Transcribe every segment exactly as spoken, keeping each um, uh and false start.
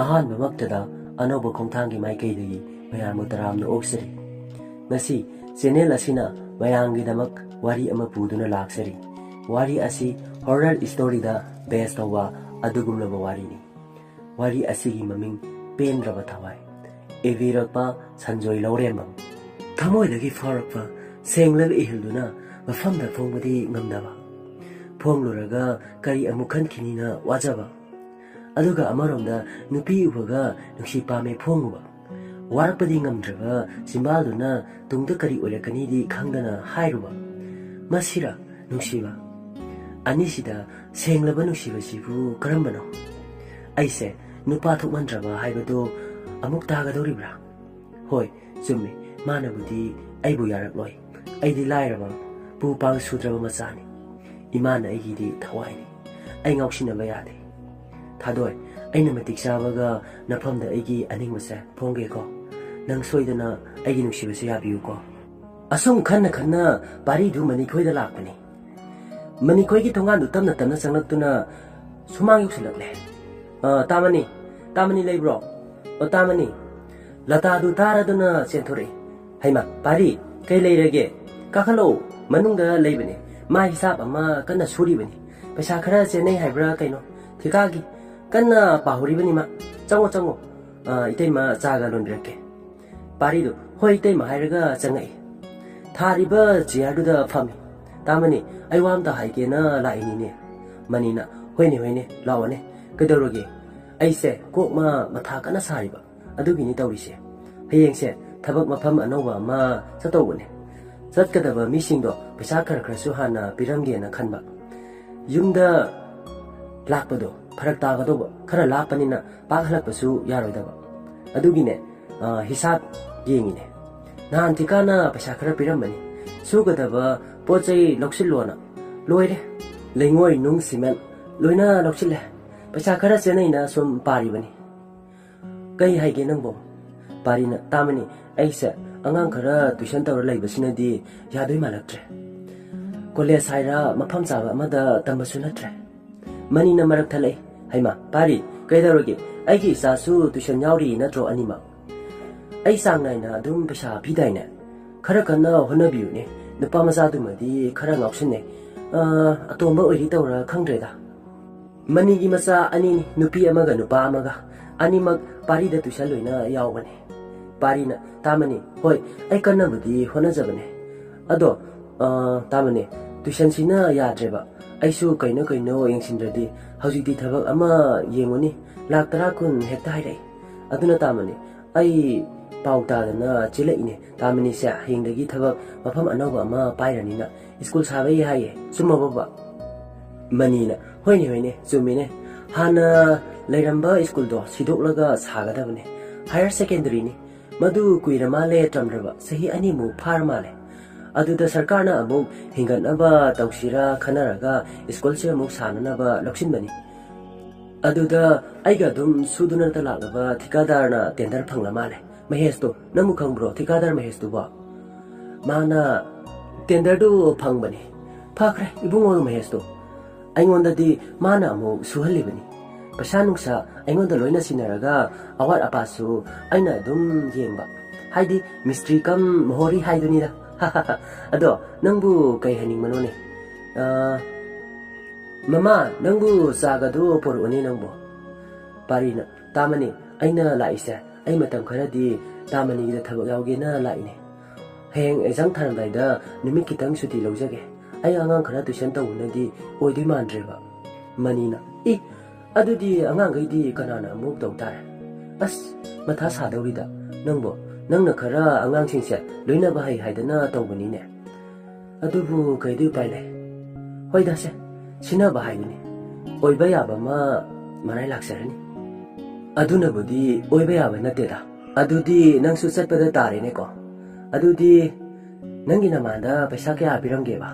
ꯑꯍꯥꯟꯕꯃꯛꯇꯗ ꯑꯅꯧꯕ ꯈꯣꯡꯊꯥꯡꯒꯤ ꯃꯥꯏꯀꯩꯗꯒꯤ ꯃꯌꯥꯝꯕꯨ ꯇꯔꯥꯝꯅ ꯑꯣꯛꯆꯔꯤ꯫ ꯉꯁꯤ ꯆꯦꯅꯦꯜ ꯑꯁꯤꯅ ꯃꯌꯥꯝꯒꯤꯗꯃꯛ ꯋꯥꯔꯤ ꯑꯃ ꯄꯨꯗꯨꯅ ꯂꯥꯛꯆꯔꯤ꯫ ꯋꯥꯔꯤ ꯑꯁꯤ ꯍꯣꯔꯔ ꯁ꯭ꯇꯣꯔꯤꯗ ꯕꯦꯁ ꯇꯧꯕ ꯑꯗꯨꯒꯨꯝꯂꯕ ꯋꯥꯔꯤꯅꯤ꯫ ꯋꯥꯔꯤ ꯑꯁꯤꯒꯤ ꯃꯃꯤꯡ ꯄꯦꯟꯗ꯭ꯔꯕ ꯊꯋꯥꯏ꯫ ꯏꯕꯤꯔꯛꯄ ꯁꯟꯖꯣꯏ ꯂꯧꯔꯦꯝꯕꯝ꯫ ꯊꯃꯣꯏꯗꯒꯤ ꯐꯥꯎꯔꯛꯄ ꯁꯦꯡꯂꯕ ꯏꯍꯨꯜꯗꯨꯅ ꯃꯐꯝꯗ ꯐꯣꯡꯕꯗꯤ ꯉꯝꯗꯕ꯫ ꯐꯣꯡꯂꯨꯔꯒ ꯀꯔꯤ ꯑꯃꯨꯛ ꯈꯟꯈꯤꯅꯤꯅ ꯋꯥꯖꯕ꯫ ꯑꯗꯨꯒ ꯑꯃꯔꯣꯝꯗ ꯅꯨꯄꯤ ꯎꯕꯒ ꯅꯨꯡꯁꯤ ꯄꯥꯝꯃꯦ ꯐꯣꯡꯉꯨꯕ꯫ ꯋꯥꯔꯛꯄꯗꯤ ꯉꯝꯗ꯭ꯔꯕ ꯆꯤꯝꯕꯥꯜꯗꯨꯅ ꯇꯨꯡꯗ ꯀꯔꯤ ꯑꯣꯏꯔꯛꯀꯅꯤꯗꯤ ꯈꯪꯗꯅ ꯍꯥꯏꯔꯨꯕ꯫ ꯃꯁꯤꯔ ꯅꯨꯡꯁꯤꯕ? ꯑꯅꯤꯁꯤꯗ ꯁꯦꯡꯂꯕ ꯅꯨꯡꯁꯤꯕꯁꯤꯕꯨ ꯀꯔꯝꯕꯅꯣ? ꯑꯩꯁꯦ ꯅꯨꯄꯥ ꯊꯣꯛꯃꯟꯗ꯭ꯔꯕ ꯍꯥꯏꯕꯗꯨ ꯑꯃꯨꯛ ꯇꯥꯒꯗꯧꯔꯤꯕ꯭ꯔꯥ? ꯍꯣꯏ, ꯆꯨꯝꯃꯤ, ꯃꯥꯅꯕꯨꯗꯤ ꯑꯩꯕꯨ ꯌꯥꯔꯛꯂꯣꯏ꯫ ꯑꯩꯗꯤ ꯂꯥꯏꯔꯕ, ꯄꯨ ꯄꯥꯡ ꯁꯨꯗ꯭ꯔꯕ ꯃꯆꯥꯅꯤ꯫ ꯏꯃꯥꯅ ꯑꯩꯒꯤꯗꯤ ꯊꯋꯥꯏꯅꯤ꯫ ꯑꯩ ꯉꯥꯎꯁꯤꯟꯅꯕ ꯌꯥꯗꯦ꯫ ꯊꯥꯗꯣꯏ, ꯑꯩꯅ ꯃꯇꯤꯛ ꯆꯥꯕꯒ ꯅꯐꯝꯗ ꯑꯩꯒꯤ ꯑꯅꯤꯡꯕꯁꯦ ꯐꯣꯡꯒꯦꯀꯣ꯫ ꯅꯪ ꯁꯣꯏꯗꯅ ꯑꯩꯒꯤ ꯅꯨꯡꯁꯤꯕꯁꯦ ꯌꯥꯕꯤꯌꯨꯀꯣ꯫ ꯑꯁꯨꯝ ꯈꯟꯅ ꯈꯟꯅ ꯄꯥꯔꯤꯗꯨ ꯃꯅꯤꯈꯣꯏꯗ ꯂꯥꯛꯄꯅꯤ꯫ ꯃꯅꯤꯈꯣꯏꯒꯤ ꯊꯣꯡꯒꯥꯟꯗꯨ ꯇꯞꯅ ꯇꯞꯅ ꯆꯪꯂꯛꯇꯨꯅ ꯁꯨꯃꯥꯡ ꯌꯧꯁꯤꯜꯂꯛꯂꯦ꯫ "ꯑ, ꯇꯥꯃꯅꯤ, ꯇꯥꯃꯅꯤ ꯂꯩꯕ꯭ꯔꯣ? ꯑꯣ, ꯇꯥꯃꯅꯤ꯫" ꯂꯇꯥꯗꯨ ꯇꯥꯔꯗꯨꯅ ꯆꯦꯟꯊꯣꯔꯛꯏ꯫ "ꯍꯩꯃꯥ, ꯄꯥꯔꯤ, ꯀꯩ ꯂꯩꯔꯒꯦ? ꯀꯥꯈꯠꯂꯛꯑꯣ, ꯃꯅꯨꯡꯗ ꯂꯩꯕꯅꯦ꯫ ꯃꯥ ꯍꯤꯁꯥꯞ ꯑꯃ ꯀꯟꯅ ꯁꯨꯔꯤꯕꯅꯤ꯫ ꯄꯩꯁꯥ ꯈꯔ ꯆꯦꯟꯅꯩ ꯍꯥꯏꯕ꯭ꯔꯥ ꯀꯩꯅꯣ? ꯊꯤꯀꯥꯒꯤ꯫ ꯀꯟꯅ ꯄꯥꯍꯧꯔꯤꯕꯅꯤ ꯃꯥ꯫ ꯆꯪꯉꯣ, ꯆꯪꯉꯣ꯫ ꯑ, ꯏꯇꯩꯃ ꯆꯥꯒ ꯂꯣꯟꯕꯤꯔꯛꯀꯦ꯫" ꯄꯥꯔꯤꯗꯨ "ꯍꯣꯏ, ꯏꯇꯩꯃ" ꯍꯥꯏꯔꯒ ꯆꯪꯉꯛꯏ꯫ ꯊꯥꯔꯤꯕ ꯆꯤꯌꯥꯔꯗꯨꯗ ꯐꯝꯃꯤ꯫ "ꯇꯥꯃꯅꯤ, ꯑꯩ ꯋꯥ ꯑꯝꯇ ꯍꯥꯏꯒꯦꯅ ꯂꯥꯛꯏꯅꯤꯅꯦ꯫" ꯃꯅꯤꯅ "ꯍꯣꯏꯅꯦ, ꯍꯣꯏꯅꯦ, ꯂꯥꯛꯑꯣꯅꯦ꯫ ꯀꯩꯗꯧꯔꯒꯦ?" "ꯑꯩꯁꯦ ꯀꯣꯛ ꯃ ꯃꯊꯥ ꯀꯟꯅ ꯁꯥꯔꯤꯕ꯫ ꯑꯗꯨꯒꯤꯅꯤ ꯇꯧꯔꯤꯁꯦ꯫ ꯍꯌꯦꯡꯁꯦ ꯊꯕꯛ ꯃꯐꯝ ꯑꯅꯧꯕ ꯑꯃ ꯆꯠꯇꯧꯕꯅꯦ꯫ ꯆꯠꯀꯗꯕ ꯃꯤꯁꯤꯡꯗꯣ ꯄꯩꯁꯥ ꯈꯔ ꯈꯔꯁꯨ ꯍꯥꯟꯅ ꯄꯤꯔꯝꯒꯦꯅ ꯈꯟꯕ꯫ ꯌꯨꯝꯗ ꯂꯥꯛꯄꯗꯣ ꯐꯔꯛ ꯇꯥꯒꯗꯧꯕ, ꯈꯔ ꯂꯥꯞꯄꯅꯤꯅ ꯄꯥꯛ ꯍꯜꯂꯛꯄꯁꯨ ꯌꯥꯔꯣꯏꯗꯕ꯫ ꯑꯗꯨꯒꯤꯅꯦ, ꯑ, ꯍꯤꯁꯥꯞ ꯌꯦꯡꯉꯤꯅꯦ꯫ ꯅꯍꯥꯟ ꯊꯤꯀꯥꯅ ꯄꯩꯁꯥ ꯈꯔ ꯄꯤꯔꯝꯕꯅꯤ꯫ ꯁꯨꯒꯗꯕ ꯄꯣꯠ ꯆꯩ ꯂꯧꯁꯤꯜꯂꯣꯅ꯫ ꯂꯣꯏꯔꯦ꯫ ꯂꯩꯉꯣꯏ, ꯅꯨꯡ, ꯁꯤꯃꯦꯟ ꯂꯣꯏꯅ ꯂꯧꯁꯤꯜꯂꯦ꯫ ꯄꯩꯁꯥ ꯈꯔ ꯆꯦꯟꯅꯩꯅ ꯁꯨꯝ ꯄꯥꯔꯤꯕꯅꯤ꯫" "ꯀꯩ ꯍꯥꯏꯒꯦ ꯅꯪꯕꯣ?" ꯄꯥꯔꯤꯅ "ꯇꯥꯃꯅꯤ, ꯑꯩꯁꯦ ꯑꯉꯥꯡ ꯈꯔ ꯇꯨꯏꯁꯟ ꯇꯧꯔ ꯂꯩꯕꯁꯤꯅꯗꯤ ꯌꯥꯗꯣꯏ ꯃꯥꯜꯂꯛꯇ꯭ꯔꯦ꯫ ꯀꯣꯂꯦꯖ ꯍꯥꯏꯔ ꯃꯐꯝ ꯆꯥꯕ ꯑꯃꯗ ꯇꯝꯕꯁꯨ ꯅꯠꯇ꯭ꯔꯦ꯫" ꯃꯅꯤꯅ ꯃꯔꯛ ꯊꯠꯂꯛꯏ꯫ "ꯍꯩꯃꯥ, ꯄꯥꯔꯤ, ꯀꯩꯗꯧꯔꯒꯦ? ꯑꯩꯒꯤ ꯏꯆꯥꯁꯨ ꯇꯨꯏꯁꯟ ꯌꯥꯎꯔꯤ ꯅꯠꯇ꯭ꯔꯣ ꯑꯅꯤꯃꯛ? ꯑꯩ ꯆꯥꯡ ꯅꯥꯏꯅ ꯑꯗꯨꯝ ꯄꯩꯁꯥ ꯄꯤꯗꯥꯏꯅꯦ? ꯈꯔ ꯀꯟꯅ ꯍꯣꯠꯅꯕꯤꯌꯨꯅꯦ꯫ ꯅꯨꯄꯥ ꯃꯆꯥꯗꯨꯃꯗꯤ ꯈꯔ ꯉꯥꯎꯁꯤꯟꯅꯩ꯫ ꯑ, ꯑꯇꯣꯝꯕ ꯑꯣꯏꯔꯤ ꯇꯧꯔ ꯈꯪꯗ꯭ꯔꯦꯗ꯫ ꯃꯅꯤꯒꯤ ꯃꯆꯥ ꯑꯅꯤꯅꯤ, ꯅꯨꯄꯤ ꯑꯃꯒ ꯅꯨꯄꯥ ꯑꯃꯒ꯫ ꯑꯅꯤꯃꯛ ꯄꯥꯔꯤꯗ ꯇꯨꯏꯁꯟ ꯂꯣꯏꯅ ꯌꯥꯎꯕꯅꯦ꯫ ꯄꯥꯔꯤꯅ, "ꯇꯥꯃꯅꯤ, ꯍꯣꯏ, ꯑꯩ ꯀꯟꯅꯕꯨꯗꯤ ꯍꯣꯠꯅꯖꯕꯅꯦ꯫ ꯑꯗꯣ, ꯑ, ꯇꯥꯃꯅꯤ, ꯇꯨꯏꯁꯟꯁꯤꯅ ꯌꯥꯗ꯭ꯔꯦꯕ꯫ ꯑꯩꯁꯨ ꯀꯩꯅꯣ ꯀꯩꯅꯣ ꯌꯦꯡꯁꯤꯟꯗ꯭ꯔꯗꯤ ꯍꯧꯖꯤꯛꯇꯤ ꯊꯕꯛ ꯑꯃ ꯌꯦꯡꯉꯨꯅꯤ, ꯂꯥꯛ ꯇꯔꯥ ꯀꯨꯟ ꯍꯦꯛꯇ ꯍꯥꯏꯔꯛꯏ꯫ ꯑꯗꯨꯅ ꯇꯥꯃꯅꯤ, ꯑꯩ ꯄꯥꯎ ꯇꯥꯗꯅ ꯆꯦꯜꯂꯛꯏꯅꯦ꯫ ꯇꯥꯃꯅꯤꯁꯦ ꯍꯌꯦꯡꯗꯒꯤ ꯊꯕꯛ ꯃꯐꯝ ꯑꯅꯧꯕ ꯑꯃ ꯄꯥꯏꯔꯅꯤꯅ ꯁ꯭ꯀꯨꯜ ꯁꯥꯕꯩ ꯍꯥꯏꯌꯦ꯫ ꯆꯨꯝꯃꯕꯣꯕ?" ꯃꯅꯤꯅ, "ꯍꯣꯏꯅꯦ, ꯍꯣꯏꯅꯦ, ꯆꯨꯝꯃꯤꯅꯦ꯫ ꯍꯥꯟꯅ ꯂꯩꯔꯝꯕ ꯁ꯭ꯀꯨꯜꯗꯣ ꯁꯤꯗꯣꯛꯂꯒ ꯁꯥꯒꯗꯕꯅꯦ꯫ ꯍꯥꯌꯔ ꯁꯦꯀꯦꯟꯗꯔꯤꯅꯤ꯫ ꯃꯗꯨ ꯀꯨꯏꯔ ꯃꯥꯜꯂꯦ ꯇꯝꯗ꯭ꯔꯕ, ꯆꯍꯤ ꯑꯅꯤꯃꯨꯛ ꯐꯥꯔ ꯃꯥꯜꯂꯦ꯫ ꯑꯗꯨꯗ ꯁꯔꯀꯥꯔꯅ ꯑꯃꯨꯛ ꯍꯤꯡꯒꯠꯅꯕ ꯇꯧꯁꯤꯔꯥ ꯈꯟꯅꯔꯒ ꯁ꯭ꯀꯨꯜꯁꯦ ꯑꯃꯨꯛ ꯁꯥꯅꯅꯕ ꯂꯧꯁꯤꯟꯕꯅꯤ꯫ ꯑꯗꯨꯗ ꯑꯩꯒ ꯑꯗꯨꯝ ꯁꯨꯗꯨꯅꯇ ꯂꯥꯛꯂꯕ ꯊꯤꯀꯥꯗꯥꯔꯅ ꯇꯦꯟꯗꯔ ꯐꯪꯂ ꯃꯥꯜꯂꯦ꯫ ꯃꯍꯦꯁꯇꯣ, ꯅꯪꯕꯨ ꯈꯪꯕ꯭ꯔꯣ ꯊꯤꯀꯥꯗꯥꯔ ꯃꯍꯦꯁꯇꯨꯕꯣ?" "ꯃꯥꯅ ꯇꯦꯟꯗꯔꯗꯨ ꯐꯪꯕꯅꯤ꯫ ꯐꯈ꯭ꯔꯦ, ꯏꯕꯨꯡꯉꯣ ꯃꯍꯦꯁꯇꯣ꯫ ꯑꯩꯉꯣꯟꯗꯗꯤ ꯃꯥꯅ ꯑꯃꯨꯛ ꯁꯨꯍꯜꯂꯤꯕꯅꯤ꯫ ꯄꯩꯁꯥ ꯅꯨꯡꯁꯥ ꯑꯩꯉꯣꯟꯗ ꯂꯣꯏꯅ ꯁꯤꯟꯅꯔꯒ ꯑꯋꯥꯠ ꯑꯄꯥꯁꯨ ꯑꯩꯅ ꯑꯗꯨꯝ ꯌꯦꯡꯕ꯫ ꯍꯥꯏꯗꯤ ꯃꯤꯁꯇ꯭ꯔꯤ ꯀꯝ ꯃꯣꯍꯣꯔꯤ ꯍꯥꯏꯗꯨꯅꯤꯗ꯫ ꯑꯗꯣ ꯅꯪꯕꯨ ꯀꯩ ꯍꯥꯏꯅꯤꯡꯕꯅꯣꯅꯦ? ꯑ, ꯃꯃꯥ, ꯅꯪꯕꯨ ꯆꯥꯒꯗꯨ ꯄꯣꯔꯛꯎꯅꯦ ꯅꯪꯕꯨ꯫" ꯄꯥꯔꯤꯅ, "ꯇꯥꯃꯅꯤ, ꯑꯩꯅ ꯂꯥꯛꯏꯁꯦ, ꯑꯩ ꯃꯇꯝ ꯈꯔꯗꯤ ꯇꯥꯃꯅꯤꯒꯤꯗ ꯊꯕꯛ ꯌꯥꯎꯒꯦꯅ ꯂꯥꯛꯏꯅꯦ꯫ ꯍꯌꯦꯡ ꯑꯦꯛꯖꯥꯝ ꯊꯥꯔꯝꯗꯥꯏꯗ ꯅꯨꯃꯤꯠ ꯈꯤꯇꯪ ꯁꯨꯇꯤ ꯂꯧꯖꯒꯦ꯫ ꯑꯩ ꯑꯉꯥꯡ ꯈꯔ ꯇꯨꯏꯁꯟ ꯇꯧꯕꯅꯗꯤ ꯑꯣꯏꯗꯣꯏ ꯃꯥꯟꯗ꯭ꯔꯦꯕ꯫" ꯃꯅꯤꯅ, "ꯏ, ꯑꯗꯨꯗꯤ ꯑꯉꯥꯡꯈꯩꯗꯤ ꯀꯅꯥꯅ ꯑꯃꯨꯛ ꯇꯧ ꯇꯥꯔꯦ?" "ꯑꯁ, ꯃꯊꯥ ꯁꯥꯗꯧꯔꯤꯗ ꯅꯪꯕꯣ꯫ ꯅꯪꯅ ꯈꯔ ꯑꯉꯥꯡꯁꯤꯡꯁꯦ ꯂꯣꯏꯅꯕ ꯍꯩ ꯍꯥꯏꯗꯅ ꯇꯧꯕꯅꯤꯅꯦ꯫ ꯑꯗꯨꯕꯨ ꯀꯩꯗꯤ ꯎꯄꯥꯏ ꯂꯩ? ꯍꯣꯏꯗ ꯁꯦ, ꯁꯤꯟꯅꯕ ꯍꯥꯏꯗꯨꯅꯤ꯫ ꯑꯣꯏꯕ ꯌꯥꯕ ꯑꯃ ꯃꯔꯥꯏ ꯂꯥꯛꯆꯔꯅꯤ꯫" "ꯑꯗꯨꯅꯕꯨꯗꯤ ꯑꯣꯏꯕ ꯌꯥꯕ ꯅꯠꯇꯦꯗ꯫ ꯑꯗꯨꯗꯤ ꯅꯪꯁꯨ ꯆꯠꯄꯗ ꯇꯥꯔꯦꯅꯦꯀꯣ꯫ ꯑꯗꯨꯗꯤ ꯅꯪꯒꯤ ꯅꯃꯥꯟꯗ ꯄꯩꯁꯥ ꯀꯌꯥ ꯄꯤꯔꯝꯒꯦꯕ?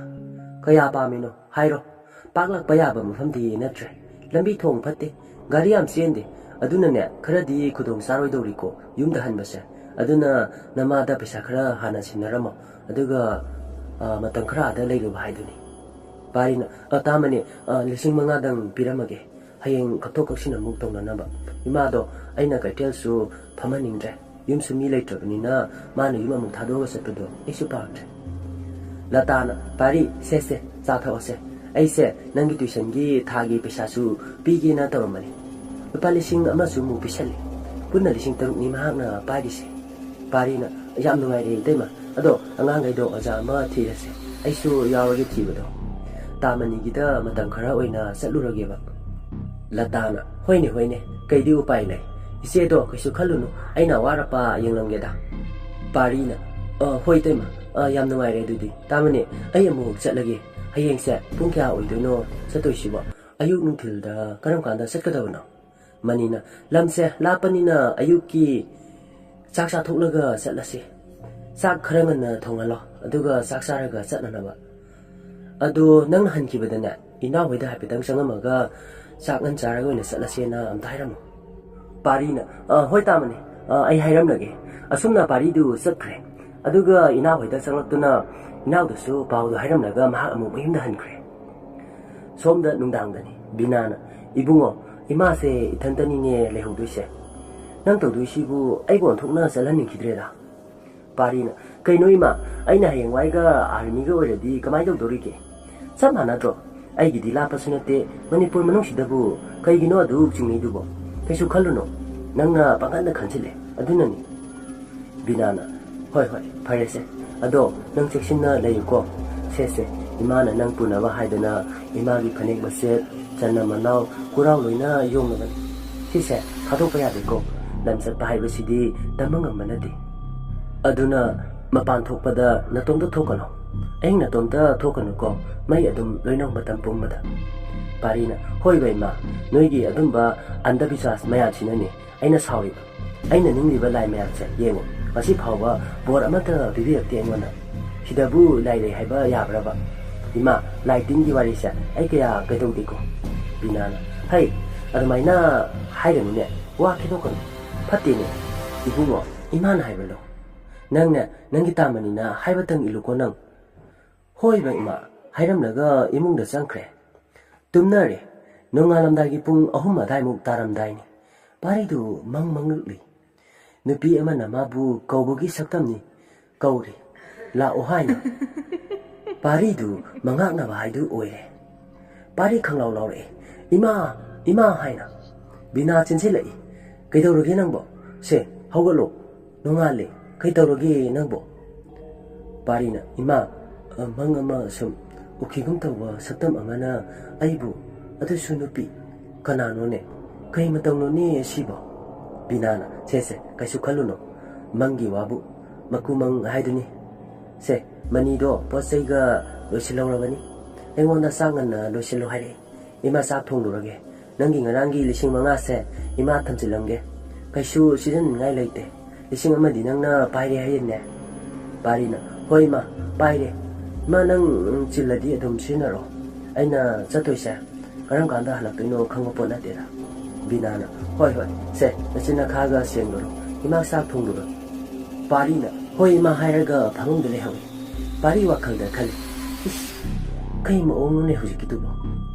ꯀꯌꯥ ꯄꯥꯝꯃꯤꯅꯣ ꯍꯥꯏꯔꯣ꯫ ꯄꯥꯛ ꯂꯥꯛꯄ ꯌꯥꯕ ꯃꯐꯝꯗꯤ ꯅꯠꯇ꯭ꯔꯦ꯫ ꯂꯝꯕꯤ ꯊꯣꯡ ꯐꯠꯇꯦ, ꯒꯥꯔꯤ ꯌꯥꯝ ꯆꯦꯟꯗꯦ꯫ ꯑꯗꯨꯅꯅꯦ, ꯈꯔꯗꯤ ꯈꯨꯗꯣꯡ ꯆꯥꯔꯣꯏꯗꯧꯔꯤꯀꯣ ꯌꯨꯝꯗ ꯍꯟꯕꯁꯦ꯫ ꯑꯗꯨꯅ ꯅꯃꯥꯗ ꯄꯩꯁꯥ ꯈꯔ ꯍꯥꯟꯅ ꯁꯤꯟꯅꯔꯝꯃꯣ꯫ ꯑꯗꯨꯒ, ꯑ, ꯃꯇꯝ ꯈꯔ ꯑꯥꯗ ꯂꯩꯔꯨꯕ ꯍꯥꯏꯗꯨꯅꯤ꯫" ꯄꯥꯔꯤꯅ, "ꯑ, ꯇꯥꯃꯅꯤ, ꯑ, ꯂꯤꯁꯤꯡ ꯃꯉꯥꯗꯪ ꯄꯤꯔꯝꯃꯒꯦ꯫ ꯍꯌꯦꯡ ꯀꯛꯊꯣꯛ ꯀꯛꯁꯤꯟ ꯑꯃꯨꯛ ꯇꯧꯅꯅꯕ꯫ ꯏꯃꯥꯗꯣ ꯑꯩꯅ ꯀꯩꯊꯦꯜꯁꯨ ꯐꯝꯍꯟꯅꯤꯡꯗ꯭ꯔꯦ꯫ ꯌꯨꯝꯁꯨ ꯃꯤ ꯂꯩꯇ꯭ꯔꯕꯅꯤꯅ ꯃꯥꯅ ꯌꯨꯝ ꯑꯃꯨꯛ ꯊꯥꯗꯣꯛꯑꯒ ꯆꯠꯄꯗꯣ ꯑꯩꯁꯨ ꯄꯥꯝꯗ꯭ꯔꯦ꯫ ꯂꯇꯥꯅ, "ꯄꯥꯔꯤ, ꯁꯦ ꯁꯦ, ꯆꯥ ꯊꯛꯑꯣꯁꯦ꯫ ꯑꯩꯁꯦ ꯅꯪꯒꯤ ꯇ꯭ꯌꯨꯁꯟꯒꯤ ꯊꯥꯒꯤ ꯄꯩꯁꯥꯁꯨ ꯄꯤꯒꯦꯅ ꯇꯧꯔꯝꯕꯅꯤ꯫ ꯂꯨꯄꯥ ꯂꯤꯁꯤꯡ ꯑꯃꯁꯨ ꯑꯃꯨꯛ ꯄꯤꯁꯜꯂꯤ꯫ ꯄꯨꯟꯅ ꯂꯤꯁꯤꯡ ꯇꯔꯨꯛꯅꯤ ꯃꯍꯥꯛꯅ ꯄꯥꯏꯔꯤꯁꯦ꯫" ꯄꯥꯔꯤꯅ, "ꯌꯥꯝ ꯅꯨꯡꯉꯥꯏꯔꯦ ꯏꯇꯩꯃ꯫ ꯑꯗꯣ ꯑꯉꯥꯡꯈꯩꯗꯣ ꯑꯣꯖꯥ ꯑꯃ ꯊꯤꯔꯁꯦ꯫ ꯑꯩꯁꯨ ꯌꯥꯎꯔꯒꯦ ꯊꯤꯕꯗꯣ꯫ ꯇꯥꯃꯅꯤꯒꯤꯗ ꯃꯇꯝ ꯈꯔ ꯑꯣꯏꯅ ꯆꯠꯂꯨꯔꯒꯦꯕ꯫" ꯂꯇꯥꯅ, "ꯍꯣꯏꯅꯦ, ꯍꯣꯏꯅꯦ, ꯀꯩꯗꯤ ꯎꯄꯥꯏ ꯂꯩ? ꯏꯆꯦꯗꯣ ꯀꯩꯁꯨ ꯈꯜꯂꯨꯅꯨ, ꯑꯩꯅ ꯑꯋꯥꯠ ꯑꯄꯥ ꯌꯦꯡꯂꯝꯒꯦꯗ꯫" ꯄꯥꯔꯤꯅ, "ꯑ, ꯍꯣꯏ ꯏꯇꯩꯃ, ꯑ, ꯌꯥꯝ ꯅꯨꯡꯉꯥꯏꯔꯦ ꯑꯗꯨꯗꯤ꯫ ꯇꯥꯃꯅꯤ, ꯑꯩ ꯑꯃꯨꯛ ꯆꯠꯂꯒꯦ꯫ ꯍꯌꯦꯡꯁꯦ ꯄꯨꯡ ꯀꯌꯥ ꯑꯣꯏꯗꯣꯏꯅꯣ ꯆꯠꯇꯣꯏꯁꯤꯕꯣ? ꯑꯌꯨꯛ ꯅꯨꯡꯊꯤꯜꯗ ꯀꯔꯝ ꯀꯥꯟꯗ ꯆꯠꯀꯗꯕꯅꯣ?" ꯃꯅꯤꯅ, "ꯂꯝꯁꯦ ꯂꯥꯞꯄꯅꯤꯅ ꯑꯌꯨꯛꯀꯤ ꯆꯥꯛ ꯆꯥꯊꯣꯛꯂꯒ ꯆꯠꯂꯁꯤ꯫ ꯆꯥꯛ ꯈꯔ ꯉꯟꯅ ꯊꯣꯡꯍꯜꯂꯣ, ꯑꯗꯨꯒ ꯆꯥꯛ ꯆꯥꯔꯒ ꯆꯠꯅꯅꯕ꯫ ꯑꯗꯣ ꯅꯪꯅ ꯍꯟꯈꯤꯕꯗꯅꯦ, ꯏꯅꯥꯎ ꯍꯣꯏꯗ ꯍꯥꯏꯐꯦꯠꯇꯪ ꯆꯪꯉꯝꯃꯒ ꯆꯥꯛ ꯉꯟ ꯆꯥꯔꯒ ꯑꯣꯏꯅ ꯆꯠꯂꯁꯦꯅ ꯑꯝꯇ ꯍꯥꯏꯔꯝꯃꯨ꯫" ꯄꯥꯔꯤꯅ, "ꯑ, ꯍꯣꯏ ꯇꯥꯃꯅꯤ, ꯑ, ꯑꯩ ꯍꯥꯏꯔꯝꯂꯒꯦ꯫" ꯑꯁꯨꯝꯅ ꯄꯥꯔꯤꯗꯨ ꯆꯠꯈ꯭ꯔꯦ꯫ ꯑꯗꯨꯒ ꯏꯅꯥꯎ ꯍꯣꯏꯗ ꯆꯪꯂꯛꯇꯨꯅ ꯏꯅꯥꯎꯗꯁꯨ ꯄꯥꯎꯗꯨ ꯍꯥꯏꯔꯝꯂꯒ ꯃꯍꯥꯛ ꯑꯃꯨꯛ ꯃꯌꯨꯝꯗ ꯍꯟꯈ꯭ꯔꯦ꯫ ꯁꯣꯝꯗ ꯅꯨꯡꯗꯥꯡꯗꯅꯤ꯫ ꯕꯤꯅꯥꯅ, "ꯏꯕꯨꯡꯉꯣ, ꯏꯃꯥꯁꯦ ꯏꯊꯟꯇꯅꯤꯅꯦ ꯂꯩꯍꯧꯗꯣꯏꯁꯦ꯫ ꯅꯪ ꯇꯧꯗꯣꯏꯁꯤꯕꯨ ꯑꯩꯒ ꯑꯣꯟꯊꯣꯛꯅ ꯆꯠꯍꯟꯅꯤꯡꯈꯤꯗ꯭ꯔꯦꯗ꯫" ꯄꯥꯔꯤꯅ, "ꯀꯩꯅꯣ ꯏꯃꯥ, ꯑꯩꯅ ꯍꯌꯦꯡꯋꯥꯏꯒ ꯑꯥꯔꯃꯤꯒ ꯑꯣꯏꯔꯗꯤ ꯀꯃꯥꯏꯅ ꯇꯧꯗꯣꯔꯤꯒꯦ? ꯆꯞ ꯃꯥꯟꯅꯗ꯭ꯔꯣ? ꯑꯩꯒꯤꯗꯤ ꯂꯥꯞꯄꯁꯨ ꯅꯠꯇꯦ, ꯃꯅꯤꯄꯨꯔ ꯃꯅꯨꯡꯁꯤꯗꯕꯨ ꯀꯩꯒꯤꯅꯣ ꯑꯗꯨꯛ ꯆꯤꯡꯅꯩꯗꯨꯕꯣ? ꯀꯩꯁꯨ ꯈꯜꯂꯨꯅꯣ, ꯅꯪꯅ ꯄꯥꯡꯒꯟꯗ ꯈꯟꯖꯤꯜꯂꯦ, ꯑꯗꯨꯅꯅꯤ꯫" ꯕꯤꯅꯥꯅ, "ꯍꯣꯏ, ꯍꯣꯏ, ꯐꯔꯦꯁꯦ꯫ ꯑꯗꯣ ꯅꯪ ꯆꯦꯛꯁꯤꯟꯅ ꯂꯩꯌꯨꯀꯣ꯫ ꯁꯦ, ꯁꯦ, ꯏꯃꯥꯅ ꯅꯪ ꯄꯨꯅꯕ ꯍꯥꯏꯗꯅ ꯏꯃꯥꯒꯤ ꯐꯅꯦꯛ ꯃꯆꯦꯠ, ꯆꯅꯝ ꯃꯅꯥꯎ, ꯀꯨꯔꯥꯎ ꯂꯣꯏꯅ ꯌꯣꯝꯂꯕꯅꯤ꯫ ꯁꯤꯁꯦ ꯊꯥꯗꯣꯛꯄ ꯌꯥꯗꯦꯀꯣ꯫ ꯂꯝ ꯆꯠꯄ ꯍꯥꯏꯕꯁꯤꯗꯤ ꯇꯝꯕ ꯉꯝꯕ ꯅꯠꯇꯦ꯫ ꯑꯗꯨꯅ ꯃꯄꯥꯟ ꯊꯣꯛꯄꯗ ꯅꯇꯣꯝꯇ ꯊꯣꯛꯀꯅꯨ꯫ ꯑꯍꯤꯡ ꯅꯇꯣꯝꯇ ꯊꯣꯛꯀꯅꯨꯀꯣ꯫ ꯃꯩ ꯑꯗꯨꯝ ꯂꯣꯏꯅꯧ ꯃꯇꯝ ꯄꯨꯝꯕꯗ꯫" ꯄꯥꯔꯤꯅ, "ꯍꯣꯏꯕ ꯏꯃꯥ, ꯅꯣꯏꯒꯤ ꯑꯗꯨꯝꯕ ꯑꯟꯙꯕꯤꯁ꯭ꯋꯥꯁ ꯃꯌꯥꯝꯁꯤꯅꯅꯦ ꯑꯩꯅ ꯁꯥꯎꯔꯤꯕ꯫ ꯑꯩꯅ ꯅꯤꯡꯂꯤꯕ ꯂꯥꯏ ꯃꯌꯥꯝꯁꯦ ꯌꯦꯡꯉꯨ, ꯉꯁꯤ ꯐꯥꯎꯕ ꯕꯣꯔ ꯑꯃꯠꯇ ꯄꯤꯕꯤꯔꯛꯇꯦ ꯑꯩꯉꯣꯟꯗ꯫ ꯁꯤꯗꯕꯨ ꯂꯥꯏ ꯂꯩ ꯍꯥꯏꯕ ꯌꯥꯕ꯭ꯔꯕ? ꯏꯃꯥ, ꯂꯥꯏ ꯇꯤꯟꯒꯤ ꯋꯥꯔꯤꯁꯦ ꯑꯩ ꯀꯌꯥ ꯀꯩꯗꯧꯗꯦꯀꯣ꯫" ꯕꯤꯅꯥꯅ, "ꯍꯩ, ꯑꯗꯨꯃꯥꯏꯅ ꯍꯥꯏꯒꯅꯨꯅꯦ, ꯋꯥ ꯈꯦꯗꯣꯛꯀꯅꯨ꯫ ꯐꯠꯇꯦꯅꯦ꯫ ꯏꯕꯨꯡꯉꯣ, ꯏꯃꯥꯅ ꯍꯥꯏꯕ ꯂꯧ꯫ ꯅꯪꯅꯦ, ꯅꯪꯒꯤ ꯇꯥꯃꯅꯤꯅ ꯍꯥꯏꯕꯇꯪ ꯏꯜꯂꯨꯀꯣ ꯅꯪ꯫" "ꯍꯣꯏꯕ ꯏꯃꯥ", ꯍꯥꯏꯔꯝꯂꯒ ꯏꯃꯨꯡꯗ ꯆꯪꯈ꯭ꯔꯦ꯫ ꯇꯨꯝꯅꯔꯦ꯫ ꯅꯣꯡꯉꯥꯜꯂꯝꯗꯥꯏꯒꯤ ꯄꯨꯡ ꯑꯍꯨꯝ ꯑꯗꯥꯏꯃꯨꯛ ꯇꯥꯔꯝꯗꯥꯏꯅꯤ꯫ ꯄꯥꯔꯤꯗꯨ ꯃꯪ ꯃꯪꯂꯛꯂꯤ꯫ ꯅꯨꯄꯤ ꯑꯃꯅ ꯃꯥꯕꯨ ꯀꯧꯕꯒꯤ ꯁꯛꯇꯝꯅꯤ꯫ ꯀꯧꯔꯤ꯫ "ꯂꯥꯛꯑꯣ" ꯍꯥꯏꯅ꯫ ꯄꯥꯔꯤꯗꯨ ꯃꯉꯥꯛꯅꯕ ꯍꯥꯏꯗꯨ ꯑꯣꯏꯔꯦ꯫ ꯄꯥꯔꯤ ꯈꯪꯂꯥꯎ ꯂꯥꯎꯔꯛꯑꯦ꯫ "ꯏꯃꯥ! ꯏꯃꯥ!" ꯍꯥꯏꯅ꯫ ꯕꯤꯅꯥ ꯆꯦꯟꯁꯤꯜꯂꯛꯏ꯫ "ꯀꯩꯗꯧꯔꯒꯦ ꯅꯪꯕꯣ? ꯁꯦ, ꯍꯧꯒꯠꯂꯣ꯫ ꯅꯣꯡꯉꯥꯜꯂꯦ꯫ ꯀꯩꯗꯧꯔꯒꯦ ꯅꯪꯕꯣ?" ꯄꯥꯔꯤꯅ, "ꯏꯃꯥ, ꯑ, ꯃꯪ ꯑꯃ ꯁꯨꯝ ꯎꯈꯤꯒꯨꯝ ꯇꯧꯕ ꯁꯛꯇꯝ ꯑꯃꯅ ꯑꯩꯕꯨ, ꯑꯗꯨꯁꯨ ꯅꯨꯄꯤ꯫ ꯀꯅꯥꯅꯣꯅꯦ? ꯀꯩ ꯃꯇꯧꯅꯣꯅꯦ ꯑꯁꯤꯕꯣ?" ꯕꯤꯅꯥꯅ, "ꯁꯦ, ꯁꯦ, ꯀꯩꯁꯨ ꯈꯜꯂꯨꯅꯨ꯫ ꯃꯪꯒꯤ ꯋꯥꯕꯨ꯫ ꯃꯀꯨ ꯃꯪ ꯍꯥꯏꯗꯨꯅꯤ꯫ ꯁꯦ, ꯃꯅꯤꯗꯣ ꯄꯣꯠ ꯆꯩꯒ ꯂꯣꯏꯁꯤꯜꯍꯧꯔꯕꯅꯤ꯫ ꯑꯩꯉꯣꯟꯗ ꯆꯥꯛ ꯉꯟꯅ ꯂꯣꯏꯁꯤꯜꯂꯨ ꯍꯥꯏꯔꯛꯏ꯫ ꯏꯃꯥ ꯆꯥꯛ ꯊꯣꯡꯂꯨꯔꯒꯦ꯫ ꯅꯪꯒꯤ ꯉꯔꯥꯡꯒꯤ ꯂꯤꯁꯤꯡ ꯃꯉꯥꯁꯦ ꯏꯃꯥ ꯊꯝꯖꯤꯜꯂꯝꯒꯦ꯫ ꯀꯩꯁꯨ ꯁꯤꯖꯤꯟꯅꯅꯤꯡꯉꯥꯏ ꯂꯩꯇꯦ꯫ ꯂꯤꯁꯤꯡ ꯑꯃꯗꯤ ꯅꯪꯅ ꯄꯥꯏꯔꯦ ꯍꯥꯏꯌꯦꯅꯦ?" ꯄꯥꯔꯤꯅ, "ꯍꯣꯏ ꯏꯃꯥ, ꯄꯥꯏꯔꯦ꯫ ꯏꯃꯥ, ꯅꯪ, ꯎꯝ, ꯆꯤꯜꯂꯗꯤ ꯑꯗꯨꯝ ꯁꯤꯖꯤꯟꯅꯔꯣ꯫ ꯑꯩꯅ ꯆꯠꯇꯣꯏꯁꯦ ꯀꯔꯝ ꯀꯥꯟꯗ ꯍꯜꯂꯛꯇꯣꯏꯅꯣ ꯈꯪꯕ ꯄꯣꯠ ꯅꯠꯇꯦꯗ꯫" ꯕꯤꯅꯥꯅ, "ꯍꯣꯏ, ꯍꯣꯏ, ꯁꯦ, ꯅꯆꯤꯟ ꯅꯈꯥꯒ ꯁꯦꯡꯗꯣꯔꯣ꯫ ꯏꯃꯥ ꯆꯥꯛ ꯊꯣꯡꯗꯣꯔꯣ꯫" ꯄꯥꯔꯤꯅ, "ꯍꯣꯏ ꯏꯃꯥ" ꯍꯥꯏꯔꯒ ꯐꯃꯨꯡꯗ ꯂꯩꯍꯧꯏ꯫ ꯄꯥꯔꯤ ꯋꯥꯈꯜꯗ ꯈꯜꯂꯤ, "ꯏꯁ, ꯀꯩ ꯃꯑꯣꯡꯅꯣꯅꯦ ꯍꯧꯖꯤꯛꯀꯤꯗꯨꯕꯣ?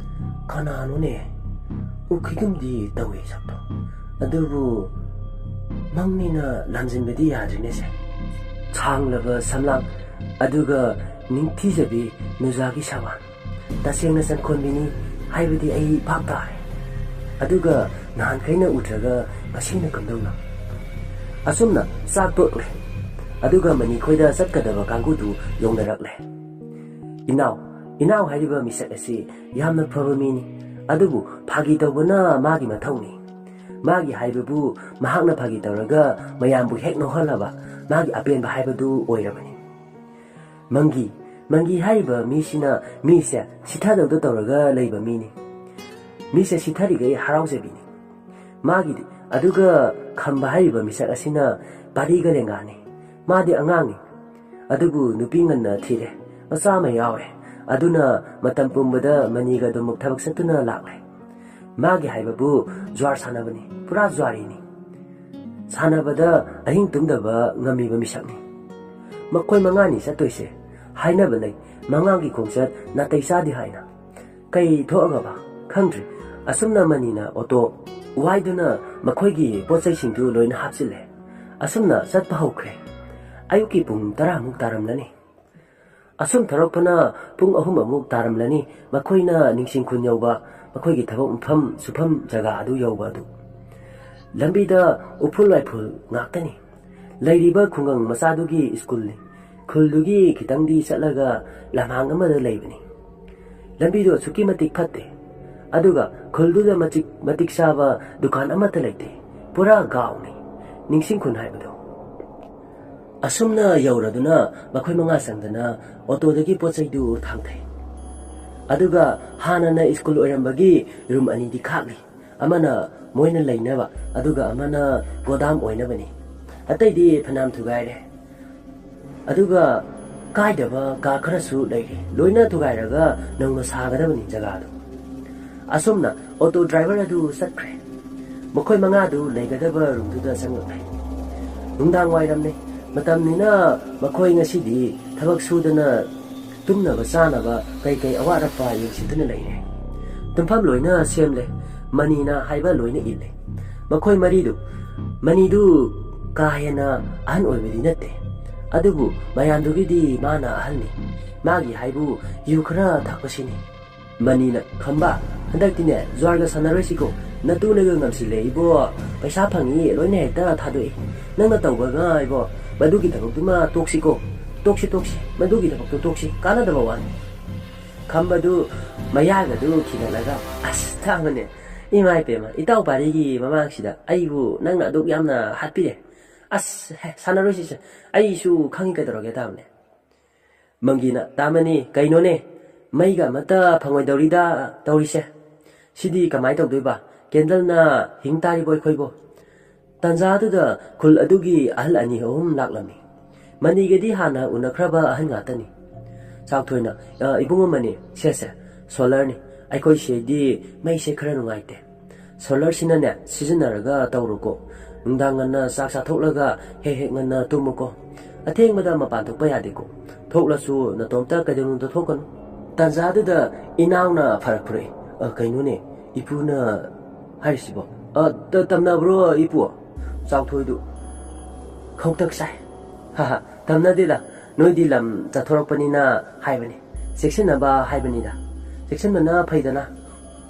ꯀꯅꯥꯅꯣꯅꯦ? ꯎꯈꯤꯒꯨꯝꯗꯤ ꯇꯧꯏ ꯁꯛꯇꯣ꯫ ꯑꯗꯨꯕꯨ ꯃꯪꯅꯤꯅ ꯂꯥꯝꯖꯤꯟꯕꯗꯤ ꯌꯥꯗ꯭ꯔꯤꯅꯦꯁꯦ꯫ ꯁꯥꯡꯂꯕ ꯁꯝꯂꯥꯡ, ꯑꯗꯨꯒ ꯅꯤꯡꯊꯤꯖꯕꯤ ꯅꯨꯖꯥꯒꯤ ꯁꯕꯥꯟ꯫ ꯇꯁꯦꯡꯅ ꯆꯟꯈꯣꯟꯕꯤꯅꯤ ꯍꯥꯏꯕꯗꯤ ꯑꯩ ꯚꯥꯞ ꯇꯥꯔꯦ꯫ ꯑꯗꯨꯒ ꯅꯍꯥꯟꯈꯩꯅ ꯎꯗ꯭ꯔꯒ ꯉꯁꯤꯅ ꯀꯝꯗꯧꯅ?" ꯑꯁꯨꯝꯅ ꯆꯥꯛ ꯇꯣꯛꯂꯦ꯫ ꯑꯗꯨꯒ ꯃꯅꯤꯈꯣꯏꯗ ꯆꯠꯀꯗꯕ ꯀꯥꯡꯕꯨꯗꯨ ꯌꯧꯅꯔꯛꯂꯦ꯫ "ꯏꯅꯥꯎ, ꯏꯅꯥꯎ ꯍꯥꯏꯔꯤꯕ ꯃꯤꯁꯛ ꯑꯁꯤ ꯌꯥꯝꯅ ꯐꯕ ꯃꯤꯅꯤ꯫ ꯑꯗꯨꯕꯨ ꯐꯥꯒꯤ ꯇꯧꯕꯅ ꯃꯥꯒꯤ ꯃꯊꯧꯅꯤ꯫ ꯃꯥꯒꯤ ꯍꯥꯏꯕꯕꯨ ꯃꯍꯥꯛꯅ ꯐꯥꯒꯤ ꯇꯧꯔꯒ ꯃꯌꯥꯝꯕꯨ ꯍꯦꯛ ꯅꯣꯛꯍꯜꯂꯕ ꯃꯥꯒꯤ ꯑꯄꯦꯟꯕ ꯍꯥꯏꯕꯗꯨ ꯑꯣꯏꯔꯕꯅꯤ꯫ ꯃꯪꯒꯤ, ꯃꯪꯒꯤ ꯍꯥꯏꯔꯤꯕ ꯃꯤꯁꯤꯅ ꯃꯤꯁꯦ ꯁꯤꯊꯗꯧꯗ ꯇꯧꯔꯒ ꯂꯩꯕ ꯃꯤꯅꯤ꯫ ꯃꯤꯁꯦ ꯁꯤꯊꯔꯤꯈꯩ ꯍꯔꯥꯎꯖꯕꯤꯅꯤ ꯃꯥꯒꯤꯗꯤ꯫ ꯑꯗꯨꯒ ꯈꯝꯕ ꯍꯥꯏꯔꯤꯕ ꯃꯤꯁꯛ ꯑꯁꯤꯅ ꯄꯥꯔꯤꯒ ꯂꯦꯡꯒꯥꯅꯤ꯫ ꯃꯥꯗꯤ ꯑꯉꯥꯡꯅꯤ꯫ ꯑꯗꯨꯕꯨ ꯅꯨꯄꯤ ꯉꯟꯅ ꯊꯤꯔꯦ꯫ ꯃꯆꯥ ꯑꯃ ꯌꯥꯎꯔꯦ꯫ ꯑꯗꯨꯅ ꯃꯇꯝ ꯄꯨꯝꯕꯗ ꯃꯅꯤꯒ ꯑꯗꯨꯃꯛ ꯊꯕꯛ ꯆꯠꯇꯨꯅ ꯂꯥꯛꯂꯦ꯫ ꯃꯥꯒꯤ ꯍꯥꯏꯕꯕꯨ ꯖ꯭ꯋꯥꯔ ꯁꯥꯟꯅꯕꯅꯤ, ꯄꯨꯔꯥ ꯖ꯭ꯋꯥꯔꯤꯅꯤ꯫ ꯁꯥꯟꯅꯕꯗ ꯑꯍꯤꯡ ꯇꯨꯝꯗꯕ ꯉꯝꯃꯤꯕ ꯃꯤꯁꯛꯅꯤ꯫ ꯃꯈꯣꯏ ꯃꯉꯥꯅꯤ ꯆꯠꯇꯣꯏꯁꯦ꯫ ꯍꯥꯏꯅꯕ ꯂꯩ, ꯃꯉꯥꯒꯤ ꯈꯣꯡꯆꯠ ꯅꯥꯇꯩ ꯆꯥꯗꯦ ꯍꯥꯏꯅ꯫ ꯀꯩ ꯊꯣꯛꯑꯒꯕ? ꯈꯪꯗ꯭ꯔꯤ꯫ ꯑꯁꯨꯝꯅ ꯃꯅꯤꯅ ꯑꯣꯇꯣ ꯋꯥꯏꯗꯨꯅ ꯃꯈꯣꯏꯒꯤ ꯄꯣꯠ ꯆꯩꯁꯤꯡꯗꯨ ꯂꯣꯏꯅ ꯍꯥꯞꯆꯤꯜꯂꯦ꯫ ꯑꯁꯨꯝꯅ ꯆꯠꯄ ꯍꯧꯈ꯭ꯔꯦ꯫ ꯑꯌꯨꯛꯀꯤ ꯄꯨꯡ ꯇꯔꯥꯃꯨꯛ ꯇꯥꯔꯝꯂꯅꯤ꯫ ꯑꯁꯨꯝ ꯊꯧꯔꯛꯄꯅ ꯄꯨꯡ ꯑꯍꯨꯝ ꯑꯃꯨꯛ ꯇꯥꯔꯝꯂꯅꯤ꯫ ꯃꯈꯣꯏꯅ ꯅꯤꯡꯁꯤꯡ ꯈꯨꯟ ꯌꯧꯕ, ꯃꯈꯣꯏꯒꯤ ꯊꯕꯛ ꯃꯐꯝ ꯁꯨꯐꯝ ꯖꯒꯥ ꯑꯗꯨ ꯌꯧꯕ ꯑꯗꯨ꯫ ꯂꯝꯕꯤꯗ ꯎꯐꯨꯜ ꯋꯥꯏꯐꯨꯜ ꯉꯥꯛꯇꯅꯤ꯫ ꯂꯩꯔꯤꯕ ꯈꯨꯡꯒꯪ ꯃꯆꯥꯗꯨꯒꯤ ꯁ꯭ꯀꯨꯜꯅꯤ꯫ ꯈꯨꯜꯗꯨꯒꯤ ꯈꯤꯇꯪꯗꯤ ꯆꯠꯂꯒ ꯂꯝꯍꯥꯡ ꯑꯃꯗ ꯂꯩꯕꯅꯤ꯫ ꯂꯝꯕꯤꯗꯨ ꯑꯁꯨꯛꯀꯤ ꯃꯇꯤꯛ ꯐꯠꯇꯦ꯫ ꯑꯗꯨꯒ ꯈꯨꯜꯗꯨꯗ ꯃꯇꯤꯛ ꯃꯇꯤꯛ ꯆꯥꯕ ꯗꯨꯀꯥꯟ ꯑꯃꯠꯇ ꯂꯩꯇꯦ꯫ ꯄꯨꯔꯥ ꯒꯥꯎꯅꯤ꯫ ꯅꯤꯡꯁꯤꯡ ꯈꯨꯟ ꯍꯥꯏꯕꯗꯣ꯫ ꯑꯁꯨꯝꯅ ꯌꯧꯔꯗꯨꯅ ꯃꯈꯣꯏ ꯃꯉꯥ ꯆꯪꯗꯅ ꯑꯣꯇꯣꯗꯒꯤ ꯄꯣꯠ ꯆꯩꯗꯨ ꯊꯥꯡꯊꯩ꯫ ꯑꯗꯨꯒ ꯍꯥꯟꯅꯅ ꯁ꯭ꯀꯨꯜ ꯑꯣꯏꯔꯝꯕꯒꯤ ꯔꯨꯝ ꯑꯅꯤꯗꯤ ꯈꯥꯛꯂꯤ꯫ ꯑꯃꯅ ꯃꯣꯏꯅ ꯂꯩꯅꯕ, ꯑꯗꯨꯒ ꯑꯃꯅ ꯒꯣꯗꯥꯝ ꯑꯣꯏꯅꯕꯅꯤ꯫ ꯑꯇꯩꯗꯤ ꯐꯅꯌꯥꯝ ꯊꯨꯒꯥꯏꯔꯦ꯫ ꯑꯗꯨꯒ ꯀꯥꯏꯗꯕ ꯀꯥ ꯈꯔꯁꯨ ꯂꯩꯔꯤ꯫ ꯂꯣꯏꯅ ꯊꯨꯒꯥꯏꯔꯒ ꯅꯧꯅ ꯁꯥꯒꯗꯕꯅꯤ ꯖꯒꯥꯗꯣ꯫ ꯑꯁꯨꯝꯅ ꯑꯣꯇꯣ ꯗ꯭ꯔꯥꯏꯚꯔ ꯑꯗꯨ ꯆꯠꯈ꯭ꯔꯦ꯫ ꯃꯈꯣꯏ ꯃꯉꯥꯗꯨ ꯂꯩꯒꯗꯕ ꯔꯨꯝꯗꯨꯗ ꯆꯪꯂꯛꯂꯦ꯫ ꯅꯨꯡꯗꯥꯡ ꯋꯥꯏꯔꯝꯅꯤ꯫ ꯃꯇꯝꯅꯤꯅ ꯃꯈꯣꯏ ꯉꯁꯤꯗꯤ ꯊꯕꯛ ꯁꯨꯗꯅ ꯇꯨꯝꯅꯕ ꯆꯥꯅꯕ ꯀꯩ ꯀꯩ ꯑꯋꯥꯠ ꯑꯄꯥ ꯌꯦꯡꯁꯤꯟꯗꯨꯅ ꯂꯩꯔꯦ꯫ ꯇꯨꯝꯐꯝ ꯂꯣꯏꯅ ꯁꯦꯝꯂꯦ꯫ ꯃꯅꯤꯅ ꯍꯥꯏꯕ ꯂꯣꯏꯅ ꯏꯜꯂꯦ꯫ ꯃꯈꯣꯏ ꯃꯔꯤꯗꯨ, ꯃꯅꯤꯗꯨ ꯀꯥ ꯍꯦꯟꯅ ꯑꯍꯟ ꯑꯣꯏꯕꯗꯤ ꯅꯠꯇꯦ, ꯑꯗꯨꯕꯨ ꯃꯌꯥꯝꯗꯨꯒꯤꯗꯤ ꯃꯥꯅ ꯑꯍꯜꯅꯤ꯫ ꯃꯥꯒꯤ ꯍꯥꯏꯕꯨ ꯌꯨ ꯈꯔ ꯊꯛꯄꯁꯤꯅꯤ꯫ ꯃꯅꯤꯅ, "ꯈꯝꯕ, ꯍꯟꯗꯛꯇꯤꯅꯦ ꯖ꯭ꯋꯥꯔꯒ ꯁꯥꯟꯅꯔꯣꯏꯁꯤꯀꯣ꯫ ꯅꯇꯨꯅꯒ ꯉꯝꯁꯤꯜꯂꯦ ꯏꯕꯣ꯫ ꯄꯩꯁꯥ ꯐꯪꯉꯤ ꯂꯣꯏꯅ ꯍꯦꯛꯇ ꯊꯥꯗꯣꯛꯏ꯫ ꯅꯪꯅ ꯇꯧꯕꯒ ꯏꯕꯣ, ꯃꯗꯨꯒꯤ ꯊꯕꯛꯇꯨꯃ ꯇꯣꯛꯁꯤꯀꯣ꯫ ꯇꯣꯛꯁꯤ, ꯇꯣꯛꯁꯤ꯫ ꯃꯗꯨꯒꯤ ꯊꯕꯛꯇꯨ ꯇꯣꯛꯁꯤ꯫ ꯀꯥꯟꯅꯗꯕ ꯋꯥꯅꯤ꯫" ꯈꯝꯕꯗꯨ ꯃꯌꯥꯒꯗꯨ ꯈꯤꯒꯠꯂꯒ, "ꯑꯁ, ꯊꯥꯡꯃꯅꯦ꯫ ꯏꯃꯥ ꯏꯄꯦꯝꯃ, ꯏꯇꯥꯎ ꯄꯥꯔꯤꯒꯤ ꯃꯃꯥꯡꯁꯤꯗ ꯑꯩꯕꯨ ꯅꯪꯅ ꯑꯗꯨꯛ ꯌꯥꯝꯅ ꯍꯥꯠꯄꯤꯔꯦ꯫ ꯑꯁ, ꯍꯦ, ꯁꯥꯟꯅꯔꯣꯏꯁꯤꯁꯦ꯫ ꯑꯩꯁꯨ ꯈꯪꯉꯤ ꯀꯩꯗꯧꯔꯒꯦ ꯇꯥꯕꯅꯦ꯫" ꯃꯪꯒꯤꯅ, "ꯇꯥꯃꯅꯤ, ꯀꯩꯅꯣꯅꯦ? ꯃꯩꯒ ꯑꯃꯠꯇ ꯐꯪꯉꯣꯏꯗꯧꯔꯤꯗ ꯇꯧꯔꯤꯁꯦ꯫ ꯁꯤꯗꯤ ꯀꯃꯥꯏ ꯇꯧꯗꯣꯏꯕ? ꯀꯦꯟꯗꯜꯅ ꯍꯤꯡ ꯇꯥꯔꯤꯕꯣ ꯑꯩꯈꯣꯏꯕꯣ?" ꯇꯥꯟꯖꯥꯗꯨꯗ ꯈꯨꯜ ꯑꯗꯨꯒꯤ ꯑꯍꯜ ꯑꯅꯤ ꯑꯍꯨꯝ ꯂꯥꯛꯂꯝꯃꯤ꯫ ꯃꯅꯤꯒꯗꯤ ꯍꯥꯟꯅ ꯎꯅꯈ꯭ꯔꯕ ꯑꯍꯜ ꯉꯥꯛꯇꯅꯤ꯫ ꯆꯥꯎꯊꯣꯏꯅ, "ꯑ, ꯏꯕꯨꯡꯉꯣ ꯃꯅꯤ, ꯁꯦ, ꯁꯦ, ꯁꯣꯂꯔꯅꯤ꯫ ꯑꯩꯈꯣꯏ ꯁꯤꯗꯤ ꯃꯩꯁꯦ ꯈꯔ ꯅꯨꯡꯉꯥꯏꯇꯦ꯫ ꯁꯣꯂꯔꯁꯤꯅꯅꯦ ꯁꯤꯖꯤꯟꯅꯔꯒ ꯇꯧꯔꯣꯀꯣ꯫ ꯅꯨꯡꯗꯥꯡ ꯉꯟꯅ ꯆꯥꯛ ꯆꯥꯊꯣꯛꯂꯒ ꯍꯦꯛ ꯍꯦꯛ ꯉꯟꯅ ꯇꯨꯝꯃꯨꯀꯣ꯫ ꯑꯊꯦꯡꯕꯗ ꯃꯄꯥꯟ ꯊꯣꯛꯄ ꯌꯥꯗꯦꯀꯣ꯫ ꯊꯣꯛꯂꯁꯨ ꯅꯇꯣꯝꯇ ꯀꯩꯗꯧꯅꯨꯡꯗ ꯊꯣꯛꯀꯅꯨ꯫" ꯇꯥꯟꯖꯥꯗꯨꯗ ꯏꯅꯥꯎꯅ ꯐꯔꯛ ꯐꯨꯔꯛꯏ꯫ "ꯑ, ꯀꯩꯅꯣꯅꯦ? ꯏꯄꯨꯅ ꯍꯥꯏꯔꯤꯁꯤꯕꯣ? ꯑ, ꯇ-, ꯇꯝꯅꯕ꯭ꯔꯣ, ꯏꯄꯨ? ꯆꯥꯎꯊꯣꯏꯗꯨ ꯈꯧꯇꯛ ꯆꯥꯏ꯫ "ꯍꯥ ꯍꯥ, ꯇꯝꯅꯗꯦꯗ, ꯅꯣꯏꯗꯤ ꯂꯝ ꯆꯠꯊꯣꯔꯛꯄꯅꯤꯅ ꯍꯥꯏꯕꯅꯤ꯫ ꯆꯦꯛꯁꯤꯟꯅꯕ ꯍꯥꯏꯕꯅꯤꯗ꯫ ꯆꯦꯛꯁꯤꯟꯕꯅ ꯐꯩꯗꯅ꯫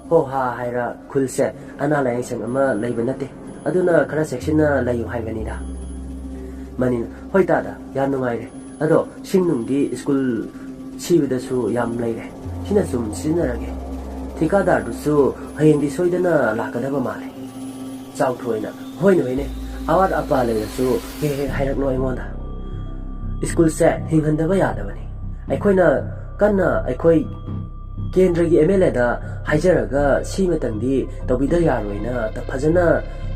ꯍꯣ ꯍꯥ ꯍꯥꯏꯔ ꯈꯨꯜꯁꯦ ꯑꯅꯥ ꯂꯥꯏꯌꯦꯡ ꯁꯪ ꯑꯃ ꯂꯩꯕ ꯅꯠꯇꯦ꯫ ꯑꯗꯨꯅ ꯈꯔ ꯆꯦꯛꯁꯤꯟꯅ ꯂꯩꯌꯨ ꯍꯥꯏꯕꯅꯤꯗ꯫" ꯃꯅꯤꯅ, "ꯍꯣꯏ ꯇꯥꯗ, ꯌꯥꯝ ꯅꯨꯡꯉꯥꯏꯔꯦ꯫ ꯑꯗꯣ ꯁꯤꯡ ꯅꯨꯡꯗꯤ ꯁ꯭ꯀꯨꯜ ꯁꯤꯕꯗꯁꯨ ꯌꯥꯝ ꯂꯩꯔꯦ꯫ ꯁꯤꯅ ꯁꯨꯝ ꯁꯤꯖꯤꯟꯅꯔꯒꯦ꯫ ꯊꯤꯀꯥꯗꯥꯔꯗꯨꯁꯨ ꯍꯌꯦꯡꯗꯤ ꯁꯣꯏꯗꯅ ꯂꯥꯛꯀꯗꯕ ꯃꯥꯜꯂꯦ꯫" ꯆꯥꯎꯊꯣꯏꯅ, "ꯍꯣꯏꯅꯦ, ꯍꯣꯏꯅꯦ, ꯑꯋꯥꯠ ꯑꯄꯥ ꯂꯩꯔꯁꯨ ꯍꯦꯛ ꯍꯦꯛ ꯍꯥꯏꯔꯛꯂꯣ ꯑꯩꯉꯣꯟꯗ꯫ ꯁ꯭ꯀꯨꯜꯁꯦ ꯍꯤꯡꯍꯟꯗꯕ ꯌꯥꯗꯕꯅꯤ꯫ ꯑꯩꯈꯣꯏꯅ ꯀꯟꯅ ꯑꯩꯈꯣꯏ ꯀꯦꯟꯗ꯭ꯔꯒꯤ ꯑꯦꯝ ꯑꯦꯜ ꯑꯦꯗ ꯍꯥꯏꯖꯔꯒ ꯁꯤꯃꯇꯪꯗꯤ ꯇꯧꯕꯤꯗ ꯌꯥꯔꯣꯏꯅ ꯐꯖꯅ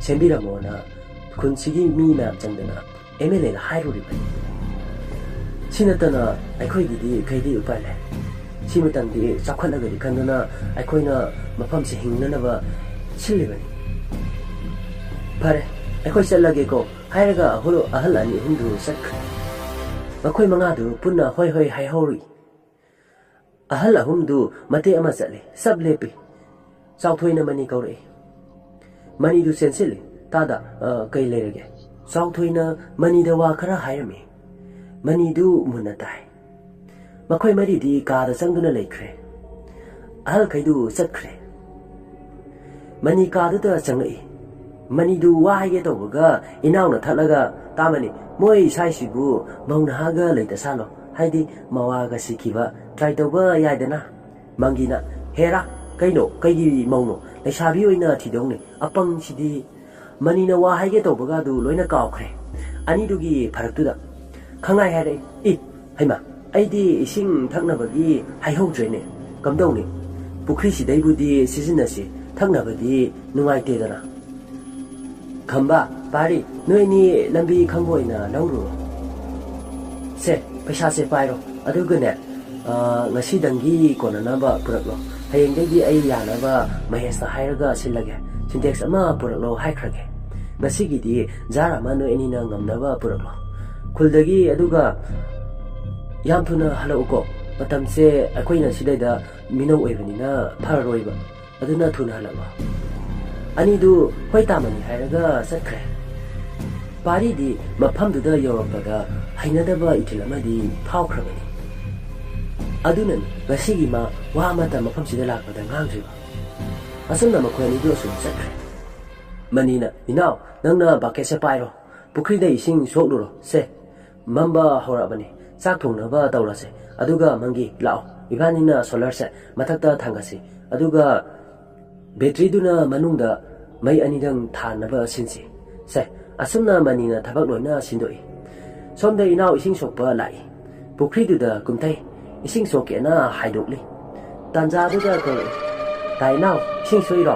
ꯁꯦꯝꯕꯤꯔꯝꯃꯣꯅ ꯈꯨꯟꯁꯤꯒꯤ ꯃꯤ ꯃꯌꯥꯝ ꯆꯪꯗꯅ ꯑꯦꯝ ꯑꯦꯜ ꯑꯦꯗ ꯍꯥꯏꯔꯨꯔꯤꯕꯅꯤ꯫ ꯁꯤ ꯅꯠꯇꯅ ꯑꯩꯈꯣꯏꯒꯤꯗꯤ ꯀꯩꯗꯤ ꯎꯄꯥꯏ ꯂꯩ? ꯁꯤꯃꯇꯪꯗꯤ ꯆꯥꯎꯈꯠꯂꯒꯗꯤ ꯈꯟꯗꯨꯅ ꯑꯩꯈꯣꯏꯅ ꯃꯐꯝꯁꯤ ꯍꯤꯡꯅꯅꯕ ꯁꯤꯜꯂꯤꯕꯅꯤ꯫" "ꯐꯔꯦ, ꯑꯩꯈꯣꯏ ꯆꯠꯂꯒꯦꯀꯣ" ꯍꯥꯏꯔꯒ ꯑꯍꯨ-, ꯑꯍꯜ ꯑꯅꯤ ꯑꯍꯨꯝꯗꯨ ꯆꯠꯈ꯭ꯔꯦ꯫ ꯃꯈꯣꯏ ꯃꯉꯥꯗꯨ ꯄꯨꯟꯅ ꯍꯣꯏ ꯍꯣꯏ ꯍꯥꯏꯍꯧꯔꯤ꯫ ꯑꯍꯜ ꯑꯍꯨꯝꯗꯨ ꯃꯇꯦꯛ ꯑꯃ ꯆꯠꯂꯤ, ꯆꯞ ꯂꯦꯞꯄꯤ꯫ ꯆꯥꯎꯊꯣꯏꯅ ꯃꯅꯤ ꯀꯧꯔꯛꯏ꯫ ꯃꯅꯤꯗꯨ ꯆꯦꯟꯁꯤꯜꯂꯤ꯫ "ꯇꯥꯗ, ꯑ, ꯀꯩ ꯂꯩꯔꯒꯦ?" ꯆꯥꯎꯊꯣꯏꯅ ꯃꯅꯤꯗ ꯋꯥ ꯈꯔ ꯍꯥꯏꯔꯝꯃꯤ꯫ ꯃꯅꯤꯗꯨ ꯃꯨꯟꯅ ꯇꯥꯏ꯫ ꯃꯈꯣꯏ ꯃꯔꯤꯗꯤ ꯀꯥꯗ ꯆꯪꯗꯨꯅ ꯂꯩꯈ꯭ꯔꯦ꯫ ꯑꯍꯜꯈꯩꯗꯨ ꯆꯠꯈ꯭ꯔꯦ꯫ ꯃꯅꯤ ꯀꯥꯗꯨꯗ ꯆꯪꯂꯛꯏ꯫ ꯃꯅꯤꯗꯨ ꯋꯥ ꯍꯥꯏꯒꯦ ꯇꯧꯕꯒ ꯏꯅꯥꯎꯅ ꯊꯠꯂꯒ, "ꯇꯥꯃꯅꯤ, ꯃꯣꯏ ꯁ꯭ꯋꯥꯏꯁꯤꯕꯨ ꯃꯧ ꯅꯍꯥꯒ ꯂꯩꯇ ꯁꯥꯠꯂꯣ, ꯍꯥꯏꯗꯤ ꯃꯋꯥꯒ ꯁꯤꯈꯤꯕ, ꯇ꯭ꯔꯥꯏ ꯇꯧꯕ ꯌꯥꯏꯗꯅ?" ꯃꯪꯒꯤꯅ, "ꯍꯦꯔꯥ, ꯀꯩꯅꯣ, ꯀꯩꯒꯤ ꯃꯧꯅꯣ? ꯂꯩꯁꯥꯕꯤ ꯑꯣꯏꯅ ꯊꯤꯗꯧꯅꯤ, ꯑꯄꯪꯁꯤꯗꯤ꯫" ꯃꯅꯤꯅ ꯋꯥ ꯍꯥꯏꯒꯦ ꯇꯧꯕꯒꯗꯨ ꯂꯣꯏꯅ ꯀꯥꯎꯈ꯭ꯔꯦ꯫ ꯑꯅꯤꯗꯨꯒꯤ ꯐꯔꯛꯇꯨꯗ ꯈꯪꯉꯥꯏ ꯍꯥꯏꯔꯛꯏ, "ꯏ, ꯍꯩꯃꯥ, ꯑꯩꯗꯤ ꯏꯁꯤꯡ ꯊꯛꯅꯕꯒꯤ ꯍꯥꯏꯍꯧꯗ꯭ꯔꯦꯅꯦ꯫ ꯀꯝꯗꯧꯅꯤ? ꯄꯨꯈ꯭ꯔꯤꯁꯤꯗꯩꯕꯨꯗꯤ ꯁꯤꯖꯤꯟꯅꯁꯤ, ꯊꯛꯅꯕꯗꯤ ꯅꯨꯡꯉꯥꯏꯇꯦꯗꯅ꯫" "ꯈꯝꯕ, ꯄꯥꯔꯤ, ꯅꯣꯏ ꯑꯅꯤ ꯂꯝꯕꯤ ꯈꯪꯕ ꯑꯣꯏꯅ ꯂꯧꯔꯨꯔꯣ꯫ ꯁꯦ, ꯄꯩꯁꯥꯁꯦ ꯄꯥꯏꯔꯣ, ꯑꯗꯨꯒꯅꯦ, ꯑ, ꯉꯁꯤꯗꯪꯒꯤ ꯀꯣꯟꯅꯅꯕ ꯄꯨꯔꯛꯂꯣ꯫ ꯍꯌꯦꯡꯗꯒꯤꯗꯤ ꯑꯩ ꯌꯥꯅꯕ ꯃꯍꯦꯁꯇ ꯍꯥꯏꯔꯒ ꯁꯤꯜꯂꯒꯦ꯫ ꯁꯤꯟꯇꯦꯛꯁ ꯑꯃ ꯄꯨꯔꯛꯂꯣ ꯍꯥꯏꯈ꯭ꯔꯒꯦ꯫ ꯉꯁꯤꯒꯤꯗꯤ ꯖꯥꯔ ꯑꯃ ꯅꯣꯏ ꯑꯅꯤꯅ ꯉꯝꯅꯕ ꯄꯨꯔꯛꯂꯣ꯫ ꯈꯨꯜꯗꯒꯤ ꯑꯗꯨꯒ ꯌꯥꯝ ꯊꯨꯅ ꯍꯜꯂꯛꯎꯀꯣ꯫ ꯃꯇꯝꯁꯦ ꯑꯩꯈꯣꯏꯅ ꯁꯤꯗꯩꯗ ꯃꯤꯅꯧ ꯑꯣꯏꯕꯅꯤꯅ ꯐꯔꯔꯣꯏꯕ꯫ ꯑꯗꯨꯅ ꯊꯨꯅ ꯍꯜꯂꯛꯂꯣ꯫ ꯑꯅꯤꯗꯨ ꯍꯣꯏ ꯇꯥꯃꯅꯤ ꯍꯥꯏꯔꯒ ꯆꯠꯈ꯭ꯔꯦ꯫ ꯄꯥꯔꯤꯗꯤ ꯃꯐꯝꯗꯨꯗ ꯌꯧꯔꯛꯄꯗ ꯍꯩꯅꯗꯕ ꯏꯊꯤꯜ ꯑꯃꯗꯤ ꯐꯥꯎꯈ꯭ꯔꯕꯅꯤ꯫ ꯑꯗꯨꯅꯅꯤ ꯉꯁꯤꯒꯤ ꯃꯥ ꯋꯥ ꯑꯃꯠꯇ ꯃꯐꯝꯁꯤꯗ ꯂꯥꯛꯄꯗ ꯉꯥꯡꯗ꯭ꯔꯤꯕ꯫ ꯑꯁꯨꯝꯅ ꯃꯈꯣꯏ ꯑꯅꯤꯗꯨ ꯑꯁꯨꯝ ꯆꯠꯈ꯭ꯔꯦ꯫ ꯃꯅꯤꯅ, "ꯏꯅꯥꯎ, ꯅꯪꯅ ꯕꯛꯀꯦꯠꯁꯦ ꯄꯥꯏꯔꯣ, ꯄꯨꯈ꯭ꯔꯤꯗ ꯏꯁꯤꯡ ꯁꯣꯛꯂꯨꯔꯣ꯫ ꯁꯦ, ꯃꯝꯕ ꯍꯧꯔꯛꯑꯕꯅꯤ, ꯆꯥꯛ ꯊꯣꯡꯅꯕ ꯇꯧꯔꯁꯦ꯫ ꯑꯗꯨꯒ ꯃꯪꯒꯤ, ꯂꯥꯛꯑꯣ, ꯏꯕꯥꯅꯤꯅ ꯁꯣꯂꯔꯁꯦ ꯃꯊꯛꯇ ꯊꯥꯡꯒꯠꯁꯤ꯫ ꯑꯗꯨꯒ ꯕꯦꯇ꯭ꯔꯤꯗꯨꯅ ꯃꯅꯨꯡꯗ ꯃꯩ ꯑꯅꯤꯗꯪ ꯊꯥꯅꯕ ꯁꯤꯟꯁꯤ꯫" ꯁꯦ, ꯑꯁꯨꯝꯅ ꯃꯅꯤꯅ ꯊꯕꯛ ꯂꯣꯏꯅ ꯁꯤꯟꯗꯣꯛꯏ꯫ ꯁꯣꯝꯗ ꯏꯅꯥꯎ ꯏꯁꯤꯡ ꯁꯣꯛꯄ ꯂꯥꯛꯏ꯫ ꯄꯨꯈ꯭ꯔꯤꯗꯨꯗ ꯀꯨꯝꯊꯩ꯫ ꯏꯁꯤꯡ ꯁꯣꯛꯀꯦꯅ ꯍꯥꯏꯗꯣꯛꯂꯤ꯫ ꯇꯥꯟꯖꯥꯗꯨꯗ ꯀꯧꯔꯛꯏ, "ꯇꯥ ꯏꯅꯥꯎ, ꯏꯁꯤꯡ ꯁꯣꯛꯏꯔꯣ?"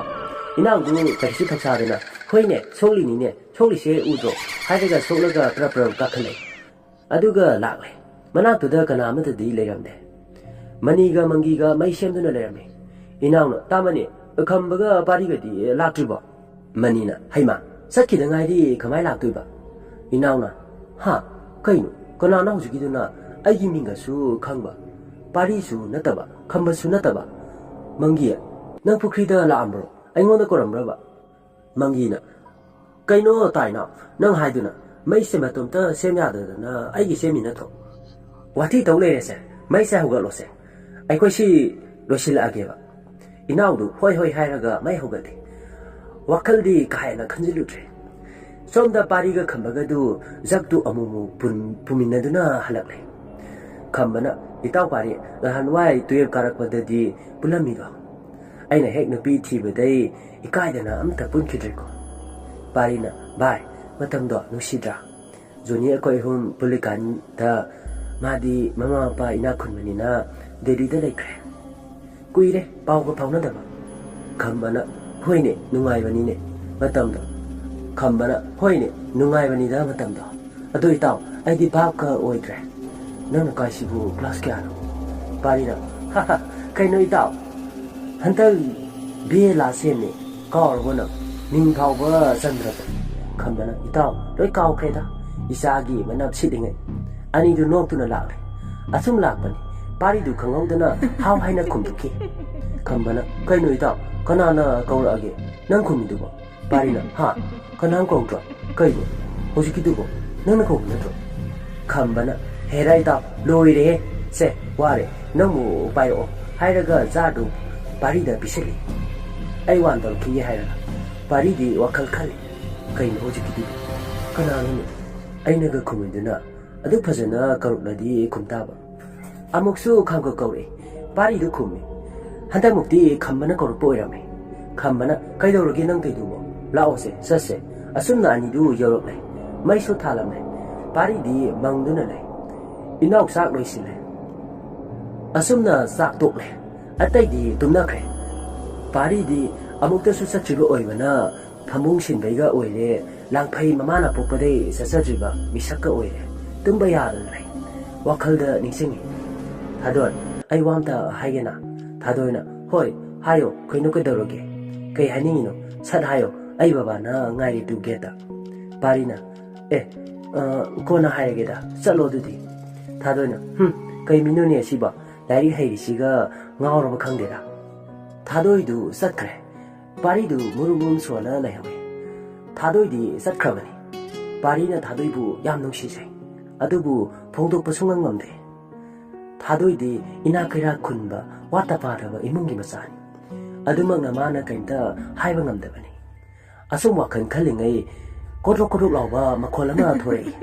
ꯏꯅꯥꯎꯗꯨ ꯀꯩꯁꯨ ꯊꯧꯁꯥꯗꯅ, "ꯍꯣꯏꯅꯦ, ꯁꯣꯛꯂꯤꯅꯤꯅꯦ, ꯁꯣꯛꯂꯤꯁꯦ ꯎꯗ꯭ꯔꯣ?" ꯍꯥꯏꯔꯒ ꯁꯣꯛꯂꯒ ꯄ꯭ꯔꯞ ꯄ꯭ꯔꯞ ꯀꯥꯈꯠꯂꯛꯏ꯫ ꯑꯗꯨꯒ ꯂꯥꯛꯂꯦ꯫ ꯃꯅꯥꯛꯇꯨꯗ ꯀꯅꯥ ꯑꯃꯠꯇꯗꯤ ꯂꯩꯔꯝꯗꯦ꯫ ꯃꯅꯤꯒ ꯃꯪꯒꯤꯒ ꯃꯩ ꯁꯦꯝꯗꯨꯅ ꯂꯩꯔꯝꯃꯤ꯫ ꯏꯅꯥꯎꯅ, "ꯇꯥꯃꯅꯤ, ꯈꯝꯕꯒ ꯄꯥꯔꯤꯒꯗꯤ ꯂꯥꯛꯇ꯭ꯔꯤꯕꯣ?" ꯃꯅꯤꯅ, "ꯍꯩꯃꯥ, ꯆꯠꯈꯤꯗ ꯉꯥꯏꯔꯤ, ꯀꯃꯥꯏ ꯂꯥꯛꯇꯣꯏꯕ?" ꯏꯅꯥꯎꯅ, "ꯍꯥ? ꯀꯩꯅꯣ? ꯀꯅꯥꯅꯣ ꯍꯧꯖꯤꯛꯀꯤꯗꯨꯅ? ꯑꯩꯒꯤ ꯃꯤꯡꯒꯁꯨ ꯈꯪꯕ, ꯄꯥꯔꯤꯁꯨ ꯅꯠꯇꯕ, ꯈꯝꯕꯁꯨ ꯅꯠꯇꯕ꯫ ꯃꯪꯒꯤ, ꯅꯪ ꯄꯨꯈ꯭ꯔꯤꯗ ꯂꯥꯛꯑꯝꯕ꯭ꯔꯣ? ꯑꯩꯉꯣꯟꯗ ꯀꯧꯔꯝꯕ꯭ꯔꯕ?" ꯃꯪꯒꯤꯅ, "ꯀꯩꯅꯣ ꯇꯥ ꯏꯅꯥꯎ, ꯅꯪ ꯍꯥꯏꯗꯨꯅ ꯃꯩꯁꯦ ꯃꯇꯣꯝꯇ ꯁꯦꯝ ꯌꯥꯗꯗꯅ ꯑꯩꯒꯤ ꯁꯦꯝꯃꯤ ꯅꯠꯇ꯭ꯔꯣ? ꯋꯥꯊꯤ ꯇꯧ ꯂꯩꯔꯦꯁꯦ, ꯃꯩꯁꯦ ꯍꯧꯒꯠꯂꯣꯁꯦ, ꯑꯩꯈꯣꯏ ꯁꯤ ꯂꯣꯏꯁꯤꯜꯂꯛꯑꯒꯦꯕ꯫" ꯏꯅꯥꯎꯗꯨ ꯍꯣꯏ ꯍꯣꯏ ꯍꯥꯏꯔꯒ ꯃꯩ ꯍꯧꯒꯠꯂꯤ꯫ ꯋꯥꯈꯜꯗꯤ ꯀꯥ ꯍꯦꯟꯅ ꯈꯟꯖꯤꯜꯂꯨꯗ꯭ꯔꯦ꯫ ꯁꯣꯝꯗ ꯄꯥꯔꯤꯒ ꯈꯝꯕꯒꯗꯨ ꯖꯛꯇꯨ ꯑꯃꯨꯛꯃꯨꯛ ꯄꯨꯟ-, ꯄꯨꯃꯤꯟꯅꯗꯨꯅ ꯍꯜꯂꯛꯂꯦ꯫ ꯈꯝꯕꯅ, "ꯏꯇꯥꯎ ꯄꯥꯔꯤ, ꯅꯍꯥꯟꯋꯥꯏ ꯇꯨꯌꯦꯜꯞ ꯀꯥꯔꯛꯄꯗꯗꯤ ꯄꯨꯜꯂꯝꯃꯤꯗꯣ꯫ ꯑꯩꯅ ꯍꯦꯛ ꯅꯨꯄꯤ ꯊꯤꯕꯗꯩ ꯏꯀꯥꯏꯗꯅ ꯑꯝꯇ ꯄꯨꯟꯈꯤꯗ꯭ꯔꯦꯀꯣ꯫" ꯄꯥꯔꯤꯅ, "ꯚꯥꯏ, ꯃꯇꯝꯗꯣ ꯅꯨꯡꯁꯤꯗ꯭ꯔꯥ? ꯖꯣꯅꯤ ꯑꯩꯈꯣꯏ ꯑꯍꯨꯝ ꯄꯨꯜꯂꯤꯀꯥꯟꯗ ꯃꯥꯗꯤ ꯃꯃꯥ ꯃꯄꯥ ꯏꯅꯥꯛ ꯈꯨꯟꯕꯅꯤꯅ ꯗꯦꯜꯂꯤꯗ ꯂꯩꯈ꯭ꯔꯦ꯫ ꯀꯨꯏꯔꯦ ꯄꯥꯎꯒ ꯐꯥꯎꯅꯗꯕ꯫" ꯈꯝꯕꯅ, "ꯍꯣꯏꯅꯦ, ꯅꯨꯡꯉꯥꯏꯕꯅꯤꯅꯦ ꯃꯇꯝꯗꯣ꯫" ꯈꯝꯕꯅ, "ꯍꯣꯏꯅꯦ, ꯅꯨꯡꯉꯥꯏꯕꯅꯤꯗ ꯃꯇꯝꯗꯣ꯫ ꯑꯗꯣ ꯏꯇꯥꯎ, ꯑꯩꯗꯤ ꯚꯥꯞꯀ ꯑꯣꯏꯗ꯭ꯔꯦ꯫ ꯅꯪꯅ ꯀꯥꯏꯁꯤꯕꯨ ꯀ꯭ꯂꯥꯁ ꯀꯌꯥꯅꯣ?" ꯄꯥꯔꯤꯅ, "ꯍꯥ ꯍꯥ, ꯀꯩꯅꯣ ꯏꯇꯥꯎ, ꯍꯟꯗꯛ ꯕꯤ ꯑꯦ ꯂꯥꯁ ꯁꯦꯝꯅꯤ, ꯀꯥꯎꯔꯕꯣ ꯅꯪ? ꯃꯤꯡ ꯐꯥꯎꯕ ꯆꯟꯗ꯭ꯔꯕ꯫" ꯈꯝꯕꯅ, "ꯏꯇꯥꯎ, ꯂꯣꯏ ꯀꯥꯎꯈ꯭ꯔꯦꯗ, ꯏꯆꯥꯒꯤ ꯃꯅꯞ ꯁꯤꯠꯂꯤꯉꯩ꯫" ꯑꯅꯤꯗꯨ ꯅꯣꯛꯇꯨꯅ ꯂꯥꯛꯂꯦ꯫ ꯑꯁꯨꯝ ꯂꯥꯛꯄꯅꯤ꯫ ꯄꯥꯔꯤꯗꯨ ꯈꯪꯍꯧꯗꯅ ꯍꯥꯎ ꯍꯥꯏꯅ ꯈꯨꯝꯗꯣꯛꯈꯤ꯫ ꯈꯝꯕꯅ, "ꯀꯩꯅꯣ ꯏꯇꯥꯎ, ꯀꯅꯥꯅ ꯀꯧꯔꯛꯑꯒꯦ? ꯅꯪ ꯈꯨꯝꯃꯤꯗꯨꯕꯣ?" ꯄꯥꯔꯤꯅ, "ꯍꯥ? ꯀꯅꯥꯝ ꯀꯧꯗ꯭ꯔꯣ? ꯀꯩꯅꯣ? ꯍꯧꯖꯤꯛꯀꯤꯗꯨꯕꯣ ꯅꯪꯅ ꯀꯧꯕ ꯅꯠꯇ꯭ꯔꯣ?" ꯈꯝꯕꯅ, "ꯍꯦꯔꯥ ꯏꯇꯥꯎ, ꯂꯣꯏꯔꯦꯍꯦ꯫ ꯁꯦ, ꯋꯥꯔꯦ꯫ ꯅꯪꯕꯨ ꯄꯥꯏꯔꯛꯑꯣ" ꯍꯥꯏꯔꯒ ꯖꯥꯔꯗꯨ ꯄꯥꯔꯤꯗ ꯄꯤꯁꯜꯂꯤ꯫ "ꯑꯩ ꯋꯥꯟ ꯇꯧꯔꯛꯈꯤꯒꯦ" ꯍꯥꯏꯔꯒ ꯄꯥꯔꯤꯗꯤ ꯋꯥꯈꯜ ꯈꯜꯂꯤ꯫ "ꯀꯩꯅꯣ ꯍꯧꯖꯤꯛꯀꯤꯗꯨꯕꯨ? ꯀꯅꯥꯅꯣꯅꯦ? ꯑꯩꯅꯒ ꯈꯨꯝꯃꯤꯗꯨꯅ ꯑꯗꯨꯛ ꯐꯖꯅ ꯀꯧꯔꯛꯂꯗꯤ ꯈꯨꯝ ꯇꯥꯕ꯫ ꯑꯃꯨꯛꯁꯨ ꯈꯝꯒ ꯀꯧꯔꯛꯏ꯫ ꯄꯥꯔꯤꯗꯨ ꯈꯨꯝꯃꯤ꯫ ꯍꯟꯗꯛꯃꯨꯛꯇꯤ ꯈꯝꯕꯅ ꯀꯧꯔꯛꯄ ꯑꯣꯏꯔꯝꯃꯤ꯫ ꯈꯝꯕꯅ, "ꯀꯩꯗꯧꯔꯒꯦ ꯅꯪ ꯇꯧꯏꯗꯨꯕꯣ? ꯂꯥꯛꯑꯣꯁꯦ, ꯆꯠꯁꯦ꯫ ꯑꯁꯨꯝꯅ ꯑꯅꯤꯗꯨ ꯌꯧꯔꯛꯂꯦ꯫ ꯃꯩꯁꯨ ꯊꯥꯜꯂꯝꯂꯦ꯫ ꯄꯥꯔꯤꯗꯤ ꯃꯪꯗꯨꯅ ꯂꯩ꯫ ꯏꯅꯥꯎ ꯆꯥꯛ ꯂꯣꯏꯁꯤꯜꯂꯦ꯫ ꯑꯁꯨꯝꯅ ꯆꯥꯛ ꯇꯣꯛꯂꯦ꯫ ꯑꯇꯩꯗꯤ ꯇꯨꯝꯅꯈ꯭ꯔꯦ꯫ ꯄꯥꯔꯤꯗꯤ ꯑꯃꯨꯛꯇꯁꯨ ꯆꯠꯇ꯭ꯔꯤꯕ ꯑꯣꯏꯕꯅ ꯐꯃꯨꯡ ꯁꯤꯟꯕꯩꯒ ꯑꯣꯏꯔꯦ, ꯂꯥꯡꯐꯩ ꯃꯃꯥꯅ ꯄꯣꯛꯄꯗꯩ ꯆꯠꯆꯗ꯭ꯔꯤꯕ ꯃꯤꯁꯛꯀ ꯑꯣꯏꯔꯦ꯫ ꯇꯨꯝꯕ ꯌꯥꯗꯅ ꯂꯩ꯫ ꯋꯥꯈꯜꯗ ꯅꯤꯡꯁꯤꯡꯉꯤ꯫ "ꯊꯥꯗꯣꯏ, ꯑꯩ ꯋꯥ ꯑꯝꯇ ꯍꯥꯏꯒꯦꯅ?" ꯊꯥꯗꯣꯏꯅ, "ꯍꯣꯏ, ꯍꯥꯏꯌꯣ, ꯀꯩꯅꯣ ꯀꯩꯗꯧꯔꯒꯦ? ꯀꯩ ꯍꯥꯏꯅꯤꯡꯉꯤꯅꯣ? ꯁꯠ ꯍꯥꯏꯌꯣ, ꯑꯩ ꯕꯕꯥꯅ ꯉꯥꯏꯔꯤ ꯇꯨ ꯒꯦꯠꯇ꯫" ꯄꯥꯔꯤꯅ, "ꯑꯦ, ꯑ, ꯀꯣꯟꯅ ꯍꯥꯏꯔꯒꯦꯗ, ꯆꯠꯂꯣ ꯑꯗꯨꯗꯤ꯫" ꯊꯥꯗꯣꯏꯅ, "ꯍꯨꯝ, ꯀꯩ ꯃꯤꯅꯣꯅꯦ ꯑꯁꯤꯕꯣ? ꯂꯥꯏꯔꯤꯛ ꯍꯩꯔꯤꯁꯤꯒ ꯉꯥꯎꯔꯕ ꯈꯪꯗꯦꯗ꯫" ꯊꯥꯗꯣꯏꯗꯨ ꯆꯠꯈ꯭ꯔꯦ꯫ ꯄꯥꯔꯤꯗꯨ ꯃꯨꯔꯨꯝ ꯃꯨꯔꯨꯝ ꯁꯣꯜꯂ ꯂꯩꯍꯧꯏ꯫ ꯊꯥꯗꯣꯏꯗꯤ ꯆꯠꯈ꯭ꯔꯕꯅꯤ꯫ ꯄꯥꯔꯤꯅ ꯊꯥꯗꯣꯏꯕꯨ ꯌꯥꯝ ꯅꯨꯡꯁꯤꯖꯩ꯫ ꯑꯗꯨꯕꯨ ꯐꯣꯡꯗꯣꯛꯄ ꯁꯨꯡꯉꯝ ꯉꯝꯗꯦ꯫ ꯊꯥꯗꯣꯏꯗꯤ ꯏꯅꯥꯛ ꯀꯩꯔꯥꯛ ꯈꯨꯟꯕ, ꯋꯥꯠꯇ ꯄꯥꯗꯕ ꯏꯃꯨꯡꯒꯤ ꯃꯆꯥꯅꯤ꯫ ꯑꯗꯨꯃꯛꯅ ꯃꯥꯅ ꯀꯔꯤꯝꯇ ꯍꯥꯏꯕ ꯉꯝꯗꯕꯅꯤ꯫ ꯑꯁꯨꯝ ꯋꯥꯈꯜ ꯈꯜꯂꯤꯉꯩ ꯀꯣꯗ꯭ꯔꯣꯛ ꯀꯣꯗ꯭ꯔꯣꯛ ꯂꯥꯎꯕ ꯃꯈꯣꯜ ꯑꯃ ꯊꯣꯔꯛꯏ꯫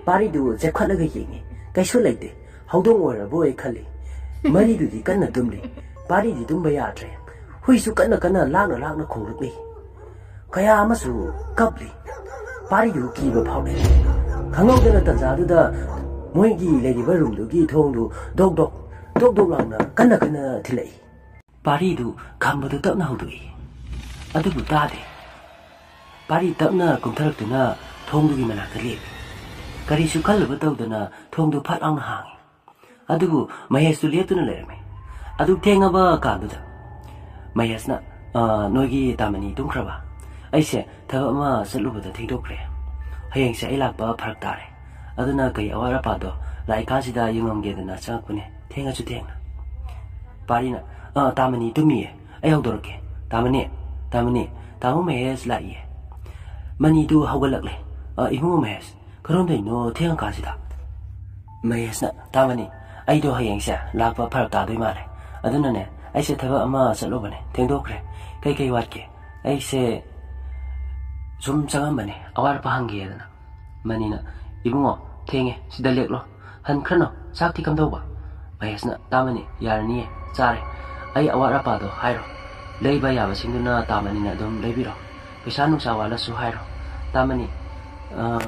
ꯄꯥꯔꯤꯗꯨ ꯆꯦꯞꯈꯠꯂꯒ ꯌꯦꯡꯉꯤ꯫ ꯀꯩꯁꯨ ꯂꯩꯇꯦ꯫ ꯍꯧꯗꯣꯡ ꯑꯣꯏꯔꯕꯣꯏ ꯈꯜꯂꯤ꯫ ꯃꯔꯤꯗꯨꯗꯤ ꯀꯟꯅ ꯇꯨꯝꯂꯤ꯫ ꯄꯥꯔꯤꯗꯤ ꯇꯨꯝꯕ ꯌꯥꯗ꯭ꯔꯦ꯫ ꯍꯨꯏꯁꯨ ꯀꯟꯅ ꯀꯟꯅ ꯂꯥꯛꯅ ꯂꯥꯛꯅ ꯈꯣꯡꯂꯛꯂꯤ꯫ ꯀꯌꯥ ꯑꯃꯁꯨ ꯀꯞꯂꯤ꯫ ꯄꯥꯔꯤꯗꯨ ꯀꯤꯕ ꯐꯥꯎꯔꯛꯏ꯫ ꯈꯪꯍꯧꯗꯅ ꯇꯟꯖꯥꯗꯨꯗ ꯃꯣꯏꯒꯤ ꯂꯩꯔꯤꯕ ꯔꯨꯝꯗꯨꯒꯤ ꯊꯣꯡꯗꯨ ꯗꯣꯛ ꯗꯣꯛ, ꯗꯣꯛ ꯗꯣꯛ ꯂꯥꯎꯅ ꯀꯟꯅ ꯀꯟꯅ ꯊꯤꯜꯂꯛꯏ꯫ ꯄꯥꯔꯤꯗꯨ ꯈꯝꯕꯗꯨ ꯇꯞꯅ ꯍꯧꯗꯣꯛꯏ꯫ ꯑꯗꯨꯕꯨ ꯇꯥꯗꯦ꯫ ꯄꯥꯔꯤ ꯇꯞꯅ ꯀꯨꯝꯊꯔꯛꯇꯨꯅ ꯊꯣꯡꯗꯨꯒꯤ ꯃꯅꯥꯛꯇ ꯂꯦꯞꯄꯤ꯫ ꯀꯔꯤꯁꯨ ꯈꯜꯂꯨꯕ ꯇꯧꯗꯅ ꯊꯣꯡꯗꯨ ꯐꯠ ꯂꯥꯎꯅ ꯍꯥꯡꯉꯤ꯫ ꯑꯗꯨꯕꯨ ꯃꯍꯦꯁꯇꯨ ꯂꯦꯞꯇꯨꯅ ꯂꯩꯔꯝꯃꯤ꯫ ꯑꯗꯨꯛ ꯊꯦꯡꯉꯕ ꯀꯥꯟꯗꯨꯗ ꯃꯍꯦꯁꯅ, "ꯑ, ꯅꯣꯏꯒꯤ ꯇꯥꯃꯅꯤ ꯇꯨꯝꯈ꯭ꯔꯕ? ꯑꯩꯁꯦ ꯊꯕꯛ ꯑꯃ ꯆꯠꯂꯨꯕꯗ ꯊꯦꯡꯗꯣꯛꯈ꯭ꯔꯦ꯫ ꯍꯌꯦꯡꯁꯦ ꯑꯩ ꯂꯥꯛꯄ ꯐꯔꯛ ꯇꯥꯔꯦ꯫ ꯑꯗꯨꯅ ꯀꯔꯤ ꯑꯋꯥꯠ ꯑꯄꯥꯗꯣ ꯂꯥꯛꯏꯀꯥꯟꯁꯤꯗ ꯌꯦꯡꯉꯝꯒꯦꯗꯅ ꯆꯪꯉꯛꯄꯅꯦ꯫ ꯊꯦꯡꯉꯁꯨ ꯊꯦꯡꯅ꯫ ꯄꯥꯔꯤꯅ, "ꯑꯥ, ꯇꯥꯃꯅꯤ ꯇꯨꯝꯃꯤꯌꯦ, ꯑꯩ ꯍꯧꯗꯣꯔꯛꯀꯦ꯫ ꯇꯥꯃꯅꯤ, ꯇꯥꯃꯅꯤ, ꯇꯥꯃꯣ ꯃꯍꯦꯁ ꯂꯥꯛꯏꯌꯦ꯫ ꯃꯅꯤꯗꯨ ꯍꯧꯒꯠꯂꯛꯂꯦ꯫ ꯑꯥ, ꯏꯕꯨꯡꯉꯣ ꯃꯍꯦꯁ, ꯀꯔꯣꯝꯗꯩꯅꯣ ꯊꯦꯡꯉꯀꯥꯟꯁꯤꯗ?" ꯃꯍꯦꯁꯅ, "ꯇꯥꯃꯅꯤ, ꯑꯩꯗꯣ ꯍꯌꯦꯡꯁꯦ ꯂꯥꯛꯄ ꯐꯔꯛ ꯇꯥꯗꯣꯏ ꯃꯥꯜꯂꯦ꯫ ꯑꯗꯨꯅꯅꯦ, ꯑꯩꯁꯦ ꯊꯕꯛ ꯑꯃ ꯆꯠꯂꯨꯕꯅꯦ, ꯊꯦꯡꯗꯣꯛꯈ꯭ꯔꯦ꯫ ꯀꯩꯀꯩ ꯋꯥꯠꯀꯦ? ꯑꯩꯁꯦ ꯁꯨꯝ ꯆꯪꯉꯝꯕꯅꯦ, ꯑꯋꯥꯠ ꯑꯄꯥ ꯍꯪꯒꯦꯗꯅ꯫" ꯃꯅꯤꯅ, "ꯏꯕꯨꯡꯉꯣ, ꯊꯦꯡꯉꯦ, ꯁꯤꯗ ꯂꯦꯛꯂꯣ꯫ ꯍꯟꯈ꯭ꯔꯅꯣ, ꯆꯥꯛꯇꯤ ꯀꯝꯗꯧꯕ?" ꯃꯍꯦꯁꯅ, "ꯇꯥꯃꯅꯤ, ꯌꯥꯔꯅꯤꯌꯦ, ꯆꯥꯔꯦ꯫ ꯑꯩ ꯑꯋꯥꯠ ꯑꯄꯥꯗꯣ ꯍꯥꯏꯔꯣ꯫ ꯂꯩꯕ ꯌꯥꯕꯁꯤꯡꯗꯨꯅ ꯇꯥꯃꯅꯤꯅ ꯑꯗꯨꯝ ꯂꯩꯕꯤꯔꯣ꯫ ꯄꯩꯁꯥ ꯅꯨꯡꯁꯥ ꯋꯥꯠꯂꯁꯨ ꯍꯥꯏꯔꯣ꯫ ꯇꯥꯃꯅꯤ, ꯑ,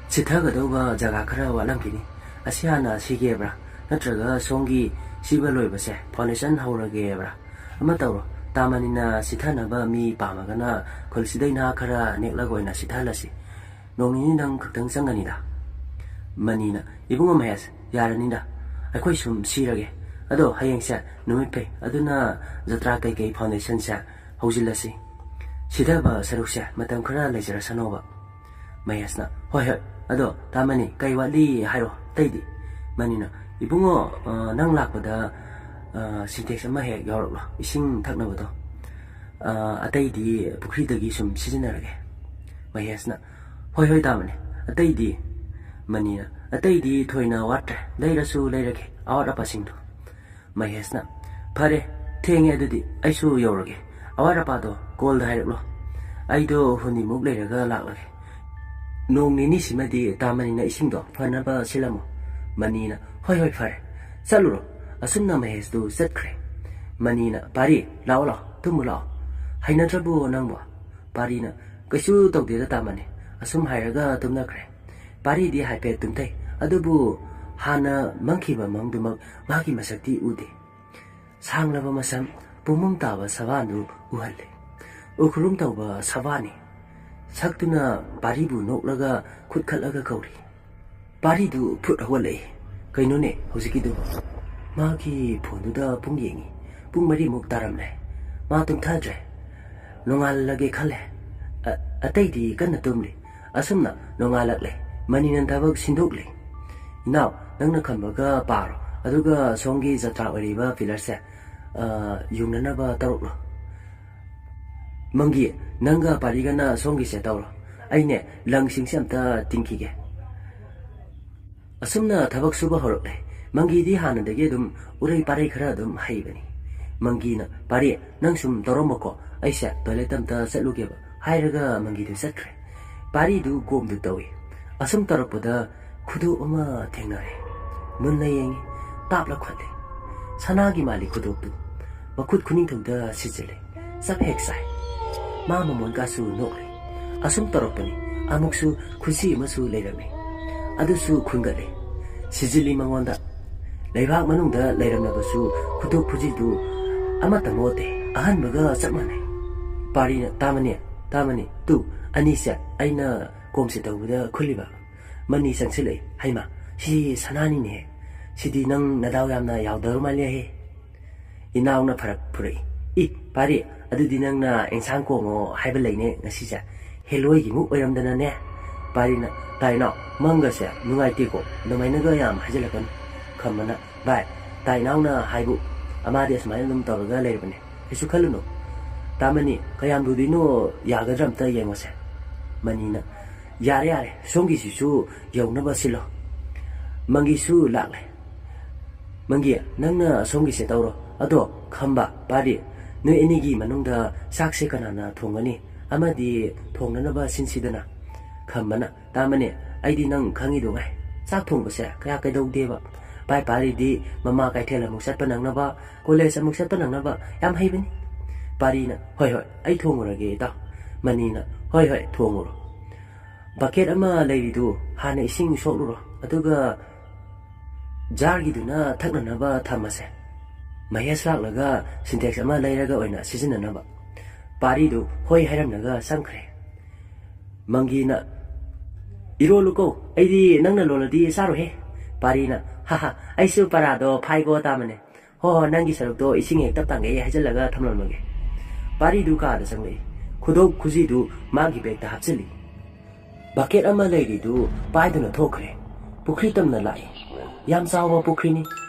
ꯁꯤꯊꯒꯗꯧꯕ ꯖꯒꯥ ꯈꯔ ꯋꯥꯠꯂꯝꯈꯤꯅꯤ꯫ ꯑꯁꯤ ꯍꯥꯟꯅ ꯁꯤꯒꯦꯕ꯭ꯔꯥ? ꯅꯠꯇ꯭ꯔꯒ ꯁꯣꯝꯒꯤ ꯁꯤꯕ ꯂꯣꯏꯕꯁꯦ ꯐꯥꯎꯟꯗꯦꯁꯟ ꯍꯧꯔꯒꯦꯕ꯭ꯔꯥ? ꯑꯃ ꯇꯧꯔꯣ꯫ ꯇꯥꯃꯅꯤꯅ ꯁꯤꯊꯅꯕ ꯃꯤ ꯄꯥꯝꯃꯒꯅ ꯈꯨꯜꯁꯤꯗꯩ ꯅꯍꯥ ꯈꯔ ꯅꯦꯛꯂꯒ ꯑꯣꯏꯅ ꯁꯤꯊꯍꯜꯂꯁꯤ꯫ ꯅꯣꯡ ꯅꯤꯅꯤꯗꯪ ꯈꯛꯇꯪ ꯆꯪꯒꯅꯤꯗ꯫" ꯃꯅꯤꯅ, "ꯏꯕꯨꯡꯉꯣ ꯃꯍꯦꯁ, ꯌꯥꯔꯅꯤꯗ꯫ ꯑꯩꯈꯣꯏ ꯁꯨꯝ ꯁꯤꯔꯒꯦ꯫ ꯑꯗꯣ ꯍꯌꯦꯡꯁꯦ ꯅꯨꯃꯤꯠ ꯐꯩ, ꯑꯗꯨꯅ ꯖꯇ꯭ꯔꯥ ꯀꯩꯀꯩ ꯐꯥꯎꯟꯗꯦꯁꯟꯁꯦ ꯍꯧꯖꯤꯜꯂꯁꯤ꯫ ꯁꯤꯊꯕ ꯁꯔꯨꯛꯁꯦ ꯃꯇꯝ ꯈꯔ ꯂꯩꯖꯔꯁꯅꯣꯕ꯫" ꯃꯍꯦꯁꯅ, "ꯍꯣꯏ, ꯍꯣꯏ, ꯑꯗꯣ ꯇꯥꯃꯅꯤ, ꯀꯩ ꯋꯥꯠꯂꯤ ꯍꯥꯏꯔꯣ ꯑꯇꯩꯗꯤ?" ꯃꯅꯤꯅ, "ꯏꯕꯨꯡꯉꯣ, ꯑ, ꯅꯪ ꯂꯥꯛꯄꯗ, ꯑ, ꯁꯤꯟꯇꯦꯛꯁ ꯑꯃ ꯍꯦꯛ ꯌꯥꯎꯔꯛꯂꯣ, ꯏꯁꯤꯡ ꯊꯛꯅꯕꯗꯣ꯫ ꯑ, ꯑꯇꯩꯗꯤ ꯄꯨꯈ꯭ꯔꯤꯗꯒꯤ ꯁꯨꯝ ꯁꯤꯖꯤꯟꯅꯔꯒꯦ꯫" ꯃꯍꯦꯁꯅ, "ꯍꯣꯏ, ꯍꯣꯏ, ꯇꯥꯃꯅꯤ, ꯑꯇꯩꯗꯤ?" ꯃꯅꯤꯅ, "ꯑꯇꯩꯗꯤ ꯊꯣꯏꯅ ꯋꯥꯠꯇ꯭ꯔꯦ, ꯂꯩꯔꯁꯨ ꯂꯩꯔꯒꯦ, ꯑꯋꯥꯠ ꯑꯄꯥꯁꯤꯡꯗꯣ꯫" ꯃꯍꯦꯁꯅ, "ꯐꯔꯦ, ꯊꯦꯡꯉꯦ, ꯑꯗꯨꯗꯤ ꯑꯩꯁꯨ ꯌꯧꯔꯒꯦ꯫ ꯑꯋꯥꯠ ꯑꯄꯥꯗꯣ ꯀꯣꯜꯗ ꯍꯥꯏꯔꯛꯂꯣ꯫ ꯑꯩꯗꯣ ꯍꯨꯝꯅꯤꯃꯨꯛ ꯂꯩꯔꯒ ꯂꯥꯛꯂꯒꯦ꯫ ꯅꯣꯡ ꯅꯤꯅꯤꯁꯤꯃꯗꯤ ꯇꯥꯃꯅꯤꯅ ꯏꯁꯤꯡꯗꯣ ꯐꯅꯕ ꯁꯤꯜꯂꯝꯃꯣ꯫" ꯃꯅꯤꯅ, "ꯍꯣꯏ, ꯍꯣꯏ, ꯐꯔꯦ, ꯆꯠꯂꯨꯔꯣ꯫" ꯑꯁꯨꯝꯅ ꯃꯍꯦꯁꯇꯨ ꯆꯠꯈ꯭ꯔꯦ꯫ ꯃꯅꯤꯅ, "ꯄꯥꯔꯤ, ꯂꯥꯛꯑꯣ, ꯂꯥꯛꯑꯣ, ꯇꯨꯝꯃꯨ ꯂꯥꯛꯑꯣ꯫ ꯍꯩꯅꯗ꯭ꯔꯕꯣ ꯅꯪꯕꯣ?" ꯄꯥꯔꯤꯅ, "ꯀꯩꯁꯨ ꯇꯧꯗꯦꯗ ꯇꯥꯃꯅꯤ, ꯑꯁꯨꯝ ꯍꯥꯏꯔꯒ ꯇꯨꯝꯅꯈ꯭ꯔꯦ꯫" ꯄꯥꯔꯤꯗꯤ ꯍꯥꯏꯐꯦꯠ ꯇꯨꯝꯊꯩ, ꯑꯗꯨꯕꯨ ꯍꯥꯟꯅ ꯃꯪꯈꯤꯕ ꯃꯪꯗꯨꯃꯛ ꯃꯥꯒꯤ ꯃꯁꯛꯇꯤ ꯎꯗꯦ꯫ ꯁꯥꯡꯂꯕ ꯃꯁꯝ, ꯄꯨꯝꯃꯝ ꯇꯥꯕ ꯁꯕꯥꯟꯗꯨ ꯎꯍꯜꯂꯦ꯫ ꯎꯈ꯭ꯔꯨꯝ ꯇꯧꯕ ꯁꯕꯥꯟꯅꯤ꯫ ꯁꯛꯇꯨꯅ ꯄꯥꯔꯤꯕꯨ ꯅꯣꯛꯂꯒ ꯈꯨꯠ ꯈꯠꯂꯒ ꯀꯧꯔꯤ꯫ ꯄꯥꯔꯤꯗꯨ ꯐꯨꯠ ꯍꯧꯒꯠꯂꯛꯏ꯫ "ꯀꯩꯅꯣꯅꯦ ꯍꯧꯖꯤꯛꯀꯤꯗꯨꯕꯨ?" ꯃꯥꯒꯤ ꯐꯣꯟꯗꯨꯗ ꯄꯨꯡ ꯌꯦꯡꯉꯤ꯫ ꯄꯨꯡ ꯃꯔꯤꯃꯨꯛ ꯇꯥꯔꯝꯂꯦ꯫ ꯃꯥ ꯇꯨꯝꯊꯗ꯭ꯔꯦ꯫ ꯅꯣꯡꯉꯥꯜꯂꯒꯦ ꯈꯜꯂꯦ꯫ ꯑ-, ꯑꯇꯩꯗꯤ ꯀꯟꯅ ꯇꯨꯝꯂꯤ꯫ ꯑꯁꯨꯝꯅ ꯅꯣꯡꯉꯥꯜꯂꯛꯂꯦ꯫ ꯃꯅꯤꯅ ꯊꯕꯛ ꯁꯤꯟꯗꯣꯛꯂꯤ꯫ "ꯏꯅꯥꯎ, ꯅꯪꯅ ꯈꯟꯕꯒ ꯄꯥꯔꯣ꯫ ꯑꯗꯨꯒ ꯁꯣꯝꯒꯤ ꯖꯇ꯭ꯔꯥ ꯑꯣꯏꯔꯤꯕ ꯄꯤꯂꯔꯁꯦ, ꯑ, ꯌꯨꯡꯅꯅꯕ ꯇꯧꯔꯛꯂꯣ꯫ ꯃꯪꯒꯤ, ꯅꯪꯒ ꯄꯥꯔꯤꯒꯅ ꯁꯣꯝꯒꯤꯁꯦ ꯇꯧꯔꯣ꯫ ꯑꯩꯅꯦ, ꯂꯪꯁꯤꯡꯁꯦ ꯑꯝꯇ ꯇꯤꯡꯈꯤꯒꯦ꯫ ꯑꯁꯨꯝꯅ ꯊꯕꯛ ꯁꯨꯕ ꯍꯧꯔꯛꯂꯦ꯫ ꯃꯪꯒꯤꯗꯤ ꯍꯥꯟꯅꯗꯒꯤ ꯑꯗꯨꯝ ꯎꯔꯩ ꯄꯥꯔꯩ ꯈꯔ ꯑꯗꯨꯝ ꯍꯩꯕꯅꯤ꯫ ꯃꯪꯒꯤꯅ, "ꯄꯥꯔꯤ, ꯅꯪ ꯁꯨꯝ ꯇꯧꯔꯝꯃꯣꯀꯣ, ꯑꯩꯁꯦ ꯇꯣꯏꯂꯦꯠ ꯑꯝꯇ ꯆꯠꯂꯨꯒꯦꯕ" ꯍꯥꯏꯔꯒ ꯃꯪꯒꯤꯗꯨ ꯆꯠꯈ꯭ꯔꯦ꯫ ꯄꯥꯔꯤꯗꯨ ꯀꯣꯝꯗꯨ ꯇꯧꯏ꯫ ꯑꯁꯨꯝ ꯇꯧꯔꯛꯄꯗ ꯈꯨꯗꯣꯞ ꯑꯃ ꯊꯦꯡꯅꯔꯦ꯫ ꯃꯨꯟꯅ ꯌꯦꯡꯉꯤ, ꯇꯥꯞ ꯂꯧꯈꯠꯂꯦ꯫ ꯁꯅꯥꯒꯤ ꯃꯥꯜꯂꯤ ꯈꯨꯗꯣꯞꯇꯨ꯫ ꯃꯈꯨꯠ ꯈꯨꯅꯤꯡꯊꯧꯗ ꯁꯤꯖꯤꯜꯂꯦ꯫ ꯆꯞ ꯍꯦꯛ ꯆꯥꯏ꯫ ꯃꯥ ꯃꯃꯣꯟ ꯀꯥꯁꯨ ꯅꯣꯛꯂꯦ꯫ ꯑꯁꯨꯝ ꯇꯧꯔꯛꯄꯅꯤ꯫ ꯑꯃꯨꯛꯁꯨ ꯈꯨꯖꯤ ꯑꯃꯁꯨ ꯂꯩꯔꯝꯃꯤ꯫ ꯑꯗꯨꯁꯨ ꯈꯨꯟꯒꯠꯂꯦ꯫ ꯁꯤꯖꯤꯜꯂꯤ ꯃꯉꯣꯟꯗ꯫ ꯂꯩꯕꯥꯛ ꯃꯅꯨꯡꯗ ꯂꯩꯔꯝꯂꯕꯁꯨ ꯈꯨꯗꯣꯞ ꯈꯨꯖꯤꯗꯨ ꯑꯃꯠꯇ ꯃꯣꯠꯇꯦ꯫ ꯑꯍꯟꯕꯒ ꯆꯞ ꯃꯥꯟꯅꯩ꯫ ꯄꯥꯔꯤꯅ, "ꯇꯥꯃꯅꯤ, ꯇꯥꯃꯅꯤ, ꯇꯨ, ꯑꯅꯤꯁꯦ ꯑꯩꯅ ꯀꯣꯝꯁꯦ ꯇꯧꯕꯗ ꯈꯨꯜꯂꯤꯕ"꯫ ꯃꯅꯤ ꯆꯪꯁꯤꯜꯂꯛꯏ꯫ "ꯍꯩꯃꯥ, ꯁꯤ ꯁꯅꯥꯅꯤꯅꯦꯍꯦ꯫ ꯁꯤꯗꯤ ꯅꯪ ꯅꯗꯥꯎ ꯌꯥꯝꯅ ꯌꯥꯎꯗꯕ ꯃꯥꯜꯂꯦꯍꯦ"꯫ ꯏꯅꯥꯎꯅ ꯐꯔꯛ ꯐꯨꯔꯛꯏ꯫ "ꯏ, ꯄꯥꯔꯤ, ꯑꯗꯨꯗꯤ ꯅꯪꯅ ꯑꯦꯟꯁꯥꯡ ꯀꯣꯡꯉꯣ ꯍꯥꯏꯕ ꯂꯩꯅꯦ ꯉꯁꯤꯁꯦ꯫ ꯍꯦꯂꯣꯏꯒꯤꯃꯨꯛ ꯑꯣꯏꯔꯝꯗꯅꯅꯦ"꯫ ꯄꯥꯔꯤꯅ, "ꯇꯥꯏꯅꯥꯎ, ꯃꯪꯒꯁꯦ ꯅꯨꯡꯉꯥꯏꯇꯦꯀꯣ, ꯑꯗꯨꯃꯥꯏꯅꯒ ꯌꯥꯝ ꯍꯥꯏꯖꯤꯜꯂꯛꯀꯅꯨ"꯫ ꯈꯝꯕꯅ, "ꯚꯥꯏ, ꯇꯥꯏꯅꯥꯎꯅ ꯍꯥꯏꯕꯨ ꯑꯃꯥꯗꯤ ꯑꯁꯨꯃꯥꯏꯅ ꯑꯗꯨꯝ ꯇꯧꯔꯒ ꯂꯩꯔꯕꯅꯦ, ꯀꯩꯁꯨ ꯈꯜꯂꯨꯅꯨ"꯫ "ꯇꯥꯃꯅꯤ, ꯀꯌꯥꯝ ꯂꯨꯗꯣꯏꯅꯣ, ꯌꯥꯒꯗ꯭ꯔꯥ ꯑꯝꯇ ꯌꯦꯡꯉꯣꯁꯦ"꯫ ꯃꯅꯤꯅ, "ꯌꯥꯔꯦ, ꯌꯥꯔꯦ, ꯁꯣꯝꯒꯤꯁꯤꯁꯨ ꯌꯧꯅꯕ ꯁꯤꯜꯂꯣ"꯫ ꯃꯪꯒꯤꯁꯨ ꯂꯥꯛꯂꯦ꯫ "ꯃꯪꯒꯤ, ꯅꯪꯅ ꯁꯣꯝꯒꯤꯁꯦ ꯇꯧꯔꯣ꯫ ꯑꯗꯣ ꯈꯝꯕ, ꯄꯥꯔꯤ, ꯅꯣꯏ ꯑꯅꯤꯒꯤ ꯃꯅꯨꯡꯗ ꯆꯥꯛꯁꯦ ꯀꯅꯥꯅ ꯊꯣꯡꯒꯅꯤ? ꯑꯃꯗꯤ ꯊꯣꯡꯅꯅꯕ ꯁꯤꯟꯁꯤꯗꯅ"꯫ ꯈꯝꯕꯅ, "ꯇꯥꯃꯅꯤ, ꯑꯩꯗꯤ ꯅꯪ ꯈꯪꯉꯤꯗꯨꯉꯥꯏ, ꯆꯥꯛ ꯊꯣꯡꯕꯁꯦ ꯀꯌꯥ ꯀꯩꯗꯧꯗꯦꯕ꯫ ꯚꯥꯏ ꯄꯥꯔꯤꯗꯤ ꯃꯃꯥ ꯀꯩꯊꯦꯜ ꯑꯃꯨꯛ ꯆꯠꯄ ꯅꯪꯅꯕ, ꯀꯣꯂꯦꯖ ꯑꯃꯨꯛ ꯆꯠꯄ ꯅꯪꯅꯕ ꯌꯥꯝ ꯍꯩꯕꯅꯤ"꯫ ꯄꯥꯔꯤꯅ, "ꯍꯣꯏ, ꯍꯣꯏ, ꯑꯩ ꯊꯣꯡꯉꯨꯔꯒꯦ ꯏꯇꯥꯎ"꯫ ꯃꯅꯤꯅ, "ꯍꯣꯏ, ꯍꯣꯏ, ꯊꯣꯡꯉꯨꯔꯣ꯫ ꯕꯛꯀꯦꯠ ꯑꯃ ꯂꯩꯔꯤꯗꯨ ꯍꯥꯟꯅ ꯏꯁꯤꯡ ꯁꯣꯛꯂꯨꯔꯣ, ꯑꯗꯨꯒ ꯖꯥꯔꯒꯤꯗꯨꯅ ꯊꯛꯅꯅꯕ ꯊꯝꯃꯁꯦ꯫ ꯃꯍꯦꯁ ꯂꯥꯛꯂꯒ ꯁꯤꯟꯇꯦꯛꯁ ꯑꯃ ꯂꯩꯔꯒ ꯑꯣꯏꯅ ꯁꯤꯖꯤꯟꯅꯅꯕ"꯫ ꯄꯥꯔꯤꯗꯨ ꯍꯣꯏ ꯍꯥꯏꯔꯝꯂꯒ ꯆꯪꯈ꯭ꯔꯦ꯫ ꯃꯪꯒꯤꯅ, "ꯏꯔꯣꯜꯂꯨꯀꯣ, ꯑꯩꯗꯤ ꯅꯪꯅ ꯂꯣꯜꯂꯗꯤ ꯆꯥꯔꯣꯏꯍꯦ"꯫ ꯄꯥꯔꯤꯅ, "ꯍꯥ ꯍꯥ, ꯑꯩꯁꯨ ꯄꯔꯥꯗꯣ ꯐꯥꯏꯀꯣ ꯇꯥꯃꯅꯦ꯫ ꯍꯣ ꯍꯣ, ꯅꯪꯒꯤ ꯁꯔꯨꯛꯇꯣ ꯏꯁꯤꯡ ꯍꯦꯛ ꯇꯞ ꯇꯥꯡꯒꯩ ꯍꯩꯖꯤꯜꯂꯒ ꯊꯝꯂꯝꯃꯒꯦ"꯫ ꯄꯥꯔꯤꯗꯨ ꯀꯥꯗ ꯆꯪꯂꯛꯏ꯫ ꯈꯨꯗꯣꯞ ꯈꯨꯖꯤꯗꯨ ꯃꯥꯒꯤ ꯕꯦꯒꯇ ꯍꯥꯞꯆꯤꯜꯂꯤ꯫ ꯕꯛꯀꯦꯠ ꯑꯃ ꯂꯩꯔꯤꯗꯨ ꯄꯥꯏꯗꯨꯅ ꯊꯣꯛꯈ꯭ꯔꯦ꯫ ꯄꯨꯈ꯭ꯔꯤ ꯇꯝꯅ ꯂꯥꯛꯏ꯫ ꯌꯥꯝ ꯆꯥꯎꯕ ꯄꯨꯈ꯭ꯔꯤꯅꯤ꯫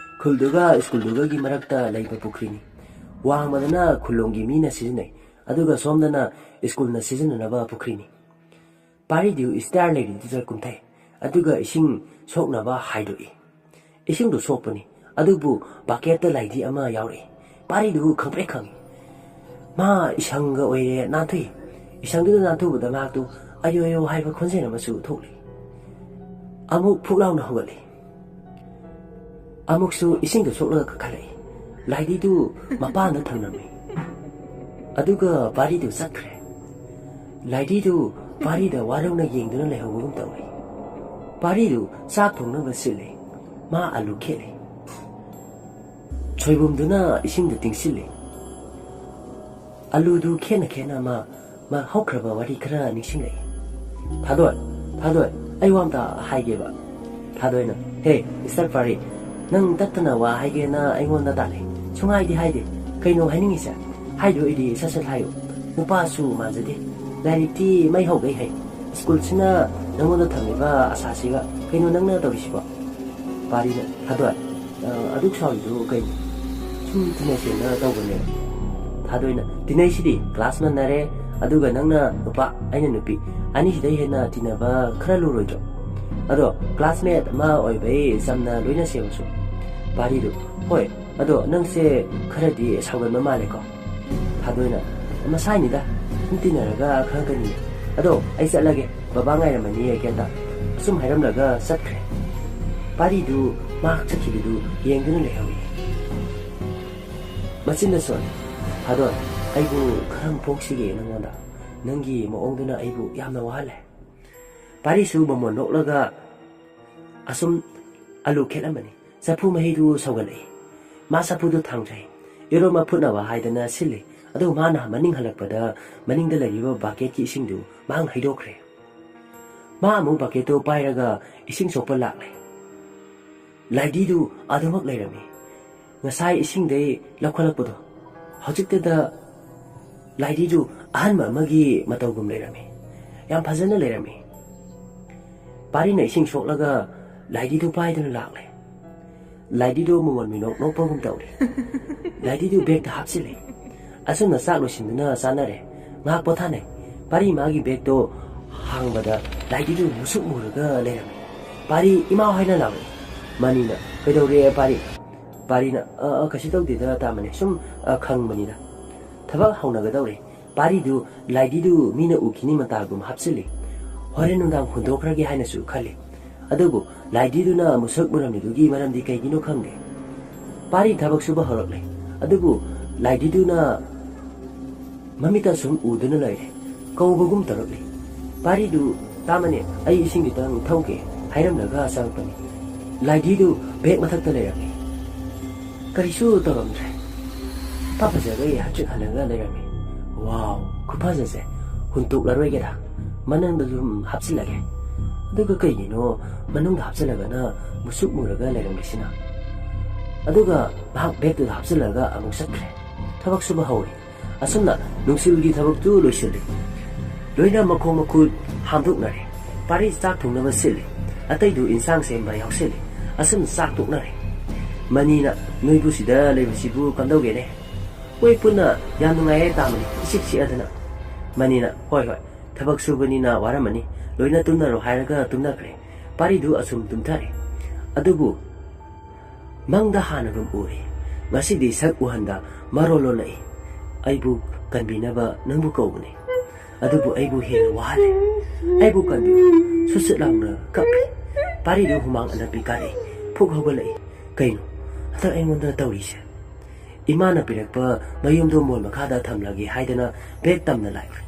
ꯈꯨꯜꯗꯨꯒ ꯁ꯭ꯀꯨꯜꯗꯨꯒꯒꯤ ꯃꯔꯛꯇ ꯂꯩꯕ ꯄꯨꯈ꯭ꯔꯤꯅꯤ꯫ ꯋꯥꯡꯃꯗꯅ ꯈꯨꯜꯂꯣꯝꯒꯤ ꯃꯤꯅ ꯁꯤꯖꯤꯟꯅꯩ, ꯑꯗꯨꯒ ꯁꯣꯝꯗꯅ ꯁ꯭ꯀꯨꯜꯅ ꯁꯤꯖꯤꯟꯅꯅꯕ ꯄꯨꯈ꯭ꯔꯤꯅꯤ꯫ ꯄꯥꯔꯤꯗꯨ ꯁ꯭ꯇꯦꯌꯔ ꯂꯩꯔꯤꯗꯨꯗ ꯀꯨꯝꯊꯩ, ꯑꯗꯨꯒ ꯏꯁꯤꯡ ꯁꯣꯛꯅꯕ ꯍꯥꯏꯗꯣꯛꯏ꯫ ꯏꯁꯤꯡꯗꯨ ꯁꯣꯛꯄꯅꯤ, ꯑꯗꯨꯕꯨ ꯕꯛꯀꯦꯠꯇ ꯂꯥꯏꯙꯤ ꯑꯃ ꯌꯥꯎꯔꯛꯏ꯫ ꯄꯥꯔꯤꯗꯨ ꯈꯪꯄ꯭ꯔꯦꯛ ꯈꯪꯏ꯫ ꯃꯥ ꯏꯁꯪꯒ ꯑꯣꯏꯔꯦ, ꯅꯥꯟꯊꯨꯏ꯫ ꯏꯁꯪꯗꯨꯗ ꯅꯥꯟꯊꯨꯕꯗ ꯃꯍꯥꯛꯇꯨ "ꯑꯌꯣ ꯑꯌꯣ" ꯍꯥꯏꯕ ꯈꯣꯟꯖꯦꯜ ꯑꯃꯁꯨ ꯊꯣꯛꯂꯤ꯫ ꯑꯃꯨꯛ ꯐꯨꯛ ꯂꯥꯎꯅ ꯍꯧꯒꯠꯂꯤ꯫ ꯑꯃꯨꯛꯁꯨ ꯏꯁꯤꯡꯗ ꯁꯣꯛꯂꯒ ꯀꯥꯈꯠꯂꯛꯏ꯫ ꯂꯥꯏꯙꯤꯗꯨ ꯃꯄꯥꯟꯗ ꯊꯝꯂꯝꯃꯤ꯫ ꯑꯗꯨꯒ ꯄꯥꯔꯤꯗꯨ ꯆꯠꯈ꯭ꯔꯦ꯫ ꯂꯥꯏꯙꯤꯗꯨ ꯄꯥꯔꯤꯗ ꯋꯥꯔꯧꯅ ꯌꯦꯡꯗꯨꯅ ꯂꯩꯍꯧꯕꯒꯨꯝ ꯇꯧꯏ꯫ ꯄꯥꯔꯤꯗꯨ ꯆꯥꯛ ꯊꯣꯡꯅꯕ ꯁꯤꯜꯂꯤ꯫ ꯃꯥ ꯑꯂꯨ ꯈꯦꯠꯂꯤ꯫ ꯁꯣꯏꯕꯨꯝꯗꯨꯅ ꯏꯁꯤꯡꯗ ꯇꯤꯡꯁꯤꯜꯂꯤ꯫ ꯑꯂꯨꯗꯨ ꯈꯦꯠꯅ ꯈꯦꯠꯅ ꯃꯥ, ꯃꯥ ꯍꯧꯈ꯭ꯔꯕ ꯋꯥꯔꯤ ꯈꯔ ꯅꯤꯡꯁꯤꯡꯂꯛꯏ꯫ "ꯊꯥꯗꯣꯏ, ꯊꯥꯗꯣꯏ, ꯑꯩ ꯋꯥ ꯑꯝꯇ ꯍꯥꯏꯒꯦꯕ꯫" ꯊꯥꯗꯣꯏꯅ, "ꯍꯦ, ꯃꯤꯁꯇꯔ ꯄꯥꯔꯤ, ꯅꯪ ꯇꯠꯇꯅ ꯋꯥ ꯍꯥꯏꯒꯦꯅ ꯑꯩꯉꯣꯟꯗ ꯇꯥꯜꯂꯤ꯫ ꯁꯨꯡꯍꯥꯏꯗꯤ ꯍꯥꯏꯗꯦ꯫ ꯀꯩꯅꯣ ꯍꯥꯏꯅꯤꯡꯉꯤꯁꯦ? ꯍꯥꯏꯗꯣꯏꯗꯤ ꯁꯠ ꯁꯠ ꯍꯥꯏꯌꯨ꯫ ꯅꯨꯄꯥꯁꯨ ꯃꯥꯟꯖꯗꯦ꯫ ꯂꯥꯏꯔꯤꯛꯇꯤ ꯃꯩ ꯍꯧꯒꯩ ꯍꯩ꯫ ꯁ꯭ꯀꯨꯜꯁꯤꯅ ꯅꯪꯉꯣꯟꯗ ꯊꯝꯃꯤꯕ ꯑꯁꯥꯁꯤꯒ ꯀꯩꯅꯣ ꯅꯪꯅ ꯇꯧꯔꯤꯁꯤꯕꯣ?" ꯄꯥꯔꯤꯅ, "ꯊꯥꯗꯣꯏ, ꯑ, ꯑꯗꯨꯛ ꯁꯥꯎꯔꯤꯗꯨ ꯀꯩꯅꯣ? ꯁꯨꯝ ꯇꯤꯟꯅꯁꯦꯅ ꯇꯧꯕꯅꯦ꯫" ꯊꯥꯗꯣꯏꯅ, "ꯇꯤꯟꯅꯩꯁꯤꯗꯤ ꯀ꯭ꯂꯥꯁ ꯃꯥꯟꯅꯔꯦ, ꯑꯗꯨꯒ ꯅꯪꯅ ꯅꯨꯄꯥ, ꯑꯩꯅ ꯅꯨꯄꯤ, ꯑꯅꯤꯁꯤꯗꯩ ꯍꯦꯟꯅ ꯇꯤꯟꯅꯕ ꯈꯔ ꯂꯨꯔꯣꯏꯗ꯭ꯔꯣ? ꯑꯗꯣ ꯀ꯭ꯂꯥꯁꯃꯦꯠ ꯑꯃ ꯑꯣꯏꯕꯩ ꯆꯝꯅ ꯂꯣꯏꯅꯁꯦꯕꯁꯨ꯫" ꯄꯥꯔꯤꯗꯨ, "ꯍꯣꯏ, ꯑꯗꯣ ꯅꯪꯁꯦ ꯈꯔꯗꯤ ꯁꯥꯎꯒꯟꯕ ꯃꯥꯜꯂꯦꯀꯣ?" ꯊꯥꯗꯣꯏꯅ, "ꯃꯁꯥꯏꯅꯤꯗ, ꯁꯨꯝ ꯇꯤꯟꯅꯔꯒ ꯈꯪꯉꯛꯀꯅꯤꯌꯦ꯫ ꯑꯗꯣ ꯑꯩ ꯆꯠꯂꯒꯦ, ꯕꯕꯥ ꯉꯥꯏꯔꯝꯃꯅꯤ ꯀꯩꯝꯇ꯫" ꯑꯁꯨꯝ ꯍꯥꯏꯔꯝꯂꯒ ꯆꯠꯈ꯭ꯔꯦ꯫ ꯄꯥꯔꯤꯗꯨ ꯃꯍꯥꯛ ꯆꯠꯈꯤꯕꯗꯨ ꯌꯦꯡꯗꯨꯅ ꯂꯩꯍꯧꯏ꯫ ꯃꯆꯤꯟꯗ ꯁꯣꯜꯂꯤ꯫ "ꯊꯥꯗꯣꯏ, ꯑꯩꯕꯨ ꯈꯔ ꯐꯣꯡꯁꯤꯒꯦ ꯅꯪꯉꯣꯟꯗ꯫ ꯅꯪꯒꯤ ꯃꯑꯣꯡꯗꯨꯅ ꯑꯩꯕꯨ ꯌꯥꯝꯅ ꯋꯥꯍꯜꯂꯦ꯫" ꯄꯥꯔꯤꯁꯨ ꯃꯃꯣꯟ ꯅꯣꯛꯂꯒ ꯑꯁꯨꯝ ꯑꯂꯨ ꯈꯦꯠꯂꯝꯕꯅꯤ꯫ ꯆꯐꯨ ꯃꯍꯤꯗꯨ ꯁꯧꯒꯠꯂꯛꯏ꯫ ꯃꯥ ꯆꯐꯨꯗꯨ ꯊꯥꯡꯖꯩ꯫ ꯏꯔꯣꯝꯕ ꯐꯨꯠꯅꯕ ꯍꯥꯏꯗꯅ ꯁꯤꯜꯂꯤ꯫ ꯑꯗꯨꯒ ꯃꯥꯅ ꯃꯅꯤꯡ ꯍꯜꯂꯛꯄꯗ ꯃꯅꯤꯡꯗ ꯂꯩꯔꯤꯕ ꯕꯛꯀꯦꯠꯀꯤ ꯏꯁꯤꯡꯗꯨ ꯃꯥꯡ ꯍꯩꯗꯣꯛꯈ꯭ꯔꯦ꯫ ꯃꯥ ꯑꯃꯨꯛ ꯕꯛꯀꯦꯠꯇꯨ ꯄꯥꯏꯔꯒ ꯏꯁꯤꯡ ꯁꯣꯛꯄ ꯂꯥꯛꯂꯦ꯫ ꯂꯥꯏꯙꯤꯗꯨ ꯑꯗꯨꯃꯛ ꯂꯩꯔꯝꯃꯤ꯫ ꯉꯁꯥꯏ ꯏꯁꯤꯡꯗꯩ ꯂꯧꯈꯠꯂꯛꯄꯗꯣ, ꯍꯧꯖꯤꯛꯇꯗ ꯂꯥꯏꯙꯤꯗꯨ ꯑꯍꯟꯕ ꯑꯃꯒꯤ ꯃꯇꯧꯒꯨꯝ ꯂꯩꯔꯝꯃꯤ꯫ ꯌꯥꯝ ꯐꯖꯅ ꯂꯩꯔꯝꯃꯤ꯫ ꯄꯥꯔꯤꯅ ꯏꯁꯤꯡ ꯁꯣꯛꯂꯒ ꯂꯥꯏꯙꯤꯗꯨ ꯄꯥꯏꯗꯨꯅ ꯂꯥꯛꯂꯦ꯫ ꯂꯥꯏꯗꯤꯗꯨ ꯃꯃꯣꯟ ꯃꯤꯅꯣꯛ ꯅꯣꯛꯄꯒꯨꯝ ꯇꯧꯔꯦ꯫ ꯂꯥꯏꯗꯤꯗꯨ ꯕꯦꯒꯇ ꯍꯥꯞꯆꯤꯜꯂꯦ꯫ ꯑꯁꯨꯝꯅ ꯆꯥꯛ ꯂꯣꯏꯁꯤꯟꯗꯨꯅ ꯆꯥꯅꯔꯦ꯫ ꯉꯥꯏꯍꯥꯛ ꯄꯣꯊꯥꯅꯩ꯫ ꯄꯥꯔꯤ ꯃꯥꯒꯤ ꯕꯦꯒꯇꯣ ꯍꯥꯡꯕꯗ ꯂꯥꯏꯗꯤꯗꯨ ꯃꯨꯁꯨꯛ ꯃꯨꯔꯒ ꯂꯩꯔꯝꯃꯤ꯫ "ꯄꯥꯔꯤ, ꯏꯃꯥ ꯍꯣꯏꯅ ꯂꯥꯎꯔꯛꯏ꯫" ꯃꯅꯤꯅ, "ꯀꯩꯗꯧꯔꯦ ꯄꯥꯔꯤ?" ꯄꯥꯔꯤꯅ, "ꯑ, ꯑ, ꯀꯩꯁꯨ ꯇꯧꯗꯦꯗ ꯇꯥꯃꯅꯦ, ꯁꯨꯝ, ꯑ, ꯈꯪꯕꯅꯤꯗ꯫" ꯊꯕꯛ ꯍꯧꯅꯒꯗꯧꯔꯦ꯫ ꯄꯥꯔꯤꯗꯨ ꯂꯥꯏꯗꯤꯗꯨ ꯃꯤꯅ ꯎꯈꯤꯅꯤ ꯃꯇꯥꯒꯨꯝ ꯍꯥꯞꯆꯤꯜꯂꯤ꯫ ꯍꯣꯔꯦꯟ ꯅꯨꯡꯗꯥꯡ ꯍꯨꯟꯗꯣꯛꯈ꯭ꯔꯒꯦ ꯍꯥꯏꯅꯁꯨ ꯈꯜꯂꯤ꯫ ꯑꯗꯨꯕꯨ ꯂꯥꯏꯗꯤꯗꯨꯅ ꯃꯨꯁꯛ ꯃꯨꯔꯝꯂꯤꯗꯨꯒꯤ ꯃꯔꯝꯗꯤ ꯀꯩꯒꯤꯅꯣ ꯈꯪꯗꯦ꯫ ꯄꯥꯔꯤ ꯊꯕꯛ ꯁꯨꯕ ꯍꯧꯔꯛꯂꯦ꯫ ꯑꯗꯨꯕꯨ ꯂꯥꯏꯗꯤꯗꯨꯅ ꯃꯃꯤꯠꯇ ꯁꯨꯝ ꯎꯗꯨꯅ ꯂꯩꯔꯦ꯫ ꯀꯧꯕꯒꯨꯝ ꯇꯧꯔꯛꯂꯤ꯫ ꯄꯥꯔꯤꯗꯨ, "ꯇꯥꯃꯅꯦ, ꯑꯩ ꯏꯁꯤꯡ ꯈꯤꯇꯪ ꯊꯧꯒꯦ," ꯍꯥꯏꯔꯝꯂꯒ ꯆꯪꯉꯛꯄꯅꯤ꯫ ꯂꯥꯏꯗꯤꯗꯨ ꯕꯦꯒ ꯃꯊꯛꯇ ꯂꯩꯔꯝꯃꯤ꯫ ꯀꯔꯤꯁꯨ ꯇꯧꯔꯝꯗ꯭ꯔꯦ꯫ ꯏꯐ ꯐꯖꯈꯩ ꯍꯛꯆꯤꯛ ꯍꯜꯂꯒ ꯂꯩꯔꯝꯃꯤ꯫ "ꯋꯥꯎ, ꯈꯨꯐꯖꯁꯦ! ꯍꯨꯟꯇꯣꯛꯂꯔꯣꯏꯒꯦꯗ, ꯃꯅꯨꯡꯗ ꯑꯗꯨꯝ ꯍꯥꯞꯆꯤꯜꯂꯒꯦ꯫" ꯑꯗꯨꯒ ꯀꯩꯒꯤꯅꯣ ꯃꯅꯨꯡꯗ ꯍꯥꯞꯆꯤꯜꯂꯒꯅ ꯃꯨꯁꯨꯛ ꯃꯨꯔꯒ ꯂꯩꯔꯝꯂꯤꯁꯤꯅ? ꯑꯗꯨꯒ ꯃꯍꯥꯛ ꯕꯦꯒꯇꯨꯗ ꯍꯥꯞꯆꯤꯜꯂꯒ ꯑꯃꯨꯛ ꯆꯠꯈ꯭ꯔꯦ꯫ ꯊꯕꯛ ꯁꯨꯕ ꯍꯧꯔꯦ꯫ ꯑꯁꯨꯝꯅ ꯅꯨꯡꯁꯤꯜꯒꯤ ꯊꯕꯛꯇꯨ ꯂꯣꯏꯁꯤꯜꯂꯤ꯫ ꯂꯣꯏꯅ ꯃꯈꯣꯡ ꯃꯈꯨꯠ ꯍꯥꯝꯗꯣꯛꯅꯔꯦ꯫ ꯄꯥꯔꯤ ꯆꯥꯛ ꯊꯣꯡꯅꯕ ꯁꯤꯜꯂꯤ꯫ ꯑꯇꯩꯗꯨ ꯏꯟꯁꯥꯡ ꯁꯦꯝꯕ ꯌꯥꯎꯁꯤꯜꯂꯤ꯫ ꯑꯁꯨꯝ ꯆꯥꯛ ꯇꯣꯛꯅꯔꯦ꯫ ꯃꯅꯤꯅ, "ꯅꯣꯏꯕꯨ ꯁꯤꯗ ꯂꯩꯕꯁꯤꯕꯨ ꯀꯝꯗꯧꯒꯦꯅꯦ?" "ꯃꯣꯏ ꯄꯨꯟꯅ ꯌꯥꯝ ꯅꯨꯡꯉꯥꯏꯌꯦ ꯇꯥꯃꯅꯤ, ꯏꯆꯤꯛ ꯆꯤꯛꯑꯗꯅ꯫" ꯃꯅꯤꯅ, "ꯍꯣꯏ, ꯍꯣꯏ, ꯊꯕꯛ ꯁꯨꯕꯅꯤꯅ ꯋꯥꯔꯝꯃꯅꯤ, ꯂꯣꯏꯅ ꯇꯨꯝꯅꯔꯣ" ꯍꯥꯏꯔꯒ ꯇꯨꯝꯅꯈ꯭ꯔꯦ꯫ ꯄꯥꯔꯤꯗꯨ ꯑꯁꯨꯝ ꯇꯨꯝꯊꯔꯦ꯫ ꯑꯗꯨꯕꯨ ꯃꯪꯗ ꯍꯥꯟꯅꯒꯨꯝ ꯎꯔꯦ꯫ ꯉꯁꯤꯗꯤ ꯁꯛ ꯎꯍꯟꯗ ꯃꯔꯣꯜ ꯂꯣꯜꯂꯛꯏ꯫ "ꯑꯩꯕꯨ ꯀꯟꯕꯤꯅꯕ ꯅꯪꯕꯨ ꯀꯧꯕꯅꯤ, ꯑꯗꯨꯕꯨ ꯑꯩꯕꯨ ꯍꯦꯟꯅ ꯋꯥꯍꯜꯂꯦ꯫ ꯑꯩꯕꯨ ꯀꯟꯕꯤꯌꯨ꯫" ꯁꯨꯠ ꯁꯨꯠ ꯂꯥꯎꯅ ꯀꯞꯄꯤ꯫ ꯄꯥꯔꯤꯗꯨ ꯍꯨꯃꯥꯡ ꯑꯅꯞꯄꯤ ꯀꯥꯔꯛꯏ꯫ ꯐꯨꯛ ꯍꯧꯒꯠꯂꯛꯏ꯫ "ꯀꯩꯅꯣ ꯍꯟꯗꯛ ꯑꯩꯉꯣꯟꯗ ꯇꯧꯔꯤꯁꯦ?" ꯏꯃꯥꯅ ꯄꯤꯔꯛꯄ ꯃꯌꯨꯝꯗꯣ ꯃꯣꯟ ꯃꯈꯥꯗ ꯊꯝꯂꯒꯦ ꯍꯥꯏꯗꯅ ꯕꯦꯒ ꯇꯝꯅ ꯂꯥꯛꯂꯨꯔꯦ꯫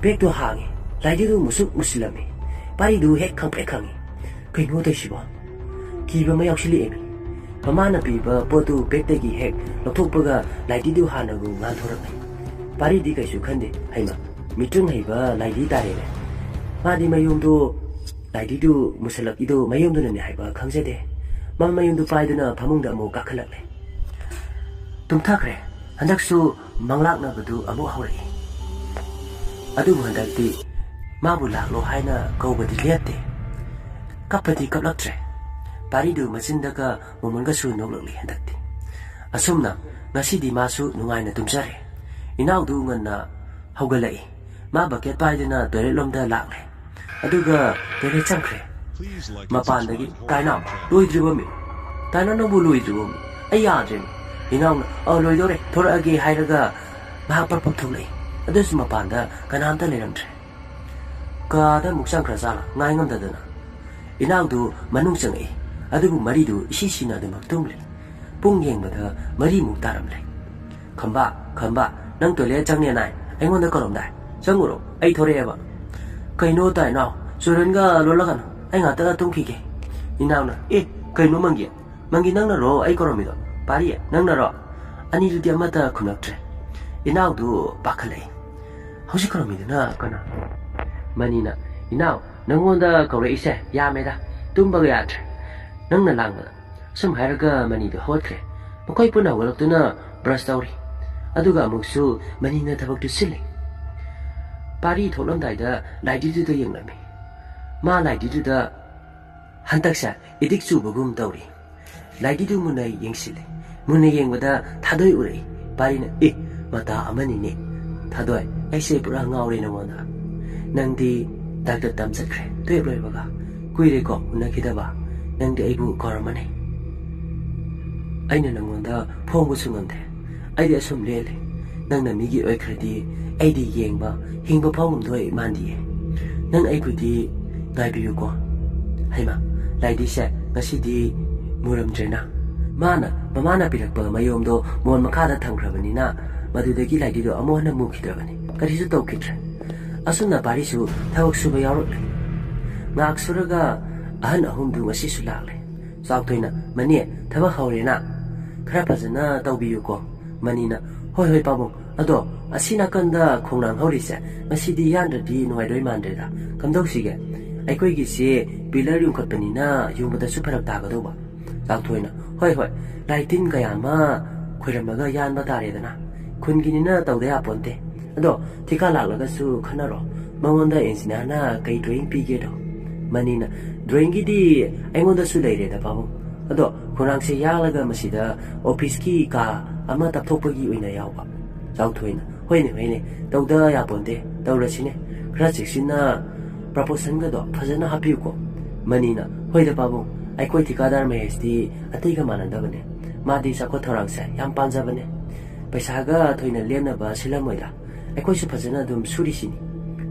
ꯕꯦꯒꯇꯨ ꯍꯥꯡꯉꯤ꯫ ꯂꯥꯏꯗꯤꯗꯨ ꯃꯨꯁꯨꯛ ꯃꯨꯁꯤꯜꯂꯝꯃꯤ꯫ ꯄꯥꯔꯤꯗꯨ ꯍꯦꯛ ꯈꯪꯄ꯭ꯔꯦꯛ ꯈꯪꯉꯤ꯫ "ꯀꯩꯅꯣ ꯇꯧꯏꯁꯤꯕꯣ?" ꯀꯤꯕ ꯑꯃ ꯌꯥꯎꯁꯤꯜꯂꯛꯑꯦꯃꯤ꯫ ꯃꯃꯥꯅ ꯄꯤꯕ ꯄꯣꯠꯇꯨ ꯕꯦꯒꯇꯒꯤ ꯍꯦꯛ ꯂꯧꯊꯣꯛꯄꯒ ꯂꯥꯏꯗꯤꯗꯨ ꯍꯥꯟꯅꯒꯨꯝ ꯉꯥꯟꯊꯣꯔꯛꯂꯦ꯫ ꯄꯥꯔꯤꯗꯤ ꯀꯩꯁꯨ ꯈꯟꯗꯦ꯫ ꯍꯩꯃ, ꯃꯤꯇ꯭ꯔꯪ ꯍꯩꯕ ꯂꯥꯏꯗꯤ ꯇꯥꯔꯦꯅꯦ꯫ ꯃꯥꯗꯤ ꯃꯌꯨꯝꯗꯨ, ꯂꯥꯏꯗꯤꯗꯨ ꯃꯨꯁꯜꯂꯛꯏꯗꯨ ꯃꯌꯨꯝꯗꯨꯅꯅꯦ ꯍꯥꯏꯕ ꯈꯪꯖꯗꯦ꯫ ꯃꯥ ꯃꯌꯨꯝꯗꯨ ꯄꯥꯏꯗꯨꯅ ꯐꯃꯨꯡꯗ ꯑꯃꯨꯛ ꯀꯥꯈꯠꯂꯛꯂꯦ꯫ ꯇꯨꯝꯊꯈ꯭ꯔꯦ꯫ ꯍꯟꯗꯛꯁꯨ ꯃꯪꯂꯥꯛꯅꯕꯗꯨ ꯑꯃꯨꯛ ꯍꯧꯔꯛꯏ꯫ ꯑꯗꯨꯕꯨ ꯍꯟꯗꯛꯇꯤ ꯃꯥꯕꯨ ꯂꯥꯛꯂꯣ ꯍꯥꯏꯅ ꯀꯧꯕꯗꯤ ꯂꯦꯞꯇꯦ꯫ ꯀꯞꯄꯗꯤ ꯀꯞꯂꯛꯇ꯭ꯔꯦ꯫ ꯄꯥꯔꯤꯗꯨ ꯃꯆꯤꯟꯗꯒ ꯃꯣꯃꯣꯟꯒꯁꯨ ꯅꯣꯛꯂꯛꯂꯤ ꯍꯟꯗꯛꯇꯤ꯫ ꯑꯁꯨꯝꯅ ꯉꯁꯤꯗꯤ ꯃꯥꯁꯨ ꯅꯨꯡꯉꯥꯏꯅ ꯇꯨꯝꯖꯔꯦ꯫ ꯏꯅꯥꯎꯗꯨ ꯉꯟꯅ ꯍꯧꯒꯠꯂꯛꯏ꯫ ꯃꯥ ꯕꯛꯀꯦꯠ ꯄꯥꯏꯗꯨꯅ ꯇꯣꯏꯂꯦꯠ ꯂꯣꯝꯗ ꯂꯥꯛꯂꯦ꯫ ꯑꯗꯨꯒ ꯇꯣꯏꯂꯦꯠ ꯆꯪꯈ꯭ꯔꯦ꯫ ꯃꯄꯥꯟꯗꯒꯤ, "ꯇꯥꯏꯅꯥꯎ, ꯂꯣꯏꯗ꯭ꯔꯤꯕꯣꯃꯤ? ꯇꯥꯏꯅꯥꯎ, ꯅꯪꯕꯨ ꯂꯣꯏꯗ꯭ꯔꯤꯕꯣꯃꯤ? ꯑꯩ ꯌꯥꯗ꯭ꯔꯦꯃꯤ꯫" ꯏꯅꯥꯎꯅ, "ꯑ, ꯂꯣꯏꯗꯧꯔꯦ, ꯊꯣꯔꯛꯑꯒꯦ" ꯍꯥꯏꯔꯒ ꯃꯍꯥꯛ ꯄꯔꯞ ꯄꯔꯞ ꯊꯣꯛꯂꯛꯏ꯫ ꯑꯗꯨꯁꯨ ꯃꯄꯥꯟꯗ ꯀꯅꯥꯝꯇ ꯂꯩꯔꯝꯗ꯭ꯔꯦ꯫ ꯀꯥꯗ ꯑꯃꯨꯛ ꯆꯪꯈ꯭ꯔ ꯖꯥꯠꯂꯥ ꯉꯥꯏ ꯉꯝꯗꯗꯅ꯫ ꯏꯅꯥꯎꯗꯨ ꯃꯅꯨꯡ ꯆꯪꯉꯛꯏ꯫ ꯑꯗꯨꯕꯨ ꯃꯔꯤꯗꯨ ꯏꯁꯤ ꯁꯤꯅ ꯑꯗꯨꯃꯛ ꯇꯨꯝꯂꯤ꯫ ꯄꯨꯡ ꯌꯦꯡꯕꯗ ꯃꯔꯤꯃꯨꯛ ꯇꯥꯔꯝꯂꯦ꯫ "ꯈꯝꯕ, ꯈꯝꯕ, ꯅꯪ ꯇꯣꯏꯂꯦꯠ ꯆꯪꯅꯦꯅ ꯑꯩꯉꯣꯟꯗ ꯀꯧꯔꯝꯗꯥꯏ? ꯆꯪꯉꯨꯔꯣ, ꯑꯩ ꯊꯣꯔꯛꯑꯦꯕ꯫" "ꯀꯩꯅꯣ ꯇꯥꯏꯅꯥꯎ, ꯆꯨꯔꯟꯒ ꯂꯣꯜꯂꯛꯀꯅꯨ, ꯑꯩ ꯉꯥꯛꯇꯒ ꯇꯨꯝꯈꯤꯒꯦ꯫" ꯏꯅꯥꯎꯅ, "ꯑꯦ, ꯀꯩꯅꯣ ꯃꯪꯒꯤ? ꯃꯪꯒꯤ, ꯅꯪꯅꯔꯣ ꯑꯩ ꯀꯧꯔꯝꯃꯤꯗꯣ? ꯄꯥꯔꯤ, ꯅꯪꯅꯔꯣ?" ꯑꯅꯤꯗꯨꯗꯤ ꯑꯃꯠꯇ ꯈꯨꯝꯂꯛꯇ꯭ꯔꯦ꯫ ꯏꯅꯥꯎꯗꯨ ꯄꯥꯈꯠꯂꯛꯏ꯫ "ꯍꯧꯖꯤꯛ ꯀꯧꯔꯝꯃꯤꯗꯨꯅ ꯀꯅꯥ?" ꯃꯅꯤꯅ, "ꯏꯅꯥꯎ, ꯅꯪꯉꯣꯟꯗ ꯀꯧꯔꯛꯏꯁꯦ ꯌꯥꯝꯃꯦꯗ, ꯇꯨꯝꯕꯒ ꯌꯥꯗ꯭ꯔꯦ꯫ ꯅꯪꯅ ꯂꯥꯡꯕꯗ꯫" ꯁꯨꯝ ꯍꯥꯏꯔꯒ ꯃꯅꯤꯗꯨ ꯍꯧꯒꯠꯈ꯭ꯔꯦ꯫ ꯃꯈꯣꯏ ꯄꯨꯟꯅ ꯍꯧꯒꯠꯂꯛꯇꯨꯅ ꯕ꯭ꯔꯁ ꯇꯧꯔꯤ꯫ ꯑꯗꯨꯒ ꯑꯃꯨꯛꯁꯨ ꯃꯅꯤꯅ ꯊꯕꯛꯇꯨ ꯁꯤꯜꯂꯤ꯫ ꯄꯥꯔꯤ ꯊꯣꯛꯂꯝꯗꯥꯏꯗ ꯂꯥꯏꯙꯤꯗꯨꯗ ꯌꯦꯡꯂꯝꯃꯤ꯫ ꯃꯥ ꯂꯥꯏꯙꯤꯗꯨꯗ ꯍꯟꯗꯛꯁꯦ ꯏꯗꯤꯛ ꯆꯨꯕꯒꯨꯝ ꯇꯧꯔꯤ꯫ ꯂꯥꯏꯙꯤꯗꯨ ꯃꯨꯟꯅ ꯌꯦꯡꯁꯤꯜꯂꯤ꯫ ꯃꯨꯟꯅ ꯌꯦꯡꯕꯗ ꯊꯥꯗꯣꯏ ꯎꯔꯛꯏ꯫ ꯄꯥꯔꯤꯅ, "ꯑꯦ, ꯃꯇꯥ ꯑꯃꯅꯤꯅꯦ꯫ ꯊꯥꯗꯣꯏ, ꯑꯩꯁꯦ ꯄꯨꯔꯥ ꯉꯥꯎꯔꯦ ꯅꯉꯣꯟꯗ꯫ ꯅꯪꯗꯤ ꯗꯥꯛꯇꯔ ꯇꯝ ꯆꯠꯈ꯭ꯔꯦ, ꯇꯨꯌꯦꯞ ꯂꯣꯏꯕꯒ꯫ ꯀꯨꯏꯔꯦꯀꯣ ꯎꯅꯈꯤꯗꯕ꯫ ꯅꯪꯗꯤ ꯑꯩꯕꯨ ꯀꯥꯎꯔꯝꯃꯅꯤ꯫ ꯑꯩꯅ ꯅꯪꯉꯣꯟꯗ ꯐꯣꯡꯕꯁꯨ ꯉꯝꯗꯦ꯫ ꯑꯩꯗꯤ ꯑꯁꯨꯝ ꯂꯦꯜꯂꯦ꯫ ꯅꯪꯅ ꯃꯤꯒꯤ ꯑꯣꯏꯈ꯭ꯔꯗꯤ ꯑꯩꯗꯤ ꯌꯦꯡꯕ, ꯍꯤꯡꯕ ꯐꯥꯎ ꯉꯝꯗꯣꯏ ꯃꯥꯟꯗꯤꯌꯦ꯫ ꯅꯪ ꯑꯩꯕꯨꯗꯤ ꯉꯥꯏꯕꯤꯌꯨꯀꯣ꯫" ꯍꯩꯃꯥ, ꯂꯥꯏꯙꯤꯁꯦ ꯉꯁꯤꯗꯤ ꯃꯨꯔꯝꯗ꯭ꯔꯦꯅ꯫ ꯃꯥꯅ ꯃꯃꯥꯅ ꯄꯤꯔꯛꯄ ꯃꯌꯣꯝꯗꯣ ꯃꯣꯟ ꯃꯈꯥꯗ ꯊꯝꯈ꯭ꯔꯕꯅꯤꯅ ꯃꯗꯨꯗꯒꯤ ꯂꯥꯏꯙꯤꯗꯣ ꯑꯃꯨꯛ ꯍꯟꯅ ꯃꯨꯈꯤꯗ꯭ꯔꯕꯅꯤ꯫ ꯀꯔꯤꯁꯨ ꯇꯧꯈꯤꯗ꯭ꯔꯦ꯫ ꯑꯁꯨꯝꯅ ꯄꯥꯔꯤꯁꯨ ꯊꯕꯛ ꯁꯨꯕ ꯌꯥꯎꯔꯛꯂꯦ꯫ ꯉꯥꯏꯍꯥꯛ ꯁꯨꯔꯒ ꯑꯍꯟ ꯑꯍꯨꯝꯗꯨ ꯉꯁꯤꯁꯨ ꯂꯥꯛꯂꯦ꯫ ꯆꯥꯎꯊꯣꯏꯅ, "ꯃꯅꯦ, ꯊꯕꯛ ꯍꯧꯔꯦꯅ, ꯈꯔ ꯐꯖꯅ ꯇꯧꯕꯤꯌꯨꯀꯣ꯫" ꯃꯅꯤꯅ, "ꯍꯣꯏ, ꯍꯣꯏ, ꯄꯥꯕꯨꯡ꯫ ꯑꯗꯣ ꯑꯁꯤ ꯅꯥꯀꯟꯗ ꯈꯣꯡꯅꯥꯡ ꯍꯧꯔꯤꯁꯦ, ꯃꯁꯤꯗꯤ ꯌꯥꯟꯗ꯭ꯔꯗꯤ ꯅꯨꯡꯉꯥꯏꯗꯣꯏ ꯃꯥꯟꯗ꯭ꯔꯦꯗ꯫ ꯀꯝꯗꯧꯁꯤꯒꯦ? ꯑꯩꯈꯣꯏꯒꯤꯁꯦ ꯄꯤꯂꯔ ꯌꯨꯡꯈꯠꯄꯅꯤꯅ ꯌꯨꯡꯕꯗꯁꯨ ꯐꯔꯛ ꯇꯥꯒꯗꯧꯕ꯫" ꯆꯥꯎꯊꯣꯏꯅ, "ꯍꯣꯏ, ꯍꯣꯏ, ꯂꯥꯏ ꯇꯤꯟ ꯀꯌꯥ ꯑꯃ ꯈꯣꯏꯔꯝꯃꯒ ꯌꯥꯟꯕ ꯇꯥꯔꯦꯗꯅ꯫ ꯈꯨꯟꯒꯤꯅꯤꯅ ꯇꯧꯗ ꯌꯥꯄꯣꯟꯇꯦ꯫ ꯑꯗꯣ ꯊꯤꯀꯥ ꯂꯥꯛꯂꯒꯁꯨ ꯈꯟꯅꯔꯣ꯫ ꯃꯉꯣꯟꯗ ꯑꯦꯟꯖꯤꯅꯤꯌꯥꯔꯅ ꯀꯩ ꯗ꯭ꯔꯣꯌꯤꯡ ꯄꯤꯒꯦꯗꯣ꯫" ꯃꯅꯤꯅ, ꯗ꯭ꯔꯣꯌꯤꯡꯒꯤꯗꯤ ꯑꯩꯉꯣꯟꯗꯁꯨ ꯂꯩꯔꯦꯗ ꯄꯥꯕꯨꯡ꯫ ꯑꯗꯣ ꯈꯣꯡꯅꯥꯡꯁꯦ ꯌꯥꯜꯂꯒ ꯃꯁꯤꯗ ꯑꯣꯐꯤꯁꯀꯤ ꯀꯥ ꯑꯃ ꯇꯞꯊꯣꯛꯄꯒꯤ ꯑꯣꯏꯅ ꯌꯥꯎꯕ꯫ ꯆꯥꯎꯊꯣꯏꯅ, "ꯍꯣꯏꯅꯦ, ꯍꯣꯏꯅꯦ, ꯇꯧꯗ ꯌꯥꯄꯣꯟꯇꯦ, ꯇꯧꯔꯁꯤꯅꯦ꯫ ꯈꯔ ꯆꯦꯛꯁꯤꯟꯅ ꯄ꯭ꯔꯄꯣꯁꯟꯒꯗꯣ ꯐꯖꯅ ꯍꯥꯞꯄꯤꯌꯨꯀꯣ꯫" ꯃꯅꯤꯅ, "ꯍꯣꯏꯗ ꯄꯥꯕꯨꯡ, ꯑꯩꯈꯣꯏ ꯊꯤꯀꯥꯗꯥꯔ ꯃꯍꯦꯁꯇꯤ ꯑꯇꯩꯒ ꯃꯥꯟꯅꯗꯕꯅꯦ꯫ ꯃꯥꯗꯤ ꯆꯥꯎꯈꯠ ꯊꯧꯔꯥꯡꯁꯦ ꯌꯥꯝ ꯄꯥꯝꯖꯕꯅꯦ꯫ ꯄꯩꯁꯥꯒ ꯊꯣꯏꯅ ꯂꯦꯝꯅꯕ ꯁꯤꯜꯂꯝꯃꯣꯏꯗ꯫ ꯑꯩꯈꯣꯏꯁꯨ ꯐꯖꯅ ꯑꯗꯨꯝ ꯁꯨꯔꯤꯁꯤꯅꯤ꯫"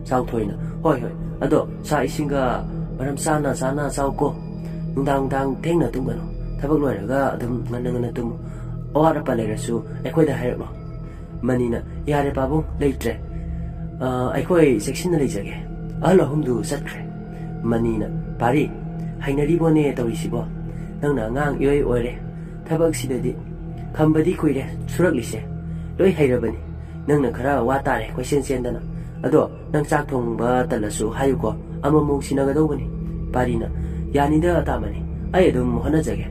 ꯆꯥꯎꯊꯣꯏꯅ, "ꯍꯣꯏ, ꯍꯣꯏ, ꯑꯗꯣ ꯆꯥꯛ ꯏꯁꯤꯡꯒ ꯃꯔꯝ ꯆꯥꯅ ꯆꯥꯅ ꯆꯥꯎꯀꯣ꯫ ꯅꯨꯡꯗꯥꯡ ꯅꯨꯡꯗꯥꯡ ꯊꯦꯡꯅ ꯇꯨꯝꯒꯅꯨ꯫ ꯊꯕꯛ ꯂꯣꯏꯔꯒ ꯑꯗꯨꯝ ꯉꯟꯅ ꯉꯟꯅ ꯇꯨꯝꯃꯨ꯫ ꯑꯋꯥꯠ ꯑꯄꯥ ꯂꯩꯔꯁꯨ ꯑꯩꯈꯣꯏꯗ ꯍꯥꯏꯔꯛꯂꯣ꯫" ꯃꯅꯤꯅ, "ꯌꯥꯔꯦ ꯄꯥꯕꯨꯡ, ꯂꯩꯇ꯭ꯔꯦ꯫ ꯑ, ꯑꯩꯈꯣꯏ ꯆꯦꯛꯁꯤꯟꯅ ꯂꯩꯖꯒꯦ꯫" ꯑꯍꯜ ꯑꯍꯨꯝꯗꯨ ꯆꯠꯈ꯭ꯔꯦ꯫ ꯃꯅꯤꯅ, "ꯄꯥꯔꯤ, ꯍꯩꯅꯔꯤꯕꯣꯅꯦ ꯇꯧꯔꯤꯁꯤꯕꯣ? ꯅꯪꯅ ꯑꯉꯥꯡ ꯏꯑꯣꯏ ꯑꯣꯏꯔꯦ꯫ ꯊꯕꯛꯁꯤꯗꯗꯤ ꯈꯝꯕꯗꯤ ꯀꯨꯏꯔꯦ ꯁꯨꯔꯛꯂꯤꯁꯦ꯫ ꯂꯣꯏ ꯍꯩꯔꯕꯅꯤ꯫ ꯅꯪꯅ ꯈꯔ ꯋꯥ ꯇꯥꯔꯦ ꯀꯣꯏꯆꯦꯟ ꯆꯦꯟꯗꯅ꯫ ꯑꯗꯣ ꯅꯪ ꯆꯥꯛ ꯊꯣꯡꯕ ꯇꯜꯂꯁꯨ ꯍꯥꯏꯌꯨꯀꯣ꯫ ꯑꯃꯃꯨꯛ ꯁꯤꯟꯅꯒꯗꯧꯕꯅꯤ꯫" ꯄꯥꯔꯤꯅ, "ꯌꯥꯅꯤꯗ ꯑꯇꯥꯃꯅꯤ, ꯑꯩ ꯑꯗꯨꯝ ꯍꯣꯠꯅꯖꯒꯦ꯫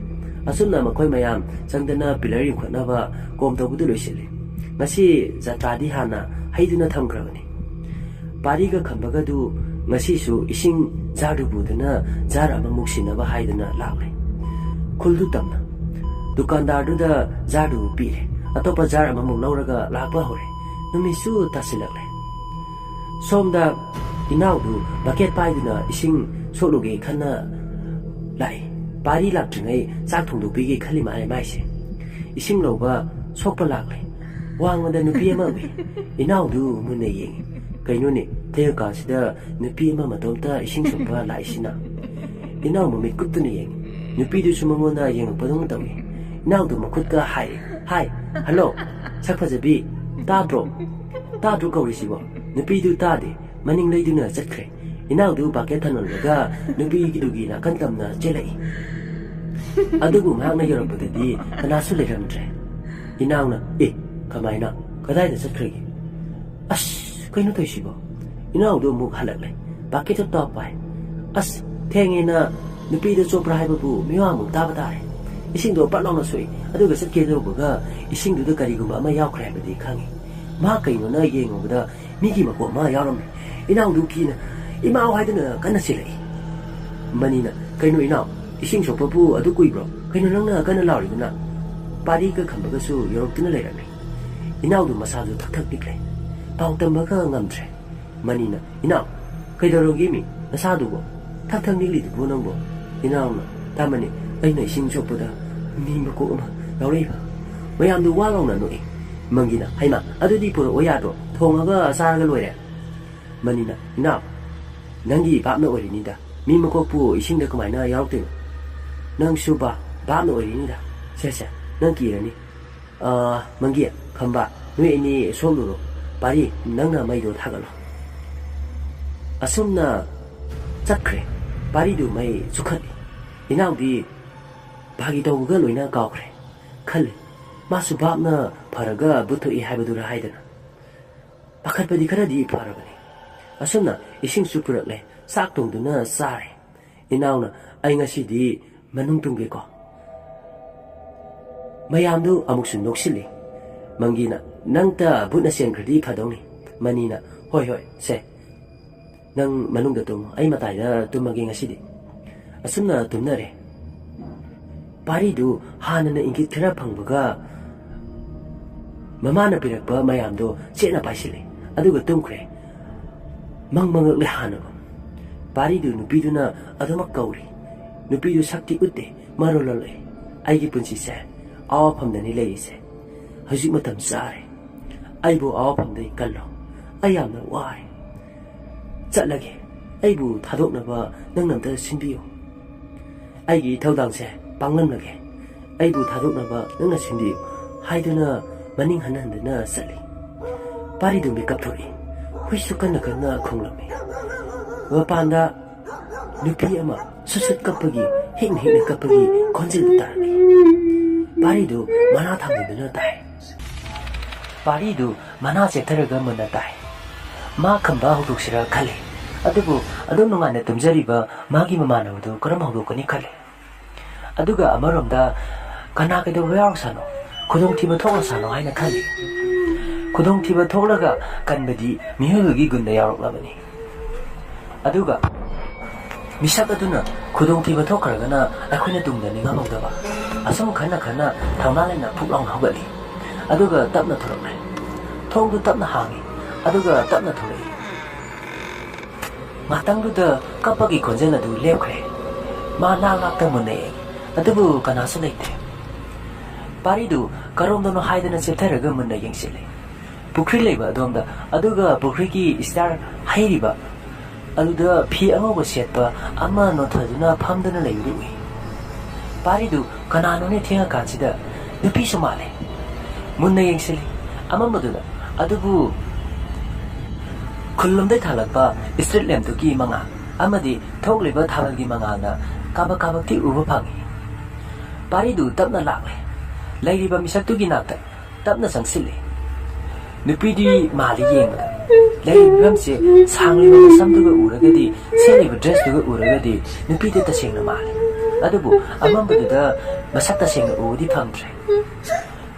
ꯑꯁꯨꯝꯅ ꯃꯈꯣꯏ ꯃꯌꯥꯝ ꯆꯪꯗꯅ ꯄꯤꯂꯔ ꯌꯨꯡꯈꯠꯅꯕ ꯀꯣꯝ ꯇꯧꯕꯗꯨ ꯂꯣꯏꯁꯤꯜꯂꯤ꯫ ꯉꯁꯤ ꯖꯇ꯭ꯔꯥꯗꯤ ꯍꯥꯟꯅ ꯍꯩꯗꯨꯅ ꯊꯝꯈ꯭ꯔꯕꯅꯤ꯫" ꯄꯥꯔꯤꯒ ꯈꯝꯕꯒꯗꯨ ꯉꯁꯤꯁꯨ ꯏꯁꯤꯡ ꯖꯥꯔꯗꯨ ꯄꯨꯗꯨꯅ ꯖꯥꯔ ꯑꯃꯃꯨꯛ ꯁꯤꯟꯅꯕ ꯍꯥꯏꯗꯨꯅ ꯂꯥꯛꯂꯦ꯫ ꯈꯨꯜꯗꯨ ꯇꯝꯅ ꯗꯨꯀꯥꯟꯗꯥꯔꯗꯨꯗ ꯖꯥꯔꯗꯨ ꯄꯤꯔꯦ꯫ ꯑꯇꯣꯞꯄ ꯖꯥꯔ ꯑꯃꯃꯨꯛ ꯂꯧꯔꯒ ꯂꯥꯛꯄ ꯍꯧꯔꯦ꯫ ꯅꯨꯃꯤꯠꯁꯨ ꯇꯥꯁꯤꯜꯂꯛꯂꯦ꯫ ꯁꯣꯝꯗ ꯏꯅꯥꯎꯗꯨ ꯕꯛꯀꯦꯠ ꯄꯥꯏꯗꯨꯅ ꯏꯁꯤꯡ ꯁꯣꯛꯂꯨꯒꯦ ꯈꯟꯅ ꯂꯥꯛꯏ꯫ ꯄꯥꯔꯤ ꯂꯥꯛꯇ꯭ꯔꯤꯉꯩ ꯆꯥꯛ ꯊꯣꯡꯗꯣꯛꯄꯤꯒꯦ ꯈꯜꯂꯤ ꯃꯥꯜꯂꯦ ꯃꯥꯏꯁꯦ꯫ ꯏꯁꯤꯡ ꯂꯧꯕ ꯁꯣꯛꯄ ꯂꯥꯛꯂꯦ꯫ ꯋꯥꯡꯃꯗ ꯅꯨꯄꯤ ꯑꯃ ꯎꯏ꯫ ꯏꯅꯥꯎꯗꯨ ꯃꯨꯟꯅ ꯌꯦꯡꯉꯤ꯫ "ꯀꯩꯅꯣꯅꯦ, ꯊꯦꯡꯉꯀꯥꯟꯁꯤꯗ ꯅꯨꯄꯤ ꯑꯃ ꯃꯇꯣꯝꯇ ꯏꯁꯤꯡ ꯁꯣꯛꯄ ꯂꯥꯛꯏꯁꯤꯅ?" ꯏꯅꯥꯎ ꯃꯃꯤꯠ ꯀꯨꯞꯇꯨꯅ ꯌꯦꯡꯉꯤ꯫ ꯅꯨꯄꯤꯗꯨꯁꯨ ꯃꯉꯣꯟꯗ ꯌꯦꯡꯉꯛꯄꯗꯧꯅ ꯇꯧꯏ꯫ ꯏꯅꯥꯎꯗꯨ ꯃꯈꯨꯠꯀ ꯍꯥꯏꯔꯦ꯫ "ꯍꯥꯏ, ꯍꯜꯂꯣ, ꯁꯛ ꯐꯖꯕꯤ, ꯇꯥꯗ꯭ꯔꯣ? ꯇꯥꯗ꯭ꯔꯣ ꯀꯧꯔꯤꯁꯤꯕꯣ?" ꯅꯨꯄꯤꯗꯨ ꯇꯥꯗꯦ, ꯃꯅꯤꯡ ꯂꯩꯗꯨꯅ ꯆꯠꯈ꯭ꯔꯦ꯫ ꯏꯅꯥꯎꯗꯨ ꯕꯛꯀꯦꯠ ꯊꯝꯂꯝꯂꯒ ꯅꯨꯄꯤꯒꯤꯗꯨꯒꯤ ꯅꯥꯀꯟ ꯇꯝꯅ ꯆꯦꯜꯂꯛꯏ꯫ ꯑꯗꯨꯕꯨ ꯃꯍꯥꯛꯅ ꯌꯧꯔꯛꯄꯗꯗꯤ ꯀꯅꯥꯁꯨ ꯂꯩꯔꯝꯗ꯭ꯔꯦ꯫ ꯏꯅꯥꯎꯅ, "ꯑꯦ, ꯀꯃꯥꯏꯅ? ꯀꯗꯥꯏꯗ ꯆꯠꯈ꯭ꯔꯒꯦ? ꯑꯁ, ꯀꯩꯅꯣ ꯇꯧꯔꯤꯁꯤꯕꯣ?" ꯏꯅꯥꯎꯗꯨ ꯑꯃꯨꯛ ꯍꯜꯂꯛꯂꯦ꯫ ꯕꯛꯀꯦꯠꯇꯨ ꯇꯞ ꯄꯥꯏ꯫ "ꯑꯁ, ꯊꯦꯡꯉꯦꯅ ꯅꯨꯄꯤꯗ ꯆꯣꯞꯄ꯭ꯔꯥ ꯍꯥꯏꯕꯕꯨ ꯃꯤꯋꯥ ꯑꯃꯨꯛ ꯇꯥꯕ ꯇꯥꯔꯦ꯫ ꯏꯁꯤꯡꯗꯣ ꯄꯠ ꯂꯥꯎꯅ ꯁꯣꯛꯏ, ꯑꯗꯨꯒ ꯆꯠꯀꯦ ꯇꯧꯕꯒ ꯏꯁꯤꯡꯗꯨꯗ ꯀꯔꯤꯒꯨꯝꯕ ꯑꯃ ꯌꯥꯎꯈ꯭ꯔꯦ ꯍꯥꯏꯕꯗꯤ ꯈꯪꯉꯤ꯫ ꯃꯍꯥꯛ ꯀꯩꯅꯣꯅ ꯌꯦꯡꯉꯨꯕꯗ ꯃꯤꯒꯤ ꯃꯀꯣꯛ ꯑꯃ ꯌꯥꯎꯔꯝꯃꯤ꯫" ꯏꯅꯥꯎꯗꯨ ꯀꯤꯅ "ꯏꯃꯥꯎ" ꯍꯥꯏꯗꯨꯅ ꯀꯟꯅ ꯆꯦꯜꯂꯛꯏ꯫ ꯃꯅꯤꯅ, "ꯀꯩꯅꯣ ꯏꯅꯥꯎ, ꯏꯁꯤꯡ ꯁꯣꯛꯄꯕꯨ ꯑꯗꯨ ꯀꯨꯏꯕ꯭ꯔꯣ? ꯀꯩꯅꯣ ꯅꯪꯅ ꯀꯟꯅ ꯂꯥꯎꯔꯤꯗꯨꯅ?" ꯄꯥꯔꯤꯒ ꯈꯝꯕꯒꯁꯨ ꯌꯧꯔꯛꯇꯨꯅ ꯂꯩꯔꯝꯃꯤ꯫ ꯏꯅꯥꯎꯗꯨ ꯃꯁꯥꯗꯨ ꯊꯛ ꯊꯛ ꯅꯤꯛꯂꯦ꯫ ꯄꯥꯎ ꯇꯝꯕꯒ ꯉꯝꯗ꯭ꯔꯦ꯫ ꯃꯅꯤꯅ, "ꯏꯅꯥꯎ, ꯀꯩꯗꯧꯔꯒꯦ ꯃꯤ? ꯅꯁꯥꯗꯨꯕꯣ? ꯊꯛ ꯊꯛ ꯅꯤꯛꯂꯤꯗꯨꯕꯨ ꯅꯪꯕꯣ?" ꯏꯅꯥꯎꯅ, "ꯇꯥꯃꯅꯤ, ꯑꯩꯅ ꯏꯁꯤꯡ ꯁꯣꯛꯄꯗ ꯃꯤ ꯃꯀꯣꯛ ꯑꯃ ꯌꯥꯎꯔꯛꯏꯕ꯫" ꯃꯌꯥꯝꯗꯨ ꯋꯥ ꯂꯥꯎꯅ ꯅꯣꯛꯏ꯫ ꯃꯪꯒꯤꯅ, "ꯍꯩꯃꯥ, ꯑꯗꯨꯗꯤ ꯄꯨꯔꯛꯑꯣ ꯌꯥꯗ꯭ꯔꯣ? ꯊꯣꯡꯉꯒ ꯆꯥꯔꯒ ꯂꯣꯏꯔꯦ꯫" ꯃꯅꯤꯅ, "ꯏꯅꯥꯎ, ꯅꯪꯒꯤ ꯚꯥꯞꯅ ꯑꯣꯏꯔꯤꯅꯤꯗ꯫ ꯃꯤ ꯃꯀꯣꯛꯄꯨ ꯏꯁꯤꯡꯗ ꯀꯃꯥꯏꯅ ꯌꯥꯎꯔꯛꯇꯣꯏꯅꯣ? ꯅꯪꯁꯨ ꯚꯥ-, ꯚꯥꯞꯅ ꯑꯣꯏꯔꯤꯅꯤꯗ꯫ ꯁꯦ, ꯁꯦ, ꯅꯪ ꯀꯤꯔꯅꯤ꯫ ꯑ, ꯃꯪꯒꯤ, ꯈꯝꯕ, ꯅꯣꯏ ꯑꯅꯤ ꯁꯣꯛꯂꯨꯔꯣ꯫ ꯄꯥꯔꯤ, ꯅꯪꯅ ꯃꯩꯗꯣ ꯊꯥꯒꯠꯂꯣ꯫" ꯑꯁꯨꯝꯅ ꯆꯠꯈ꯭ꯔꯦ꯫ ꯄꯥꯔꯤꯗꯨ ꯃꯩ ꯆꯨꯈꯠꯂꯤ꯫ ꯏꯅꯥꯎꯗꯤ ꯐꯥꯒꯤ ꯇꯧꯕꯒ ꯂꯣꯏꯅ ꯀꯥꯎꯈ꯭ꯔꯦ꯫ ꯈꯜꯂꯤ, ꯃꯥꯁꯨ ꯚꯥꯞꯅ ꯐꯔꯒ ꯚꯨꯠ ꯊꯣꯛꯏ ꯍꯥꯏꯕꯗꯨꯔ ꯍꯥꯏꯗꯅ꯫ ꯄꯥꯈꯠꯄꯗꯤ ꯈꯔꯗꯤ ꯐꯔꯕꯅꯤ꯫ ꯑꯁꯨꯝꯅ ꯏꯁꯤꯡꯁꯨ ꯄꯨꯔꯛꯂꯦ, ꯆꯥꯛ ꯊꯣꯡꯗꯨꯅ ꯆꯥꯔꯦ꯫ ꯏꯅꯥꯎꯅ, "ꯑꯩ ꯉꯁꯤꯗꯤ ꯃꯅꯨꯡ ꯇꯨꯝꯒꯦꯀꯣ꯫" ꯃꯌꯥꯝꯗꯨ ꯑꯃꯨꯛꯁꯨ ꯅꯣꯛꯁꯤꯜꯂꯤ꯫ ꯃꯪꯒꯤꯅ, "ꯅꯪꯇ ꯚꯨꯠꯅ ꯆꯦꯟꯈ꯭ꯔꯗꯤ ꯐꯗꯧꯅꯤ꯫" ꯃꯅꯤꯅ, "ꯍꯣꯏ, ꯍꯣꯏ, ꯁꯦ, ꯅꯪ ꯃꯅꯨꯡꯗ ꯇꯨꯝꯃꯣ, ꯑꯩ ꯃꯇꯥꯏꯗ ꯇꯨꯝꯃꯒꯦ ꯉꯁꯤꯗꯤ꯫" ꯑꯁꯨꯝꯅ ꯇꯨꯝꯅꯔꯦ꯫ ꯄꯥꯔꯤꯗꯨ ꯍꯥꯟꯅꯅ ꯏꯪꯒꯤꯠ ꯈꯔ ꯐꯪꯕꯒ ꯃꯃꯥꯅ ꯄꯤꯔꯛꯄ ꯃꯌꯥꯝꯗꯣ ꯆꯦꯠꯅ ꯄꯥꯏꯁꯤꯜꯂꯦ, ꯑꯗꯨꯒ ꯇꯨꯝꯈ꯭ꯔꯦ꯫ ꯃꯪ ꯃꯪꯉꯛꯂꯦ ꯍꯥꯟꯅꯒꯨꯝ꯫ ꯄꯥꯔꯤꯗꯨ ꯅꯨꯄꯤꯗꯨꯅ ꯑꯗꯨꯃꯛ ꯀꯧꯔꯤ꯫ ꯅꯨꯄꯤꯗꯨ ꯁꯛꯇꯤ ꯎꯠꯇꯦ, ꯃꯔꯣꯜ ꯂꯣꯜꯂꯛꯏ꯫ "ꯑꯩꯒꯤ ꯄꯨꯟꯁꯤꯁꯦ ꯑꯋꯥꯐꯝꯗꯅꯤ ꯂꯩꯔꯤꯁꯦ꯫ ꯍꯧꯖꯤꯛ ꯃꯇꯝ ꯆꯥꯔꯦ꯫ ꯑꯩꯕꯨ ꯑꯋꯥꯐꯝꯗꯒꯤ ꯀꯜꯂꯣ꯫ ꯑꯩ ꯌꯥꯝꯅ ꯋꯥꯔꯦ꯫ ꯆꯠꯂꯒꯦ꯫ ꯑꯩꯕꯨ ꯊꯥꯗꯣꯛꯅꯕ ꯅꯪꯅ ꯑꯝꯇ ꯁꯤꯟꯕꯤꯌꯨ꯫ ꯑꯩꯒꯤ ꯏꯊꯧꯗꯥꯡꯁꯦ ꯄꯥꯡꯂꯝꯂꯒꯦ꯫ ꯑꯩꯕꯨ ꯊꯥꯗꯣꯛꯅꯕ ꯅꯪꯅ ꯁꯤꯟꯕꯤꯌꯨ" ꯍꯥꯏꯗꯨꯅ ꯃꯅꯤꯡ ꯍꯟꯅ ꯍꯟꯗꯨꯅ ꯆꯠꯂꯤ꯫ ꯄꯥꯔꯤꯗꯨ ꯃꯤꯀꯞ ꯊꯣꯛꯏ꯫ ꯍꯨꯏꯁꯨ ꯀꯟꯅ ꯀꯟꯅ ꯈꯣꯡꯂꯝꯃꯤ꯫ ꯃꯄꯥꯟꯗ ꯅꯨꯄꯤ ꯑꯃ ꯁꯨꯠ ꯁꯨꯠ ꯀꯞꯄꯒꯤ, ꯍꯤꯛꯅ ꯍꯤꯛꯅ ꯀꯞꯄꯒꯤ ꯈꯣꯟꯖꯦꯜꯗꯨ ꯇꯥꯔꯝꯃꯤ꯫ ꯄꯥꯔꯤꯗꯨ ꯃꯅꯥ ꯊꯥꯡꯖꯤꯟꯗꯨꯅ ꯇꯥꯏ꯫ ꯄꯥꯔꯤꯗꯨ ꯃꯅꯥ ꯆꯦꯞꯊꯔꯒ ꯃꯨꯟꯅ ꯇꯥꯏ꯫ ꯃꯥ ꯈꯝꯕ ꯍꯧꯗꯣꯛꯁꯤꯔ ꯈꯜꯂꯤ꯫ ꯑꯗꯨꯕꯨ ꯑꯗꯨꯝ ꯅꯨꯡꯉꯥꯏꯅ ꯇꯨꯝꯖꯔꯤꯕ ꯃꯥꯒꯤ ꯃꯃꯥꯟꯅꯕꯗꯨ ꯀꯔꯝ ꯍꯧꯗꯣꯛꯀꯅꯤ ꯈꯜꯂꯤ꯫ ꯑꯗꯨꯒ ꯑꯃꯔꯣꯝꯗ, "ꯀꯅꯥ ꯀꯩꯗꯧꯕ ꯌꯥꯎꯔꯁꯥꯅꯣ? ꯈꯨꯗꯣꯡꯊꯤꯕ ꯊꯣꯛꯂꯁꯥꯅꯣ" ꯍꯥꯏꯅ ꯈꯜꯂꯤ꯫ ꯈꯨꯗꯣꯡꯊꯤꯕ ꯊꯣꯛꯂꯒ ꯀꯟꯕꯗꯤ ꯃꯤꯑꯣꯏꯕꯒꯤ ꯒꯨꯟꯗ ꯌꯥꯎꯔꯛꯂꯕꯅꯤ꯫ ꯑꯗꯨꯒ ꯃꯤꯁꯛ ꯑꯗꯨꯅ ꯈꯨꯗꯣꯡꯊꯤꯕ ꯊꯣꯛꯈ꯭ꯔꯒꯅ ꯑꯩꯈꯣꯏꯅ ꯇꯨꯡꯗ ꯅꯤꯡꯉꯝꯃꯧꯗꯕ꯫ ꯑꯁꯨꯝ ꯈꯟꯅ ꯈꯟꯅ ꯊꯧꯅꯥ ꯂꯩꯅ ꯐꯨꯛ ꯂꯥꯎꯅ ꯍꯧꯒꯠꯂꯤ꯫ ꯑꯗꯨꯒ ꯇꯞꯅ ꯊꯣꯔꯛꯂꯦ꯫ ꯊꯣꯡꯗꯨ ꯇꯞꯅ ꯍꯥꯡꯉꯤ꯫ ꯑꯗꯨꯒ ꯇꯞꯅ ꯊꯣꯔꯛꯏ꯫ ꯉꯥꯛꯇꯪꯗꯨꯗ ꯀꯞꯄꯒꯤ ꯈꯣꯟꯖꯦꯜ ꯑꯗꯨ ꯂꯦꯞꯈ꯭ꯔꯦ꯫ ꯃꯥ ꯅꯥꯛ ꯅꯥꯛꯇ ꯃꯨꯟꯅ ꯌꯦꯡꯉꯤ꯫ ꯑꯗꯨꯕꯨ ꯀꯅꯥꯁꯨ ꯂꯩꯇꯦ꯫ ꯄꯥꯔꯤꯗꯨ ꯀꯔꯣꯝꯗꯅꯣ ꯍꯥꯏꯗꯅ ꯆꯦꯞꯊꯔꯒ ꯃꯨꯟꯅ ꯌꯦꯡꯁꯤꯜꯂꯤ꯫ ꯄꯨꯈ꯭ꯔꯤ ꯂꯩꯕ ꯑꯗꯣꯝꯗ, ꯑꯗꯨꯒ ꯄꯨꯈ꯭ꯔꯤꯒꯤ ꯏꯁꯇꯥꯔ ꯍꯩꯔꯤꯕ ꯑꯗꯨꯗ ꯐꯤ ꯑꯉꯧꯕ ꯁꯦꯠꯄ ꯑꯃ ꯅꯣꯟꯊꯗꯨꯅ ꯐꯝꯗꯨꯅ ꯂꯩꯕꯗꯨ ꯎꯏ꯫ ꯄꯥꯔꯤꯗꯨ ꯀꯅꯥꯅꯣꯅꯦ ꯊꯦꯡꯉꯀꯥꯟꯁꯤꯗ? ꯅꯨꯄꯤꯁꯨ ꯃꯥꯜꯂꯦ꯫ ꯃꯨꯟꯅ ꯌꯦꯡꯁꯤꯜꯂꯤ꯫ ꯑꯃꯝꯕꯗꯨꯗ꯫ ꯑꯗꯨꯕꯨ ꯈꯨꯜꯂꯣꯝꯗꯩ ꯊꯥꯜꯂꯛꯄ ꯏꯁꯇ꯭ꯔꯤꯠ ꯂꯦꯝꯞꯇꯨꯒꯤ ꯃꯉꯥꯜ ꯑꯃꯗꯤ ꯊꯣꯛꯂꯤꯕ ꯊꯥꯕꯜꯒꯤ ꯃꯉꯥꯜꯅ ꯀꯥꯕꯛ ꯀꯥꯕꯛꯇꯤ ꯎꯕ ꯐꯪꯏ꯫ ꯄꯥꯔꯤꯗꯨ ꯇꯞꯅ ꯂꯥꯛꯂꯦ꯫ ꯂꯩꯔꯤꯕ ꯃꯤꯁꯛꯇꯨꯒꯤ ꯅꯥꯛꯇ ꯇꯞꯅ ꯆꯪꯁꯤꯜꯂꯤ꯫ ꯅꯨꯄꯤꯗꯤ ꯃꯥꯜꯂꯤ ꯌꯦꯡꯕꯗ꯫ ꯂꯩꯔꯤꯕ ꯐꯤꯕꯝꯁꯦ, ꯁꯥꯡꯂꯤꯕ ꯃꯁꯝꯗꯨꯒ ꯎꯔꯒꯗꯤ, ꯁꯦꯠꯂꯤꯕ ꯗ꯭ꯔꯦꯁꯇꯨꯒ ꯎꯔꯒꯗꯤ ꯅꯨꯄꯤꯗꯤ ꯇꯁꯦꯡꯅ ꯃꯥꯜꯂꯤ꯫ ꯑꯗꯨꯕꯨ ꯑꯃꯝꯕꯗꯨꯗ ꯃꯁꯛ ꯇꯁꯦꯡꯅ ꯎꯕꯗꯤ ꯐꯪꯗ꯭ꯔꯦ꯫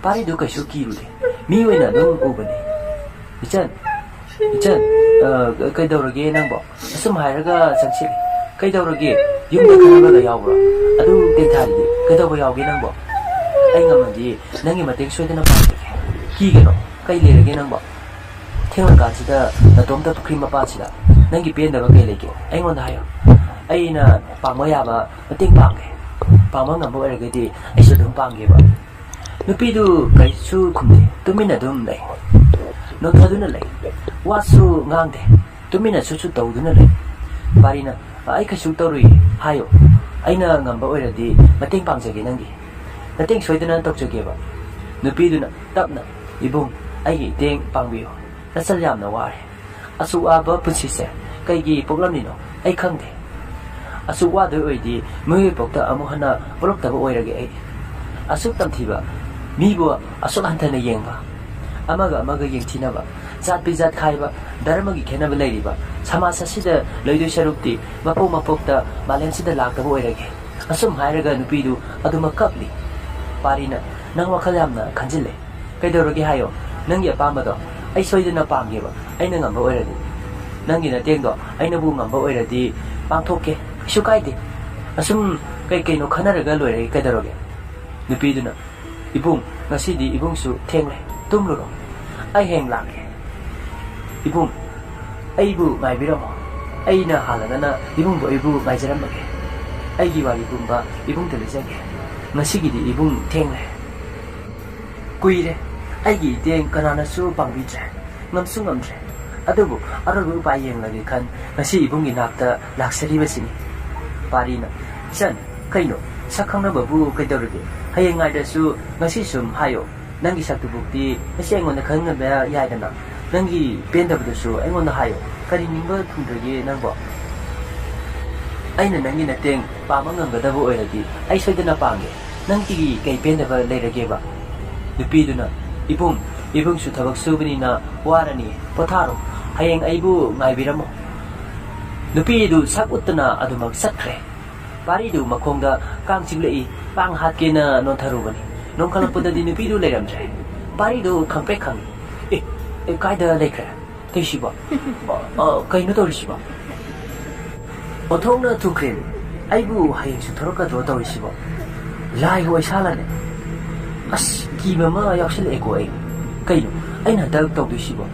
ꯄꯥꯔꯤꯗꯨ ꯀꯩꯁꯨ ꯀꯤꯔꯨꯗꯦ꯫ ꯃꯤ ꯑꯣꯏꯅ ꯑꯗꯨꯝ ꯎꯕꯅꯤ꯫ "ꯏꯆꯟ, ꯏꯆꯟ, ꯑ, ꯀꯩꯗꯧꯔꯒꯦ ꯅꯪꯕꯣ? ꯑꯁꯨꯝ ꯍꯥꯏꯔꯒ ꯆꯪꯁꯤꯜꯂꯤ꯫ ꯀꯩꯗꯧꯔꯒꯦ? ꯌꯨꯝꯗ ꯈꯠꯅꯕꯒ ꯌꯥꯎꯕ꯭ꯔꯣ? ꯑꯗꯨ ꯇꯦꯡꯊꯥꯔꯤꯗꯤ ꯀꯩꯗꯧꯕ ꯌꯥꯎꯒꯦ ꯅꯪꯕꯣ?" "ꯑꯩ ꯉꯝꯃꯗꯤ ꯅꯪꯒꯤ ꯃꯇꯦꯡ ꯁꯣꯏꯗꯅ ꯄꯥꯡꯖꯒꯦ꯫ ꯀꯤꯒꯅꯣ꯫ ꯀꯩ ꯂꯩꯔꯒꯦ ꯅꯪꯕꯣ? ꯊꯦꯡꯉꯀꯥꯟꯁꯤꯗ ꯅꯇꯣꯝꯇ ꯄꯨꯈ꯭ꯔꯤ ꯃꯄꯥꯟꯁꯤꯗ ꯅꯪꯒꯤ ꯄꯦꯟꯗꯕ ꯀꯩ ꯂꯩꯒꯦ? ꯑꯩꯉꯣꯟꯗ ꯍꯥꯏꯌꯣ꯫ ꯑꯩꯅ ꯄꯥꯡꯕ ꯌꯥꯕ ꯃꯇꯦꯡ ꯄꯥꯡꯒꯦ꯫ ꯄꯥꯡꯕ ꯉꯝꯕ ꯑꯣꯏꯔꯒꯗꯤ ꯑꯩꯁꯨ ꯑꯗꯨꯝ ꯄꯥꯡꯒꯦꯕ꯫" ꯅꯨꯄꯤꯗꯨ ꯀꯔꯤꯁꯨ ꯈꯨꯝꯗꯦ, ꯇꯨꯃꯤꯟꯅ ꯑꯗꯨꯝ ꯂꯩ꯫ ꯅꯣꯛꯊꯗꯨꯅ ꯂꯩ꯫ ꯋꯥꯁꯨ ꯉꯥꯡꯗꯦ꯫ ꯇꯨꯃꯤꯟꯅ ꯁꯨꯠ ꯁꯨꯠ ꯇꯧꯗꯨꯅ ꯂꯩ꯫ ꯄꯥꯔꯤꯅ, "ꯑꯩ ꯀꯩꯁꯨ ꯇꯧꯔꯨꯏ, ꯍꯥꯏꯌꯣ꯫ ꯑꯩꯅ ꯉꯝꯕ ꯑꯣꯏꯔꯗꯤ ꯃꯇꯦꯡ ꯄꯥꯡꯖꯒꯦ ꯅꯪꯒꯤ꯫ ꯃꯇꯦꯡ ꯁꯣꯏꯗꯅ ꯇꯧꯖꯒꯦꯕ꯫" ꯅꯨꯄꯤꯗꯨꯅ ꯇꯞꯅ, "ꯏꯕꯨꯡ, ꯑꯩꯒꯤ ꯏꯇꯦꯡ ꯄꯥꯡꯕꯤꯌꯨ꯫ ꯅꯆꯜ ꯌꯥꯝꯅ ꯋꯥꯔꯦ꯫ ꯑꯁꯨꯛ ꯋꯥꯕ ꯄꯨꯟꯁꯤꯁꯦ ꯀꯩꯒꯤ ꯄꯣꯛꯂꯝꯂꯤꯅꯣ ꯑꯩ ꯈꯪꯗꯦ꯫ ꯑꯁꯨꯛ ꯋꯥꯗꯣꯏ ꯑꯣꯏꯗꯤ ꯃꯤꯑꯣꯏ ꯄꯣꯛꯇ ꯑꯃꯨꯛ ꯍꯟꯅ ꯄꯣꯛꯂꯛꯇꯕ ꯑꯣꯏꯔꯒꯦ ꯑꯩ꯫ ꯑꯁꯨꯛ ꯇꯝꯊꯤꯕ, ꯃꯤꯕꯨ ꯑꯁꯨꯛ ꯍꯟꯊꯅ ꯌꯦꯡꯕ, ꯑꯃꯒ ꯑꯃꯒ ꯌꯦꯡꯊꯤꯅꯕ, ꯖꯥꯠ ꯕꯤꯖꯥꯠ ꯈꯥꯏꯕ, ꯙꯔꯃꯒꯤ ꯈꯦꯠꯅꯕ ꯂꯩꯔꯤꯕ ꯁꯃꯥꯖ ꯑꯁꯤꯗ ꯂꯩꯗꯣꯏ ꯁꯔꯨꯛꯇꯤ ꯃꯄꯣꯛ ꯃꯄꯣꯛꯇ ꯃꯥꯂꯦꯝꯁꯤꯗ ꯂꯥꯛꯇꯕ ꯑꯣꯏꯔꯒꯦ꯫" ꯑꯁꯨꯝ ꯍꯥꯏꯔꯒ ꯅꯨꯄꯤꯗꯨ ꯑꯗꯨꯃꯛ ꯀꯞꯂꯤ꯫ ꯄꯥꯔꯤꯅ, "ꯅꯪ ꯋꯥꯈꯜ ꯌꯥꯝꯅ ꯈꯟꯖꯤꯜꯂꯦ꯫ ꯀꯩꯗꯧꯔꯒꯦ ꯍꯥꯏꯌꯣ, ꯅꯪꯒꯤ ꯑꯄꯥꯝꯕꯗꯣ ꯑꯩ ꯁꯣꯏꯗꯅ ꯄꯥꯡꯒꯦꯕ, ꯑꯩꯅ ꯉꯝꯕ ꯑꯣꯏꯔꯗꯤ꯫ ꯅꯪꯒꯤ ꯅꯇꯦꯡꯗꯣ ꯑꯩꯅꯕꯨ ꯉꯝꯕ ꯑꯣꯏꯔꯗꯤ ꯄꯥꯡꯊꯣꯛꯀꯦ꯫ ꯀꯩꯁꯨ ꯀꯥꯏꯗꯦ꯫ ꯑꯁꯨꯝ ꯀꯩ ꯀꯩꯅꯣ ꯈꯟꯅꯔꯒ ꯂꯣꯏꯔꯦ, ꯀꯩꯗꯧꯔꯒꯦ?" ꯅꯨꯄꯤꯗꯨꯅ, "ꯏꯕꯨꯡ, ꯉꯁꯤꯗꯤ ꯏꯕꯨꯡꯁꯨ ꯊꯦꯡꯂꯦ, ꯇꯨꯝꯂꯨꯔꯣ꯫ ꯑꯩ ꯍꯌꯦꯡ ꯂꯥꯛꯀꯦ꯫ ꯏꯕꯨꯡ, ꯑꯩꯕꯨ ꯉꯥꯏꯕꯤꯔꯝꯃꯣ꯫ ꯑꯩꯅ ꯍꯥꯜꯂꯒꯅ ꯏꯕꯨꯡꯕꯨ ꯑꯩꯕꯨ ꯉꯥꯏꯖꯔꯝꯃꯒꯦ꯫ ꯑꯩꯒꯤ ꯋꯥꯔꯤ ꯄꯨꯝꯕ ꯏꯕꯨꯡꯗ ꯂꯤꯖꯒꯦ꯫ ꯉꯁꯤꯒꯤꯗꯤ ꯏꯕꯨꯡ ꯊꯦꯡꯂꯦ꯫ ꯀꯨꯏꯔꯦ꯫ ꯑꯩꯒꯤ ꯏꯇꯦꯡ ꯀꯅꯥꯅꯁꯨ ꯄꯥꯡꯕꯤꯗ꯭ꯔꯦ꯫ ꯉꯝꯁꯨ ꯉꯝꯗ꯭ꯔꯦ꯫ ꯑꯗꯨꯕꯨ ꯑꯔꯣꯏꯕ ꯎꯄꯥꯏ ꯌꯦꯡꯂꯒꯦ ꯈꯟ ꯉꯁꯤ ꯏꯕꯨꯡꯒꯤ ꯅꯥꯛꯇ ꯂꯥꯛꯆꯔꯤꯕꯁꯤꯅꯤ꯫" ꯄꯥꯔꯤꯅ, "ꯏꯆꯟ, ꯀꯩꯅꯣ? ꯁꯛ ꯈꯪꯅꯕꯕꯨ ꯀꯩꯗꯧꯔꯒꯦ? ꯍꯌꯦꯡ ꯉꯥꯏꯗ꯭ꯔꯁꯨ ꯉꯁꯤ ꯁꯨꯝ ꯍꯥꯏꯌꯣ꯫ ꯅꯪꯒꯤ ꯁꯛꯇꯨꯕꯨꯛꯇꯤ ꯉꯁꯤ ꯑꯩꯉꯣꯟꯗ ꯈꯪꯍꯟꯕ ꯌꯥꯏꯗꯅ꯫ ꯅꯪꯒꯤ ꯄꯦꯟꯗꯕꯗꯨꯁꯨ ꯑꯩꯉꯣꯟꯗ ꯍꯥꯏꯌꯣ꯫ ꯀꯔꯤ ꯅꯤꯡꯕ ꯊꯨꯡꯗ꯭ꯔꯒꯦ ꯅꯪꯕꯣ? ꯑꯩꯅ ꯅꯪꯒꯤ ꯃꯇꯦꯡ ꯄꯥꯡꯕ ꯉꯝꯒꯗꯕ ꯑꯣꯏꯔꯗꯤ ꯑꯩ ꯁꯣꯏꯗꯅ ꯄꯥꯡꯒꯦ꯫ ꯅꯪꯒꯤ ꯀꯩ ꯄꯦꯟꯗꯕ ꯂꯩꯔꯒꯦꯕ?" ꯅꯨꯄꯤꯗꯨꯅ, "ꯏꯕꯨꯡ, ꯏꯕꯨꯡꯁꯨ ꯊꯕꯛ ꯁꯨꯕꯅꯤꯅ ꯋꯥꯔꯅꯤ, ꯄꯣꯊꯥꯔꯣ꯫ ꯍꯌꯦꯡ ꯑꯩꯕꯨ ꯉꯥꯏꯕꯤꯔꯝꯃꯣ꯫" ꯅꯨꯄꯤꯗꯨ ꯁꯛ ꯎꯠꯇꯅ ꯑꯗꯨꯃꯛ ꯆꯠꯈ꯭ꯔꯦ꯫ ꯄꯥꯔꯤꯗꯨ ꯃꯈꯣꯡꯗ ꯀꯥꯡ ꯆꯤꯛꯂꯛꯏ, ꯀꯥꯡ ꯍꯥꯠꯀꯦꯅ ꯅꯣꯟꯊꯔꯨꯕꯅꯤ꯫ ꯅꯣꯡꯈꯠꯂꯛꯄꯗꯗꯤ ꯅꯨꯄꯤꯗꯨ ꯂꯩꯔꯝꯗ꯭ꯔꯦ꯫ ꯄꯥꯔꯤꯗꯨ ꯈꯪꯄ꯭ꯔꯦꯛ ꯈꯪꯏ꯫ "ꯑꯦ, ꯑꯦ, ꯀꯥꯏꯗ ꯂꯩꯈ꯭ꯔꯦ? ꯇꯧꯔꯤꯁꯤꯕꯣ? ꯑ, ꯑ, ꯀꯩꯅꯣ ꯇꯧꯔꯤꯁꯤꯕꯣ? ꯑꯣꯟꯊꯣꯛꯅ ꯊꯨꯈ꯭ꯔꯦꯅꯦ꯫ ꯑꯩꯕꯨ ꯍꯌꯦꯡꯁꯨ ꯊꯣꯔꯛꯀꯗ꯭ꯔꯣ ꯇꯧꯔꯤꯁꯤꯕꯣ? ꯂꯥꯏꯒ ꯑꯣꯏꯁꯥꯜꯂꯅꯦ꯫ ꯑꯁ, ꯀꯤꯕ ꯑꯃ ꯌꯥꯎꯁꯤꯜꯂꯛꯑꯦꯀꯣ ꯑꯩ꯫ ꯀꯩꯅꯣ ꯑꯩꯅ ꯍꯟꯗꯛ ꯇꯧꯗꯣꯏꯁꯤꯕꯣ?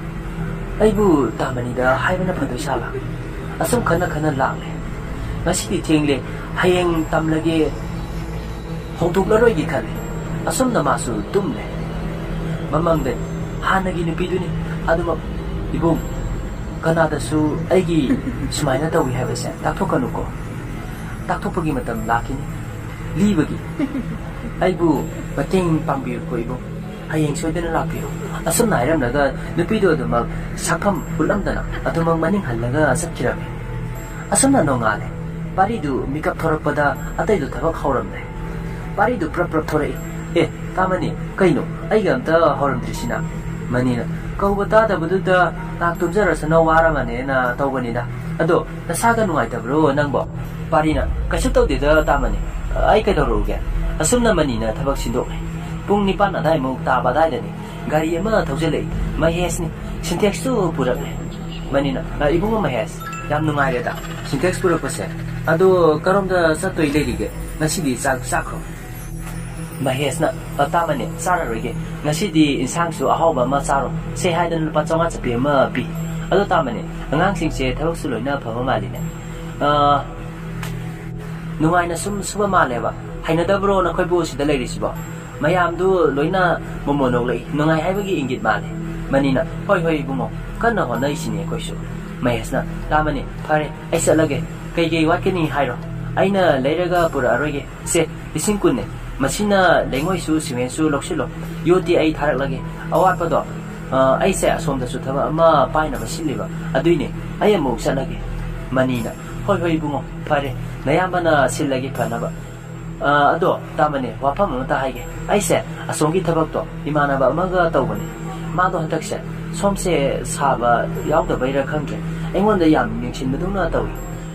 ꯑꯩꯕꯨ ꯇꯥꯃꯅꯤꯗ ꯍꯥꯏꯕꯅ ꯐꯗꯣꯏ ꯁꯥꯠꯂꯥ?" ꯑꯁꯨꯝ ꯈꯟꯅ ꯈꯟꯅ ꯂꯥꯛꯂꯦ꯫ "ꯉꯁꯤꯗꯤ ꯊꯦꯡꯂꯦ, ꯍꯌꯦꯡ ꯇꯝꯂꯒꯦ, ꯍꯧꯗꯣꯛꯂꯔꯣꯏꯒꯦ" ꯈꯜꯂꯦ꯫ ꯑꯁꯨꯝꯅ ꯃꯥꯁꯨ ꯇꯨꯝꯂꯦ꯫ ꯃꯃꯪꯗ ꯍꯥꯟꯅꯒꯤ ꯅꯨꯄꯤꯗꯨꯅꯤ꯫ ꯑꯗꯨꯃꯛ, "ꯏꯕꯨꯡ, ꯀꯅꯥꯗꯁꯨ ꯑꯩꯒꯤ ꯁꯨꯃꯥꯏꯅ ꯇꯧꯏ ꯍꯥꯏꯕꯁꯦ ꯇꯥꯛꯊꯣꯛꯀꯅꯨꯀꯣ꯫ ꯇꯥꯛꯊꯣꯛꯄꯒꯤ ꯃꯇꯝ ꯂꯥꯛꯈꯤꯅꯤ꯫ ꯂꯤꯕꯒꯤ ꯑꯩꯕꯨ ꯃꯇꯦꯡ ꯄꯥꯡꯕꯤꯌꯨꯀꯣ ꯏꯕꯨꯡ꯫ ꯍꯌꯦꯡ ꯁꯣꯏꯗꯅ ꯂꯥꯛꯄꯤꯌꯨ꯫" ꯑꯁꯨꯝꯅ ꯍꯥꯏꯔꯝꯂꯒ ꯅꯨꯄꯤꯗꯨ ꯑꯗꯨꯃꯛ ꯁꯛꯐꯝ ꯎꯠꯂꯝꯗꯅ ꯑꯗꯨꯃꯛ ꯃꯅꯤꯡ ꯍꯜꯂꯒ ꯆꯠꯈꯤꯔꯝꯃꯤ꯫ ꯑꯁꯨꯝꯅ ꯅꯣꯡꯉꯥꯜꯂꯦ꯫ ꯄꯥꯔꯤꯗꯨ ꯃꯤꯀꯞ ꯊꯣꯔꯛꯄꯗ ꯑꯇꯩꯗꯨ ꯊꯕꯛ ꯍꯧꯔꯝꯂꯦ꯫ ꯄꯥꯔꯤꯗꯨ ꯄ꯭ꯔꯞ ꯄ꯭ꯔꯞ ꯊꯣꯔꯛꯏ꯫ "ꯑꯦ, ꯇꯥꯃꯅꯤ, ꯀꯩꯅꯣ ꯑꯩꯒ ꯑꯝꯇ ꯍꯧꯔꯝꯗ꯭ꯔꯤꯁꯤꯅ?" ꯃꯅꯤꯅ, "ꯀꯧꯕ ꯇꯥꯗꯕꯗꯨꯗ ꯉꯥꯏꯍꯥꯛ ꯇꯨꯝꯖꯔꯁꯅꯨ, ꯋꯥꯔꯝꯃꯅꯦꯅ ꯇꯧꯕꯅꯤꯗ꯫ ꯑꯗꯣ ꯅꯁꯥꯒ ꯅꯨꯡꯉꯥꯏꯇꯕ꯭ꯔꯣ ꯅꯪꯕꯣ?" ꯄꯥꯔꯤꯅ, "ꯀꯩꯁꯨ ꯇꯧꯗꯦꯗ ꯇꯥꯃꯅꯤ, ꯑꯩ ꯀꯩꯗꯧꯔꯨꯒꯦ?" ꯑꯁꯨꯝꯅ ꯃꯅꯤꯅ ꯊꯕꯛ ꯁꯤꯟꯗꯣꯛꯂꯦ꯫ ꯄꯨꯡ ꯅꯤꯄꯥꯟ ꯑꯗꯥꯏꯃꯨꯛ ꯇꯥꯕ ꯑꯗꯥꯏꯗꯅꯤ ꯒꯥꯔꯤ ꯑꯃ ꯊꯧꯖꯤꯜꯂꯛꯏ꯫ ꯃꯍꯦꯁꯅꯤ꯫ ꯁꯤꯟꯇꯦꯛꯁꯇꯨ ꯄꯨꯔꯛꯂꯦ꯫ ꯃꯅꯤꯅ, "ꯑ, ꯏꯕꯨꯡꯉꯣ ꯃꯍꯦꯁ, ꯌꯥꯝ ꯅꯨꯡꯉꯥꯏꯔꯦꯗ ꯁꯤꯟꯇꯦꯛꯁ ꯄꯨꯔꯛꯄꯁꯦ꯫ ꯑꯗꯣ ꯀꯔꯣꯝꯗ ꯆꯠꯇꯣꯏ ꯂꯩꯔꯤꯒꯦ? ꯉꯁꯤꯗꯤ ꯆꯥꯛ ꯆꯥꯈ꯭ꯔꯣ꯫ ꯃꯍꯦꯁꯅ, "ꯑ, ꯇꯥꯃꯅꯦ, ꯆꯥꯔꯔꯣꯏꯒꯦ꯫ ꯉꯁꯤꯗꯤ ꯏꯟꯁꯥꯡꯁꯨ ꯑꯍꯥꯎꯕ ꯑꯃ ꯆꯥꯔꯣ" ꯁꯦ ꯍꯥꯏꯗꯅ ꯂꯨꯄꯥ ꯆꯥꯝꯃꯉꯥ ꯆꯠꯄꯤ ꯑꯃ ꯄꯤ꯫ ꯑꯗꯣ ꯇꯥꯃꯅꯦ, ꯑꯉꯥꯡꯁꯤꯡꯁꯦ ꯊꯕꯛꯁꯨ ꯂꯣꯏꯅ ꯐꯕ ꯃꯥꯜꯂꯤꯅꯦ꯫ ꯑ, ꯅꯨꯡꯉꯥꯏꯅ ꯁꯨꯝ ꯁꯨꯕ ꯃꯥꯜꯂꯦꯕ꯫ "ꯍꯩꯅꯗꯕ꯭ꯔꯣ ꯅꯈꯣꯏꯕꯨ ꯁꯤꯗ ꯂꯩꯔꯤꯁꯤꯕꯣ?" ꯃꯌꯥꯝꯗꯨ ꯂꯣꯏꯅ ꯃꯣꯃꯣ ꯅꯣꯛꯂꯛꯏ꯫ ꯅꯨꯡꯉꯥꯏ ꯍꯥꯏꯕꯒꯤ ꯏꯪꯒꯤꯠ ꯃꯥꯜꯂꯦ꯫ ꯃꯅꯤꯅ, "ꯍꯣꯏ, ꯍꯣꯏ, ꯏꯕꯨꯡꯉꯣ, ꯀꯟꯅ ꯍꯣꯠꯅꯔꯤꯁꯤꯅꯤ ꯑꯩꯈꯣꯏꯁꯨ"꯫ ꯃꯍꯦꯁꯅ, "ꯇꯥꯃꯅꯤ, ꯐꯔꯦ, ꯑꯩ ꯆꯠꯂꯒꯦ꯫ ꯀꯩꯀꯩ ꯋꯥꯠꯀꯅꯤ ꯍꯥꯏꯔꯣ, ꯑꯩꯅ ꯂꯩꯔꯒ ꯄꯨꯔꯛꯑꯔꯣꯏꯒꯦ꯫ ꯁꯦ, ꯂꯤꯁꯤꯡ ꯀꯨꯟꯅꯦ꯫ ꯃꯁꯤꯅ ꯂꯩꯉꯣꯏꯁꯨ ꯁꯤꯃꯦꯟꯁꯨ ꯂꯧꯁꯤꯜꯂꯣ꯫ ꯌꯣꯠꯇꯤ ꯑꯩ ꯊꯥꯔꯛꯂꯒꯦ꯫ ꯑꯋꯥꯠꯄꯗꯣ, ꯑ, ꯑꯩꯁꯦ ꯑꯁꯣꯝꯗꯁꯨ ꯊꯕꯛ ꯑꯃ ꯄꯥꯏꯅꯕ ꯁꯤꯜꯂꯤꯕ꯫ ꯑꯗꯨꯏꯅꯦ, ꯑꯩ ꯑꯃꯨꯛ ꯆꯠꯂꯒꯦ"꯫ ꯃꯅꯤꯅ, "ꯍꯣꯏ, ꯍꯣꯏ, ꯏꯕꯨꯡꯉꯣ, ꯐꯔꯦ, ꯅꯌꯥꯝꯕꯅ ꯁꯤꯜꯂꯒꯦ ꯐꯅꯕ꯫ ꯑ, ꯑꯗꯣ, ꯇꯥꯃꯅꯦ, ꯋꯥꯐꯝ ꯑꯃꯇ ꯍꯥꯏꯒꯦ꯫ ꯑꯩꯁꯦ ꯑꯁꯣꯝꯒꯤ ꯊꯕꯛꯇꯣ ꯏꯃꯥꯟꯅꯕ ꯑꯃꯒ ꯇꯧꯕꯅꯦ꯫ ꯃꯥꯗꯣ ꯍꯟꯗꯛꯁꯦ ꯁꯣꯝꯁꯦ ꯁꯥꯕ ꯌꯥꯎꯗꯕꯩꯔꯥ ꯈꯪꯗ꯭ꯔꯦ, ꯑꯩꯉꯣꯟꯗ ꯌꯥꯝ ꯌꯦꯡꯁꯤꯟꯕꯗꯧꯅ ꯇꯧꯏ꯫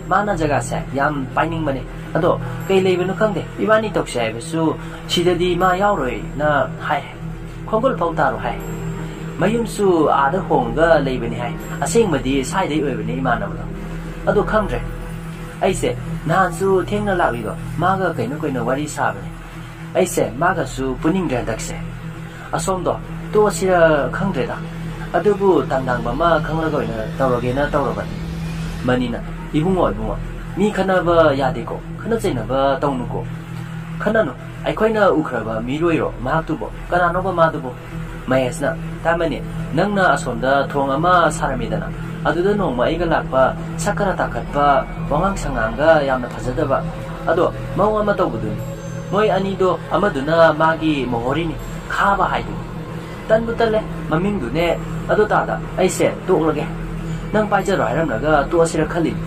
ꯃꯥꯅ ꯖꯒꯥꯁꯦ ꯌꯥꯝ ꯄꯥꯏꯅꯤꯡꯕꯅꯦ꯫ ꯑꯗꯣ ꯀꯩ ꯂꯩꯕꯅꯣ ꯈꯪꯗꯦ, ꯏꯕꯥꯅꯤ ꯇꯧꯁꯦ ꯍꯥꯏꯕꯁꯨ ꯁꯤꯗꯗꯤ ꯃꯥ ꯌꯥꯎꯔꯣꯏꯅ ꯍꯥꯏ꯫ ꯈꯣꯡꯒꯨꯜ ꯐꯥꯎ ꯇꯥꯔꯣ ꯍꯥꯏ꯫ ꯃꯌꯨꯝꯁꯨ ꯑꯥꯗ ꯍꯣꯡꯉꯒ ꯂꯩꯕꯅꯤ ꯍꯥꯏ꯫ ꯑꯁꯦꯡꯕꯗꯤ ꯁ꯭ꯋꯥꯏꯗꯩ ꯑꯣꯏꯕꯅꯦ ꯏꯃꯥꯟꯅꯕꯗꯣ꯫ ꯑꯗꯣ ꯈꯪꯗ꯭ꯔꯦ꯫ ꯑꯩꯁꯦ ꯅꯍꯥꯟꯁꯨ ꯊꯦꯡꯅ ꯂꯥꯛꯂꯤꯗꯣ ꯃꯥꯒ ꯀꯩꯅꯣ ꯀꯩꯅꯣ ꯋꯥꯔꯤ ꯁꯥꯕꯅꯦ꯫ ꯑꯩꯁꯦ ꯃꯥꯒꯁꯨ ꯄꯨꯅꯤꯡꯗ꯭ꯔꯦ ꯍꯟꯗꯛꯁꯦ꯫ ꯑꯁꯣꯝꯗꯣ ꯇꯣꯛꯑꯁꯤꯔ ꯈꯪꯗ꯭ꯔꯦꯗ꯫ ꯑꯗꯨꯕꯨ ꯇꯥꯡꯗꯥꯡꯕ ꯑꯃ ꯈꯪꯂꯒ ꯑꯣꯏꯅ ꯇꯧꯔꯒꯦꯅ ꯇꯧꯔꯕꯅꯤ"꯫ ꯃꯅꯤꯅ, "ꯏꯕꯨꯡꯉꯣ, ꯏꯕꯨꯡꯉꯣ, ꯃꯤ ꯈꯠꯅꯕ ꯌꯥꯗꯦꯀꯣ, ꯈꯠꯅ ꯆꯩꯅꯕ ꯇꯧꯅꯨꯀꯣ꯫ ꯈꯠꯅꯅꯨ, ꯑꯩꯈꯣꯏꯅ ꯎꯈ꯭ꯔꯕ ꯃꯤꯔꯣꯏꯔꯣ ꯃꯍꯥꯛꯇꯨꯕꯣ? ꯀꯅꯥꯅꯣꯕ ꯃꯥꯗꯨꯕꯣ?" ꯃꯍꯦꯁꯅ, "ꯇꯥꯃꯅꯤ, ꯅꯪꯅ ꯑꯁꯣꯝꯗ ꯊꯣꯡ ꯑꯃ ꯁꯥꯔꯝꯃꯤꯗꯅ, ꯑꯗꯨꯗ ꯅꯣꯡꯃ ꯑꯩꯒ ꯂꯥꯛꯄ, ꯁꯛ ꯈꯔ ꯇꯥꯈꯠꯄ, ꯋꯥꯉꯥꯡ ꯁꯉꯥꯡꯒ ꯌꯥꯝꯅ ꯐꯖꯗꯕ, ꯑꯗꯣ ꯃꯑꯣꯡ ꯑꯃ ꯇꯧꯕꯗꯨꯅꯤ꯫ ꯃꯣꯏ ꯑꯅꯤꯗꯣ ꯑꯃꯗꯨꯅ ꯃꯥꯒꯤ ꯃꯣꯍꯣꯔꯤꯅꯤ, ꯈꯥꯕ ꯍꯥꯏꯗꯨꯅꯤ꯫ ꯇꯟꯕꯨ ꯇꯜꯂꯦ, ꯃꯃꯤꯡꯗꯨꯅꯦ꯫ ꯑꯗꯣ ꯇꯥꯗ, ꯑꯩꯁꯦ ꯇꯣꯛꯂꯒꯦ꯫ ꯅꯪ ꯄꯥꯏꯖꯔꯣ ꯍꯥꯏꯔꯝꯂꯒ ꯇꯣꯛꯑꯁꯤꯔ ꯈꯜꯂꯤꯅꯤ꯫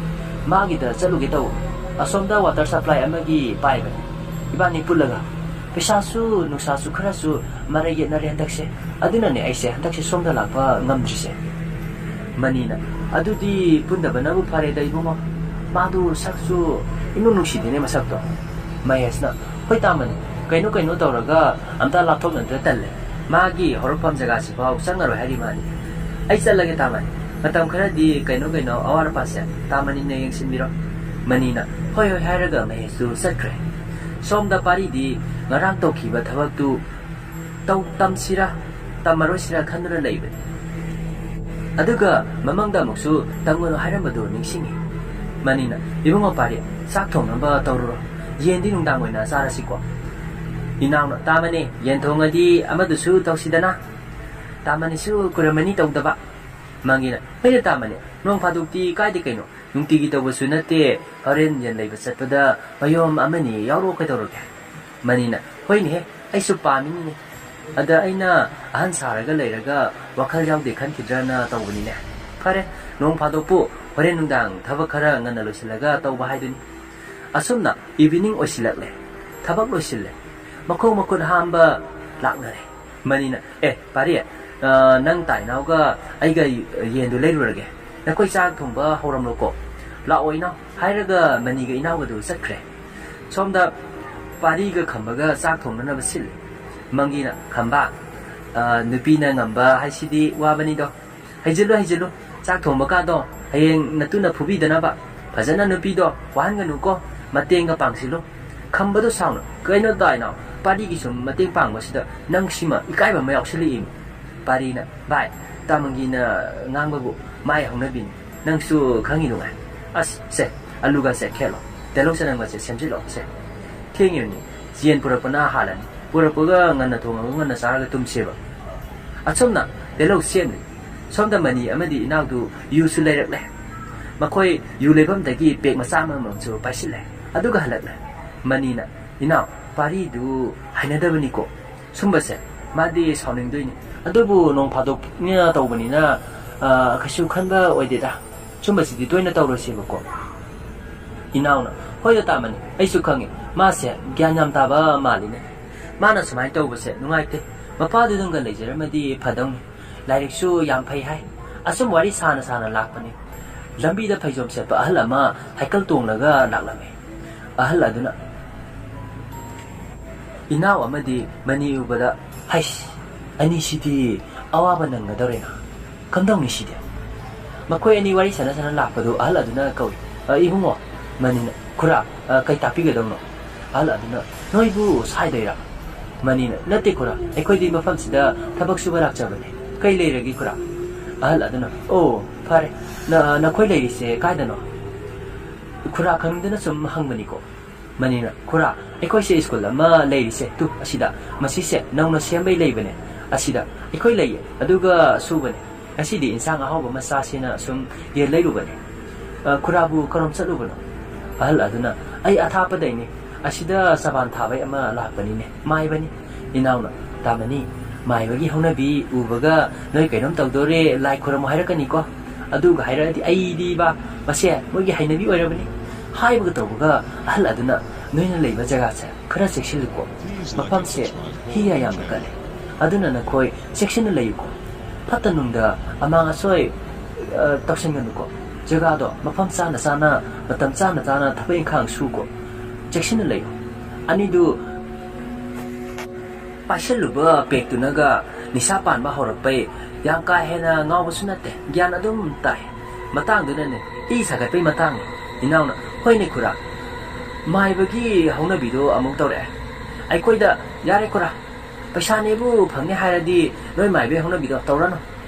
ꯃꯥꯒꯤꯗ ꯆꯠꯂꯨꯒꯦ ꯇꯧꯕꯅꯤ꯫ ꯑꯁꯣꯝꯗ ꯋꯥꯇꯔ ꯁꯄ꯭ꯂꯥꯏ ꯑꯃꯒꯤ ꯄꯥꯏꯕꯅꯤ꯫ ꯏꯕꯥꯅꯤ ꯄꯨꯜꯂꯒ ꯄꯩꯁꯥꯁꯨ ꯅꯨꯡꯁꯥꯁꯨ ꯈꯔꯁꯨ ꯃꯔꯩ ꯌꯦꯠꯅꯔꯦ ꯍꯟꯗꯛꯁꯦ꯫ ꯑꯗꯨꯅꯅꯦ ꯑꯩꯁꯦ ꯍꯟꯗꯛꯁꯦ ꯁꯣꯝꯗ ꯂꯥꯛꯄ ꯉꯝꯗ꯭ꯔꯤꯁꯦ"꯫ ꯃꯅꯤꯅ, "ꯑꯗꯨꯗꯤ ꯄꯨꯟꯗꯕꯅꯕꯨ ꯐꯔꯦꯗ ꯏꯕꯨꯡꯉꯣ꯫ ꯃꯥꯗꯨ ꯁꯛꯁꯨ ꯏꯅꯨꯡ ꯅꯨꯡꯁꯤꯗꯦꯅꯦ ꯃꯁꯛꯇꯣ"꯫ ꯃꯍꯦꯁꯅ, "ꯍꯣꯏ ꯇꯥꯃꯅꯤ, ꯀꯩꯅꯣ ꯀꯩꯅꯣ ꯇꯧꯔꯒ ꯑꯝꯇ ꯂꯥꯞꯊꯣꯛꯅꯗ꯭ꯔ ꯇꯜꯂꯦ꯫ ꯃꯥꯒꯤ ꯍꯧꯔꯛꯐꯝ ꯖꯒꯥꯁꯤꯐꯥꯎ ꯆꯪꯉꯔꯣꯏ ꯍꯥꯏꯔꯤ ꯃꯥꯅꯤ꯫ ꯑꯩ ꯆꯠꯂꯒꯦ ꯇꯥꯃꯅꯤ"꯫ ꯃꯇꯝ ꯈꯔꯗꯤ ꯀꯩꯅꯣ ꯀꯩꯅꯣ ꯑꯋꯥꯠ ꯑꯄꯥꯁꯦ ꯇꯥ ꯃꯅꯤꯅ ꯌꯦꯡꯁꯤꯟꯕꯤꯔꯣ꯫ ꯃꯅꯤꯅ ꯍꯣꯏ ꯍꯣꯏ ꯍꯥꯏꯔꯒ ꯃꯍꯦꯁꯇꯨ ꯆꯠꯈ꯭ꯔꯦ꯫ ꯁꯣꯝꯗ ꯄꯥꯔꯤꯗꯤ ꯉꯔꯥꯡ ꯇꯧꯈꯤꯕ ꯊꯕꯛꯇꯨ ꯇꯧ ꯇꯝꯁꯤꯔꯥ ꯇꯝꯃꯔꯣꯏꯁꯤꯔꯥ ꯈꯟꯗꯨꯅ ꯂꯩꯕꯅꯤ꯫ ꯑꯗꯨꯒ ꯃꯃꯥꯡꯗ ꯑꯃꯨꯛꯁꯨ ꯇꯝꯒꯅꯨ ꯍꯥꯏꯔꯝꯕꯗꯨ ꯅꯤꯡꯁꯤꯡꯉꯤ꯫ ꯃꯅꯤꯅ, "ꯏꯕꯨꯡꯉꯣ ꯄꯥꯔꯤ, ꯆꯥꯛ ꯊꯣꯡꯅꯕ ꯇꯧꯔꯨꯔꯣ꯫ ꯌꯦꯟꯗꯤ ꯅꯨꯡꯗꯥꯡ ꯑꯣꯏꯅ ꯆꯥꯔꯁꯤꯀꯣ?" ꯏꯅꯥꯎꯅ, "ꯇꯥꯃꯅꯤ, ꯌꯦꯟ ꯊꯣꯡꯉꯗꯤ ꯑꯃꯗꯨꯁꯨ ꯇꯧꯁꯤꯗꯅ꯫ ꯇꯥꯃꯅꯤꯁꯨ ꯀꯨꯏꯔꯝꯃꯅꯤ ꯇꯧꯗꯕ꯫" ꯃꯪꯒꯤꯅ, "ꯍꯣꯏꯅꯦ ꯇꯥꯃꯅꯤ, ꯅꯣꯡ ꯐꯥꯗꯣꯛꯇꯤ ꯀꯥꯏꯗꯦ ꯀꯩꯅꯣ, ꯅꯨꯡꯇꯤꯒꯤ ꯇꯧꯕꯁꯨ ꯅꯠꯇꯦ, ꯍꯣꯔꯦꯟ ꯌꯦꯟ ꯂꯩꯕ ꯆꯠꯄꯗ ꯃꯌꯣꯝ ꯑꯃꯅꯤ ꯌꯥꯎꯔꯛꯑꯣ ꯀꯩꯗꯧꯔꯒꯦ?" ꯃꯅꯤꯅ, "ꯍꯣꯏꯅꯦꯍꯦ, ꯑꯩꯁꯨ ꯄꯥꯝꯃꯤꯅꯤꯅꯦ꯫ ꯑꯗ ꯑꯩꯅ ꯑꯍꯟ ꯁꯥꯔꯒ ꯂꯩꯔꯒ ꯋꯥꯈꯜ ꯌꯥꯎꯗꯦ ꯈꯟꯈꯤꯗ꯭ꯔꯅ ꯇꯧꯕꯅꯤꯅꯦ꯫ ꯐꯔꯦ, ꯅꯣꯡ ꯐꯥꯗꯣꯛꯄꯨ ꯍꯣꯔꯦꯟ ꯅꯨꯡꯗꯥꯡ ꯊꯕꯛ ꯈꯔ ꯉꯟꯅ ꯂꯣꯏꯁꯤꯜꯂꯒ ꯇꯧꯕ ꯍꯥꯏꯗꯨꯅꯤ꯫ ꯑꯁꯨꯝꯅ ꯏꯚꯤꯅꯤꯡ ꯑꯣꯏꯁꯤꯜꯂꯛꯂꯦ꯫ ꯊꯕꯛ ꯂꯣꯏꯁꯤꯜꯂꯦ꯫ ꯃꯈꯣꯡ ꯃꯈꯨꯠ ꯍꯥꯝꯕ ꯂꯥꯛꯅꯔꯦ꯫" ꯃꯅꯤꯅ, "ꯑꯦ, ꯄꯥꯔꯤ, ꯑ, ꯅꯪ ꯇꯥꯏꯅꯥꯎꯒ ꯑꯩꯒ ꯌꯦꯟꯗꯨ ꯂꯩꯔꯨꯔꯒꯦ꯫ ꯅꯈꯣꯏ ꯆꯥꯛ ꯊꯣꯡꯕ ꯍꯧꯔꯝꯂꯣꯀꯣ꯫ ꯂꯥꯛꯑꯣ ꯏꯅꯥꯎ" ꯍꯥꯏꯔꯒ ꯃꯅꯤꯒ ꯏꯅꯥꯎꯒꯗꯨ ꯆꯠꯈ꯭ꯔꯦ꯫ ꯁꯣꯝꯗ ꯄꯥꯔꯤꯒ ꯈꯝꯕꯒ ꯆꯥꯛ ꯊꯣꯡꯅꯅꯕ ꯁꯤꯜꯂꯤ꯫ ꯃꯪꯒꯤꯅ, "ꯈꯝꯕ, ꯑ, ꯅꯨꯄꯤꯅ ꯉꯝꯕ ꯍꯥꯏꯁꯤꯗꯤ ꯋꯥꯕꯅꯤꯗꯣ꯫ ꯍꯩꯖꯤꯜꯂꯨ, ꯍꯩꯖꯤꯜꯂꯨ꯫ ꯆꯥꯛ ꯊꯣꯡꯕ ꯀꯥꯗꯣ ꯍꯌꯦꯡ ꯅꯇꯨꯅ ꯐꯨꯕꯤꯗꯅꯕ꯫ ꯐꯖꯅ ꯅꯨꯄꯤꯗꯣ ꯋꯥꯍꯟꯒꯅꯨꯀꯣ꯫ ꯃꯇꯦꯡꯒ ꯄꯥꯡꯁꯤꯜꯂꯨ꯫" ꯈꯝꯕꯗꯣ ꯁꯥꯎꯅ, "ꯀꯩꯅꯣ ꯇꯥꯏꯅꯥꯎ, ꯄꯥꯔꯤꯒꯤ ꯁꯨꯝ ꯃꯇꯦꯡ ꯄꯥꯡꯕꯁꯤꯗ ꯅꯪ ꯁꯤꯃ ꯏꯀꯥꯏꯕ ꯑꯃ ꯌꯥꯎꯁꯤꯜꯂꯛꯏ꯫" ꯄꯥꯔꯤꯅ, "ꯚꯥꯏ, ꯇꯥꯃꯪꯒꯤꯅ ꯉꯥꯡꯕꯕꯨ ꯃꯥꯏ ꯍꯧꯅꯕꯤꯅꯤ꯫ ꯅꯪꯁꯨ ꯈꯪꯉꯤꯗꯨꯉꯥꯏ꯫ ꯑꯁ, ꯁꯦ, ꯑꯂꯨꯒꯁꯦ ꯈꯦꯠꯂꯣ꯫ ꯇꯤꯜꯍꯧ ꯆꯅꯝꯒꯁꯦ ꯁꯦꯝꯖꯤꯜꯂꯣ, ꯁꯦ꯫ ꯊꯦꯡꯉꯤꯕꯅꯤ꯫ ꯌꯦꯟ ꯄꯨꯔꯛꯄꯅ ꯍꯥꯜꯂꯅꯤ꯫ ꯄꯨꯔꯛꯄꯒ ꯉꯟꯅ ꯊꯣꯡꯉꯒ ꯉꯟꯅ ꯆꯥꯔꯒ ꯇꯨꯝꯁꯦꯕ꯫" ꯑꯁꯨꯝꯅ ꯇꯤꯜꯍꯧ ꯁꯦꯝꯂꯤ꯫ ꯁꯣꯝꯗ ꯃꯅꯤ ꯑꯃꯗꯤ ꯏꯅꯥꯎꯗꯨ ꯌꯨꯁꯨ ꯂꯩꯔꯛꯂꯦ꯫ ꯃꯈꯣꯏ ꯌꯨ ꯂꯩꯐꯝꯗꯒꯤ ꯄꯦꯛ ꯃꯆꯥ ꯑꯃꯃꯝꯁꯨ ꯄꯥꯏꯁꯤꯜꯂꯦ꯫ ꯑꯗꯨꯒ ꯍꯜꯂꯛꯂꯦ꯫ ꯃꯅꯤꯅ, "ꯏꯅꯥꯎ, ꯄꯥꯔꯤꯗꯨ ꯍꯩꯅꯗꯕꯅꯤꯀꯣ꯫ ꯁꯨꯝꯕꯁꯦ ꯃꯥꯗꯤ ꯁꯥꯎꯅꯤꯡꯗꯣꯏꯅꯤ꯫ ꯑꯗꯨꯕꯨ ꯅꯣꯡ ꯐꯥꯗꯣꯛꯅ ꯇꯧꯕꯅꯤꯅ, ꯑ, ꯀꯩꯁꯨ ꯈꯟꯕ ꯑꯣꯏꯗꯦꯗ꯫ ꯁꯨꯝꯕꯁꯤꯗꯤ ꯇꯣꯏꯅ ꯇꯧꯔꯣꯏꯁꯦꯕꯀꯣ꯫" ꯏꯅꯥꯎꯅ, "ꯍꯣꯏ, ꯑꯇꯥꯃꯅꯤ, ꯑꯩꯁꯨ ꯈꯪꯉꯤ꯫ ꯃꯥꯁꯦ ꯒ꯭ꯌꯥꯟ ꯌꯥꯝ ꯇꯥꯕ ꯃꯥꯜꯂꯤꯅꯦ꯫ ꯃꯥꯅ ꯁꯨꯃꯥꯏꯅ ꯇꯧꯕꯁꯦ ꯅꯨꯡꯉꯥꯏꯇꯦ꯫ ꯃꯄꯥꯗꯨꯗꯪꯒ ꯂꯩꯖꯔꯝꯃꯗꯤ ꯐꯗꯧꯅꯤ꯫ ꯂꯥꯏꯔꯤꯛꯁꯨ ꯌꯥꯝ ꯐꯩ ꯍꯥꯏ꯫" ꯑꯁꯨꯝ ꯋꯥꯔꯤ ꯁꯥꯅ ꯁꯥꯅ ꯂꯥꯛꯄꯅꯤ꯫ ꯂꯝꯕꯤꯗ ꯐꯩꯖꯣꯝ ꯁꯦꯠꯄ ꯑꯍꯜ ꯑꯃ ꯁꯥꯏꯀꯜ ꯇꯣꯡꯂꯒ ꯂꯥꯛꯂꯝꯃꯤ꯫ ꯑꯍꯜ ꯑꯗꯨꯅ ꯏꯅꯥꯎ ꯑꯃꯗꯤ ꯃꯅꯤ ꯎꯕꯗ, "ꯍꯩꯁ, ꯑꯅꯤꯁꯤꯗꯤ ꯑꯋꯥꯕ ꯅꯪꯒꯗꯧꯔꯦꯅ꯫ ꯀꯝꯗꯧꯅꯤ ꯁꯤꯗꯤ?" ꯃꯈꯣꯏ ꯑꯅꯤ ꯋꯥꯔꯤ ꯁꯥꯟꯅ ꯁꯥꯟꯅ ꯂꯥꯛꯄꯗꯨ ꯑꯍꯜ ꯑꯗꯨꯅ ꯀꯧꯏ꯫ "ꯑ, ꯏꯕꯨꯡꯉꯣ!" ꯃꯅꯤꯅ, "ꯈꯨꯔꯥ, ꯑ, ꯀꯩ ꯇꯥꯛꯄꯤꯒꯗꯕꯅꯣ?" ꯑꯍꯜ ꯑꯗꯨꯅ, "ꯅꯣꯏꯕꯨ ꯁꯥꯏꯗꯩꯔꯥ?" ꯃꯅꯤꯅ, "ꯅꯠꯇꯦ ꯈꯨꯔꯥ, ꯑꯩꯈꯣꯏꯗꯤ ꯃꯐꯝꯁꯤꯗ ꯊꯕꯛ ꯁꯨꯕ ꯂꯥꯛꯆꯕꯅꯦ꯫ ꯀꯩ ꯂꯩꯔꯒꯦ ꯈꯨꯔꯥ?" ꯑꯍꯜ ꯑꯗꯨꯅ, "ꯑꯣ, ꯐꯔꯦ꯫ ꯅ-, ꯅꯈꯣꯏ ꯂꯩꯔꯤꯁꯦ ꯀꯥꯏꯗꯅꯣ?" ꯈꯨꯔꯥ ꯈꯪꯅꯤꯡꯗꯅ ꯁꯨꯝ ꯍꯪꯕꯅꯤꯀꯣ꯫ ꯃꯅꯤꯅ, "ꯈꯨꯔꯥ, ꯑꯩꯈꯣꯏꯁꯦ ꯁ꯭ꯀꯨꯜ ꯑꯃ ꯂꯩꯔꯤꯁꯦ, ꯇꯨ, ꯑꯁꯤꯗ, ꯃꯁꯤꯁꯦ ꯅꯧꯅ ꯁꯦꯝꯕꯩ ꯂꯩꯕꯅꯦ꯫ ꯑꯁꯤꯗ ꯑꯩꯈꯣꯏ ꯂꯩꯌꯦ, ꯑꯗꯨꯒ ꯁꯨꯕꯅꯦ꯫ ꯉꯁꯤꯗꯤ ꯏꯟꯁꯥꯡ ꯑꯍꯥꯎꯕ ꯑꯃ ꯆꯥꯁꯦꯅ ꯁꯨꯝ ꯌꯦꯟ ꯂꯩꯔꯨꯕꯅꯦ꯫ ꯑ, ꯈꯨꯔꯥꯕꯨ ꯀꯔꯣꯝ ꯆꯠꯂꯨꯕꯅꯣ?" ꯑꯍꯜ ꯑꯗꯨꯅ, "ꯑꯩ ꯑꯊꯥꯞꯄꯗꯩꯅꯦ꯫ ꯑꯁꯤꯗ ꯆꯕꯥꯟ ꯊꯥꯕꯩ ꯑꯃ ꯂꯥꯛꯄꯅꯤꯅꯦ, ꯃꯥꯏꯕꯅꯤ꯫" ꯏꯅꯥꯎꯅ, "ꯇꯥꯃꯅꯤ, ꯃꯥꯏꯕꯒꯤ ꯍꯧꯅꯕꯤ ꯎꯕꯒ ꯅꯣꯏ ꯀꯩꯅꯣꯝ ꯇꯧꯗꯣꯔꯦ, ꯂꯥꯏ ꯈꯨꯔꯝꯃꯨ ꯍꯥꯏꯔꯛꯀꯅꯤꯀꯣ꯫ ꯑꯗꯨꯒ ꯍꯥꯏꯔꯛꯑꯗꯤ ꯑꯩꯗꯤ ꯕꯥ, ꯃꯁꯦ ꯃꯣꯏꯒꯤ ꯍꯩꯅꯕꯤ ꯑꯣꯏꯔꯕꯅꯤ꯫" ꯍꯥꯏꯕꯒ ꯇꯧꯕꯒ ꯑꯍꯜ ꯑꯗꯨꯅ, "ꯅꯣꯏꯅ ꯂꯩꯕ ꯖꯒꯥꯁꯦ ꯈꯔ ꯆꯦꯛꯁꯤꯜꯂꯨꯀꯣ꯫ ꯃꯐꯝꯁꯦ ꯍꯤꯒ ꯌꯥꯝꯅ ꯀꯜꯂꯤ꯫ ꯑꯗꯨꯅ ꯅꯈꯣꯏ ꯆꯦꯛꯁꯤꯟꯅ ꯂꯩꯌꯨꯀꯣ꯫ ꯐꯠꯇ ꯅꯨꯡꯗ ꯑꯃꯥꯡ ꯑꯁꯣꯏ, ꯑ, ꯇꯧꯁꯟꯒꯅꯨꯀꯣ꯫ ꯖꯒꯥꯗꯣ ꯃꯐꯝ ꯆꯥꯅ ꯆꯥꯅ, ꯃꯇꯝ ꯆꯥꯅ ꯆꯥꯅ ꯊꯕꯛ ꯏꯪꯈꯥꯡ ꯁꯨꯀꯣ꯫ ꯆꯦꯛꯁꯤꯟꯅ ꯂꯩꯌꯨ꯫" ꯑꯅꯤꯗꯨ ꯄꯥꯏꯁꯜꯂꯨꯕ ꯄꯦꯛꯇꯨꯅꯒ ꯅꯤꯁꯥ ꯄꯥꯟꯕ ꯍꯧꯔꯛꯄꯩ꯫ ꯌꯥꯝ ꯀꯥ ꯍꯦꯟꯅ ꯉꯥꯎꯕꯁꯨ ꯅꯠꯇꯦ, ꯒ꯭ꯌꯥꯟ ꯑꯗꯨꯝ ꯇꯥꯏ꯫ ꯃꯇꯥꯡꯗꯨꯅꯅꯦ, ꯏ ꯁꯥꯒꯠꯄꯩ ꯃꯇꯥꯡꯅꯤ꯫ ꯏꯅꯥꯎꯅ, "ꯍꯣꯏꯅꯦ ꯈꯨꯔꯥ, ꯃꯥꯏꯕꯒꯤ ꯍꯧꯅꯕꯤꯗꯣ ꯑꯃꯨꯛ ꯇꯧꯔꯛꯑꯦ꯫ ꯑꯩꯈꯣꯏꯗ, ꯌꯥꯔꯦ ꯈꯨꯔꯥ, ꯄꯩꯁꯥꯅꯦꯕꯨ ꯐꯪꯅꯤ ꯍꯥꯏꯔꯗꯤ ꯅꯣꯏ ꯃꯥꯏꯕꯒꯤ ꯍꯧꯅꯕꯤꯗꯣ ꯇꯧꯔꯅꯨ꯫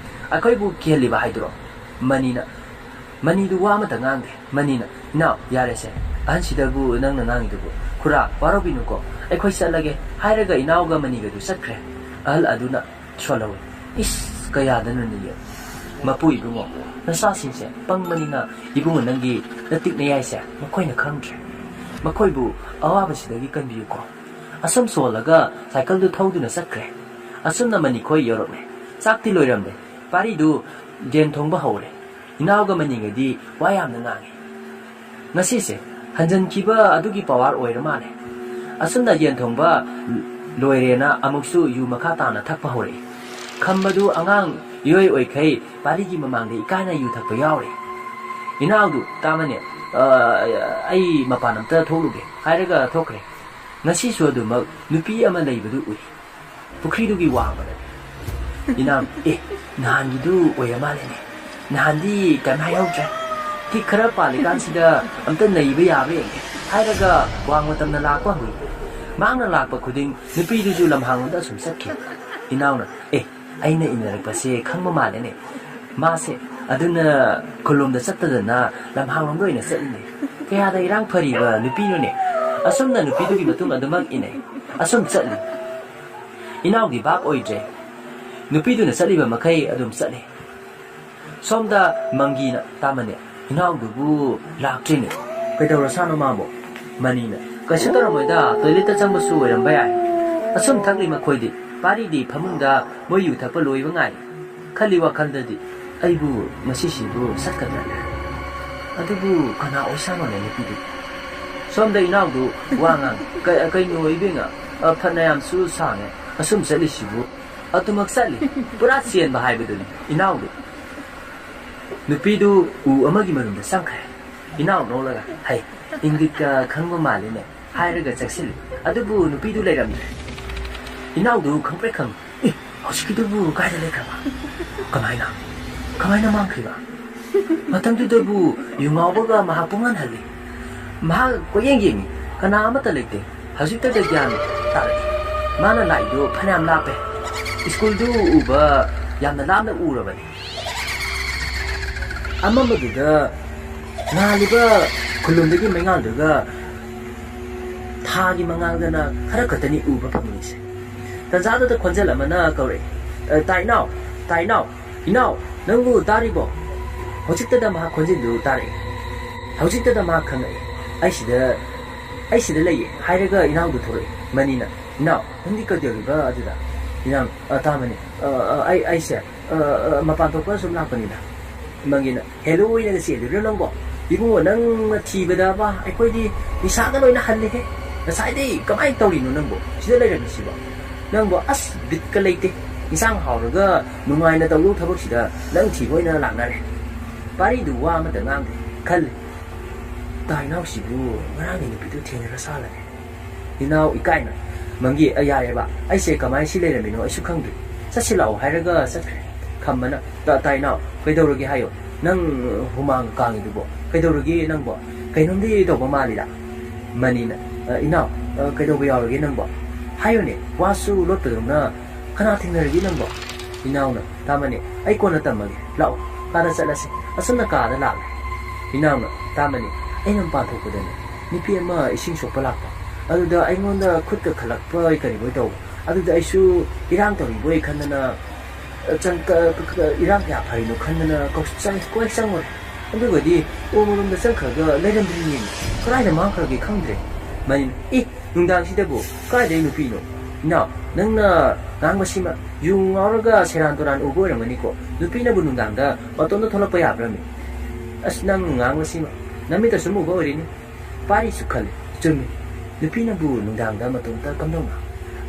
ꯑꯩꯈꯣꯏꯕꯨ ꯀꯤꯍꯜꯂꯤꯕ ꯍꯥꯏꯗꯨꯔꯣ?" ꯃꯅꯤꯅ, ꯃꯅꯤꯗꯨ ꯋꯥ ꯑꯃꯇ ꯉꯥꯡꯗꯦ꯫ ꯃꯅꯤꯅ, "ꯏꯅꯥꯎ, ꯌꯥꯔꯦꯁꯦ꯫ ꯑꯍꯟꯁꯤꯗꯕꯨ ꯅꯪꯅ ꯉꯥꯡꯉꯤꯗꯨꯕꯨ꯫ ꯈꯨꯔꯥ, ꯋꯥꯔꯧꯕꯤꯅꯨꯀꯣ꯫ ꯑꯩꯈꯣꯏ ꯆꯠꯂꯒꯦ," ꯍꯥꯏꯔꯒ ꯏꯅꯥꯎꯒ ꯃꯅꯤꯒꯗꯨ ꯆꯠꯈ꯭ꯔꯦ꯫ ꯑꯍꯜ ꯑꯗꯨꯅ ꯁꯣꯜꯍꯧꯋꯤ꯫ "ꯏꯁ, ꯀꯌꯥꯗꯅꯣꯅꯦ? ꯃꯄꯨ ꯏꯕꯨꯡꯉꯣ, ꯅꯆꯥꯁꯤꯡꯁꯦ ꯄꯪꯕꯅꯤꯅ ꯏꯕꯨꯡꯉꯣ ꯅꯪꯒꯤ ꯅꯇꯤꯛ ꯅꯌꯥꯏꯁꯦ ꯃꯈꯣꯏꯅ ꯈꯪꯗ꯭ꯔꯦ꯫ ꯃꯈꯣꯏꯕꯨ ꯑꯋꯥꯕꯁꯤꯗꯒꯤ ꯀꯟꯕꯤꯌꯨꯀꯣ꯫" ꯑꯁꯨꯝ ꯁꯣꯜꯂꯒ ꯁꯥꯏꯀꯜꯗꯨ ꯊꯧꯗꯨꯅ ꯆꯠꯈ꯭ꯔꯦ꯫ ꯑꯁꯨꯝꯅ ꯃꯅꯤꯈꯣꯏ ꯌꯧꯔꯛꯂꯦ꯫ ꯆꯥꯛꯇꯤ ꯂꯣꯏꯔꯝꯂꯦ꯫ ꯄꯥꯔꯤꯗꯨ ꯌꯦꯟ ꯊꯣꯡꯕ ꯍꯧꯔꯦ꯫ ꯏꯅꯥꯎꯒ ꯃꯅꯤꯒꯗꯤ ꯋꯥ ꯌꯥꯝꯅ ꯉꯥꯡꯉꯤ꯫ ꯉꯁꯤꯁꯦ ꯍꯟꯖꯟꯈꯤꯕ ꯑꯗꯨꯒꯤ ꯄꯋꯥꯔ ꯑꯣꯏꯔ ꯃꯥꯜꯂꯦ꯫ ꯑꯁꯨꯝꯅ ꯌꯦꯟ ꯊꯣꯡꯕ ꯂꯣꯏꯔꯦꯅ ꯑꯃꯨꯛꯁꯨ ꯌꯨ ꯃꯈꯥ ꯇꯥꯅ ꯊꯛꯄ ꯍꯧꯔꯛꯏ꯫ ꯈꯝꯕꯗꯨ ꯑꯉꯥꯡ ꯏꯑꯣꯏ ꯑꯣꯏꯈꯩ ꯄꯥꯔꯤꯒꯤ ꯃꯃꯥꯡꯗ ꯏꯀꯥꯏꯅ ꯌꯨ ꯊꯛꯄ ꯌꯥꯎꯔꯦ꯫ ꯏꯅꯥꯎꯗꯨ, "ꯇꯥꯃꯅꯦ, ꯑ, ꯑꯩ ꯃꯄꯥꯟ ꯑꯝꯇ ꯊꯣꯛꯂꯨꯒꯦ" ꯍꯥꯏꯔꯒ ꯊꯣꯛꯈ꯭ꯔꯦ꯫ ꯉꯁꯤꯁꯨ ꯑꯗꯨꯃꯛ ꯅꯨꯄꯤ ꯑꯃ ꯂꯩꯕꯗꯨ ꯎꯏ꯫ ꯄꯨꯈ꯭ꯔꯤꯗꯨꯒꯤ ꯋꯥꯡꯃꯗꯅꯤ꯫ ꯏꯅꯥꯎ, "ꯑꯦ, ꯅꯍꯥꯟꯒꯤꯗꯨ ꯑꯣꯏꯔ ꯃꯥꯜꯂꯦꯅꯦ꯫ ꯅꯍꯥꯟꯗꯤ ꯀꯩꯝ ꯍꯥꯏꯍꯧꯗ꯭ꯔꯦ꯫ ꯀꯤꯛ ꯈꯔ ꯄꯥꯜꯂꯤꯀꯥꯟꯁꯤꯗ ꯑꯝꯇ ꯅꯩꯕ ꯌꯥꯕ꯭ꯔꯥ ꯌꯦꯡꯒꯦ ꯍꯥꯏꯔꯒ ꯋꯥꯡꯃ ꯇꯝꯅ ꯂꯥꯛꯄ ꯍꯧꯏ꯫ ꯃꯍꯥꯛꯅ ꯂꯥꯛꯄ ꯈꯨꯗꯤꯡ ꯅꯨꯄꯤꯗꯨꯁꯨ ꯂꯝꯍꯥꯡꯂꯣꯝꯗ ꯑꯁꯨꯝ ꯆꯠꯈꯤ꯫ ꯏꯅꯥꯎꯅ, "ꯑꯦ, ꯑꯩꯅ ꯏꯟꯅꯔꯛꯄꯁꯦ ꯈꯪꯕ ꯃꯥꯜꯂꯦꯅꯦ꯫ ꯃꯥꯁꯦ ꯑꯗꯨꯅ ꯈꯨꯜꯂꯣꯝꯗ ꯆꯠꯇꯗꯅ ꯂꯝꯍꯥꯡꯂꯣꯝꯗ ꯑꯣꯏꯅ ꯆꯠꯂꯤꯅꯦ꯫ ꯀꯌꯥꯗ ꯏꯔꯥꯡ ꯐꯔꯤꯕ ꯅꯨꯄꯤꯅꯣꯅꯦ꯫ ꯑꯁꯨꯝꯅ ꯅꯨꯄꯤꯗꯨꯒꯤ ꯃꯇꯨꯡ ꯑꯗꯨꯃꯛ ꯏꯟꯅꯩ꯫ ꯑꯁꯨꯝ ꯆꯠꯂꯤ꯫" ꯏꯅꯥꯎꯒꯤ ꯚꯥꯞ ꯑꯣꯏꯗ꯭ꯔꯦ꯫ ꯅꯨꯄꯤꯗꯨꯅ ꯆꯠꯂꯤꯕ ꯃꯈꯩ ꯑꯗꯨꯝ ꯆꯠꯂꯤ꯫ ꯁꯣꯝꯗ ꯃꯪꯒꯤꯅ, "ꯇꯥꯃꯅꯦ, ꯏꯅꯥꯎꯗꯨꯕꯨ ꯂꯥꯛꯇ꯭ꯔꯤꯅꯦ꯫ ꯀꯩꯗꯧꯔꯁꯥꯅꯣ ꯃꯥꯕꯣ?" ꯃꯅꯤꯅ, "ꯀꯩꯁꯨ ꯇꯧꯔꯝꯃꯣꯏꯗ, ꯇꯣꯏꯂꯦꯠꯇ ꯆꯪꯕꯁꯨ ꯑꯣꯏꯔꯝꯕ ꯌꯥꯏ꯫ ꯑꯁꯨꯝ ꯊꯛꯂꯤ ꯃꯈꯣꯏꯗꯤ, ꯄꯥꯔꯤꯗꯤ ꯐꯃꯨꯡꯗ ꯃꯣꯏ ꯌꯨ ꯊꯛꯄ ꯂꯣꯏꯕ ꯉꯥꯏꯔꯤ꯫" ꯈꯜꯂꯤ ꯋꯥꯈꯜꯗꯗꯤ, "ꯑꯩꯕꯨ ꯉꯁꯤꯁꯤꯕꯨ ꯁꯠꯀꯗ꯭ꯔꯅꯦ? ꯑꯗꯨꯕꯨ ꯀꯅꯥ ꯑꯣꯏꯁꯥꯅꯣꯅꯦ ꯅꯨꯄꯤꯗꯨ?" ꯁꯣꯝꯗ ꯏꯅꯥꯎꯗꯨ ꯋꯥ ꯉꯥꯡ, "ꯀ-, ꯀꯩꯅꯣ ꯏꯕꯦꯝꯃ, ꯑ, ꯐꯅꯌꯥꯝꯁꯨ ꯁꯥꯡꯉꯦ ꯑꯁꯨꯝ ꯆꯠꯂꯤꯁꯤꯕꯨ?" ꯑꯗꯨꯃꯛ ꯆꯠꯂꯤ꯫ ꯄꯨꯔꯥ ꯆꯦꯟꯕ ꯍꯥꯏꯕꯗꯨꯅꯤ ꯏꯅꯥꯎꯗꯨ꯫ ꯅꯨꯄꯤꯗꯨ ꯎ ꯑꯃꯒꯤ ꯃꯅꯨꯡꯗ ꯆꯪꯈ꯭ꯔꯦ꯫ ꯏꯅꯥꯎ ꯅꯣꯛꯂꯒ, "ꯍꯩ, ꯏꯪꯒꯤꯠꯀ ꯈꯪꯕ ꯃꯥꯜꯂꯤꯅꯦ" ꯍꯥꯏꯔꯒ ꯆꯪꯁꯤꯜꯂꯤ꯫ ꯑꯗꯨꯕꯨ ꯅꯨꯄꯤꯗꯨ ꯂꯩꯔꯝꯗ꯭ꯔꯦ꯫ ꯏꯅꯥꯎꯗꯨ ꯈꯪꯄ꯭ꯔꯦꯛ ꯈꯪꯉꯤ꯫ "ꯑꯦ, ꯍꯧꯖꯤꯛꯀꯤꯗꯨꯕꯨ ꯀꯥꯏꯗ ꯂꯩꯈ꯭ꯔꯕ? ꯀꯃꯥꯏꯅ? ꯀꯃꯥꯏꯅ ꯃꯥꯡꯈ꯭ꯔꯤꯕ?" ꯃꯇꯝꯗꯨꯗꯕꯨ ꯌꯨ ꯉꯥꯎꯕꯒ ꯃꯍꯥꯛ ꯄꯨꯡꯍꯟ ꯍꯜꯂꯤ꯫ ꯃꯍꯥꯛ ꯀꯣꯏꯌꯦꯡ ꯌꯦꯡꯉꯤ, ꯀꯅꯥ ꯑꯃꯠꯇ ꯂꯩꯇꯦ꯫ ꯍꯧꯖꯤꯛꯇꯗ ꯒ꯭ꯌꯥꯟ ꯇꯥꯔꯛꯏ꯫ ꯃꯥꯅ ꯂꯥꯛꯏꯗꯨ ꯐꯅꯌꯥꯝ ꯂꯥꯞꯄꯦ꯫ ꯁ꯭ꯀꯨꯜꯗꯨ ꯎꯕ ꯌꯥꯝꯅ ꯂꯥꯞꯅ ꯎꯔꯕꯅꯤ꯫ ꯑꯃꯝꯕꯗꯨꯗ ꯉꯥꯜꯂꯤꯕ ꯈꯨꯜꯂꯨꯝꯗꯒꯤ ꯃꯩꯉꯥꯜꯗꯨꯒ ꯊꯥꯒꯤ ꯃꯉꯥꯜꯒꯅ ꯈꯔ ꯈꯛꯇꯅꯤ ꯎꯕ ꯐꯪꯂꯤꯁꯦ꯫ ꯇꯟꯖꯥꯗꯨꯗ ꯈꯣꯟꯖꯦꯜ ꯑꯃꯅ ꯀꯧꯔꯛꯏ, "ꯑ, ꯇꯥꯏꯅꯥꯎ, ꯇꯥꯏꯅꯥꯎ, ꯏꯅꯥꯎ, ꯅꯪꯕꯨ ꯇꯥꯔꯤꯕꯣ?" ꯍꯧꯖꯤꯛꯇꯗ ꯃꯍꯥꯛ ꯈꯣꯟꯖꯦꯜꯗꯨ ꯇꯥꯔꯛꯏ꯫ ꯍꯧꯖꯤꯛꯇꯗ ꯃꯍꯥꯛ ꯈꯪꯂꯛꯏ꯫ "ꯑꯩꯁꯤꯗ, ꯑꯩꯁꯤꯗ ꯂꯩꯌꯦ" ꯍꯥꯏꯔꯒ ꯏꯅꯥꯎꯗꯨ ꯊꯣꯛꯂꯛꯏ꯫ ꯃꯅꯤꯅ, "ꯏꯅꯥꯎ, ꯅꯪꯗꯤ ꯀꯩꯗꯧꯔꯤꯕ ꯑꯗꯨꯗ?" ꯏꯅꯥꯎ, "ꯑ, ꯇꯥꯃꯅꯤ, ꯑ, ꯑ, ꯑꯩ, ꯑꯩꯁꯦ, ꯑ, ꯑ, ꯃꯄꯥꯟ ꯊꯣꯛꯄ ꯁꯨꯝ ꯂꯥꯛꯄꯅꯤꯗ꯫" ꯃꯪꯒꯤꯅ, "ꯍꯦꯂꯣ ꯑꯣꯏꯅꯒ ꯆꯦꯜꯂꯤꯕ꯭ꯔꯣ ꯅꯪꯕꯣ? ꯏꯕꯨꯡꯉꯣ, ꯅꯪꯅ ꯊꯤꯕꯗꯕ ꯑꯩꯈꯣꯏꯗꯤ ꯅꯤꯁꯥꯒ ꯂꯣꯏꯅ ꯍꯜꯂꯦꯍꯦ꯫ ꯉꯁꯥꯏꯗꯩ ꯀꯃꯥꯏꯅ ꯇꯧꯔꯤꯅꯣ ꯅꯪꯕꯣ? ꯁꯤꯗ ꯂꯩꯔꯝꯃꯤꯁꯤꯕꯣ? ꯅꯪꯕꯣ, ꯑꯁ, ꯕꯤꯠꯀ ꯂꯩꯇꯦ꯫ ꯏꯟꯁꯥꯡ ꯍꯥꯎꯔꯒ ꯅꯨꯡꯉꯥꯏꯅ ꯇꯧꯗꯧ ꯊꯕꯛꯁꯤꯗ ꯅꯪ ꯊꯤꯕ ꯑꯣꯏꯅ ꯂꯥꯛꯅꯔꯦ꯫" ꯄꯥꯔꯤꯗꯨ ꯋꯥ ꯑꯃꯇ ꯉꯥꯡꯗꯦ꯫ ꯈꯜꯂꯤ, "ꯇꯥꯏꯅꯥꯎꯁꯤꯕꯨ ꯉꯔꯥꯡꯒꯤ ꯅꯨꯄꯤꯗꯨ ꯊꯦꯡꯅꯔ ꯁꯥꯜꯂꯒꯦ꯫" ꯏꯅꯥꯎ ꯏꯀꯥꯏꯅ, "ꯃꯪꯒꯤ, ꯑ, ꯌꯥꯔꯦꯕ, ꯑꯩꯁꯦ ꯀꯃꯥꯏꯅ ꯁꯤ ꯂꯩꯔꯝꯃꯤꯅꯣ ꯑꯩꯁꯨ ꯈꯪꯗ꯭ꯔꯤ꯫ ꯆꯠꯁꯤ ꯂꯥꯛꯑꯣ" ꯍꯥꯏꯔꯒ ꯆꯠꯈ꯭ꯔꯦ꯫ ꯈꯝꯕꯅ, "ꯇ-, ꯇꯥꯏꯅꯥꯎ, ꯀꯩꯗꯧꯔꯒꯦ ꯍꯥꯏꯌꯣ? ꯅꯪ ꯍꯨꯃꯥꯡ ꯀꯥꯡꯉꯤꯗꯨꯕꯣ? ꯀꯩꯗꯧꯔꯒꯦ ꯅꯪꯕꯣ? ꯀꯩꯅꯣꯝꯗꯤ ꯇꯧꯕ ꯃꯥꯜꯂꯤꯗ꯫ ꯃꯅꯤꯅ, "ꯑ, ꯏꯅꯥꯎ, ꯑ, ꯀꯩꯗꯧꯕ ꯌꯥꯎꯔꯒꯦ ꯅꯪꯕꯣ? ꯍꯥꯏꯌꯨꯅꯦ, ꯋꯥꯁꯨ ꯂꯣꯠꯄꯗꯧꯅ ꯀꯅꯥ ꯊꯦꯡꯅꯔꯒꯦ ꯅꯪꯕꯣ?" ꯏꯅꯥꯎꯅ, "ꯇꯥꯃꯅꯤ, ꯑꯩ ꯀꯣꯟꯅ ꯇꯝꯃꯒꯦ, ꯂꯥꯛꯑꯣ, ꯀꯥꯗ ꯆꯠꯂꯁꯤ꯫" ꯑꯁꯨꯝꯅ ꯀꯥꯗ ꯂꯥꯛꯂꯦ꯫ ꯏꯅꯥꯎꯅ, "ꯇꯥꯃꯅꯤ, ꯑꯩꯅ ꯃꯄꯥꯟ ꯊꯣꯛꯄꯗꯅꯦ, ꯅꯨꯄꯤ ꯑꯃ ꯏꯁꯤꯡ ꯁꯣꯛꯄ ꯂꯥꯛꯄ꯫ ꯑꯗꯨꯗ ꯑꯩꯉꯣꯟꯗ ꯈꯨꯠꯀ ꯈꯜꯂꯛꯄꯣꯏ ꯀꯔꯤꯕꯣꯏ ꯇꯧꯕ꯫ ꯑꯗꯨꯗ ꯑꯩꯁꯨ ꯏꯔꯥꯡ ꯇꯧꯔꯤꯕꯣꯏ ꯈꯟꯗꯅ, ꯑ, ꯆꯪ-, ꯀ-, ꯀ-, ꯀ-, ꯏꯔꯥꯡ ꯀꯌꯥ ꯐꯔꯤꯅꯣ ꯈꯟꯗꯅ ꯀꯧ-, ꯆꯪ-, ꯀꯣꯏ ꯆꯪꯉꯨꯔꯦ꯫ ꯑꯗꯨꯒꯗꯤ ꯑꯣ ꯃꯔꯣꯝꯗ ꯆꯠꯈ꯭ꯔꯒ ꯂꯩꯔꯝꯗ꯭ꯔꯤꯅꯦ꯫ ꯀꯗꯥꯏꯗ ꯃꯥꯡꯈ꯭ꯔꯒꯦ ꯈꯪꯗ꯭ꯔꯦ꯫" ꯃꯅꯤꯅ, "ꯑꯦ, ꯅꯨꯡꯗꯥꯡꯁꯤꯗꯕꯨ ꯀꯥꯏꯗꯩ ꯅꯨꯄꯤꯅꯣ? ꯏꯅꯥꯎ, ꯅꯪꯅ ꯉꯥꯡꯕꯁꯤꯃ ꯌꯨ ꯉꯥꯎꯔꯒ ꯁꯦꯔꯥꯟ ꯇꯨꯔꯥꯟ ꯎꯕ ꯑꯣꯏꯔꯝꯒꯅꯤꯀꯣ꯫ ꯅꯨꯄꯤꯅꯕꯨ ꯅꯨꯡꯗꯥꯡꯗ ꯃꯇꯣꯝꯇ ꯊꯣꯛꯂꯛꯄ ꯌꯥꯕ꯭ꯔꯃꯤ? ꯑꯁ, ꯅꯪ ꯉꯥꯡꯕꯁꯤꯃ ꯅꯃꯤꯠꯇ ꯁꯨꯝ ꯎꯕ ꯑꯣꯏꯔꯤꯅꯤ꯫ ꯄꯥꯔꯤꯁꯨ ꯈꯜꯂꯤ, ꯆꯨꯝꯃꯤ꯫ ꯅꯨꯄꯤꯅꯕꯨ ꯅꯨꯡꯗꯥꯡꯗ ꯃꯇꯣꯝꯇ ꯀꯝꯗꯧꯅ?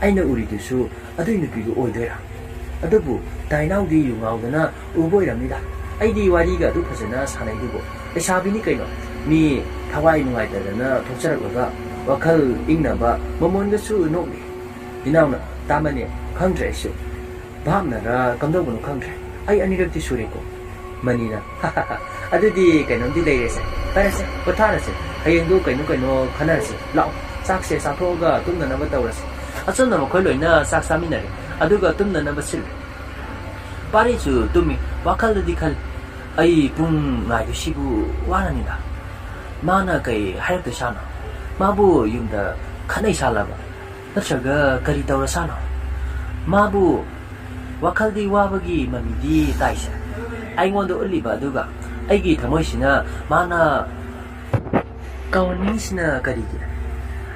ꯑꯩꯅ ꯎꯔꯤꯗꯨꯁꯨ ꯑꯗꯨꯏ ꯅꯨꯄꯤꯗꯨ ꯑꯣꯏꯗꯣꯏꯔꯥ? ꯑꯗꯨꯕꯨ ꯇꯥꯏꯅꯥꯎꯗꯤ ꯌꯨ ꯉꯥꯎꯗꯅ ꯎꯕ ꯑꯣꯏꯔꯝꯅꯤꯗ꯫ ꯑꯩꯗꯤ ꯋꯥꯔꯤꯒ ꯑꯗꯨ ꯐꯖꯅ ꯁꯥꯟꯅꯩꯗꯨꯕꯨ꯫ ꯂꯩꯁꯥꯕꯤꯅꯤ ꯀꯩꯅꯣ꯫ ꯃꯤ ꯊꯋꯥꯏ ꯅꯨꯡꯉꯥꯏꯇꯗꯅ ꯊꯣꯛꯆꯔꯛꯂꯒ ꯋꯥꯈꯜ ꯏꯪꯅꯕ ꯃꯃꯣꯟꯒꯁꯨ ꯅꯣꯛꯂꯤ꯫" ꯏꯅꯥꯎꯅ, "ꯇꯥꯃꯅꯤ, ꯈꯪꯗ꯭ꯔꯦ ꯑꯩꯁꯨ꯫ ꯚꯥꯞꯅꯔ ꯀꯝꯗꯧꯕꯅꯣ ꯈꯪꯗ꯭ꯔꯦ꯫ ꯑꯩ ꯑꯅꯤꯔꯛꯇꯤ ꯁꯨꯔꯦꯀꯣ꯫" ꯃꯅꯤꯅ, "ꯑꯗꯨꯗꯤ ꯀꯩꯅꯣꯝꯗꯤ ꯂꯩꯔꯦꯁꯦ꯫ ꯐꯔꯦꯁꯦ, ꯄꯣꯊꯥꯔꯁꯦ꯫ ꯍꯌꯦꯡꯗꯣ ꯀꯩꯅꯣ ꯀꯩꯅꯣ ꯈꯟꯅꯔꯁꯤ꯫ ꯂꯥꯛꯑꯣ, ꯆꯥꯛꯁꯦ ꯆꯥꯊꯣꯛꯑꯒ ꯇꯨꯝꯅꯅꯕ ꯇꯧꯔꯁꯤ꯫" ꯑꯆꯝꯅ ꯃꯈꯣꯏ ꯂꯣꯏꯅ ꯆꯥꯛ ꯆꯥꯃꯤꯟꯅꯔꯦ꯫ ꯑꯗꯨꯒ ꯇꯨꯝꯅꯅꯕ ꯁꯤꯜꯂꯦ꯫ ꯄꯥꯔꯤꯁꯨ ꯇꯨꯝꯃꯤ꯫ ꯋꯥꯈꯜꯗꯗꯤ ꯈꯜꯂꯤ, "ꯑꯩ ꯄꯨꯡ ꯉꯥꯏꯗꯣꯏꯁꯤꯕꯨ ꯋꯥꯔꯅꯤꯗ꯫ ꯃꯥꯅ ꯀꯩ ꯍꯥꯏꯔꯛꯇꯣꯏꯁꯥꯅꯣ? ꯃꯥꯕꯨ ꯌꯨꯝꯗ ꯈꯠꯅꯩ ꯁꯥꯜꯂꯕ? ꯅꯠꯇ꯭ꯔꯒ ꯀꯔꯤ ꯇꯧꯔꯁꯥꯅꯣ? ꯃꯥꯕꯨ ꯋꯥꯈꯜꯗꯤ ꯋꯥꯕꯒꯤ ꯃꯃꯤꯗꯤ ꯇꯥꯏꯁꯦ꯫ ꯑꯩꯉꯣꯟꯗ ꯎꯠꯂꯤꯕ ꯑꯗꯨꯒ ꯑꯩꯒꯤ ꯊꯃꯣꯏꯁꯤꯅ ꯃꯥꯅ ꯀꯧꯍꯟꯅꯤꯡꯉꯤꯁꯤꯅ ꯀꯔꯤꯒꯤ?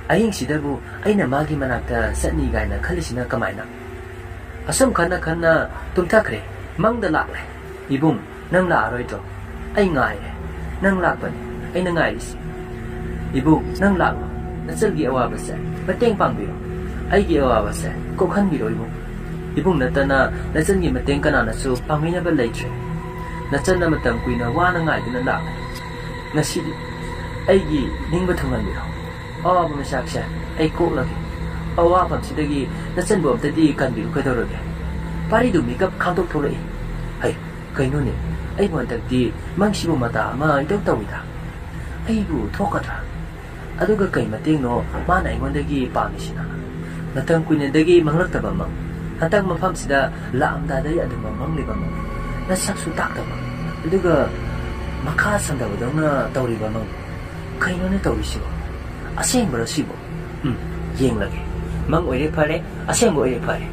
ꯑꯍꯤꯡꯁꯤꯗꯕꯨ ꯑꯩꯅ ꯃꯥꯒꯤ ꯃꯅꯥꯛꯇ ꯆꯠꯅꯤ ꯀꯥꯏꯅ ꯈꯜꯂꯤꯁꯤꯅ ꯀꯃꯥꯏꯅ?" ꯑꯁꯨꯝ ꯈꯟꯅ ꯈꯟꯅ ꯇꯨꯝꯊꯈ꯭ꯔꯦ꯫ ꯃꯪꯗ ꯂꯥꯛꯂꯦ꯫ "ꯏꯕꯨꯡ, ꯅꯪ ꯂꯥꯛꯑꯔꯣꯏꯗ꯭ꯔꯣ? ꯑꯩ ꯉꯥꯏꯔꯦ꯫ ꯅꯪ ꯂꯥꯛꯄꯅꯤ ꯑꯩꯅ ꯉꯥꯏꯔꯤꯁꯤ꯫ ꯏꯕꯨꯡ, ꯅꯪ ꯂꯥꯛꯂꯣ꯫ ꯅꯆꯜꯒꯤ ꯑꯋꯥꯕꯁꯦ ꯃꯇꯦꯡ ꯄꯥꯡꯕꯤꯔꯣ꯫ ꯑꯩꯒꯤ ꯑꯋꯥꯕꯁꯦ ꯀꯣꯛꯍꯟꯕꯤꯔꯣ ꯏꯕꯨꯡ꯫ ꯏꯕꯨꯡ ꯅꯠꯇꯅ ꯅꯆꯜꯒꯤ ꯃꯇꯦꯡ ꯀꯅꯥꯅꯁꯨ ꯄꯥꯡꯕꯤꯅꯕ ꯂꯩꯇ꯭ꯔꯦ꯫ ꯅꯆꯜꯅ ꯃꯇꯝ ꯀꯨꯏꯅ ꯋꯥꯅ ꯉꯥꯏꯗꯨꯅ ꯂꯥꯛꯂꯦ꯫ ꯉꯁꯤꯗꯤ ꯑꯩꯒꯤ ꯅꯤꯡꯕ ꯊꯨꯡꯍꯟꯕꯤꯔꯣ꯫ ꯑꯋꯥꯕ ꯃꯩꯁꯥꯛꯁꯦ ꯑꯩ ꯀꯣꯛꯂꯒꯦ꯫ ꯑꯋꯥꯐꯝꯁꯤꯗꯒꯤ ꯅꯆꯟꯕꯨ ꯑꯝꯇꯗꯤ ꯀꯟꯕꯤꯌꯨ ꯀꯩꯗꯧꯔꯒꯦ?" ꯄꯥꯔꯤꯗꯨ ꯃꯤꯀꯞ ꯈꯥꯡꯗꯣꯛ ꯊꯣꯛꯂꯛꯏ꯫ "ꯍꯩ, ꯀꯩꯅꯣꯅꯦ? ꯑꯩꯕꯨ ꯍꯟꯗꯛꯇꯤ ꯃꯪꯁꯤꯕꯨ ꯃꯇꯥ ꯑꯃ ꯏꯇꯧ ꯇꯧꯏꯗ꯫ ꯑꯩꯕꯨ ꯊꯣꯛꯀꯗ꯭ꯔꯥ? ꯑꯗꯨꯒ ꯀꯩ ꯃꯇꯦꯡꯅꯣ ꯃꯥꯅ ꯑꯩꯉꯣꯟꯗꯒꯤ ꯄꯥꯝꯃꯤꯁꯤꯅ? ꯃꯇꯝ ꯀꯨꯏꯅꯗꯒꯤ ꯃꯪꯂꯛꯇꯕ ꯃꯪ, ꯍꯟꯗꯛ ꯃꯐꯝꯁꯤꯗ ꯂꯥꯛꯑꯝꯗꯥꯏꯗꯒꯤ ꯑꯗꯨꯝ ꯃꯪꯂꯤꯕ ꯃꯪ, ꯅꯁꯛꯁꯨ ꯇꯥꯛꯇꯕ, ꯑꯗꯨꯒ ꯃꯈꯥ ꯁꯝꯊꯕꯗꯧꯅ ꯇꯧꯔꯤꯕ ꯃꯪ, ꯀꯩꯅꯣꯅꯦ ꯇꯧꯔꯤꯁꯤꯕꯣ? ꯑꯁꯦꯡꯕꯔꯣ ꯁꯤꯕꯣ? ꯎꯝ, ꯌꯦꯡꯂꯒꯦ꯫ ꯃꯪ ꯑꯣꯏꯔꯦ ꯐꯔꯦ, ꯑꯁꯦꯡꯕ ꯑꯣꯏꯔꯦ ꯐꯔꯦ꯫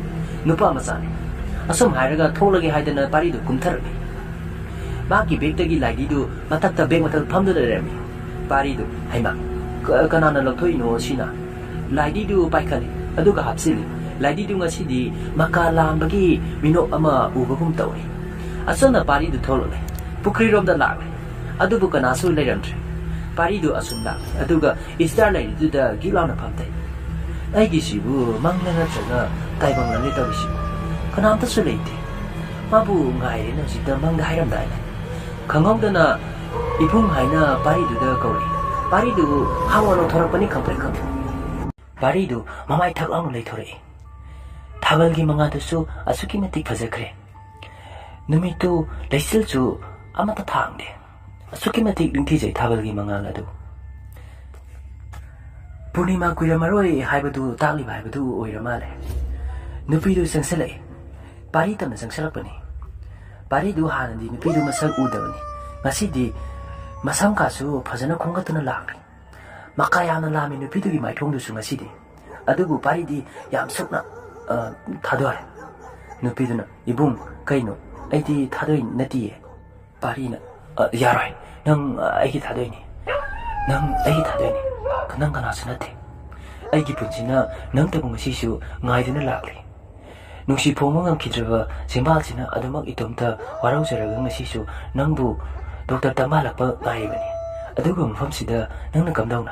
ꯅꯨꯄꯥ ꯃꯆꯥꯅꯤ꯫ ꯑꯁꯨꯝ ꯍꯥꯏꯔꯒ ꯊꯣꯛꯂꯒꯦ ꯍꯥꯏꯗꯅ ꯄꯥꯔꯤꯗꯨ ꯀꯨꯝꯊꯔꯛꯂꯦ꯫ ꯃꯥꯒꯤ ꯕꯦꯛꯇꯒꯤ ꯂꯥꯏꯙꯤꯗꯨ ꯃꯊꯛꯇ ꯕꯦꯛ ꯃꯊꯛꯇ ꯐꯝꯗꯨꯅ ꯂꯩꯔꯝꯃꯤ꯫ ꯄꯥꯔꯤꯗꯨ, "ꯍꯩꯃꯥ, ꯀ-, ꯀꯅꯥꯅ ꯂꯧꯊꯣꯛꯏꯅꯣ ꯁꯤꯅ?" ꯂꯥꯏꯙꯤꯗꯨ ꯄꯥꯏꯈꯠꯂꯤ, ꯑꯗꯨꯒ ꯍꯥꯞꯆꯤꯜꯂꯤ꯫ ꯂꯥꯏꯙꯤꯗꯨ ꯉꯁꯤꯗꯤ ꯃꯀꯥ ꯂꯥꯝꯕꯒꯤ ꯃꯤꯅꯣꯛ ꯑꯃ ꯎꯕꯒꯨꯝ ꯇꯧꯏ꯫ ꯑꯁꯨꯝꯅ ꯄꯥꯔꯤꯗꯨ ꯊꯣꯛꯂꯛꯂꯦ, ꯄꯨꯈ꯭ꯔꯤꯔꯣꯝꯗ ꯂꯥꯛꯂꯦ꯫ ꯑꯗꯨꯕꯨ ꯀꯅꯥꯁꯨ ꯂꯩꯔꯝꯗ꯭ꯔꯦ꯫ ꯄꯥꯔꯤꯗꯨ ꯑꯁꯨꯝ ꯂꯥꯛꯂꯦ, ꯑꯗꯨꯒ ꯏꯁꯇꯥꯔ ꯂꯩꯔꯤꯗꯨꯗ ꯒꯤꯛ ꯂꯥꯎꯅ ꯐꯝꯊꯩ꯫ "ꯑꯩꯒꯤꯁꯤꯕꯨ ꯃꯪꯂ ꯅꯠꯇ꯭ꯔꯒ ꯇꯥꯏꯕꯪꯂꯅꯦ ꯇꯧꯔꯤꯁꯤꯕꯨ? ꯀꯅꯥꯝꯇꯁꯨ ꯂꯩꯇꯦ꯫ ꯃꯥꯕꯨ ꯉꯥꯏꯔꯦꯅ ꯍꯧꯖꯤꯛꯇ ꯃꯪꯗ ꯍꯥꯏꯔꯝꯗꯥꯏꯅꯦ?" ꯈꯪꯍꯧꯗꯅ ꯏꯕꯨꯡ ꯍꯥꯏꯅ ꯄꯥꯔꯤꯗꯨꯗ ꯀꯧꯔꯛꯏ꯫ ꯄꯥꯔꯤꯗꯨ ꯍꯥꯎꯅ ꯂꯧꯊꯣꯔꯛꯄꯅꯤ ꯈꯪꯄ꯭ꯔꯦꯛ ꯈꯪꯄ꯭ꯔꯦꯛ꯫ ꯄꯥꯔꯤꯗꯨ ꯃꯃꯥꯏ ꯊꯛ ꯂꯥꯎꯅ ꯂꯩꯊꯣꯔꯛꯏ꯫ ꯊꯥꯕꯜꯒꯤ ꯃꯉꯥꯜꯗꯨꯁꯨ ꯑꯁꯨꯛꯀꯤ ꯃꯇꯤꯛ ꯐꯖꯈ꯭ꯔꯦ꯫ ꯅꯨꯃꯤꯠꯇꯨ ꯂꯩꯆꯤꯜꯁꯨ ꯑꯃꯠꯇ ꯊꯥꯡꯗꯦ꯫ ꯑꯁꯨꯛꯀꯤ ꯃꯇꯤꯛ ꯅꯤꯡꯊꯤꯖꯩ ꯊꯥꯕꯜꯒꯤ ꯃꯉꯥꯜ ꯑꯗꯨ꯫ ꯄꯨꯔꯅꯤꯃꯥ ꯀꯨꯏꯔꯝꯃꯔꯣꯏ ꯍꯥꯏꯕꯗꯨ ꯇꯥꯛꯂꯤꯕ ꯍꯥꯏꯕꯗꯨ ꯑꯣꯏꯔ ꯃꯥꯜꯂꯦ꯫ ꯅꯨꯄꯤꯗꯨ ꯆꯪꯁꯤꯜꯂꯛꯏ꯫ ꯄꯥꯔꯤ ꯇꯝꯅ ꯆꯪꯁꯤꯜꯂꯛꯄꯅꯤ꯫ ꯄꯥꯔꯤꯗꯨ ꯍꯥꯟꯅꯗꯤ ꯅꯨꯄꯤꯗꯨ ꯃꯁꯛ ꯎꯗꯕꯅꯤ꯫ ꯉꯁꯤꯗꯤ ꯃꯁꯝ ꯀꯥꯁꯨ ꯐꯖꯅ ꯈꯣꯝꯒꯠꯇꯨꯅ ꯂꯥꯛꯂꯤ꯫ ꯃꯀꯥ ꯌꯥꯝꯅ ꯂꯥꯝꯃꯤ ꯅꯨꯄꯤꯗꯨꯒꯤ ꯃꯥꯏꯊꯣꯡꯗꯨꯁꯨ ꯉꯁꯤꯗꯤ꯫ ꯑꯗꯨꯕꯨ ꯄꯥꯔꯤꯗꯤ ꯌꯥꯝ ꯁꯨꯛꯅ, ꯑ, ꯊꯥꯗꯣꯔꯦ꯫ ꯅꯨꯄꯤꯗꯨꯅ, "ꯏꯕꯨꯡ, ꯀꯩꯅꯣ? ꯑꯩꯗꯤ ꯊꯥꯗꯣꯏ ꯅꯠꯇꯤꯌꯦ꯫" ꯄꯥꯔꯤꯅ, "ꯑ, ꯌꯥꯔꯣꯏ꯫ ꯅꯪ, ꯑ, ꯑꯩꯒꯤ ꯊꯥꯗꯣꯏꯅꯤ꯫ ꯅꯪ ꯑꯩꯒꯤ ꯊꯥꯗꯣꯏꯅꯤ꯫ ꯅꯪ ꯀꯅꯥꯁꯨ ꯅꯠꯇꯦ꯫ ꯑꯩꯒꯤ ꯄꯨꯟꯁꯤꯅ ꯅꯪꯇꯕꯨ ꯉꯁꯤꯁꯨ ꯉꯥꯏꯗꯨꯅ ꯂꯥꯛꯂꯤ꯫ ꯅꯨꯡꯁꯤ ꯐꯣꯡꯕ ꯉꯝꯈꯤꯗ꯭ꯔꯕ ꯆꯤꯝꯕꯥꯜꯁꯤꯅ ꯑꯗꯨꯃꯛ ꯏꯇꯣꯝꯇ ꯋꯥꯔꯧꯖꯔꯒ ꯉꯁꯤꯁꯨ ꯅꯪꯕꯨ ꯗꯣꯛꯇꯔ ꯇꯝꯕ ꯍꯜꯂꯛꯄ ꯉꯥꯏꯔꯤꯕꯅꯤ꯫ ꯑꯗꯨꯒ ꯃꯐꯝꯁꯤꯗ ꯅꯪꯅ ꯀꯝꯗꯧꯅ?"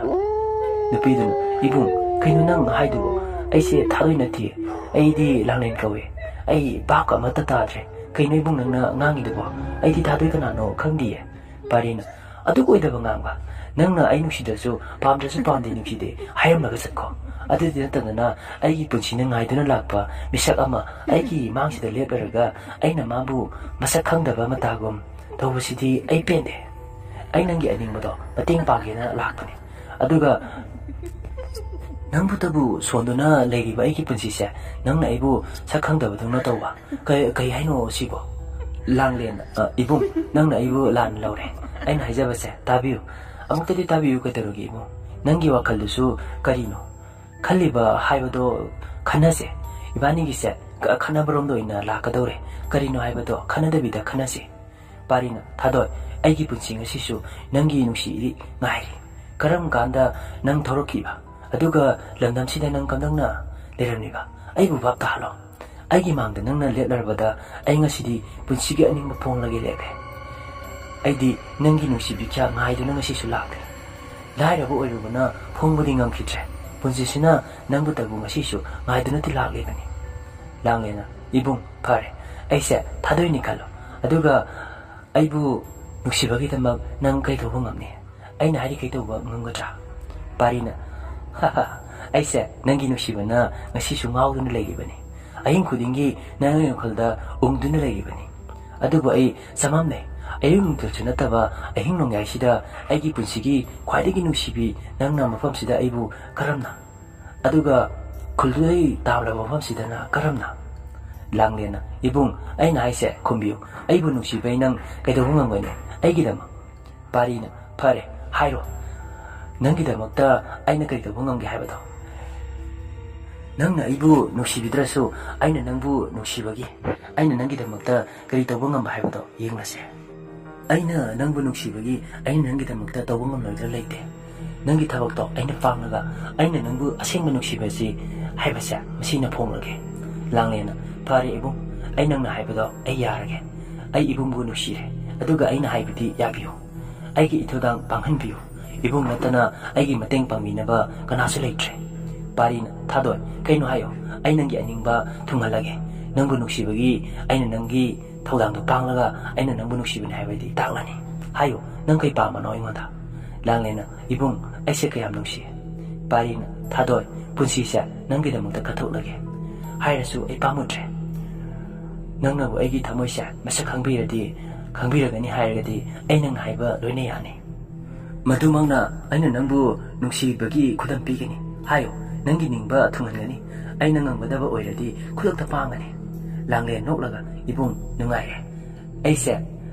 ꯅꯨꯄꯤꯗꯨꯅ, "ꯏꯕꯨꯡ, ꯀꯩꯅꯣ ꯅꯪ ꯍꯥꯏꯗꯨꯕꯨ? ꯑꯩꯁꯦ ꯊꯥꯗꯣꯏ ꯅꯠꯇꯦ꯫ ꯑꯩꯗꯤ ꯂꯥꯡꯂꯦꯟ ꯀꯧꯏ꯫ ꯑꯩ ꯚꯥꯞꯀ ꯑꯃꯠꯇ ꯇꯥꯗ꯭ꯔꯦ꯫ ꯀꯩꯅꯣ ꯏꯕꯨꯡ ꯅꯪꯅ ꯉꯥꯡꯉꯤꯗꯨꯕꯣ? ꯑꯩꯗꯤ ꯊꯥꯗꯣꯏ ꯀꯅꯥꯅꯣ ꯈꯪꯗꯤꯌꯦ꯫" ꯄꯥꯔꯤꯅ, "ꯑꯗꯨꯛ ꯑꯣꯏꯗꯕ ꯉꯥꯡꯕ? ꯅꯪꯅ ꯑꯩ ꯅꯨꯡꯁꯤꯗ꯭ꯔꯁꯨ ꯄꯥꯝꯗ꯭ꯔꯁꯨ ꯄꯥꯝꯗꯦ ꯅꯨꯡꯁꯤꯗꯦ ꯍꯥꯏꯔꯝꯂꯒ ꯆꯠꯈꯣ꯫ ꯑꯗꯨꯗꯤ ꯅꯠꯇꯗꯅ ꯑꯩꯒꯤ ꯄꯨꯟꯁꯤꯅ ꯉꯥꯏꯗꯨꯅ ꯂꯥꯛꯄ ꯃꯤꯁꯛ ꯑꯃ ꯑꯩꯒꯤ ꯏꯃꯥꯡꯁꯤꯗ ꯂꯦꯞꯂꯔꯒ ꯑꯩꯅ ꯃꯥꯕꯨ ꯃꯁꯛ ꯈꯪꯗꯕ ꯃꯇꯥꯒꯨꯝ ꯇꯧꯕꯁꯤꯗꯤ ꯑꯩ ꯄꯦꯟꯗꯦ꯫ ꯑꯩ ꯅꯪꯒꯤ ꯑꯅꯤꯡꯕꯗꯣ ꯃꯇꯦꯡ ꯄꯥꯡꯒꯦꯅ ꯂꯥꯛꯄꯅꯦ꯫ ꯑꯗꯨꯒ ꯅꯪꯕꯨꯇꯕꯨ ꯁꯣꯟꯗꯨꯅ ꯂꯩꯔꯤꯕ ꯑꯩꯒꯤ ꯄꯨꯟꯁꯤꯁꯦ ꯅꯪꯅ ꯑꯩꯕꯨ ꯁꯛ ꯈꯪꯗꯕꯗꯧꯅ ꯇꯧꯕ꯫ ꯀꯩ, ꯀꯩ ꯍꯥꯏꯅꯣ ꯁꯤꯕꯣ?" ꯂꯥꯡꯂꯦꯟ, "ꯑ, ꯏꯕꯨꯡ, ꯅꯪꯅ ꯑꯩꯕꯨ ꯂꯥꯟꯅ ꯂꯧꯔꯦ꯫ ꯑꯩꯅ ꯍꯥꯏꯖꯕꯁꯦ ꯇꯥꯕꯤꯌꯨ꯫ ꯑꯃꯨꯛꯇꯗꯤ ꯇꯥꯕꯤꯌꯨ ꯀꯩꯗꯧꯔꯒꯦ ꯏꯕꯨꯡ? ꯅꯪꯒꯤ ꯋꯥꯈꯜꯗꯨꯁꯨ ꯀꯔꯤꯅꯣ? ꯈꯜꯂꯤꯕ ꯍꯥꯏꯕꯗꯣ ꯈꯟꯅꯁꯦ꯫ ꯏꯕꯥꯅꯤꯒꯤꯁꯦ ꯈ-, ꯈꯠꯅꯕꯔꯣꯝꯗ ꯑꯣꯏꯅ ꯂꯥꯛꯀꯗꯧꯔꯦ꯫ ꯀꯔꯤꯅꯣ ꯍꯥꯏꯕꯗꯣ ꯈꯟꯅꯗꯕꯤꯗ ꯈꯟꯅꯁꯦ꯫" ꯄꯥꯔꯤꯅ, "ꯊꯥꯗꯣꯏ, ꯑꯩꯒꯤ ꯄꯨꯟꯁꯤ ꯉꯁꯤꯁꯨ ꯅꯪꯒꯤ ꯅꯨꯡꯁꯤꯔꯤ ꯉꯥꯏꯔꯤ꯫ ꯀꯔꯝ ꯀꯥꯟꯗ ꯅꯪ ꯊꯣꯔꯛꯈꯤꯕ? ꯑꯗꯨꯒ ꯂꯝꯗꯝꯁꯤꯗ ꯅꯪ ꯀꯝꯗꯧꯅ ꯂꯩꯔꯝꯂꯤꯕ? ꯑꯩꯕꯨ ꯚꯥꯞ ꯇꯥꯍꯜꯂꯣ꯫ ꯑꯩꯒꯤ ꯃꯥꯡꯗ ꯅꯪꯅ ꯂꯦꯞꯂꯔꯕꯗ ꯑꯩ ꯉꯁꯤꯗꯤ ꯄꯨꯟꯁꯤꯒꯤ ꯑꯅꯤꯡꯕ ꯐꯣꯡꯂꯒꯦ ꯂꯦꯞꯂꯦ꯫ ꯑꯩꯗꯤ ꯅꯪꯒꯤ ꯅꯨꯡꯁꯤꯕꯤ ꯀꯌꯥ ꯉꯥꯏꯗꯨꯅ ꯉꯁꯤꯁꯨ ꯂꯥꯛꯂꯦ꯫ ꯂꯥꯏꯔꯕ ꯑꯣꯏꯔꯨꯕꯅ ꯐꯣꯡꯕꯗꯤ ꯉꯝꯈꯤꯗ꯭ꯔꯦ꯫ ꯄꯨꯟꯁꯤꯁꯤꯅ ꯅꯪꯕꯨꯇꯕꯨ ꯉꯁꯤꯁꯨ ꯉꯥꯏꯗꯨꯅꯗꯤ ꯂꯥꯛꯂꯤꯕꯅꯤ꯫" ꯂꯥꯡꯂꯦꯅ, "ꯏꯕꯨꯡ, ꯐꯔꯦ, ꯑꯩꯁꯦ ꯊꯥꯗꯣꯏꯅꯤ ꯈꯜꯂꯣ꯫ ꯑꯗꯨꯒ ꯑꯩꯕꯨ ꯅꯨꯡꯁꯤꯕꯒꯤꯗꯃꯛ ꯅꯪ ꯀꯩ ꯇꯧꯕ ꯉꯝꯅꯤ? ꯑꯩꯅ ꯍꯥꯏꯔꯤ ꯀꯩ ꯇꯧꯕ ꯉꯝꯒꯗ꯭ꯔꯥ?" ꯄꯥꯔꯤꯅ, "ꯍꯥ ꯍꯥ, ꯑꯩꯁꯦ ꯅꯪꯒꯤ ꯅꯨꯡꯁꯤꯕꯅ ꯉꯁꯤꯁꯨ ꯉꯥꯎꯗꯨꯅ ꯂꯩꯔꯤꯕꯅꯤ꯫ ꯑꯍꯤꯡ ꯈꯨꯗꯤꯡꯒꯤ ꯅꯪ ꯑꯩꯒꯤ ꯋꯥꯈꯜꯗ ꯎꯪꯗꯨꯅ ꯂꯩꯔꯤꯕꯅꯤ꯫ ꯑꯗꯨꯕꯨ ꯑꯩ ꯆꯃꯝꯅꯩ꯫ ꯑꯌꯨꯛ ꯅꯨꯡꯊꯤꯜꯁꯨ ꯅꯠꯇꯕ ꯑꯍꯤꯡ ꯅꯣꯡꯌꯥꯏꯁꯤꯗ ꯑꯩꯒꯤ ꯄꯨꯟꯁꯤꯒꯤ ꯈ꯭ꯋꯥꯏꯗꯒꯤ ꯅꯨꯡꯁꯤꯕꯤ ꯅꯪꯅ ꯃꯐꯝꯁꯤꯗ ꯑꯩꯕꯨ ꯀꯔꯝꯅ? ꯑꯗꯨꯒ ꯈꯨꯜꯗꯨꯗꯩ ꯇꯥꯕ꯭ꯔꯕ ꯃꯐꯝꯁꯤꯗꯅ ꯀꯔꯝꯅ?" ꯂꯥꯡꯂꯦꯟꯅ, "ꯏꯕꯨꯡ, ꯑꯩꯅ ꯍꯥꯏꯁꯦ ꯈꯨꯝꯕꯤꯌꯨ꯫ ꯑꯩꯕꯨ ꯅꯨꯡꯁꯤꯕꯩ ꯅꯪ ꯀꯩꯗꯧꯕ ꯉꯝꯒꯅꯤ ꯑꯩꯒꯤꯗꯃꯛ?" ꯄꯥꯔꯤꯅ, "ꯐꯔꯦ, ꯍꯥꯏꯔꯣ꯫ ꯅꯪꯒꯤꯗꯃꯛꯇ ꯑꯩꯅ ꯀꯔꯤ ꯇꯧꯕ ꯉꯝꯒꯦ ꯍꯥꯏꯕꯗꯣ? ꯅꯪꯅ ꯑꯩꯕꯨ ꯅꯨꯡꯁꯤꯕꯤꯗ꯭ꯔꯁꯨ ꯑꯩꯅ ꯅꯪꯕꯨ ꯅꯨꯡꯁꯤꯕꯒꯤ, ꯑꯩꯅ ꯅꯪꯒꯤꯗꯃꯛꯇ ꯀꯔꯤ ꯇꯧꯕ ꯉꯝꯕ ꯍꯥꯏꯕꯗꯣ ꯌꯦꯡꯂꯁꯦ꯫ ꯑꯩꯅ ꯅꯪꯕꯨ ꯅꯨꯡꯁꯤꯕꯒꯤ ꯑꯩꯅ ꯅꯪꯒꯤꯗꯃꯛꯇ ꯇꯧꯕ ꯉꯝꯂꯣꯏꯗꯕ ꯂꯩꯇꯦ꯫ ꯅꯪꯒꯤ ꯊꯕꯛꯇꯣ ꯑꯩꯅ ꯄꯥꯡꯂꯒ ꯑꯩꯅ ꯅꯪꯕꯨ ꯑꯁꯦꯡꯕ ꯅꯨꯡꯁꯤꯕꯁꯤ ꯍꯥꯏꯕꯁꯦ ꯃꯁꯤꯅ ꯐꯣꯡꯂꯒꯦ꯫" ꯂꯥꯡꯂꯦꯟꯅ, "ꯐꯔꯦ ꯏꯕꯨꯡ, ꯑꯩ ꯅꯪꯅ ꯍꯥꯏꯕꯗꯣ ꯑꯩ ꯌꯥꯔꯒꯦ꯫ ꯑꯩ ꯏꯕꯨꯡꯕꯨ ꯅꯨꯡꯁꯤꯔꯦ, ꯑꯗꯨꯒ ꯑꯩꯅ ꯍꯥꯏꯕꯗꯤ ꯌꯥꯕꯤꯌꯨ꯫ ꯑꯩꯒꯤ ꯏꯊꯧꯗꯥꯡ ꯄꯥꯡꯍꯟꯕꯤꯌꯨ꯫ ꯏꯕꯨꯡ ꯅꯠꯇꯅ ꯑꯩꯒꯤ ꯃꯇꯦꯡ ꯄꯥꯡꯕꯤꯅꯕ ꯀꯅꯥꯁꯨ ꯂꯩꯇ꯭ꯔꯦ꯫" ꯄꯥꯔꯤꯅ, "ꯊꯥꯗꯣꯏ, ꯀꯩꯅꯣ ꯍꯥꯏꯌꯣ꯫ ꯑꯩ ꯅꯪꯒꯤ ꯑꯅꯤꯡꯕ ꯊꯨꯡꯍꯜꯂꯒꯦ꯫ ꯅꯪꯕꯨ ꯅꯨꯡꯁꯤꯕꯒꯤ ꯑꯩꯅ ꯅꯪꯒꯤ ꯊꯧꯗꯥꯡꯗꯣ ꯄꯥꯡꯂꯒ ꯑꯩꯅ ꯅꯪꯕꯨ ꯅꯨꯡꯁꯤꯕꯅꯤ ꯍꯥꯏꯕꯗꯤ ꯇꯥꯛꯂꯅꯤ꯫ ꯍꯥꯏꯌꯨ, ꯅꯪ ꯀꯩ ꯄꯥꯝꯕꯅꯣ ꯑꯩꯉꯣꯟꯗ?" ꯂꯥꯡꯂꯦꯟꯅ, "ꯏꯕꯨꯡ, ꯑꯩꯁꯦ ꯀꯌꯥꯝ ꯅꯨꯡꯁꯤ꯫" ꯄꯥꯔꯤꯅ, "ꯊꯥꯗꯣꯏ, ꯄꯨꯟꯁꯤꯁꯦ ꯅꯪꯒꯤꯗꯃꯛꯇ ꯀꯠꯊꯣꯛꯂꯒꯦ꯫ ꯍꯥꯏꯔꯁꯨ ꯑꯩ ꯄꯥꯝꯃꯨꯗ꯭ꯔꯦ꯫ ꯅꯪꯅꯕꯨ ꯑꯩꯒꯤ ꯊꯃꯣꯏꯁꯦ ꯃꯁꯛ ꯈꯪꯕꯤꯔꯗꯤ ꯈꯪꯕꯤꯔꯒꯅꯤ ꯍꯥꯏꯔꯒꯗꯤ ꯑꯩ ꯅꯪꯅ ꯍꯥꯏꯕ ꯂꯣꯏꯅ ꯌꯥꯅꯤ꯫ ꯃꯗꯨꯃꯛꯅ ꯑꯩꯅ ꯅꯪꯕꯨ ꯅꯨꯡꯁꯤꯕꯒꯤ ꯈꯨꯗꯝ ꯄꯤꯒꯅꯤ꯫ ꯍꯥꯏꯌꯨ, ꯅꯪꯒꯤ ꯅꯤꯡꯕ ꯊꯨꯡꯍꯟꯒꯅꯤ꯫ ꯑꯩꯅ ꯉꯝꯒꯗꯕ ꯑꯣꯏꯔꯗꯤ ꯈꯨꯗꯛꯇ ꯄꯥꯡꯒꯅꯤ꯫ ꯂꯥꯡꯂꯦꯟ ꯅꯣꯛꯂꯒ, "ꯏꯕꯨꯡ, ꯅꯨꯡꯉꯥꯏꯔꯦ꯫ ꯑꯩꯁꯦ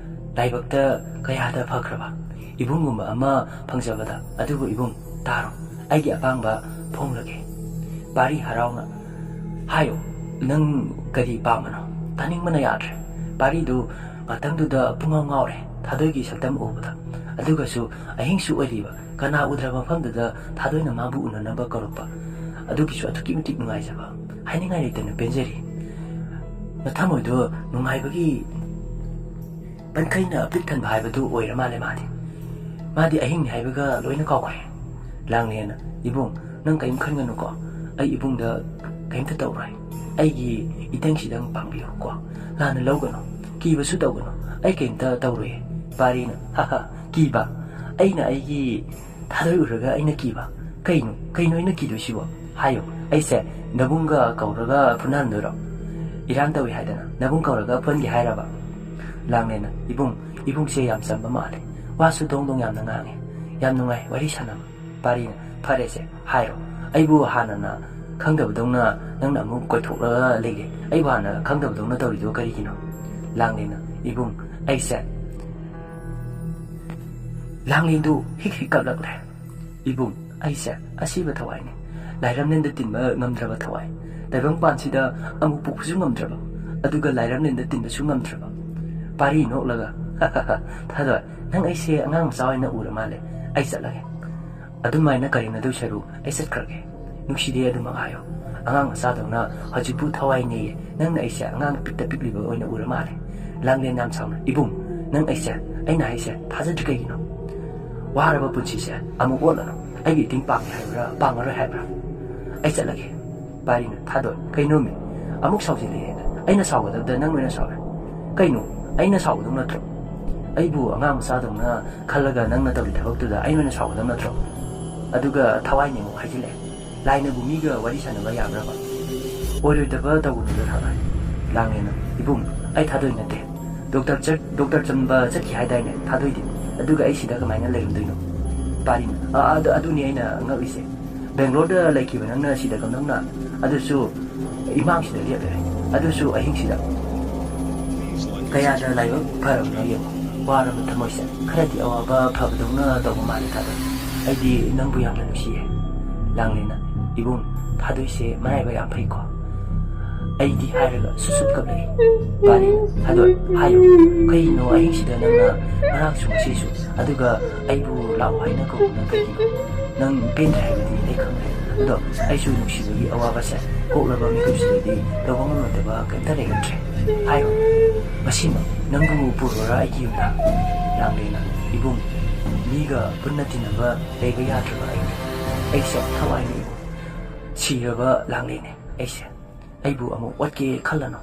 ꯂꯥꯏꯕꯛꯇ ꯀꯌꯥꯗ ꯐꯈ꯭ꯔꯕ ꯏꯕꯨꯡꯒꯨꯝꯕ ꯑꯃ ꯐꯪꯖꯕꯗ꯫ ꯑꯗꯨꯕꯨ ꯏꯕꯨꯡ, ꯇꯥꯔꯣ, ꯑꯩꯒꯤ ꯑꯄꯥꯝꯕ ꯐꯣꯡꯂꯒꯦ꯫" ꯄꯥꯔꯤ ꯍꯔꯥꯎꯅ, "ꯍꯥꯏꯌꯣ, ꯅꯪ ꯀꯔꯤ ꯄꯥꯝꯕꯅꯣ?" ꯇꯥꯅꯤꯡꯕꯅ ꯌꯥꯗ꯭ꯔꯦ꯫ ꯄꯥꯔꯤꯗꯨ ꯉꯥꯛꯇꯪꯗꯨꯗ ꯄꯨꯡꯉꯥꯎ ꯉꯥꯎꯔꯦ ꯊꯥꯗꯣꯏꯒꯤ ꯁꯛꯇꯝ ꯎꯕꯗ꯫ ꯑꯗꯨꯒꯁꯨ ꯑꯍꯤꯡꯁꯨ ꯑꯣꯏꯔꯤꯕ, ꯀꯅꯥ ꯎꯗ꯭ꯔꯕ ꯃꯐꯝꯗꯨꯗ ꯊꯥꯗꯣꯏꯅ ꯃꯥꯕꯨ ꯎꯅꯅꯕ ꯀꯧꯔꯛꯄ꯫ ꯑꯗꯨꯒꯤꯁꯨ ꯑꯗꯨꯛꯀꯤ ꯃꯇꯤꯛ ꯅꯨꯡꯉꯥꯏꯖꯕ, ꯍꯥꯏꯅꯤꯡꯉꯥꯏ ꯂꯩꯇꯅ ꯄꯦꯟꯖꯔꯤ꯫ ꯃꯊꯃꯣꯏꯗꯣ ꯅꯨꯡꯉꯥꯏꯕꯒꯤ ꯄꯟꯈꯩꯅ ꯄꯤꯛ ꯊꯟꯕ ꯍꯥꯏꯕꯗꯨ ꯑꯣꯏꯔ ꯃꯥꯜꯂꯦ ꯃꯥꯗꯤ꯫ ꯃꯥꯗꯤ ꯑꯍꯤꯡꯅꯤ ꯍꯥꯏꯕꯒ ꯂꯣꯏꯅ ꯀꯥꯎꯈ꯭ꯔꯦ꯫ ꯂꯥꯡꯂꯦꯅ, "ꯏꯕꯨꯡ, ꯅꯪ ꯀꯔꯤꯝ ꯈꯟꯒꯅꯨꯀꯣ꯫ ꯑꯩ ꯏꯕꯨꯡꯗ ꯀꯔꯤꯝꯇ ꯇꯧꯔꯣꯏ꯫ ꯑꯩꯒꯤ ꯏꯇꯪꯁꯤꯗꯪ ꯄꯥꯡꯕꯤꯌꯨꯀꯣ꯫ ꯂꯥꯟꯅ ꯂꯧꯒꯅꯨ, ꯀꯤꯕꯁꯨ ꯇꯧꯒꯅꯨ꯫ ꯑꯩ ꯀꯔꯤꯝꯇ ꯇꯧꯔꯣꯏꯌꯦ꯫" ꯄꯥꯔꯤꯅ, "ꯍꯥ ꯍꯥ, ꯀꯤꯕ? ꯑꯩꯅ ꯑꯩꯒꯤ ꯊꯥꯗꯣꯏ ꯎꯔꯒ ꯑꯩꯅ ꯀꯤꯕ? ꯀꯩꯅꯣ, ꯀꯩꯅꯣ ꯑꯩꯅ ꯀꯤꯗꯣꯏꯁꯤꯕꯣ? ꯍꯥꯏꯌꯣ, ꯑꯩꯁꯦ ꯅꯕꯨꯡꯒ ꯀꯧꯔꯒ ꯐꯨꯅꯍꯟꯗꯣꯏꯔꯣ? ꯏꯔꯥꯡ ꯇꯧꯏ ꯍꯥꯏꯗꯅ ꯅꯕꯨꯡ ꯀꯧꯔꯒ ꯐꯨꯍꯟꯒꯦ ꯍꯥꯏꯔꯕ?" ꯂꯥꯡꯂꯦꯅ, "ꯏꯕꯨꯡ, ꯏꯕꯨꯡꯁꯦ ꯌꯥꯝ ꯆꯝꯕ ꯃꯥꯜꯂꯦ꯫ ꯋꯥꯁꯨ ꯗꯣꯡ ꯗꯣꯡ ꯌꯥꯝꯅ ꯉꯥꯡꯉꯦ꯫ ꯌꯥꯝ ꯅꯨꯡꯉꯥꯏ ꯋꯥꯔꯤ ꯁꯥꯟꯅꯕ꯫" ꯄꯥꯔꯤꯅ, "ꯐꯔꯦꯁꯦ, ꯍꯥꯏꯔꯣ꯫ ꯑꯩꯕꯨ ꯍꯥꯟꯅꯅ ꯈꯪꯗꯕꯗꯧꯅ ꯅꯪꯅ ꯑꯃꯨꯛ ꯀꯣꯏꯊꯣꯛꯂꯒ ꯂꯩꯔꯦ꯫ ꯑꯩꯕꯨ ꯍꯥꯟꯅ ꯈꯪꯗꯕꯗꯧꯅ ꯇꯧꯔꯤꯗꯣ ꯀꯔꯤꯒꯤꯅꯣ?" ꯂꯥꯡꯂꯦꯅ, "ꯏꯕꯨꯡ, ꯑꯩꯁꯦ꯫" ꯂꯥꯡꯂꯦꯟꯗꯨ ꯍꯤꯛ ꯍꯤꯛ ꯀꯞꯂꯛꯂꯦ꯫ "ꯏꯕꯨꯡ, ꯑꯩꯁꯦ ꯑꯁꯤꯕ ꯊꯋꯥꯏꯅꯤ꯫ ꯂꯥꯏꯔꯝꯂꯦꯟꯗ ꯇꯤꯟꯕ ꯉꯝꯗ꯭ꯔꯕ ꯊꯋꯥꯏ꯫ ꯇꯥꯏꯕꯪꯄꯥꯟꯁꯤꯗ ꯑꯃꯨꯛ ꯄꯣꯛꯄꯁꯨ ꯉꯝꯗ꯭ꯔꯕ, ꯑꯗꯨꯒ ꯂꯥꯏꯔꯝꯂꯦꯟꯗ ꯇꯤꯟꯕꯁꯨ ꯉꯝꯗ꯭ꯔꯕ꯫" ꯄꯥꯔꯤ ꯅꯣꯛꯂꯒ, "ꯊꯥꯗꯣꯏ, ꯅꯪ ꯑꯩꯁꯦ ꯑꯉꯥꯡ ꯃꯆꯥ ꯑꯣꯏꯅ ꯎꯔ ꯃꯥꯜꯂꯦ꯫ ꯑꯩ ꯆꯠꯂꯒꯦ꯫ ꯑꯗꯨꯃꯥꯏꯅ ꯀꯔꯦꯝꯅꯗꯣꯏ ꯁꯔꯨꯛ ꯑꯩ ꯆꯠꯈ꯭ꯔꯒꯦ꯫ ꯅꯨꯡꯁꯤꯗꯦ ꯑꯗꯨꯃꯛ ꯍꯥꯏꯌꯣ꯫ ꯑꯉꯥꯡ ꯃꯆꯥꯗꯧꯅ ꯍꯧꯖꯤꯛꯄꯨ ꯊꯋꯥꯏ ꯅꯦꯌꯦ꯫ ꯅꯪꯅ ꯑꯩꯁꯦ ꯑꯉꯥꯡ ꯄꯤꯛꯇ ꯄꯤꯛꯂꯤꯕ ꯑꯣꯏꯅ ꯎꯔ ꯃꯥꯜꯂꯦ꯫" ꯂꯥꯡꯂꯦꯟ ꯌꯥꯝ ꯁꯥꯎꯅ, "ꯏꯕꯨꯡ, ꯅꯪ ꯑꯩꯁꯦ, ꯑꯩꯅ ꯍꯥꯏꯁꯦ ꯊꯥꯖꯗ꯭ꯔꯤ ꯀꯩꯒꯤꯅꯣ? ꯋꯥꯔꯕ ꯄꯨꯟꯁꯤꯁꯦ ꯑꯃꯨꯛ ꯑꯣꯠꯂꯅꯨ꯫ ꯑꯩꯒꯤ ꯏꯇꯤꯡ ꯄꯥꯡꯒꯦ ꯍꯥꯏꯕ꯭ꯔꯥ, ꯄꯥꯡꯉꯔꯣꯏ ꯍꯥꯏꯕ꯭ꯔꯥ? ꯑꯩ ꯆꯠꯂꯒꯦ꯫" ꯄꯥꯔꯤꯅ, "ꯊꯥꯗꯣꯏ, ꯀꯩꯅꯣꯃꯤ? ꯑꯃꯨꯛ ꯁꯥꯎꯖꯤꯜꯂꯛꯑꯦ꯫ ꯑꯩꯅ ꯁꯥꯎꯒꯗꯕꯗ ꯅꯪ ꯑꯣꯏꯅ ꯁꯥꯎꯔꯦ꯫ ꯀꯩꯅꯣ? ꯑꯩꯅ ꯁꯥꯎꯒꯗꯧ ꯅꯠꯇ꯭ꯔꯣ? ꯑꯩꯕꯨ ꯑꯉꯥꯡ ꯃꯆꯥꯗꯧꯅ ꯈꯜꯂꯒ ꯅꯪꯅ ꯇꯧꯔꯤ ꯊꯕꯛꯇꯨꯗ ꯑꯩ ꯑꯣꯏꯅ ꯁꯥꯎꯒꯗꯕ ꯅꯠꯇ꯭ꯔꯣ? ꯑꯗꯨꯒ ꯊꯋꯥꯏꯅꯦ ꯑꯃꯨꯛ ꯍꯥꯏꯖꯤꯜꯂꯛꯑꯦ꯫ ꯂꯥꯏꯅꯕꯨ ꯃꯤꯒ ꯋꯥꯔꯤ ꯁꯥꯟꯅꯕ ꯌꯥꯕ꯭ꯔꯕ? ꯑꯣꯏꯔꯣꯏꯗꯕ ꯇꯧꯒꯅꯨꯗ ꯊꯥꯗꯣꯏ꯫" ꯂꯥꯡꯂꯦꯟꯅ, "ꯏꯕꯨꯡ, ꯑꯩ ꯊꯥꯗꯣꯏ ꯅꯠꯇꯦ꯫ ꯗꯣꯛꯇꯔ ꯆꯠ ꯗꯣꯛꯇꯔ ꯆꯝꯕ ꯆꯠꯈꯤ ꯍꯥꯏꯗꯥꯏꯅꯦ, ꯊꯥꯗꯣꯏꯗꯤ? ꯑꯗꯨꯒ ꯑꯩ ꯁꯤꯗ ꯀꯃꯥꯏꯅ ꯂꯩꯔꯝꯗꯣꯏꯅꯣ? ꯄꯥꯔꯤꯅ, "ꯑꯥ, ꯑꯗꯨ, ꯑꯗꯨꯅꯤ ꯑꯩꯅ ꯉꯛꯂꯤꯁꯦ꯫ ꯕꯦꯡꯒ꯭ꯂꯣꯔꯗ ꯂꯩꯈꯤꯕ ꯅꯪꯅ ꯁꯤꯗ ꯀꯝꯗꯧꯅ? ꯑꯗꯨꯁꯨ ꯏꯃꯥꯡꯁꯤꯗ ꯂꯦꯞꯂꯦ꯫ ꯑꯗꯨꯁꯨ ꯑꯍꯤꯡꯁꯤꯗ꯫ ꯀꯌꯥꯗ ꯂꯥꯏꯕꯛ ꯐꯔꯕꯅꯣ ꯌꯦꯡꯉꯣ꯫ ꯋꯥꯔꯕ ꯊꯃꯣꯏꯁꯦ ꯈꯔꯗꯤ ꯑꯋꯥꯕ ꯐꯕꯗꯧꯅ ꯇꯧꯕ ꯃꯥꯜꯂꯦ ꯊꯥꯗꯣꯏ꯫ ꯑꯩꯗꯤ ꯅꯪꯕꯨ ꯌꯥꯝꯅ ꯅꯨꯡꯁꯤꯌꯦ꯫" ꯂꯥꯡꯂꯦꯅ, "ꯏꯕꯨꯡ, ꯊꯥꯗꯣꯏꯁꯦ ꯃꯔꯥꯏꯕꯛ ꯌꯥꯝ ꯐꯩꯀꯣ꯫" ꯑꯩꯗꯤ ꯍꯥꯏꯔꯒ ꯁꯨꯠ ꯁꯨꯠ ꯀꯞꯂꯛꯏ꯫ ꯄꯥꯔꯤꯅ, "ꯊꯥꯗꯣꯏ, ꯍꯥꯏꯌꯨ꯫ ꯀꯩꯅꯣ ꯑꯍꯤꯡꯁꯤꯗ ꯅꯪꯅ ꯉꯔꯥꯡꯁꯨ ꯉꯁꯤꯁꯨ, ꯑꯗꯨꯒ ꯑꯩꯕꯨ ꯂꯥꯛꯑꯣ ꯍꯥꯏꯅ ꯀꯧꯕꯅ ꯀꯩꯒꯤꯅꯣ? ꯅꯪ ꯄꯦꯟꯗ꯭ꯔꯦ ꯍꯥꯏꯕꯗꯤ ꯑꯩ ꯈꯪꯗ꯭ꯔꯦ꯫ ꯑꯗꯣ ꯑꯩꯁꯨ ꯅꯨꯡꯁꯤꯕꯒꯤ ꯑꯋꯥꯕꯁꯦ ꯀꯣꯛꯂꯕ ꯃꯤꯀꯨꯞꯁꯤꯗꯗꯤ ꯇꯧꯕ ꯉꯝꯂꯣꯏꯗꯕ ꯀꯩꯝꯇ ꯂꯩꯔꯝꯗ꯭ꯔꯦ꯫ ꯍꯥꯏꯌꯨ, ꯉꯁꯤꯃꯛ ꯅꯪꯕꯨ ꯄꯨꯔꯣꯔꯥ ꯑꯩꯒꯤ ꯌꯨꯝꯗ?" ꯂꯥꯡꯂꯦꯅ, "ꯏꯕꯨꯡ, ꯃꯤꯒ ꯄꯨꯟꯅ ꯇꯤꯟꯅꯕ ꯂꯩꯕ ꯌꯥꯗ꯭ꯔꯕ ꯑꯩꯅꯦ꯫ ꯑꯩꯁꯦ ꯊꯋꯥꯏꯅꯤ ꯏꯕꯨꯡ꯫ ꯁꯤꯔꯕ ꯂꯥꯡꯂꯦꯅꯦ ꯑꯩꯁꯦ꯫ ꯑꯩꯕꯨ ꯑꯃꯨꯛ ꯑꯣꯠꯀꯦ ꯈꯜꯂꯅꯨ꯫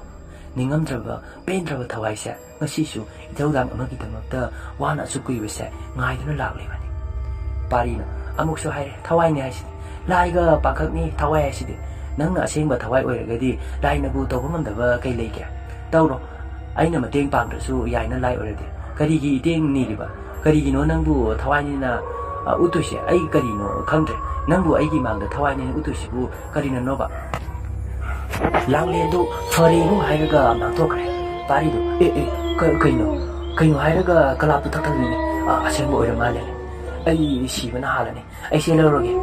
ꯅꯤꯡꯉꯝꯗ꯭ꯔꯕ, ꯄꯦꯟꯗ꯭ꯔꯕ ꯊꯋꯥꯏꯁꯦ ꯉꯁꯤꯁꯨ ꯏꯊꯧꯗꯥꯡ ꯑꯃꯒꯤꯗꯃꯛꯇ ꯋꯥꯅ ꯑꯁꯨꯛ ꯀꯨꯏꯕꯁꯦ ꯉꯥꯏꯗꯨꯅ ꯂꯥꯛꯂꯤꯕꯅꯤ꯫" ꯄꯥꯔꯤꯅ ꯑꯃꯨꯛꯁꯨ ꯍꯥꯏꯔꯦ, "ꯊꯋꯥꯏꯅꯤ ꯍꯥꯏꯁꯤꯗꯤ, ꯂꯥꯏꯒ ꯄꯥꯡꯈꯛꯅꯤ ꯊꯋꯥꯏ ꯍꯥꯏꯁꯤꯗꯤ꯫ ꯅꯪꯅ ꯑꯁꯦꯡꯕ ꯊꯋꯥꯏ ꯑꯣꯏꯔꯒꯗꯤ ꯂꯥꯏꯅꯕꯨ ꯇꯧꯕ ꯉꯝꯗꯕ ꯀꯩ ꯂꯩꯒꯦ? ꯇꯧꯔꯣ, ꯑꯩꯅ ꯃꯇꯦꯡ ꯄꯥꯡꯗ꯭ꯔꯁꯨ ꯌꯥꯏꯅ ꯂꯥꯏ ꯑꯣꯏꯔꯗꯤ꯫ ꯀꯔꯤꯒꯤ ꯏꯇꯦꯡ ꯅꯤꯔꯤꯕ? ꯀꯔꯤꯒꯤꯅꯣ ꯅꯪꯕꯨ ꯊꯋꯥꯏꯅꯤꯅ, ꯑ, ꯎꯠꯇꯣꯏꯁꯦ? ꯑꯩ ꯀꯔꯤꯅꯣ ꯈꯪꯗ꯭ꯔꯦ꯫ ꯅꯪꯕꯨ ꯑꯩꯒꯤ ꯃꯥꯡꯗ ꯊꯋꯥꯏꯅꯤꯅ ꯎꯠꯇꯣꯏꯁꯤꯕꯨ ꯀꯔꯤꯅꯅꯣꯕ?" ꯂꯥꯡꯂꯦꯟꯗꯨ "ꯐꯔꯦ ꯏꯕꯨꯡ" ꯍꯥꯏꯔꯒ ꯉꯥꯡꯊꯣꯛꯈ꯭ꯔꯦ꯫ ꯄꯥꯔꯤꯗꯨ, "ꯑꯦ, ꯑꯦ, ꯀ-, ꯀꯩꯅꯣ? ꯀꯩꯅꯣ?" ꯍꯥꯏꯔꯒ ꯀꯂꯥꯞꯇꯨ ꯊꯛꯊꯛꯅꯤꯡꯉꯦ꯫ "ꯑ, ꯑꯁꯦꯡꯕ ꯑꯣꯏꯔ ꯃꯥꯜꯂꯦ꯫ ꯑꯩ ꯁꯤꯕꯅ ꯍꯥꯜꯂꯅꯤ꯫ ꯑꯩꯁꯦ ꯂꯧꯔꯒꯦ꯫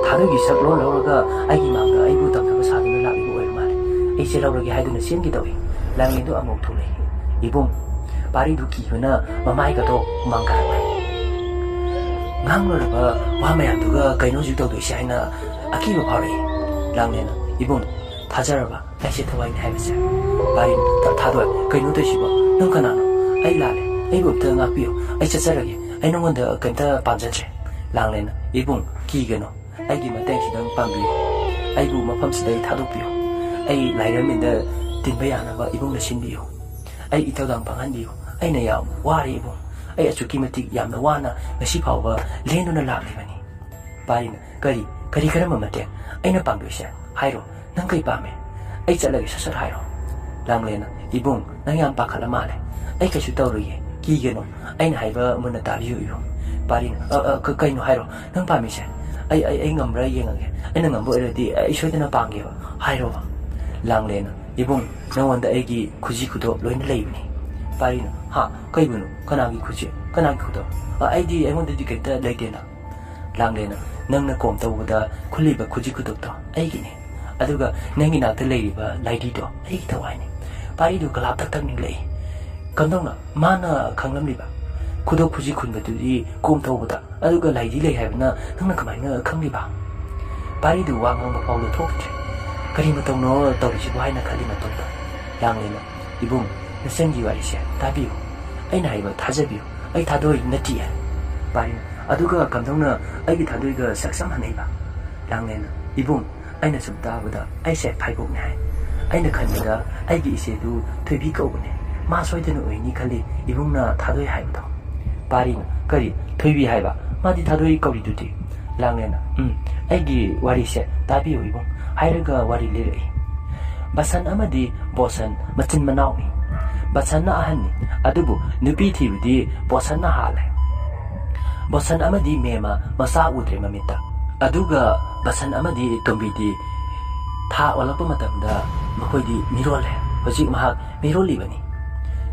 ꯊꯥꯗꯣꯏꯒꯤ ꯁꯛ ꯂꯣꯟ ꯂꯧꯔꯒ ꯑꯩꯒꯤ ꯃꯥꯡꯗ ꯑꯩꯕꯨ ꯇꯝꯅꯕ ꯁꯥꯗꯨꯅ ꯂꯥꯛꯂꯤꯕ ꯑꯣꯏꯔ ꯃꯥꯜꯂꯦ꯫ ꯑꯩꯁꯦ ꯂꯧꯔꯒꯦ" ꯍꯥꯏꯗꯨꯅ ꯆꯦꯟꯒꯦ ꯇꯧꯏ꯫ ꯂꯥꯡꯂꯦꯟꯗꯨ ꯑꯃꯨꯛ ꯊꯣꯛꯂꯛꯏ꯫ ꯏꯕꯨꯡ, ꯄꯥꯔꯤꯗꯨ ꯀꯤꯕꯅ ꯃꯃꯥꯏꯒꯗꯣ ꯍꯨꯃꯥꯡ ꯀꯥꯔꯛꯂꯦ꯫ ꯉꯥꯡꯂꯨꯔꯕ ꯋꯥ ꯃꯌꯥꯝꯗꯨꯒ ꯀꯩꯅꯣ ꯍꯧꯖꯤꯛ ꯇꯧꯗꯣꯏꯁꯦ ꯍꯥꯏꯅ ꯑꯀꯤꯕ ꯐꯥꯎꯔꯛꯏ꯫ ꯂꯥꯡꯂꯦꯟꯅ, "ꯏꯕꯨꯡ, ꯊꯥꯖꯔꯕ? ꯑꯩꯁꯦ ꯊꯋꯥꯏꯅꯤ ꯍꯥꯏꯕꯁꯦ꯫" ꯄꯥꯔꯤ, "ꯊꯥ-, ꯊꯥꯗꯣꯏ, ꯀꯩꯅꯣ ꯇꯧꯏꯁꯤꯕꯣ? ꯅꯪ ꯀꯅꯥꯅꯣ? ꯑꯩ ꯂꯥꯜꯂꯦ꯫ ꯑꯩꯕꯨ ꯑꯝꯇ ꯉꯥꯛꯄꯤꯌꯨ꯫ ꯑꯩ ꯆꯠꯆꯔꯒꯦ꯫ ꯑꯩ ꯅꯉꯣꯟꯗ ꯀꯩꯝꯇ ꯄꯥꯝꯖꯗ꯭ꯔꯦ꯫" ꯂꯥꯡꯂꯦꯟꯅ, "ꯏꯕꯨꯡ, ꯀꯤꯒꯅꯨ꯫ ꯑꯩꯒꯤ ꯃꯇꯦꯡꯁꯤꯗꯪ ꯄꯥꯡꯕꯤꯌꯨ꯫ ꯑꯩꯕꯨ ꯃꯐꯝꯁꯤꯗꯒꯤ ꯊꯥꯗꯣꯛꯄꯤꯌꯨ꯫ ꯑꯩ ꯂꯥꯏꯔꯦꯝꯕꯤꯗ ꯇꯤꯟꯕ ꯌꯥꯅꯕ ꯏꯕꯨꯡꯅ ꯁꯤꯟꯕꯤꯌꯨ꯫ ꯑꯩ ꯏꯊꯧꯗꯥꯡ ꯄꯥꯡꯍꯟꯕꯤꯌꯨ꯫ ꯑꯩꯅ ꯌꯥꯝ ꯋꯥꯔꯦ ꯏꯕꯨꯡ꯫ ꯑꯩ ꯑꯁꯨꯛꯀꯤ ꯃꯇꯤꯛ ꯌꯥꯝꯅ ꯋꯥꯅ ꯉꯁꯤ ꯐꯥꯎꯕ ꯂꯦꯟꯗꯨꯅ ꯂꯥꯛꯂꯤꯕꯅꯤ꯫" ꯄꯥꯔꯤꯅ, "ꯀꯔꯤ, ꯀꯔꯤ ꯀꯔꯝꯕ ꯃꯇꯦꯡ? ꯑꯩꯅ ꯄꯥꯡꯗꯣꯏꯁꯦ? ꯍꯥꯏꯔꯣ, ꯅꯪ ꯀꯩ ꯄꯥꯝꯃꯦ? ꯑꯩ ꯆꯠꯂꯒꯦ, ꯁꯠ ꯁꯠ ꯍꯥꯏꯔꯣ꯫" ꯂꯥꯡꯂꯦꯟꯅ, "ꯏꯕꯨꯡ, ꯅꯪ ꯌꯥꯝ ꯄꯥꯈꯠꯂ ꯃꯥꯜꯂꯦ꯫ "ꯑꯩ ꯀꯩꯁꯨ ꯇꯧꯔꯣꯏꯌꯦ, ꯀꯤꯒꯅꯨ, ꯑꯩꯅ ꯍꯥꯏꯕ ꯃꯨꯟꯅ ꯇꯥꯕꯤꯌꯨ ꯏꯕꯨꯡ꯫" ꯄꯥꯔꯤꯅ, "ꯑ, ꯑ, ꯀ-, ꯀꯩꯅꯣ ꯍꯥꯏꯔꯣ, ꯅꯪ ꯄꯥꯝꯃꯤꯁꯦ?" "ꯑꯩ, ꯑꯩ, ꯑꯩ ꯉꯝꯕ꯭ꯔꯥ ꯌꯦꯡꯉꯒꯦ, ꯑꯩꯅ ꯉꯝꯕ ꯑꯣꯏꯔꯗꯤ ꯑꯩ ꯁꯣꯏꯗꯅ ꯄꯥꯡꯒꯦꯕ, ꯍꯥꯏꯔꯣꯕ꯫" ꯂꯥꯡꯂꯦꯅ, "ꯏꯕꯨꯡ, ꯅꯉꯣꯟꯗ ꯑꯩꯒꯤ ꯈꯨꯖꯤ ꯈꯨꯗꯣꯞ ꯂꯣꯏꯅ ꯂꯩꯕꯅꯤ꯫" ꯄꯥꯔꯤꯅ, "ꯍꯥ? ꯀꯩꯕꯨꯅꯣ? ꯀꯅꯥꯒꯤ ꯈꯨꯖꯤ? ꯀꯅꯥꯒꯤ ꯈꯨꯗꯣꯞ? ꯑ, ꯑꯩꯗꯤ, ꯑꯩꯉꯣꯟꯗꯗꯤ ꯀꯩꯝꯇ ꯂꯩꯇꯦꯅ꯫" ꯂꯥꯡꯂꯦꯅ, "ꯅꯪꯅ ꯀꯣꯝ ꯇꯧꯕꯗ ꯈꯨꯜꯂꯤꯕ ꯈꯨꯖꯤ ꯈꯨꯗꯣꯞꯇꯣ ꯑꯩꯒꯤꯅꯦ, ꯑꯗꯨꯒ ꯅꯪꯒꯤ ꯅꯥꯛꯇ ꯂꯩꯔꯤꯕ ꯂꯥꯏꯙꯤꯗꯣ ꯑꯩꯒꯤ ꯊꯋꯥꯏꯅꯦ꯫" ꯄꯥꯔꯤꯗꯨ ꯀꯂꯥꯞ ꯊꯛ ꯊꯛ ꯅꯤꯛꯂꯛꯏ꯫ "ꯀꯝꯗꯧꯅ ꯃꯥꯅ ꯈꯪꯂꯝꯂꯤꯕ? ꯈꯨꯗꯣꯞ ꯈꯨꯖꯤ ꯈꯨꯟꯕꯗꯨꯗꯤ ꯀꯣꯝ ꯇꯧꯕꯗ, ꯑꯗꯨꯒ ꯂꯥꯏꯙꯤ ꯂꯩ ꯍꯥꯏꯕꯅ ꯅꯪꯅ ꯀꯃꯥꯏꯅ ꯈꯪꯂꯤꯕ?" ꯄꯥꯔꯤꯗꯨ ꯋꯥ ꯉꯥꯡꯕ ꯐꯥꯎꯕ ꯊꯣꯛꯇ꯭ꯔꯦ꯫ "ꯀꯔꯤ ꯃꯇꯧꯅꯣ ꯇꯧꯔꯤꯁꯤꯕꯨ?" ꯍꯥꯏꯅ ꯈꯜꯂꯤ ꯃꯇꯨꯡꯗ ꯂꯥꯡꯂꯦꯅ, "ꯏꯕꯨꯡ, ꯅꯆꯟꯒꯤ ꯋꯥꯔꯤꯁꯦ ꯇꯥꯕꯤꯌꯨ꯫ ꯑꯩꯅ ꯍꯥꯏꯕ ꯊꯥꯖꯕꯤꯌꯨ꯫ ꯑꯩ ꯊꯥꯗꯣꯏ ꯅꯠꯇꯤꯌꯦ꯫" ꯄꯥꯔꯤꯅ, "ꯑꯗꯨꯒ ꯀꯝꯗꯧꯅ ꯑꯩꯒꯤ ꯊꯥꯗꯣꯏꯒ ꯁꯛ ꯆꯞ ꯃꯥꯟꯅꯩꯕ?" ꯂꯥꯡꯂꯦꯅ, "ꯏꯕꯨꯡ, ꯑꯩꯅ ꯁꯨꯝ ꯇꯥꯕꯗ ꯑꯩꯁꯦ ꯐꯥꯏꯕꯣꯛꯅꯦ ꯍꯥꯏ꯫ ꯑꯩꯅ ꯈꯟꯕꯗ ꯑꯩꯒꯤ ꯏꯆꯦꯗꯨ ꯊꯣꯏꯕꯤ ꯀꯧꯕꯅꯦ꯫ ꯃꯥ ꯁꯣꯏꯗꯅ ꯑꯣꯏꯅꯤ ꯈꯜꯂꯤ ꯏꯕꯨꯡꯅ ꯊꯥꯗꯣꯏ ꯍꯥꯏꯕꯗꯣ꯫" ꯄꯥꯔꯤꯅ, "ꯀꯔꯤ? ꯊꯣꯏꯕꯤ ꯍꯥꯏꯕ? ꯃꯥꯗꯤ ꯊꯥꯗꯣꯏ ꯀꯧꯔꯤꯗꯨꯗꯤ?" ꯂꯥꯡꯂꯦꯅ, "ꯎꯝ, ꯑꯩꯒꯤ ꯋꯥꯔꯤꯁꯦ ꯇꯥꯕꯤꯌꯨ ꯏꯕꯨꯡ" ꯍꯥꯏꯔꯒ ꯋꯥꯔꯤ ꯂꯤꯔꯛꯏ꯫ ꯕꯁꯟ ꯑꯃꯗꯤ ꯕꯣꯁꯟ ꯃꯆꯤꯟ ꯃꯅꯥꯎꯅꯤ꯫ ꯕꯁꯟꯅ ꯑꯍꯟꯅꯤ, ꯑꯗꯨꯕꯨ ꯅꯨꯄꯤ ꯊꯤꯕꯗꯤ ꯕꯣꯁꯟꯅ ꯍꯥꯜꯂꯦ꯫ ꯕꯣꯁꯟ ꯑꯃꯗꯤ ꯃꯦꯝꯃ ꯃꯆꯥ ꯎꯗ꯭ꯔꯦ ꯃꯃꯤꯠꯇ꯫ ꯑꯗꯨꯒ ꯕꯁꯟ ꯑꯃꯗꯤ ꯇꯣꯝꯕꯤꯗꯤ ꯊꯥ ꯑꯣꯜꯂꯛꯄ ꯃꯇꯝꯗ ꯃꯈꯣꯏꯗꯤ ꯃꯤꯔꯣꯜꯂꯦ꯫ ꯍꯧꯖꯤꯛ ꯃꯍꯥꯛ ꯃꯤꯔꯣꯜꯂꯤꯕꯅꯤ꯫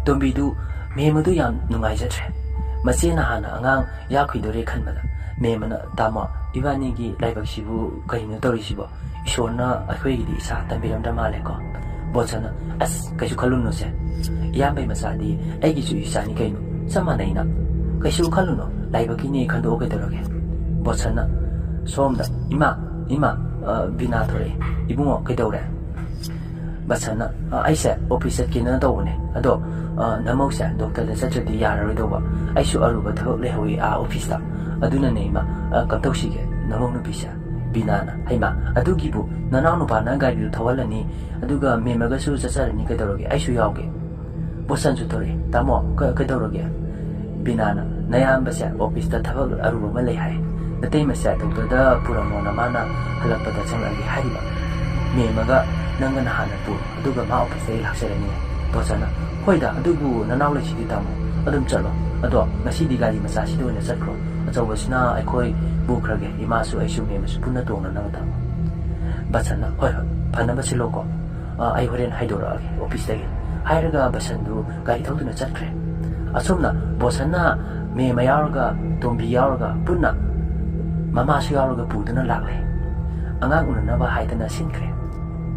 ꯇꯣꯝꯕꯤꯗꯨ ꯃꯦꯝꯃꯗꯨ ꯌꯥꯝ ꯅꯨꯡꯉꯥꯏꯖꯗ꯭ꯔꯦ꯫ ꯃꯆꯦꯅ ꯍꯥꯟꯅ ꯑꯉꯥꯡ ꯌꯥꯎꯈꯤꯗꯣꯔꯦ ꯈꯟꯕꯗ ꯃꯦꯝꯃꯅ, "ꯇꯥꯃꯣ, ꯏꯕꯥꯅꯤꯒꯤ ꯂꯥꯏꯕꯛꯁꯤꯕꯨ ꯀꯔꯤꯅꯣ ꯇꯧꯔꯤꯁꯤꯕꯣ? ꯏꯁꯣꯔꯅ ꯑꯩꯈꯣꯏꯒꯤꯗꯤ ꯏꯆꯥ ꯇꯝꯕꯤꯔꯝꯗ꯭ꯔ ꯃꯥꯜꯂꯦꯀꯣ?" ꯕꯣꯁꯟꯅ, "ꯑꯁ, ꯀꯩꯁꯨ ꯈꯜꯂꯨꯅꯨꯁꯦ꯫ ꯏꯌꯥꯝꯕꯩ ꯃꯆꯥꯗꯤ ꯑꯩꯒꯤꯁꯨ ꯏꯆꯥꯅꯤ ꯀꯩꯅꯣ꯫ ꯆꯞ ꯃꯥꯟꯅꯩꯅ꯫ ꯀꯩꯁꯨ ꯈꯜꯂꯨꯅꯨ, ꯂꯥꯏꯕꯛꯀꯤꯅꯤ ꯈꯟꯗꯣꯛꯑꯣ ꯀꯩꯗꯧꯔꯒꯦ?" ꯕꯣꯁꯟꯅ ꯁꯣꯝꯗ, "ꯏꯃꯥ, ꯏꯃꯥ, ꯑ, ꯕꯤꯅꯥ ꯊꯣꯔꯛꯑꯦ꯫ ꯏꯕꯨꯡꯉꯣ, ꯀꯩꯗꯧꯔꯦ?" ꯕꯁꯟꯅ, "ꯑ, ꯑꯩꯁꯦ ꯑꯣꯐꯤꯁ ꯆꯠꯀꯦꯅ ꯇꯧꯕꯅꯦ꯫ ꯑꯗꯣ, ꯑ, ꯅꯃꯧꯁꯦ ꯗꯣꯛꯇꯔꯗ ꯆꯠꯇ꯭ꯔꯗꯤ ꯌꯥꯔꯔꯣꯏꯗꯧꯕ꯫ ꯑꯩꯁꯨ ꯑꯔꯨꯕ ꯊꯕꯛ ꯂꯩꯍꯧꯋꯤ ꯑꯥ ꯑꯣꯐꯤꯁꯇ꯫ ꯑꯗꯨꯅꯅꯦ ꯏꯃꯥ, ꯑ, ꯀꯝꯗꯧꯁꯤꯒꯦ ꯅꯃꯧ ꯅꯨꯄꯤꯁꯦ?" ꯕꯤꯅꯥꯅ, "ꯍꯩꯃꯥ, ꯑꯗꯨꯒꯤꯕꯨ ꯅꯅꯥꯎ ꯅꯨꯄꯥꯅ ꯒꯥꯔꯤꯗꯨ ꯊꯧꯍꯜꯂꯅꯤ, ꯑꯗꯨꯒ ꯃꯦꯝꯃꯒꯁꯨ ꯆꯠꯆꯔꯅꯤ ꯀꯩꯗꯧꯔꯒꯦ? ꯑꯩꯁꯨ ꯌꯥꯎꯒꯦ꯫" ꯕꯣꯁꯟꯁꯨ ꯊꯣꯔꯛꯑꯦ꯫ "ꯇꯥꯃꯣ, ꯀ-, ꯀꯩꯗꯧꯔꯒꯦ?" ꯕꯤꯅꯥꯅ, "ꯅꯌꯥꯝꯕꯁꯦ ꯑꯣꯐꯤꯁꯇ ꯊꯕꯛ ꯑꯔꯨꯕ ꯑꯃ ꯂꯩ ꯍꯥꯏ꯫ ꯅꯇꯩꯃꯁꯦ ꯗꯣꯛꯇꯔꯗ ꯄꯨꯔꯝꯃꯣꯅ ꯃꯥꯅ ꯍꯜꯂꯛꯄꯗ ꯆꯪꯂꯛꯑꯒꯦ ꯍꯥꯏꯔꯤꯕ꯫ ꯃꯦꯝꯃꯒ ꯅꯪꯒꯅ ꯍꯥꯟꯅ ꯄꯨꯔꯣ, ꯑꯗꯨꯒ ꯃꯥ ꯑꯣꯐꯤꯁꯇꯒꯤ ꯂꯥꯛꯆꯔꯅꯤ꯫ ꯕꯣꯠꯁꯟꯅ, "ꯍꯣꯏꯗ, ꯑꯗꯨꯕꯨ ꯅꯅꯥꯎ ꯂꯩꯁꯤꯗꯤ ꯇꯥꯃꯣ, ꯑꯗꯨꯝ ꯆꯠꯂꯣ꯫ ꯑꯗꯣ ꯉꯁꯤꯗꯤ ꯒꯥꯔꯤ ꯃꯆꯥꯁꯤꯗ ꯑꯣꯏꯅ ꯆꯠꯈ꯭ꯔꯣ꯫ ꯑꯆꯧꯕꯁꯤꯅ ꯑꯩꯈꯣꯏ ꯄꯨꯈ꯭ꯔꯒꯦ, ꯏꯃꯥꯁꯨ ꯑꯩꯁꯨ ꯃꯦꯝꯁꯨ ꯄꯨꯟꯅ ꯇꯣꯡꯅꯅꯕ ꯇꯥꯃꯣ꯫" ꯕꯣꯠꯁꯟꯅ, "ꯍꯣꯏ ꯍꯣꯏ, ꯐꯅꯕ ꯁꯤꯜꯂꯣꯀꯣ꯫ ꯑ, ꯑꯩ ꯍꯣꯔꯦꯟ ꯍꯥꯏꯗꯣꯔꯛꯑꯒꯦ ꯑꯣꯐꯤꯁꯇꯒꯤ", ꯍꯥꯏꯔꯒ ꯕꯣꯠꯁꯟꯗꯨ ꯒꯥꯔꯤ ꯊꯧꯗꯨꯅ ꯆꯠꯈ꯭ꯔꯦ꯫ ꯑꯁꯣꯝꯅ ꯕꯣꯠꯁꯟꯅ ꯃꯦꯝ ꯌꯥꯎꯔꯒ, ꯇꯣꯝꯕꯤ ꯌꯥꯎꯔꯒ, ꯄꯨꯟꯅ ꯃꯃꯥꯁꯨ ꯌꯥꯎꯔꯒ ꯄꯨꯗꯨꯅ ꯂꯥꯛꯂꯦ꯫ ꯑꯉꯥꯡ ꯎꯅꯅꯕ ꯍꯥꯏꯗꯅ ꯁꯤꯟꯈ꯭ꯔꯦ꯫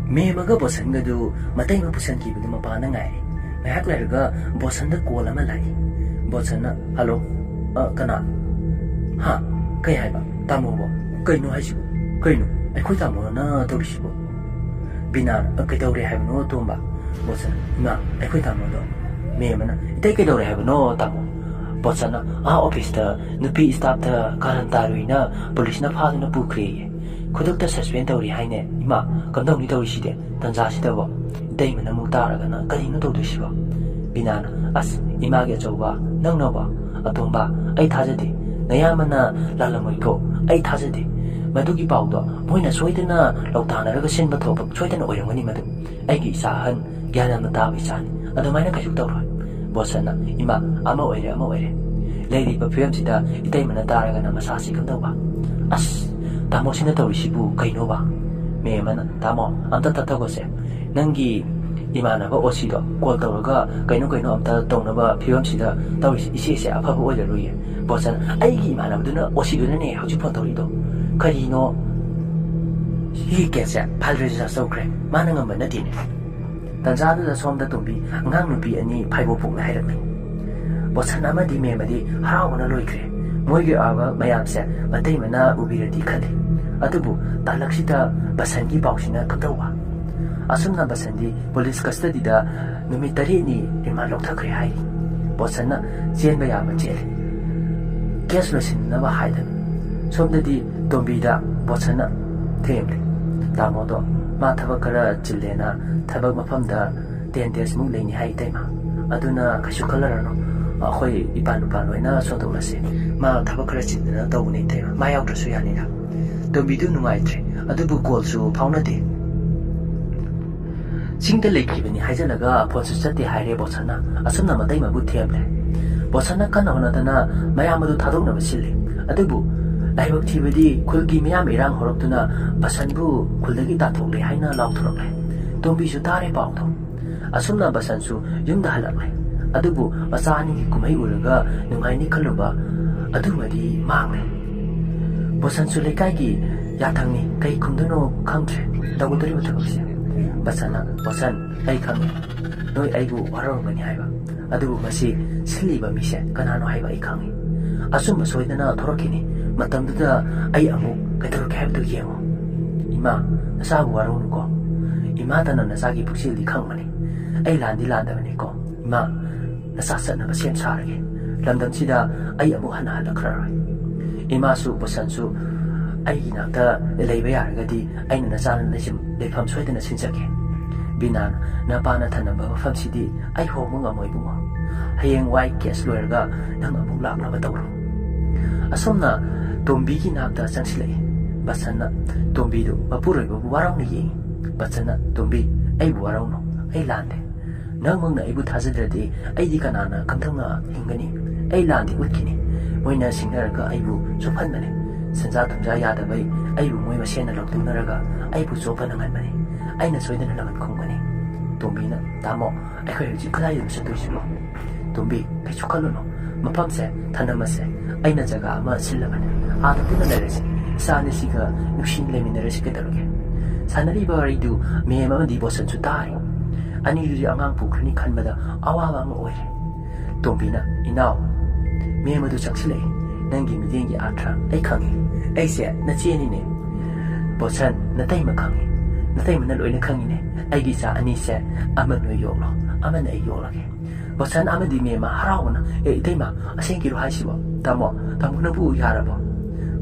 ꯃꯦꯝꯒ ꯕꯣꯠꯁꯟꯒꯗꯨ ꯃꯇꯩ ꯑꯃ ꯄꯨꯁꯟꯈꯤꯕꯗꯨ ꯃꯄꯥꯅ ꯉꯥꯏꯔꯦ꯫ ꯉꯥꯏꯍꯥꯛ ꯂꯩꯔꯒ ꯕꯣꯠꯁꯟꯗ ꯀꯣꯜ ꯑꯃ ꯂꯥꯛꯏ꯫ ꯕꯣꯠꯁꯟꯅ, "ꯍꯜꯂꯣ, ꯑ, ꯀꯅꯥ? ꯍꯥ? ꯀꯩ ꯍꯥꯏꯕ? ꯇꯥꯃꯣꯕꯣ? ꯀꯩꯅꯣ ꯍꯥꯏꯁꯤꯕꯨ? ꯀꯩꯅꯣ? ꯑꯩꯈꯣꯏ ꯇꯥꯃꯣꯅ ꯇꯧꯔꯤꯁꯤꯕꯨ?" ꯕꯤꯅꯥꯅ, "ꯑ, ꯀꯩꯗꯧꯔꯦ ꯍꯥꯏꯕꯅꯣ, ꯇꯣꯝꯕ?" ꯕꯣꯠꯁꯟ, "ꯏꯃꯥ, ꯑꯩꯈꯣꯏ ꯇꯥꯃꯣꯗꯣ꯫" ꯃꯦꯝ ꯑꯃꯅ, "ꯏꯇꯩ, ꯀꯩꯗꯧꯔꯦ ꯍꯥꯏꯕꯅꯣ, ꯇꯥꯃꯣ?" ꯕꯣꯠꯁꯟꯅ, "ꯑꯥ ꯑꯣꯐꯤꯁꯇ ꯅꯨꯄꯤ ꯁ꯭ꯇꯥꯐꯇ ꯀꯥꯔꯟ ꯇꯥꯔꯨꯏꯅ ꯄꯨꯂꯤꯁꯅ ꯐꯥꯗꯨꯅ ꯄꯨꯈ꯭ꯔꯦꯌꯦ꯫ ꯈꯨꯗꯛꯇ ꯁꯁꯄꯦꯟ ꯇꯧꯔꯤ ꯍꯥꯏꯅꯦ꯫ ꯏꯃꯥ, ꯀꯝꯗꯧꯅꯤ ꯇꯧꯔꯤꯁꯤꯗꯤ? ꯇꯟꯖꯥꯁꯤꯗꯕꯣ?" ꯏꯇꯩꯃꯅ ꯑꯃꯨꯛ ꯇꯥꯔꯒꯅ, "ꯀꯔꯤꯅꯣ ꯇꯧꯗꯣꯏꯁꯤꯕꯣ?" ꯕꯤꯅꯥꯅ, "ꯑꯁ, ꯏꯃꯥꯒꯤ ꯑꯆꯧꯕ, ꯅꯪꯅꯕꯣ? ꯑꯇꯣꯝꯕ, ꯑꯩ ꯊꯥꯖꯗꯦ꯫ ꯅꯌꯥꯝꯕꯅ ꯂꯥꯜꯂꯝꯃꯣꯏꯀꯣ? ꯑꯩ ꯊꯥꯖꯗꯦ꯫ ꯃꯗꯨꯒꯤ ꯄꯥꯎꯗꯣ ꯃꯣꯏꯅ ꯁꯣꯏꯗꯅ ꯂꯧꯇꯥꯟꯅꯔꯒ ꯁꯤꯟꯕ ꯊꯣꯛꯄ ꯁꯣꯏꯗꯅ ꯑꯣꯏꯔꯝꯒꯅꯤ ꯃꯗꯨ꯫ ꯑꯩꯒꯤ ꯏꯆꯥ ꯑꯍꯟ, ꯒ꯭ꯌꯥꯟ ꯌꯥꯝꯅ ꯇꯥꯕ ꯏꯆꯥꯅꯤ꯫ ꯑꯗꯨꯃꯥꯏꯅ ꯀꯩꯁꯨ ꯇꯧꯔꯣꯏ꯫" ꯕꯣꯠꯁꯟꯅ, "ꯏꯃꯥ, ꯑꯃ ꯑꯣꯏꯔꯦ, ꯑꯃ ꯑꯣꯏꯔꯦ꯫ ꯂꯩꯔꯤꯕ ꯐꯤꯕꯝꯁꯤꯗ ꯏꯇꯩꯃꯅ ꯇꯥꯔꯒꯅ ꯃꯁꯥꯁꯤ ꯀꯝꯗꯧꯕ? ꯑꯁ, ꯇꯥꯃꯣꯁꯤꯅ ꯇꯧꯔꯤꯁꯤꯕꯨ ꯀꯩꯅꯣꯕ?" ꯃꯦꯝ ꯑꯃꯅ, "ꯇꯥꯃꯣ, ꯑꯝꯇ ꯇꯞꯊꯧꯈꯣꯁꯦ꯫ ꯅꯪꯒꯤ ꯏꯃꯥꯟꯅꯕ ꯑꯣꯁꯤꯗꯣ ꯀꯣꯜ ꯇꯧꯔꯒ ꯀꯩꯅꯣ ꯀꯩꯅꯣ ꯑꯝꯇ ꯇꯧꯅꯕ ꯐꯤꯕꯝꯁꯤꯗ ꯇꯧꯔꯤꯁꯤ ꯏꯆꯦꯁꯦ ꯑꯐꯕ ꯑꯣꯏꯔꯔꯣꯏꯌꯦ꯫" ꯕꯣꯠꯁꯟ, "ꯑꯩꯒꯤ ꯏꯃꯥꯟꯅꯕꯗꯨꯅ, ꯑꯣꯁꯤꯗꯨꯅꯅꯦ ꯍꯧꯖꯤꯛ ꯐꯣꯟ ꯇꯧꯔꯤꯗꯣ꯫ ꯀꯔꯤꯅꯣ ꯁꯤꯒꯤ ꯀꯦꯁꯁꯦ? ꯐꯥꯏꯜ ꯔꯦꯖꯤꯁꯇꯔ ꯇꯧꯈ꯭ꯔꯦ꯫ ꯃꯥꯅ ꯉꯝꯕ ꯅꯠꯇꯦꯅꯦ꯫" ꯇꯟꯖꯥꯗꯨꯗ ꯁꯣꯝꯗ ꯇꯣꯝꯕꯤ ꯑꯉꯥꯡ ꯅꯨꯄꯤ ꯑꯅꯤ ꯐꯥꯏꯕꯣꯛ ꯄꯣꯛꯅ ꯍꯥꯏꯔꯛꯂꯤ꯫ ꯕꯣꯠꯁꯟ ꯑꯃꯗꯤ ꯃꯦꯝ ꯑꯗꯤ ꯍꯔꯥꯎꯕꯅ ꯂꯣꯏꯈ꯭ꯔꯦ꯫ ꯃꯣꯏꯒꯤ ꯑꯣꯏꯕ ꯃꯌꯥꯝꯁꯦ ꯃꯇꯩꯃꯅ ꯎꯕꯤꯔꯗꯤ ꯈꯜꯂꯤ꯫ ꯑꯗꯨꯕꯨ ꯇꯥꯂꯛꯁꯤꯗ ꯕꯁꯟꯒꯤ ꯄꯥꯎꯁꯤꯅ ꯀꯝꯗꯧꯕ? ꯑꯁꯨꯝꯅ ꯕꯁꯟꯗꯤ ꯄꯨꯂꯤꯁ ꯀꯁꯇꯗꯤꯗ ꯅꯨꯃꯤꯠ ꯇꯔꯦꯠꯅꯤ ꯔꯤꯃꯥꯟ ꯂꯧꯊꯈ꯭ꯔꯦ ꯍꯥꯏꯔꯤ꯫ ꯕꯣꯠꯁꯟꯅ ꯆꯦꯟꯕ ꯌꯥꯕ ꯆꯦꯜꯂꯤ꯫ ꯀꯦꯁ ꯂꯣꯏꯁꯤꯟꯅꯕ ꯍꯥꯏꯗꯅ꯫ ꯁꯣꯝꯗꯗꯤ ꯇꯣꯝꯕꯤꯗ ꯕꯣꯠꯁꯟꯅ ꯊꯦꯝꯂꯤ꯫ "ꯇꯥꯃꯣꯗꯣ ꯃꯥ ꯊꯕꯛ ꯈꯔ ꯆꯤꯜꯂꯦꯅ ꯊꯕꯛ ꯃꯐꯝꯗ ꯇꯦꯟ ꯗꯦꯖꯃꯨꯛ ꯂꯩꯅꯤ ꯍꯥꯏ, ꯏꯇꯩꯃ꯫ ꯑꯗꯨꯅ ꯀꯩꯁꯨ ꯈꯜꯂꯔꯅꯨ꯫ ꯑꯩꯈꯣꯏ ꯏꯄꯥꯟ ꯅꯨꯄꯥꯟ ꯂꯣꯏꯅ ꯁꯣꯟꯗꯣꯛꯂꯁꯤ꯫ ꯃꯥ ꯊꯕꯛ ꯈꯔ ꯆꯤꯟꯗꯅ ꯇꯧꯕꯅꯤ, ꯏꯇꯩꯃ꯫ ꯃꯥ ꯌꯥꯎꯗ꯭ꯔꯁꯨ ꯌꯥꯅꯤꯗ꯫" ꯇꯣꯝꯕꯤꯗꯨ ꯅꯨꯡꯉꯥꯏꯇ꯭ꯔꯦ꯫ ꯑꯗꯨꯕꯨ ꯀꯣꯜꯁꯨ ꯐꯥꯎꯅꯗꯦ꯫ ꯆꯤꯡꯗ ꯂꯩꯈꯤꯕꯅꯤ ꯍꯥꯏꯖꯜꯂꯒ ꯐꯣꯟꯁꯨ ꯆꯠꯇꯦ ꯍꯥꯏꯔꯦ ꯕꯣꯁꯟꯅ꯫ ꯑꯁꯨꯝꯅ ꯃꯇꯩꯃꯕꯨ ꯊꯦꯝꯂꯦ꯫ ꯕꯣꯁꯟꯅ ꯀꯟꯅ ꯍꯣꯠꯅꯗꯅ ꯃꯌꯥꯝ ꯑꯗꯨ ꯊꯥꯗꯣꯛꯅꯕ ꯁꯤꯜꯂꯤ꯫ ꯑꯗꯨꯕꯨ ꯂꯥꯏꯕꯛ ꯊꯤꯕꯗꯤ ꯈꯨꯜꯒꯤ ꯃꯤꯌꯥꯝ ꯏꯔꯥꯡ ꯍꯧꯔꯛꯇꯨꯅ ꯕꯁꯟꯕꯨ ꯈꯨꯜꯗꯒꯤ ꯇꯥꯟꯊꯣꯛꯂꯦ ꯍꯥꯏꯅ ꯂꯥꯎꯊꯣꯔꯛꯂꯦ꯫ ꯇꯣꯝꯕꯤꯁꯨ ꯇꯥꯔꯦ ꯄꯥꯎꯗꯣ꯫ ꯑꯁꯨꯝꯅ ꯕꯁꯟꯁꯨ ꯌꯨꯝꯗ ꯍꯜꯂꯛꯂꯦ꯫ ꯑꯗꯨꯕꯨ ꯃꯆꯥ ꯑꯅꯤꯒꯤ ꯀꯨꯝꯍꯩ ꯎꯔꯒ ꯅꯨꯡꯉꯥꯏꯅꯤ ꯈꯜꯂꯨꯕ ꯑꯗꯨꯃꯗꯤ ꯃꯥꯡꯂꯦ꯫ ꯕꯁꯟꯁꯨ ꯂꯩꯀꯥꯏꯒꯤ ꯌꯥꯊꯪꯅꯤ, ꯀꯩ ꯈꯨꯝꯗꯣꯏꯅꯣ ꯈꯪꯗ꯭ꯔꯦ ꯇꯧꯒꯗꯧꯔꯤꯕ ꯊꯕꯛꯁꯦ꯫ ꯕꯁꯟꯅ, "ꯕꯁꯟ, ꯑꯩ ꯈꯪꯉꯤ ꯅꯣꯏ ꯑꯩꯕꯨ ꯋꯥꯔꯧꯔꯝꯒꯅꯤ ꯍꯥꯏꯕ꯫ ꯑꯗꯨꯕꯨ ꯃꯁꯤ ꯁꯤꯜꯂꯤꯕ ꯃꯤꯁꯦ ꯀꯅꯥꯅꯣ ꯍꯥꯏꯕ ꯑꯩ ꯈꯪꯉꯤ꯫ ꯑꯆꯨꯝꯕ ꯁꯣꯏꯗꯅ ꯊꯣꯔꯛꯈꯤꯅꯤ꯫ ꯃꯇꯝꯗꯨꯗ ꯑꯩ ꯑꯃꯨꯛ ꯀꯩꯗꯧꯔꯛꯀꯦ ꯍꯥꯏꯕꯗꯨ ꯌꯦꯡꯉꯣ꯫ ꯏꯃꯥ, ꯅꯆꯥꯕꯨ ꯋꯥꯔꯧꯅꯨꯀꯣ꯫ ꯏꯃꯥꯇꯅ ꯅꯆꯥꯒꯤ ꯄꯨꯛꯆꯦꯜꯗꯤ ꯈꯪꯕꯅꯤ꯫ ꯑꯩ ꯂꯥꯟꯗꯤ ꯂꯥꯟꯗꯕꯅꯤꯀꯣ꯫ ꯏꯃꯥ, ꯅꯆꯥ ꯆꯠꯅꯕ ꯁꯦꯝ ꯁꯥꯔꯒꯦ꯫ ꯂꯝꯗꯝꯁꯤꯗ ꯑꯩ ꯑꯃꯨꯛ ꯍꯟꯅ ꯍꯜꯂꯛꯈ꯭ꯔꯔꯣꯏ꯫ ꯏꯃꯥꯁꯨ ꯕꯁꯟꯁꯨ ꯑꯩꯒꯤ ꯅꯥꯛꯇ ꯂꯩꯕ ꯌꯥꯔꯒꯗꯤ ꯑꯩꯅ ꯅꯆꯥꯅ ꯂꯩꯐꯝ ꯁꯣꯏꯗꯅ ꯁꯤꯟꯖꯒꯦ꯫ ꯕꯤꯅꯥ, ꯅꯄꯥꯅ ꯊꯅꯝꯕ ꯃꯐꯝꯁꯤꯗꯤ ꯑꯩ ꯍꯣꯡꯕ ꯉꯝꯃꯣꯏ ꯏꯕꯨꯡꯉꯣ꯫ ꯍꯌꯦꯡ ꯋꯥꯏ ꯀꯦꯁ ꯂꯣꯏꯔꯒ ꯅꯪ ꯑꯃꯨꯛ ꯂꯥꯛꯅꯕ ꯇꯧꯔꯣ꯫" ꯑꯁꯨꯝꯅ ꯇꯣꯝꯕꯤꯒꯤ ꯅꯥꯛꯇ ꯆꯪꯁꯤꯜꯂꯛꯏ꯫ ꯕꯁꯟꯅ ꯇꯣꯝꯕꯤꯗꯨ ꯃꯄꯨꯔꯣꯏꯕꯕꯨ ꯋꯥꯔꯧꯅ ꯌꯦꯡꯉꯤ꯫ ꯕꯁꯟꯅ, "ꯇꯣꯝꯕꯤ, ꯑꯩꯕꯨ ꯋꯥꯔꯧꯅꯨ꯫ ꯑꯩ ꯂꯥꯟꯗꯦ꯫ ꯅꯪꯃꯛꯅ ꯑꯩꯕꯨ ꯊꯥꯖꯗ꯭ꯔꯗꯤ ꯑꯩꯗꯤ ꯀꯅꯥꯅ ꯀꯝꯗꯧꯅ ꯍꯤꯡꯒꯅꯤ? ꯑꯩ ꯂꯥꯟꯗꯤ ꯎꯠꯈꯤꯅꯤ꯫ ꯃꯣꯏꯅ ꯁꯤꯡꯅꯔꯒ ꯑꯩꯕꯨ ꯆꯣꯞꯍꯟꯕꯅꯤ꯫ ꯁꯦꯟꯖꯥ ꯊꯨꯝꯖꯥ ꯌꯥꯗꯕꯩ ꯑꯩꯕꯨ ꯃꯣꯏ ꯃꯁꯦꯟꯅ ꯂꯧꯊꯣꯛꯅꯔꯒ ꯑꯩꯕꯨ ꯆꯣꯞꯄꯅ ꯉꯟꯕꯅꯤ꯫ ꯑꯩꯅ ꯁꯣꯏꯗꯅ ꯂꯃꯟ ꯈꯨꯝꯒꯅꯤ꯫" ꯇꯣꯝꯕꯤꯅ, "ꯇꯥꯃꯣ, ꯑꯩꯈꯣꯏ ꯍꯧꯖꯤꯛ ꯀꯗꯥꯏꯗꯅꯣ ꯆꯠꯇꯣꯏꯁꯤꯕꯣ?" ꯇꯣꯝꯕꯤ, "ꯀꯩꯁꯨ ꯈꯜꯂꯨꯅꯨ꯫ ꯃꯐꯝꯁꯦ ꯊꯅꯝꯃꯁꯦ꯫ ꯑꯩꯅ ꯖꯒꯥ ꯑꯃ ꯁꯤꯜꯂꯕꯅꯤ꯫ ꯑꯥꯗ ꯄꯨꯟꯅ ꯂꯩꯔꯁꯤ꯫ ꯏꯆꯥ ꯑꯅꯤꯁꯤꯒ ꯅꯨꯡꯁꯤꯅ ꯂꯩꯃꯤꯟꯅꯔꯁꯤ ꯀꯩꯗꯧꯔꯒꯦ?" ꯁꯥꯟꯅꯔꯤꯕ ꯋꯥꯔꯤꯗꯨ ꯃꯦꯝ ꯑꯃꯗꯤ ꯕꯣꯁꯟꯁꯨ ꯇꯥꯔꯤ꯫ ꯑꯅꯤꯗꯨꯗꯤ ꯑꯉꯥꯡ ꯄꯣꯛꯈ꯭ꯔꯅꯤ ꯈꯟꯕꯗ ꯑꯋꯥꯕ ꯑꯃ ꯑꯣꯏꯔꯦ꯫ ꯇꯣꯝꯕꯤꯅ, "ꯏꯅꯥꯎ, ꯃꯦꯝ ꯑꯗꯨ ꯆꯪꯁꯤꯜꯂꯛꯏ꯫ ꯅꯪꯒꯤ ꯃꯤꯠꯌꯦꯡꯒꯤ ꯑꯥꯔꯊ ꯑꯩ ꯈꯪꯉꯤ꯫ ꯑꯩꯁꯦ ꯅꯆꯦꯅꯤꯅꯦ꯫ ꯕꯣꯁꯟ, ꯅꯇꯩꯃ ꯈꯪꯉꯤ꯫ ꯅꯇꯩꯃꯅ ꯂꯣꯏꯅ ꯈꯪꯉꯤꯅꯦ꯫ ꯑꯩꯒꯤ ꯏꯆꯥ ꯑꯅꯤꯁꯦ ꯑꯃ ꯅꯣꯏ ꯌꯣꯛꯂꯣ, ꯑꯃꯅ ꯑꯩ ꯌꯣꯛꯂꯒꯦ꯫" ꯕꯣꯁꯟ ꯑꯃꯗꯤ ꯃꯦꯝꯃ ꯍꯔꯥꯎꯕꯅ, "ꯑꯦ, ꯏꯇꯩꯃ, ꯑꯁꯦꯡꯀꯤꯔꯣ ꯍꯥꯏꯁꯤꯕꯣ? ꯇꯥꯃꯣ, ꯇꯥꯃꯣ ꯅꯪꯕꯨ ꯌꯥꯔꯕꯣ?"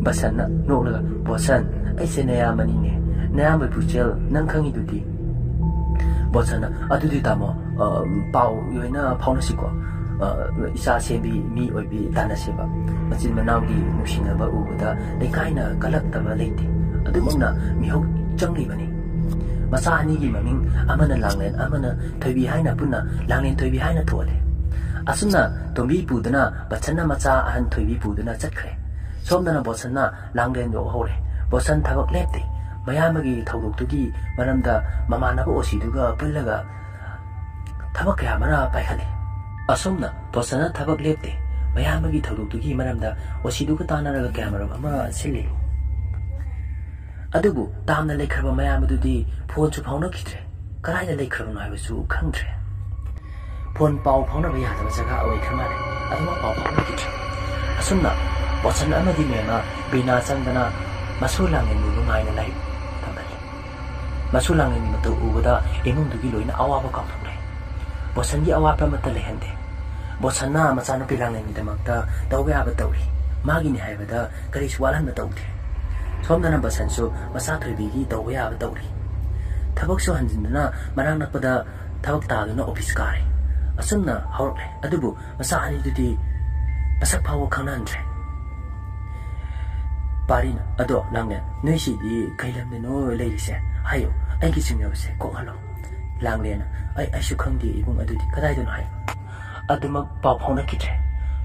ꯕꯁꯟꯅ ꯅꯣꯛꯂꯒ, "ꯕꯣꯁꯟ, ꯑꯩꯁꯦ ꯅꯌꯥꯝꯕꯅꯤꯅꯦ꯫ ꯅꯌꯥꯝꯕ ꯄꯨꯛꯆꯦꯜ ꯅꯪ ꯈꯪꯉꯤꯗꯨꯗꯤ꯫" ꯕꯣꯁꯟꯅ, "ꯑꯗꯨꯗꯤ ꯇꯥꯃꯣ, ꯑ, ꯄꯥꯎ ꯑꯣꯏꯅ ꯐꯥꯎꯅꯁꯤꯀꯣ꯫ ꯑ, ꯏꯆꯥ ꯁꯦꯝꯕꯤ ꯃꯤ ꯑꯣꯏꯕꯤ ꯇꯥꯟꯅꯁꯦꯕ꯫ ꯃꯆꯤꯟ ꯃꯅꯥꯎꯒꯤ ꯅꯨꯡꯁꯤꯅꯕ ꯎꯕꯗ ꯂꯩꯀꯥꯏꯅ ꯀꯜꯂꯛꯇꯕ ꯂꯩꯇꯦ꯫ ꯑꯗꯨꯃꯛꯅ ꯃꯤꯍꯧ ꯆꯪꯂꯤꯕꯅꯤ꯫" ꯃꯆꯥ ꯑꯅꯤꯒꯤ ꯃꯃꯤꯡ ꯑꯃꯅ ꯂꯥꯡꯂꯦꯟ, ꯑꯃꯅ ꯊꯣꯏꯕꯤ ꯍꯥꯏꯅ ꯄꯨꯟꯅ ꯂꯥꯡꯂꯦꯟ ꯊꯣꯏꯕꯤ ꯍꯥꯏꯅ ꯊꯣꯜꯂꯦ꯫ ꯑꯁꯨꯝꯅ ꯇꯣꯝꯕꯤ ꯄꯨꯗꯨꯅ ꯕꯠꯁꯟꯅ ꯃꯆꯥ ꯑꯍꯟ ꯊꯣꯏꯕꯤ ꯄꯨꯗꯨꯅ ꯆꯠꯈ꯭ꯔꯦ꯫ ꯁꯣꯝꯗꯅ ꯕꯣꯠꯁꯟꯅ ꯂꯥꯡꯂꯦꯟ ꯌꯧꯍꯧꯔꯦ꯫ ꯕꯣꯠꯁꯟ ꯊꯕꯛ ꯂꯦꯞꯇꯦ꯫ ꯃꯌꯥꯝꯕꯒꯤ ꯊꯧꯗꯣꯛꯇꯨꯒꯤ ꯃꯔꯝꯗ ꯃꯃꯥꯟꯅꯕ ꯑꯣꯁꯤꯗꯨꯒ ꯄꯨꯜꯂꯒ ꯊꯕꯛ ꯀꯌꯥ ꯑꯃꯔ ꯄꯥꯏꯈꯠꯂꯤ꯫ ꯑꯁꯨꯝꯅ ꯕꯣꯠꯁꯟꯅ ꯊꯕꯛ ꯂꯦꯞꯇꯦ꯫ ꯃꯌꯥꯝꯕꯒꯤ ꯊꯧꯗꯣꯛꯇꯨꯒꯤ ꯃꯔꯝꯗ ꯑꯣꯁꯤꯗꯨꯒ ꯇꯥꯟꯅꯔꯒ ꯀꯌꯥꯃꯔꯨꯝ ꯑꯃ ꯁꯤꯜꯂꯤ꯫ ꯑꯗꯨꯕꯨ ꯇꯥꯝꯅ ꯂꯩꯈ꯭ꯔꯕ ꯃꯌꯥꯝꯕꯗꯨꯗꯤ ꯐꯣꯟꯁꯨ ꯐꯥꯎꯅꯈꯤꯗ꯭ꯔꯦ꯫ ꯀꯗꯥꯏꯗ ꯂꯩꯈ꯭ꯔꯕꯅꯣ ꯍꯥꯏꯕꯁꯨ ꯈꯪꯗ꯭ꯔꯦ꯫ ꯐꯣꯟ ꯄꯥꯎ ꯐꯥꯎꯅꯕ ꯌꯥꯗꯕ ꯖꯒꯥ ꯑꯣꯏꯈ꯭ꯔ ꯃꯥꯜꯂꯦ꯫ ꯑꯗꯨꯃꯛ ꯄꯥꯎ ꯐꯥꯎꯅꯈꯤꯗ꯭ꯔꯦ꯫ ꯑꯁꯨꯝꯅ ꯕꯣꯠꯁꯟ ꯑꯃꯗꯤ ꯃꯦꯝꯃ ꯕꯤꯅꯥ ꯆꯪꯗꯅ ꯃꯁꯨ ꯂꯥꯡꯂꯦꯟꯕꯨ ꯅꯨꯡꯉꯥꯏꯅ ꯂꯥꯏꯔꯤꯛ ꯇꯝꯍꯜꯂꯤ꯫ ꯃꯁꯨ ꯂꯥꯡꯂꯦꯟꯒꯤ ꯃꯇꯧ ꯎꯕꯗ ꯏꯃꯨꯡꯗꯨꯒꯤ ꯂꯣꯏꯅ ꯑꯋꯥꯕ ꯀꯥꯎꯊꯣꯛꯂꯦ꯫ ꯕꯣꯠꯁꯟꯒꯤ ꯑꯋꯥꯠꯄ ꯑꯃꯠꯇ ꯂꯩꯍꯟꯗꯦ꯫ ꯕꯣꯠꯁꯟꯅ ꯃꯆꯥꯅꯨꯄꯤ ꯂꯥꯡꯂꯦꯟꯒꯤꯗꯃꯛꯇ ꯇꯧꯕ ꯌꯥꯕ ꯇꯧꯔꯤ꯫ ꯃꯥꯒꯤꯅꯤ ꯍꯥꯏꯕꯗ ꯀꯔꯤꯁꯨ ꯋꯥꯠꯍꯟꯕ ꯇꯧꯗꯦ꯫ ꯁꯣꯝꯗꯅ ꯕꯣꯠꯁꯟꯁꯨ ꯃꯆꯥ ꯊꯣꯏꯕꯤꯒꯤ ꯇꯧꯕ ꯌꯥꯕ ꯇꯧꯔꯤ꯫ ꯊꯕꯛꯁꯨ ꯍꯟꯖꯤꯟꯗꯨꯅ ꯃꯅꯥꯛ ꯅꯛꯄꯗ ꯊꯕꯛ ꯇꯥꯗꯨꯅ ꯑꯣꯐꯤꯁ ꯀꯥꯔꯦ꯫ ꯑꯁꯨꯝꯅ ꯍꯧꯔꯛꯂꯦ꯫ ꯑꯗꯨꯕꯨ ꯃꯆꯥ ꯑꯅꯤꯗꯨꯗꯤ ꯃꯁꯛ ꯐꯥꯎꯕ ꯈꯪꯅꯍꯟꯗ꯭ꯔꯦ꯫ ꯄꯥꯔꯤꯅ, "ꯑꯗꯣ ꯂꯥꯡꯂꯦꯟ, ꯅꯣꯏꯁꯤꯗꯤ ꯀꯩ ꯂꯝꯗꯅꯣ ꯂꯩꯔꯤꯁꯦ? ꯍꯥꯏꯌꯨ, ꯑꯩꯒꯤ ꯆꯤꯡꯅꯕꯁꯦ ꯀꯣꯛꯍꯜꯂꯣ꯫" ꯂꯥꯡꯂꯦꯟꯅ, "ꯑꯩ, ꯑꯩꯁꯨ ꯈꯪꯗꯦ ꯏꯕꯨꯡ, ꯑꯗꯨꯗꯤ ꯀꯗꯥꯏꯗꯅꯣ ꯍꯥꯏꯌꯨ꯫" ꯑꯗꯨꯃꯛ ꯄꯥꯎ ꯐꯥꯎꯅꯈꯤꯗ꯭ꯔꯦ꯫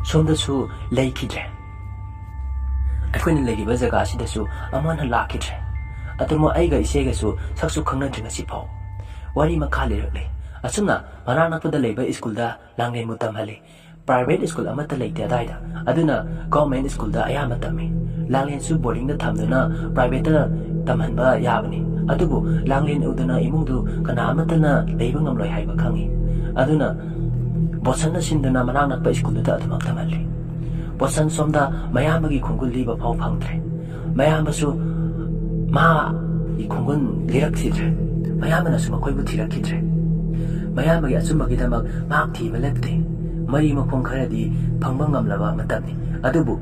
ꯁꯣꯝꯗꯁꯨ ꯂꯩꯈꯤꯗ꯭ꯔꯦ꯫ ꯑꯩꯈꯣꯏꯅ ꯂꯩꯔꯤꯕ ꯖꯒꯥꯁꯤꯗꯁꯨ ꯑꯃꯨꯛ ꯍꯟꯅ ꯂꯥꯛꯈꯤꯗ꯭ꯔꯦ꯫ ꯑꯗꯨꯃꯛ ꯑꯩꯒ ꯏꯆꯦꯒꯁꯨ ꯁꯛꯁꯨ ꯈꯪꯅꯗ꯭ꯔꯤ ꯉꯁꯤ ꯐꯥꯎ꯫ ꯋꯥꯔꯤ ꯃꯈꯥ ꯂꯤꯔꯛꯂꯤ꯫ ꯑꯁꯨꯝꯅ ꯃꯅꯥꯛ ꯅꯛꯄꯗ ꯂꯩꯕ ꯁ꯭ꯀꯨꯜꯗ ꯂꯥꯡꯂꯦꯟꯕꯨ ꯇꯝꯍꯜꯂꯤ꯫ ꯄ꯭ꯔꯥꯏꯚꯦꯠ ꯁ꯭ꯀꯨꯜ ꯑꯃꯠꯇ ꯂꯩꯇꯦ ꯑꯗꯥꯏꯗ꯫ ꯑꯗꯨꯅ ꯒꯣꯔꯃꯦꯟ ꯁ꯭ꯀꯨꯜꯗ ꯑꯌꯥꯝꯕ ꯇꯝꯃꯤ꯫ ꯂꯥꯡꯂꯦꯟꯁꯨ ꯕꯣꯔꯗꯤꯡꯗ ꯊꯝꯗꯨꯅ ꯄ꯭ꯔꯥꯏꯚꯦꯠꯇ ꯇꯝꯍꯟꯕ ꯌꯥꯕꯅꯤ꯫ ꯑꯗꯨꯕꯨ ꯂꯥꯡꯂꯦꯟ ꯎꯗꯅ ꯏꯃꯨꯡꯗꯨ ꯀꯅꯥ ꯑꯃꯠꯇꯅ ꯂꯩꯕ ꯉꯝꯂꯣꯏ ꯍꯥꯏꯕ ꯈꯪꯏ꯫ ꯑꯗꯨꯅ ꯕꯣꯠꯁꯟꯅ ꯁꯤꯟꯗꯨꯅ ꯃꯅꯥꯛ ꯅꯛꯄ ꯁ꯭ꯀꯨꯜꯗꯨꯗ ꯑꯗꯨꯃꯛ ꯇꯝꯍꯜꯂꯤ꯫ ꯕꯣꯠꯁꯟ ꯁꯣꯝꯗ ꯃꯌꯥꯝꯕꯒꯤ ꯈꯣꯡꯒꯨꯜ ꯂꯤꯕ ꯐꯥꯎ ꯐꯪꯗ꯭ꯔꯦ꯫ ꯃꯌꯥꯝꯕꯁꯨ ꯃꯥꯒꯤ ꯈꯣꯡꯒꯨꯜ ꯂꯤꯔꯛꯈꯤꯗ꯭ꯔꯦ꯫ ꯃꯌꯥꯝꯕꯅꯁꯨ ꯃꯈꯣꯏꯕꯨ ꯊꯤꯔꯛꯈꯤꯗ꯭ꯔꯦ꯫ ꯃꯌꯥꯝꯕꯒꯤ ꯑꯆꯨꯝꯕꯒꯤꯗꯃꯛ ꯃꯍꯥꯛ ꯊꯤꯕ ꯂꯦꯞꯇꯦ꯫ ꯃꯔꯤ ꯃꯈꯣꯡ ꯈꯔꯗꯤ ꯐꯪꯕ ꯉꯝꯂꯕ ꯃꯇꯝꯅꯤ꯫ ꯑꯗꯨꯕꯨ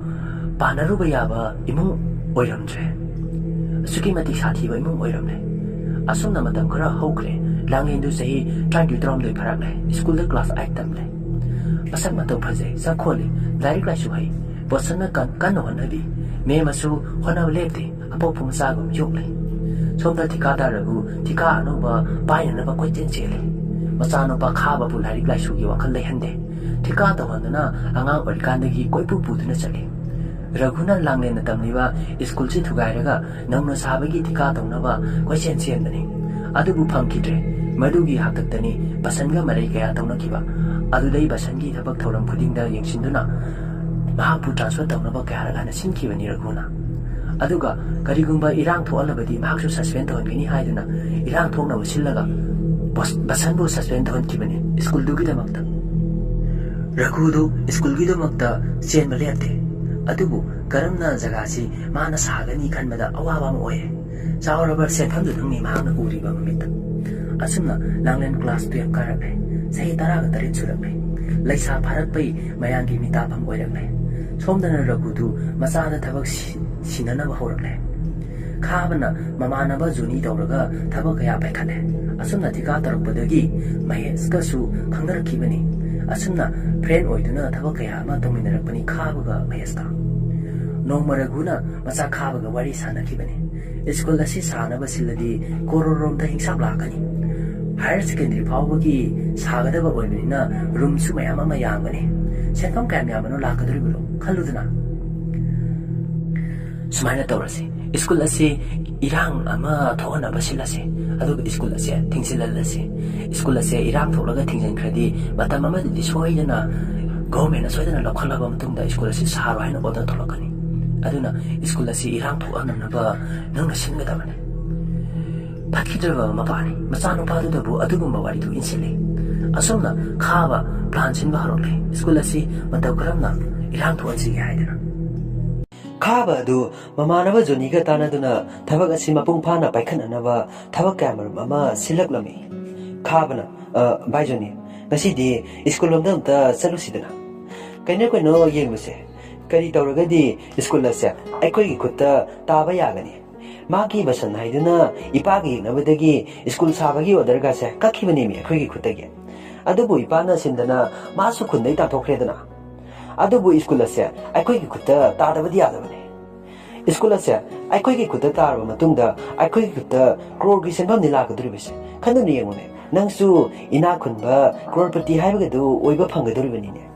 ꯄꯥꯟꯅꯔꯨꯕ ꯌꯥꯕ ꯏꯃꯨꯡ ꯑꯣꯏꯔꯝꯗ꯭ꯔꯦ꯫ ꯑꯁꯨꯛꯀꯤ ꯃꯇꯤꯛ ꯁꯥꯊꯤꯕ ꯏꯃꯨꯡ ꯑꯣꯏꯔꯝꯂꯦ꯫ ꯑꯁꯨꯝꯅ ꯃꯇꯝ ꯈꯔ ꯍꯧꯈ꯭ꯔꯦ꯫ ꯂꯥꯡꯂꯦꯟꯗꯨ ꯆꯍꯤ ꯇꯔꯥꯅꯤꯊꯣꯏ, ꯇꯔꯥꯍꯨꯝꯗꯣꯏ ꯐꯥꯔꯛꯂꯦ꯫ ꯁ꯭ꯀꯨꯜꯗ ꯀ꯭ꯂꯥꯁ ꯑꯥꯏꯠ ꯇꯝꯂꯦ꯫ ꯃꯁꯛ ꯃꯇꯧ ꯐꯖꯩ, ꯆꯥꯎꯈꯣꯜꯂꯤ, ꯂꯥꯏꯔꯤꯛ ꯂꯥꯏꯁꯨ ꯍꯩ꯫ ꯕꯣꯠꯁꯟꯅ ꯀꯟ-, ꯀꯟꯅ ꯍꯣꯠꯅꯕꯤ꯫ ꯃꯦꯝꯃꯁꯨ ꯍꯣꯠꯅꯕ ꯂꯦꯞꯇꯦ꯫ ꯑꯄꯣꯛꯄ ꯃꯆꯥꯒꯨꯝ ꯌꯣꯛꯂꯤ꯫ ꯁꯣꯝꯗ ꯊꯤꯀꯥꯗꯥꯔ ꯔꯘꯨ ꯊꯤꯀꯥ ꯑꯅꯧꯕ ꯄꯥꯏꯅꯅꯕ ꯀꯣꯏꯆꯦꯟ ꯆꯦꯜꯂꯤ꯫ ꯃꯆꯥꯅꯨꯄꯥ ꯈꯥꯕꯕꯨ ꯂꯥꯏꯔꯤꯛ ꯂꯥꯏꯁꯨꯒꯤ ꯋꯥꯈꯜ ꯂꯩꯍꯟꯗꯦ꯫ ꯊꯤꯀꯥ ꯇꯧꯍꯟꯗꯨꯅ ꯑꯉꯥꯡ ꯑꯣꯏꯔꯤꯀꯥꯟꯗꯒꯤ ꯀꯣꯏꯄꯨ ꯄꯨꯗꯨꯅ ꯆꯠꯂꯤ꯫ ꯔꯘꯨꯅ ꯂꯥꯡꯂꯦꯟꯅ ꯇꯝꯂꯤꯕ ꯁ꯭ꯀꯨꯜꯁꯤ ꯊꯨꯒꯥꯏꯔꯒ ꯅꯧꯅ ꯁꯥꯕꯒꯤ ꯊꯤꯀꯥ ꯇꯧꯅꯕ ꯀꯣꯏꯆꯦꯟ ꯆꯦꯟꯕꯅꯤ꯫ ꯑꯗꯨꯕꯨ ꯐꯪꯈꯤꯗ꯭ꯔꯦ꯫ ꯃꯗꯨꯒꯤ ꯍꯥꯛꯇꯛꯇꯅꯤ ꯕꯁꯟꯒ ꯃꯔꯩ ꯀꯌꯥ ꯇꯧꯅꯈꯤꯕ꯫ ꯑꯗꯨꯗꯩ ꯕꯁꯟꯒꯤ ꯊꯕꯛ ꯊꯧꯔꯝ ꯈꯨꯗꯤꯡꯗ ꯌꯦꯡꯁꯤꯟꯗꯨꯅ ꯃꯍꯥꯛꯄꯨ ꯇ꯭ꯔꯥꯟꯁꯐꯔ ꯇꯧꯅꯕ ꯀꯌꯥꯔꯛ ꯍꯥꯟꯅ ꯁꯤꯟꯈꯤꯕꯅꯤ ꯔꯘꯨꯅ꯫ ꯑꯗꯨꯒ ꯀꯔꯤꯒꯨꯝꯕ ꯏꯔꯥꯡ ꯊꯣꯛꯍꯜꯂꯕꯗꯤ ꯃꯍꯥꯛꯁꯨ ꯁꯁꯄꯦꯟ ꯇꯧꯍꯟꯒꯅꯤ ꯍꯥꯏꯗꯨꯅ ꯏꯔꯥꯡ ꯊꯣꯛꯅꯕ ꯁꯤꯜꯂꯒ ꯕꯁ-, ꯕꯁꯟꯕꯨ ꯁꯁꯄꯦꯟ ꯇꯧꯍꯟꯈꯤꯕꯅꯤ ꯁ꯭ꯀꯨꯜꯗꯨꯒꯤꯗꯃꯛꯇ꯫ ꯔꯘꯨꯗꯨ ꯁ꯭ꯀꯨꯜꯒꯤꯗꯃꯛꯇ ꯆꯦꯟꯕ ꯂꯦꯞꯇꯦ꯫ ꯑꯗꯨꯕꯨ ꯀꯔꯝꯅ ꯖꯒꯥꯁꯤ ꯃꯥꯅ ꯁꯥꯒꯅꯤ ꯈꯟꯕꯗ ꯑꯋꯥꯕ ꯑꯃ ꯑꯣꯏꯌꯦ꯫ ꯆꯥꯎꯔꯕ ꯁꯦꯟꯐꯝꯗꯨꯗꯪꯅꯤ ꯃꯍꯥꯛꯅ ꯎꯔꯤꯕ ꯃꯃꯤꯠꯇ꯫ ꯑꯁꯨꯝꯅ ꯂꯥꯡꯂꯦꯟ ꯀ꯭ꯂꯥꯁ ꯇꯨꯌꯦꯜꯐ ꯀꯥꯔꯛꯂꯦ꯫ ꯆꯍꯤ ꯇꯔꯥꯒ ꯇꯔꯦꯠ ꯁꯨꯔꯛꯂꯦ꯫ ꯂꯩꯁꯥ ꯐꯥꯔꯛꯄꯩ ꯃꯌꯥꯝꯒꯤ ꯃꯤꯇꯥꯐꯝ ꯑꯣꯏꯔꯛꯂꯦ꯫ ꯁꯣꯝꯗꯅ ꯔꯘꯨꯗꯨ ꯃꯆꯥꯗ ꯊꯕꯛ ꯁꯤ-, ꯁꯤꯟꯅꯅꯕ ꯍꯧꯔꯛꯂꯦ꯫ ꯈꯥꯕꯅ ꯃꯃꯥꯟꯅꯕ ꯖꯣꯅꯤ ꯇꯧꯔꯒ ꯊꯕꯛ ꯀꯌꯥ ꯄꯥꯏꯈꯠꯂꯦ꯫ ꯑꯁꯨꯝꯅ ꯊꯤꯀꯥ ꯇꯧꯔꯛꯄꯗꯒꯤ ꯃꯍꯦꯁꯀꯁꯨ ꯈꯪꯅꯔꯛꯈꯤꯕꯅꯤ꯫ ꯑꯁꯨꯝꯅ ꯐ꯭ꯔꯦꯟ ꯑꯣꯏꯗꯨꯅ ꯊꯕꯛ ꯀꯌꯥ ꯑꯃ ꯇꯧꯃꯤꯟꯅꯔꯛꯄꯅꯤ ꯈꯥꯕꯒ ꯃꯍꯦꯁꯀ꯫ ꯅꯣꯡꯃ ꯔꯘꯨꯅ ꯃꯆꯥ ꯈꯥꯕꯒ ꯋꯥꯔꯤ ꯁꯥꯟꯅꯈꯤꯕꯅꯤ꯫ ꯁ꯭ꯀꯨꯜ ꯑꯁꯤ ꯁꯥꯅꯕ ꯁꯤꯜꯂꯗꯤ ꯀꯣꯔꯣꯔꯣꯝꯗ ꯍꯤꯡꯁꯥꯞ ꯂꯥꯛꯀꯅꯤ꯫ ꯍꯥꯌꯔ ꯁꯦꯀꯦꯟꯗꯔꯤ ꯐꯥꯎꯕꯒꯤ ꯁꯥꯒꯗꯕ ꯑꯣꯏꯕꯅꯤꯅ ꯔꯨꯝꯁꯨ ꯃꯌꯥꯝ ꯑꯃ ꯌꯥꯝꯒꯅꯤ꯫ ꯁꯦꯟꯐꯝ ꯀꯌꯥꯝ ꯌꯥꯝꯕꯅꯣ ꯂꯥꯛꯀꯗꯧꯔꯤꯕꯅꯣ ꯈꯜꯂꯨꯗꯅ꯫ ꯁꯨꯃꯥꯏꯅ ꯇꯧꯔꯁꯤ, ꯁ꯭ꯀꯨꯜ ꯑꯁꯤ ꯏꯔꯥꯡ ꯑꯃ ꯊꯣꯛꯍꯟꯅꯕ ꯁꯤꯜꯂꯁꯤ, ꯑꯗꯨꯒ ꯁ꯭ꯀꯨꯜ ꯑꯁꯦ ꯊꯤꯡꯖꯤꯜꯍꯜꯂꯁꯤ꯫ ꯁ꯭ꯀꯨꯜ ꯑꯁꯦ ꯏꯔꯥꯡ ꯊꯣꯛꯂꯒ ꯊꯤꯡꯖꯤꯟꯈ꯭ꯔꯗꯤ ꯃꯇꯝ ꯑꯃꯗꯗꯤ ꯁꯣꯏꯗꯅ ꯒꯣꯚꯔꯟꯃꯦꯟꯅ ꯁꯣꯏꯗꯅ ꯂꯧꯈꯠꯂꯕ ꯃꯇꯨꯡꯗ ꯁ꯭ꯀꯨꯜ ꯑꯁꯤ ꯁꯥꯔꯣ ꯍꯥꯏꯅ ꯑꯣꯔꯗꯔ ꯊꯣꯛꯂꯛꯀꯅꯤ꯫ ꯑꯗꯨꯅ ꯁ꯭ꯀꯨꯜ ꯑꯁꯤ ꯏꯔꯥꯡ ꯊꯣꯛꯍꯟꯅꯅꯕ ꯅꯪꯅ ꯁꯤꯟꯒꯗꯕꯅꯤ꯫ ꯐꯠꯈꯤꯗ꯭ꯔꯕ ꯃꯄꯥꯅꯤ꯫ ꯃꯆꯥꯅꯨꯄꯥꯗꯨꯗꯕꯨ ꯑꯗꯨꯒꯨꯝꯕ ꯋꯥꯔꯤꯗꯨ ꯏꯟꯁꯤꯜꯂꯤ꯫ ꯑꯁꯨꯝꯅ ꯈꯥꯕ ꯄ꯭ꯂꯥꯟ ꯁꯤꯟꯕ ꯍꯧꯔꯛꯂꯦ꯫ ꯁ꯭ꯀꯨꯜ ꯑꯁꯤ ꯃꯇꯧ ꯀꯔꯝꯅ ꯏꯔꯥꯡ ꯊꯣꯛꯍꯟꯁꯤꯒꯦ ꯍꯥꯏꯗꯅ꯫ ꯈꯥꯕ ꯑꯗꯨ ꯃꯃꯥꯟꯅꯕ ꯖꯣꯅꯤꯒ ꯇꯥꯟꯅꯗꯨꯅ ꯊꯕꯛ ꯑꯁꯤ ꯃꯄꯨꯡ ꯐꯥꯅ ꯄꯥꯏꯈꯠꯅꯅꯕ ꯊꯕꯛ ꯀꯌꯥꯃꯔꯨꯝ ꯑꯃ ꯁꯤꯜꯂꯛꯂꯝꯃꯤ꯫ ꯈꯥꯕꯅ, "ꯑ, ꯚꯥꯏ ꯖꯣꯅꯤ, ꯉꯁꯤꯗꯤ ꯁ꯭ꯀꯨꯜ ꯂꯣꯝꯗ ꯑꯝꯇ ꯆꯠꯂꯨꯁꯤꯗꯅ꯫ ꯀꯩꯅꯣ ꯀꯩꯅꯣ ꯌꯦꯡꯂꯨꯁꯦ꯫ ꯀꯔꯤ ꯇꯧꯔꯒꯗꯤ ꯁ꯭ꯀꯨꯜ ꯑꯁꯦ ꯑꯩꯈꯣꯏꯒꯤ ꯈꯨꯠꯇ ꯇꯥꯕ ꯌꯥꯒꯅꯤ? ꯃꯥꯒꯤ ꯕꯁꯟ ꯍꯥꯏꯗꯨꯅ ꯏꯄꯥꯒ ꯌꯦꯛꯅꯕꯗꯒꯤ ꯁ꯭ꯀꯨꯜ ꯁꯥꯕꯒꯤ ꯑꯣꯔꯗꯔꯒꯁꯦ ꯀꯛꯈꯤꯕꯅꯦꯃꯤ ꯑꯩꯈꯣꯏꯒꯤ ꯈꯨꯠꯇꯒꯤ꯫ ꯑꯗꯨꯕꯨ ꯏꯄꯥꯅ ꯁꯤꯟꯗꯅ ꯃꯥꯁꯨ ꯈꯨꯟꯗꯩ ꯇꯥꯟꯊꯣꯛꯈ꯭ꯔꯦꯗꯅ꯫ ꯑꯗꯨꯕꯨ ꯁ꯭ꯀꯨꯜ ꯑꯁꯦ ꯑꯩꯈꯣꯏꯒꯤ ꯈꯨꯠꯇ ꯇꯥꯗꯕꯗꯤ ꯌꯥꯗꯕꯅꯤ꯫ ꯁ꯭ꯀꯨꯜ ꯑꯁꯦ ꯑꯩꯈꯣꯏꯒꯤ ꯈꯨꯠꯇ ꯇꯥꯔꯕ ꯃꯇꯨꯡꯗ ꯑꯩꯈꯣꯏꯒꯤ ꯈꯨꯠꯇ ꯀ꯭ꯔꯣꯔꯒꯤ ꯁꯦꯟꯐꯝꯅꯤ ꯂꯥꯛꯀꯗꯧꯔꯤꯕꯁꯦ꯫ ꯈꯟꯗꯨꯅ ꯌꯦꯡꯉꯨꯅꯦ, ꯅꯪꯁꯨ ꯏꯅꯥꯛ ꯈꯨꯟꯕ ꯀ꯭ꯔꯣꯔꯄꯇꯤ ꯍꯥꯏꯕꯒꯗꯨ ꯑꯣꯏꯕ ꯐꯪꯒꯗꯧꯔꯤꯕꯅꯤꯅꯦ꯫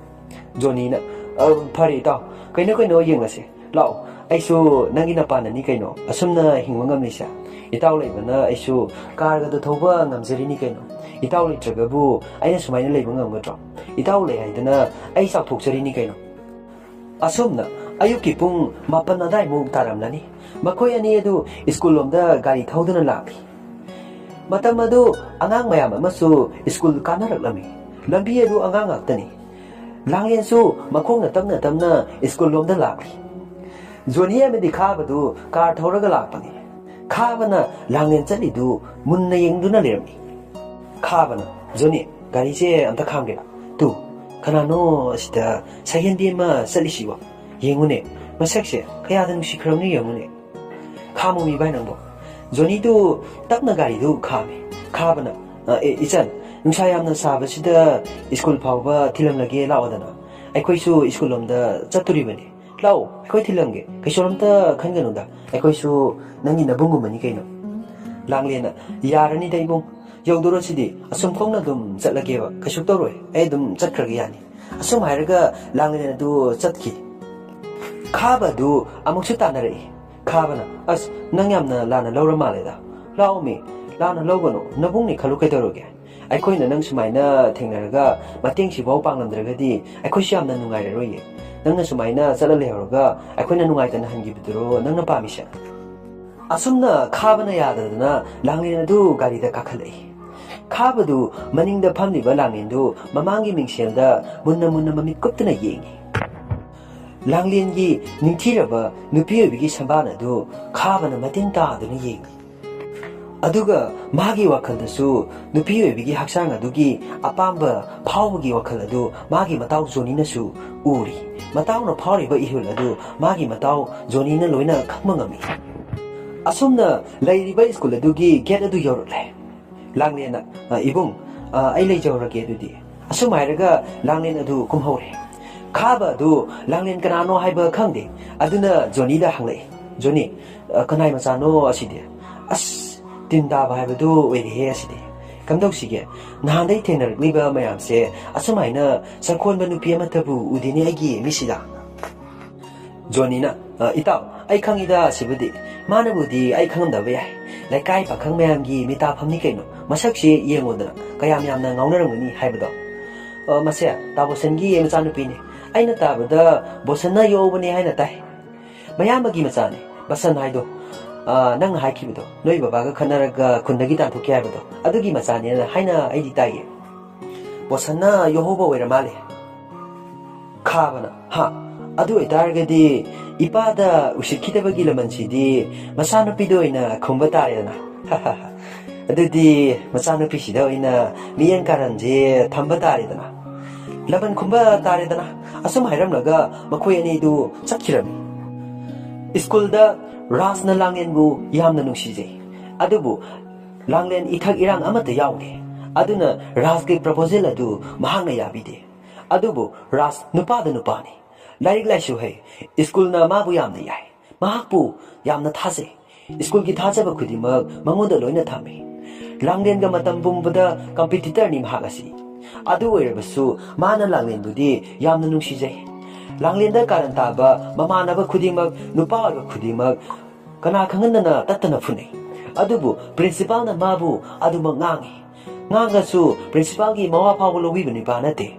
ꯖꯣꯅꯤꯅ, "ꯑ, ꯐꯔꯦ ꯏꯇꯥꯎ, ꯀꯩꯅꯣ ꯀꯩꯅꯣ ꯌꯦꯡꯉꯁꯤ꯫ ꯂꯥꯛꯑꯣ, ꯑꯩꯁꯨ ꯅꯪꯒꯤ ꯅꯄꯥꯟꯅꯅꯤ ꯀꯩꯅꯣ ꯑꯁꯨꯝꯅ ꯍꯤꯡꯕ ꯉꯝꯂꯤꯁꯦ꯫ ꯏꯇꯥꯎ ꯂꯩꯕꯅ ꯑꯩꯁꯨ ꯀꯥꯔꯒꯗꯣ ꯊꯧꯕ ꯉꯝꯖꯔꯤꯅꯤ ꯀꯩꯅꯣ꯫ ꯏꯇꯥꯎ ꯂꯩꯇ꯭ꯔꯒꯕꯨ ꯑꯩꯅ ꯁꯨꯃꯥꯏꯅ ꯂꯩꯕ ꯉꯝꯒꯗ꯭ꯔꯣ? ꯏꯇꯥꯎ ꯂꯩ ꯍꯥꯏꯗꯅ ꯑꯩ ꯆꯥꯎꯊꯣꯛꯆꯔꯤꯅꯤ ꯀꯩꯅꯣ"꯫ ꯑꯁꯨꯝꯅ ꯑꯌꯨꯛꯀꯤ ꯄꯨꯡ ꯃꯥꯄꯟ ꯑꯗꯥꯏꯃꯨꯛ ꯇꯥꯔꯝꯂꯅꯤ꯫ ꯃꯈꯣꯏ ꯑꯅꯤ ꯑꯗꯨ ꯁ꯭ꯀꯨꯜ ꯂꯣꯝꯗ ꯒꯥꯔꯤ ꯊꯧꯗꯨꯅ ꯂꯥꯛꯂꯤ꯫ ꯃꯇꯝ ꯑꯗꯨ ꯑꯉꯥꯡ ꯃꯌꯥꯝ ꯑꯃꯁꯨ ꯁ꯭ꯀꯨꯜ ꯀꯥꯅꯔꯛꯂꯝꯃꯤ꯫ ꯂꯝꯕꯤ ꯑꯗꯨ ꯑꯉꯥꯡ ꯉꯥꯛꯇꯅꯤ꯫ ꯂꯥꯡꯂꯦꯟꯁꯨ ꯃꯈꯣꯡꯅ ꯇꯞꯅ ꯇꯞꯅ ꯁ꯭ꯀꯨꯜ ꯂꯣꯝꯗ ꯂꯥꯛꯂꯤ꯫ ꯖꯣꯅꯤ ꯑꯃꯗꯤ ꯈꯥꯕꯗꯨ ꯀꯥꯔ ꯊꯧꯔꯒ ꯂꯥꯛꯄꯅꯤ꯫ ꯈꯥꯕꯅ ꯂꯥꯡꯂꯦꯟ ꯆꯠꯂꯤꯗꯨ ꯃꯨꯟꯅ ꯌꯦꯡꯗꯨꯅ ꯂꯩꯔꯝꯃꯤ꯫ ꯈꯥꯕꯅ, "ꯖꯣꯅꯤ, ꯒꯥꯔꯤꯁꯦ ꯑꯝꯇ ꯈꯥꯝꯒꯦꯔꯥ? ꯇꯨ, ꯀꯅꯥꯅꯣ ꯑꯁꯤꯗ ꯁꯩꯍꯦꯟꯕꯤ ꯑꯃ ꯆꯠꯂꯤꯁꯤꯕꯣ? ꯌꯦꯡꯉꯨꯅꯦ, ꯃꯁꯛꯁꯦ ꯀꯌꯥꯗ ꯅꯨꯡꯁꯤꯈ꯭ꯔꯕꯅꯣ ꯌꯦꯡꯉꯨꯅꯦ꯫ ꯈꯥꯝꯃꯣꯃꯤ ꯚꯥꯏ ꯅꯪꯕꯣ"꯫ ꯖꯣꯅꯤꯗꯨ ꯇꯞꯅ ꯒꯥꯔꯤꯗꯨ ꯈꯥꯝꯃꯤ꯫ ꯈꯥꯕꯅ, "ꯑ, ꯑꯦ, ꯏꯆꯟ, ꯅꯨꯡꯁꯥ ꯌꯥꯝꯅ ꯁꯥꯕꯁꯤꯗ ꯁ꯭ꯀꯨꯜ ꯐꯥꯎꯕ ꯊꯤꯜꯂꯝꯂꯒꯦ ꯂꯥꯛꯑꯣꯗꯅ꯫ ꯑꯩꯈꯣꯏꯁꯨ ꯁ꯭ꯀꯨꯜ ꯂꯣꯝꯗ ꯆꯠꯇꯣꯔꯤꯕꯅꯤ꯫ ꯂꯥꯛꯑꯣ, ꯑꯩꯈꯣꯏ ꯊꯤꯜꯂꯝꯒꯦ꯫ ꯀꯩꯁꯨ ꯑꯝꯇ ꯈꯟꯒꯅꯨꯗ꯫ ꯑꯩꯈꯣꯏꯁꯨ ꯅꯪꯒꯤ ꯅꯕꯨꯡꯒꯨꯝꯕꯅꯤ ꯀꯩꯅꯣ"꯫ ꯂꯥꯡꯂꯦꯟꯅ, "ꯌꯥꯔꯅꯤꯗ ꯏꯕꯨꯡ, ꯌꯧꯗꯣꯔꯁꯤꯗꯤ꯫ ꯑꯁꯨꯝ ꯈꯣꯡꯅ ꯑꯗꯨꯝ ꯆꯠꯂꯒꯦꯕ꯫ ꯀꯩꯁꯨ ꯇꯧꯔꯣꯏ꯫ ꯑꯩ ꯑꯗꯨꯝ ꯆꯠꯈ꯭ꯔꯒꯦ ꯌꯥꯅꯤ"꯫ ꯑꯁꯨꯝ ꯍꯥꯏꯔꯒ ꯂꯥꯡꯂꯦꯟ ꯑꯗꯨ ꯆꯠꯈꯤ꯫ ꯈꯥꯕ ꯑꯗꯨ ꯑꯃꯨꯛꯁꯨ ꯇꯥꯟꯅꯔꯛꯏ꯫ ꯈꯥꯕꯅ, "ꯑꯁ, ꯅꯪ ꯌꯥꯝꯅ ꯂꯥꯟꯅ ꯂꯧꯔ ꯃꯥꯜꯂꯦꯗ꯫ ꯂꯥꯛꯑꯣꯃꯤ, ꯂꯥꯟꯅ ꯂꯧꯒꯅꯨ, ꯅꯕꯨꯡꯅꯤ ꯈꯜꯂꯨ ꯀꯩꯗꯧꯔꯒꯦ? ꯑꯩꯈꯣꯏꯅ ꯅꯪ ꯁꯨꯃꯥꯏꯅ ꯊꯦꯡꯅꯔꯒ ꯃꯇꯦꯡꯁꯤꯐꯥꯎ ꯄꯥꯡꯂꯝꯗ꯭ꯔꯒꯗꯤ ꯑꯩꯈꯣꯏꯁꯨ ꯌꯥꯝꯅ ꯅꯨꯡꯉꯥꯏꯔꯔꯣꯏꯌꯦ꯫ ꯅꯪꯅ ꯁꯨꯃꯥꯏꯅ ꯆꯠꯂ ꯂꯩꯍꯧꯔꯒ ꯑꯩꯈꯣꯏꯅ ꯅꯨꯡꯉꯥꯏꯇꯅ ꯍꯟꯈꯤꯕꯗꯨꯔꯣ ꯅꯪꯅ ꯄꯥꯝꯃꯤꯁꯦ?" ꯑꯁꯨꯝꯅ ꯈꯥꯕꯅ ꯌꯥꯗꯗꯅ ꯂꯥꯡꯂꯦꯟ ꯑꯗꯨ ꯒꯥꯔꯤꯗ ꯀꯥꯈꯠꯂꯛꯏ꯫ ꯈꯥꯕꯗꯨ ꯃꯅꯤꯡꯗ ꯐꯝꯂꯤꯕ ꯂꯥꯡꯂꯦꯟꯗꯨ ꯃꯃꯥꯡꯒꯤ ꯃꯤꯡꯁꯦꯜꯗ ꯃꯨꯟꯅ ꯃꯨꯟꯅ ꯃꯃꯤꯠ ꯀꯨꯞꯇꯨꯅ ꯌꯦꯡꯉꯤ꯫ ꯂꯥꯡꯂꯦꯟꯒꯤ ꯅꯤꯡꯊꯤꯔꯕ ꯅꯨꯄꯤ ꯑꯣꯏꯕꯤꯒꯤ ꯁꯝꯕꯥꯟ ꯑꯗꯨ ꯈꯥꯕꯅ ꯃꯇꯤꯟ ꯇꯥꯗꯨꯅ ꯌꯦꯡꯉꯤ꯫ ꯑꯗꯨꯒ ꯃꯥꯒꯤ ꯋꯥꯈꯜꯗꯁꯨ ꯅꯨꯄꯤ ꯑꯣꯏꯕꯤꯒꯤ ꯍꯛꯆꯥꯡ ꯑꯗꯨꯒꯤ ꯑꯄꯥꯝꯕ ꯐꯥꯎꯕꯒꯤ ꯋꯥꯈꯜ ꯑꯗꯨ ꯃꯥꯒꯤ ꯃꯇꯥꯎ ꯖꯣꯅꯤꯅꯁꯨ ꯎꯔꯤ꯫ ꯃꯇꯥꯎꯅ ꯐꯥꯎꯔꯤꯕ ꯏꯍꯨꯜ ꯑꯗꯨ ꯃꯥꯒꯤ ꯃꯇꯥꯎ ꯖꯣꯅꯤꯅ ꯂꯣꯏꯅ ꯈꯪꯕ ꯉꯝꯃꯤ꯫ ꯑꯁꯨꯝꯅ ꯂꯩꯔꯤꯕ ꯁ꯭ꯀꯨꯜ ꯑꯗꯨꯒꯤ ꯒꯦꯠ ꯑꯗꯨ ꯌꯧꯔꯛꯂꯦ꯫ ꯂꯥꯡꯂꯦꯟꯅ, "ꯑ, ꯏꯕꯨꯡ, ꯑ, ꯑꯩ ꯂꯩꯖꯍꯧꯔꯒꯦ ꯑꯗꯨꯗꯤ"꯫ ꯑꯁꯨꯝ ꯍꯥꯏꯔꯒ ꯂꯥꯡꯂꯦꯟ ꯑꯗꯨ ꯀꯨꯝꯍꯧꯔꯦ꯫ ꯈꯥꯕ ꯑꯗꯨ ꯂꯥꯡꯂꯦꯟ ꯀꯅꯥꯅꯣ ꯍꯥꯏꯕ ꯈꯪꯗꯦ꯫ ꯑꯗꯨꯅ ꯖꯣꯅꯤꯗ ꯍꯪꯂꯛꯏ꯫ ꯖꯣꯅꯤ, "ꯑ, ꯀꯅꯥꯏ ꯃꯆꯥꯅꯣ ꯑꯁꯤꯗꯤ? ꯑꯁ, ꯇꯤꯟ ꯇꯥꯕ ꯍꯥꯏꯕꯗꯨ ꯑꯣꯏꯔꯦꯍꯦ ꯑꯁꯤꯗꯤ꯫ ꯀꯝꯗꯧꯁꯤꯒꯦ? ꯅꯍꯥꯟꯗꯩ ꯊꯦꯡꯅꯔꯛꯂꯤꯕ ꯃꯌꯥꯝꯁꯦ ꯑꯁꯨꯃꯥꯏꯅ ꯁꯛꯈꯣꯟꯕ ꯅꯨꯄꯤ ꯑꯃꯠꯇꯕꯨ ꯎꯗꯦꯅꯦ ꯑꯩꯒꯤ ꯃꯤꯠꯁꯤꯗ꯫" ꯖꯣꯅꯤꯅ, "ꯑ, ꯏꯇꯥꯎ, ꯑꯩ ꯈꯪꯉꯤꯗ ꯑꯁꯤꯕꯨꯗꯤ꯫ ꯃꯥꯅꯕꯨꯗꯤ ꯑꯩ ꯈꯪꯉꯝꯗꯕ ꯌꯥꯏ꯫ ꯂꯩꯀꯥꯏ ꯄꯥꯈꯪ ꯃꯌꯥꯝꯒꯤ ꯃꯤꯇꯥꯐꯝꯅꯤ ꯀꯩꯅꯣ꯫ ꯃꯁꯛꯁꯤ ꯌꯦꯡꯉꯣꯗꯅ, ꯀꯌꯥꯝ ꯌꯥꯝꯅ ꯉꯥꯎꯅꯔꯝꯒꯅꯤ ꯍꯥꯏꯕꯗꯣ꯫ ꯑ, ꯃꯁꯦ ꯇꯥ ꯕꯣꯁꯟꯒꯤ ꯃꯆꯥꯅꯨꯄꯤꯅꯤ꯫ ꯑꯩꯅ ꯇꯥꯕꯗ ꯕꯣꯁꯟꯅ ꯌꯣꯛꯍꯧꯕꯅꯦ ꯍꯥꯏꯅ ꯇꯥꯏ꯫ ꯃꯌꯥꯝꯕꯒꯤ ꯃꯆꯥꯅꯦ, ꯕꯁꯟ ꯍꯥꯏꯗꯣ꯫ ꯑ, ꯅꯪꯅ ꯍꯥꯏꯈꯤꯕꯗꯣ, ꯅꯣꯏ ꯕꯕꯥꯒ ꯈꯠꯅꯔꯒ ꯈꯨꯟꯗꯒꯤ ꯇꯥꯟꯊꯣꯛꯈꯤ ꯍꯥꯏꯕꯗꯣ, ꯑꯗꯨꯒꯤ ꯃꯆꯥꯅꯦꯅ ꯍꯥꯏꯅ ꯑꯩꯗꯤ ꯇꯥꯏꯌꯦ꯫ ꯕꯣꯁꯟꯅ ꯌꯣꯛꯍꯧꯕ ꯑꯣꯏꯔ ꯃꯥꯜꯂꯦ꯫ ꯈꯥꯕꯅ, ꯍꯥ? ꯑꯗꯨ ꯑꯣꯏꯇꯥꯔꯒꯗꯤ ꯏꯄꯥꯗ ꯎꯁꯤꯠꯈꯤꯗꯕꯒꯤ ꯂꯃꯟꯁꯤꯗꯤ ꯃꯆꯥꯅꯨꯄꯤꯗ ꯑꯣꯏꯅ ꯈꯨꯝꯕ ꯇꯥꯔꯦꯗꯅ꯫ ꯑꯗꯨꯗꯤ ꯃꯆꯥꯅꯨꯄꯤꯁꯤꯗ ꯑꯣꯏꯅ ꯃꯤꯠꯌꯦꯡ ꯀꯥꯔꯟꯁꯦ ꯊꯝꯕ ꯇꯥꯔꯦꯗꯅ꯫ ꯂꯃꯟ ꯈꯨꯝꯕ ꯇꯥꯔꯦꯗꯅ꯫ ꯑꯁꯨꯝ ꯍꯥꯏꯔꯝꯂꯒ ꯃꯈꯣꯏ ꯑꯅꯤꯗꯨ ꯆꯠꯈꯤꯔꯝꯃꯤ꯫ ꯁ꯭ꯀꯨꯜꯗ ꯔꯥꯖꯅ ꯂꯥꯡꯂꯦꯟꯕꯨ ꯌꯥꯝꯅ ꯅꯨꯡꯁꯤꯖꯩ꯫ ꯑꯗꯨꯕꯨ ꯂꯥꯡꯂꯦꯟ ꯏꯊꯛ ꯏꯔꯥꯡ ꯑꯃꯠꯇ ꯌꯥꯎꯗꯦ꯫ ꯑꯗꯨꯅ ꯔꯥꯖꯀꯤ ꯄ꯭ꯔꯄꯣꯖꯦꯜ ꯑꯗꯨ ꯃꯍꯥꯛꯅ ꯌꯥꯕꯤꯗꯦ꯫ ꯑꯗꯨꯕꯨ ꯔꯥꯖ ꯅꯨꯄꯥꯗ ꯅꯨꯄꯥꯅꯤ꯫ ꯂꯥꯏꯔꯤꯛ ꯂꯥꯏꯁꯨ ꯍꯩ꯫ ꯁ꯭ꯀꯨꯜꯅ ꯃꯥꯕꯨ ꯌꯥꯝꯅ ꯌꯥꯏ꯫ ꯃꯍꯥꯛꯄꯨ ꯌꯥꯝꯅ ꯊꯥꯖꯩ꯫ ꯁ꯭ꯀꯨꯜꯒꯤ ꯊꯥꯖꯕ ꯈꯨꯗꯤꯡꯃꯛ ꯃꯉꯣꯟꯗ ꯂꯣꯏꯅ ꯊꯝꯃꯤ꯫ ꯂꯥꯡꯂꯦꯟꯒ ꯃꯇꯝ ꯄꯨꯝꯕꯗ ꯀꯝꯄꯤꯇꯤꯇꯔꯅꯤ ꯃꯍꯥꯛ ꯑꯁꯤ꯫ ꯑꯗꯨ ꯑꯣꯏꯔꯕꯁꯨ ꯃꯥꯅ ꯂꯥꯡꯂꯦꯟꯕꯨꯗꯤ ꯌꯥꯝꯅ ꯅꯨꯡꯁꯤꯖꯩ꯫ ꯂꯥꯡꯂꯦꯟꯗ ꯀꯥꯔꯟ ꯇꯥꯕ ꯃꯃꯥꯟꯅꯕ ꯈꯨꯗꯤꯡꯃꯛ, ꯅꯨꯄꯥ ꯑꯣꯏꯕ ꯈꯨꯗꯤꯡꯃꯛ, ꯀꯅꯥ ꯈꯪꯍꯟꯗꯅ ꯇꯠꯇꯅ ꯐꯨꯅꯩ꯫ ꯑꯗꯨꯕꯨ ꯄ꯭ꯔꯤꯟꯁꯤꯄꯥꯜꯅ ꯃꯥꯕꯨ ꯑꯗꯨꯃꯛ ꯉꯥꯡꯏ꯫ ꯉꯥꯡꯉꯁꯨ ꯄ꯭ꯔꯤꯟꯁꯤꯄꯥꯜꯒꯤ ꯃꯋꯥ ꯐꯥꯎꯕ ꯂꯧꯕꯤꯕ ꯅꯨꯄꯥ ꯅꯠꯇꯦ꯫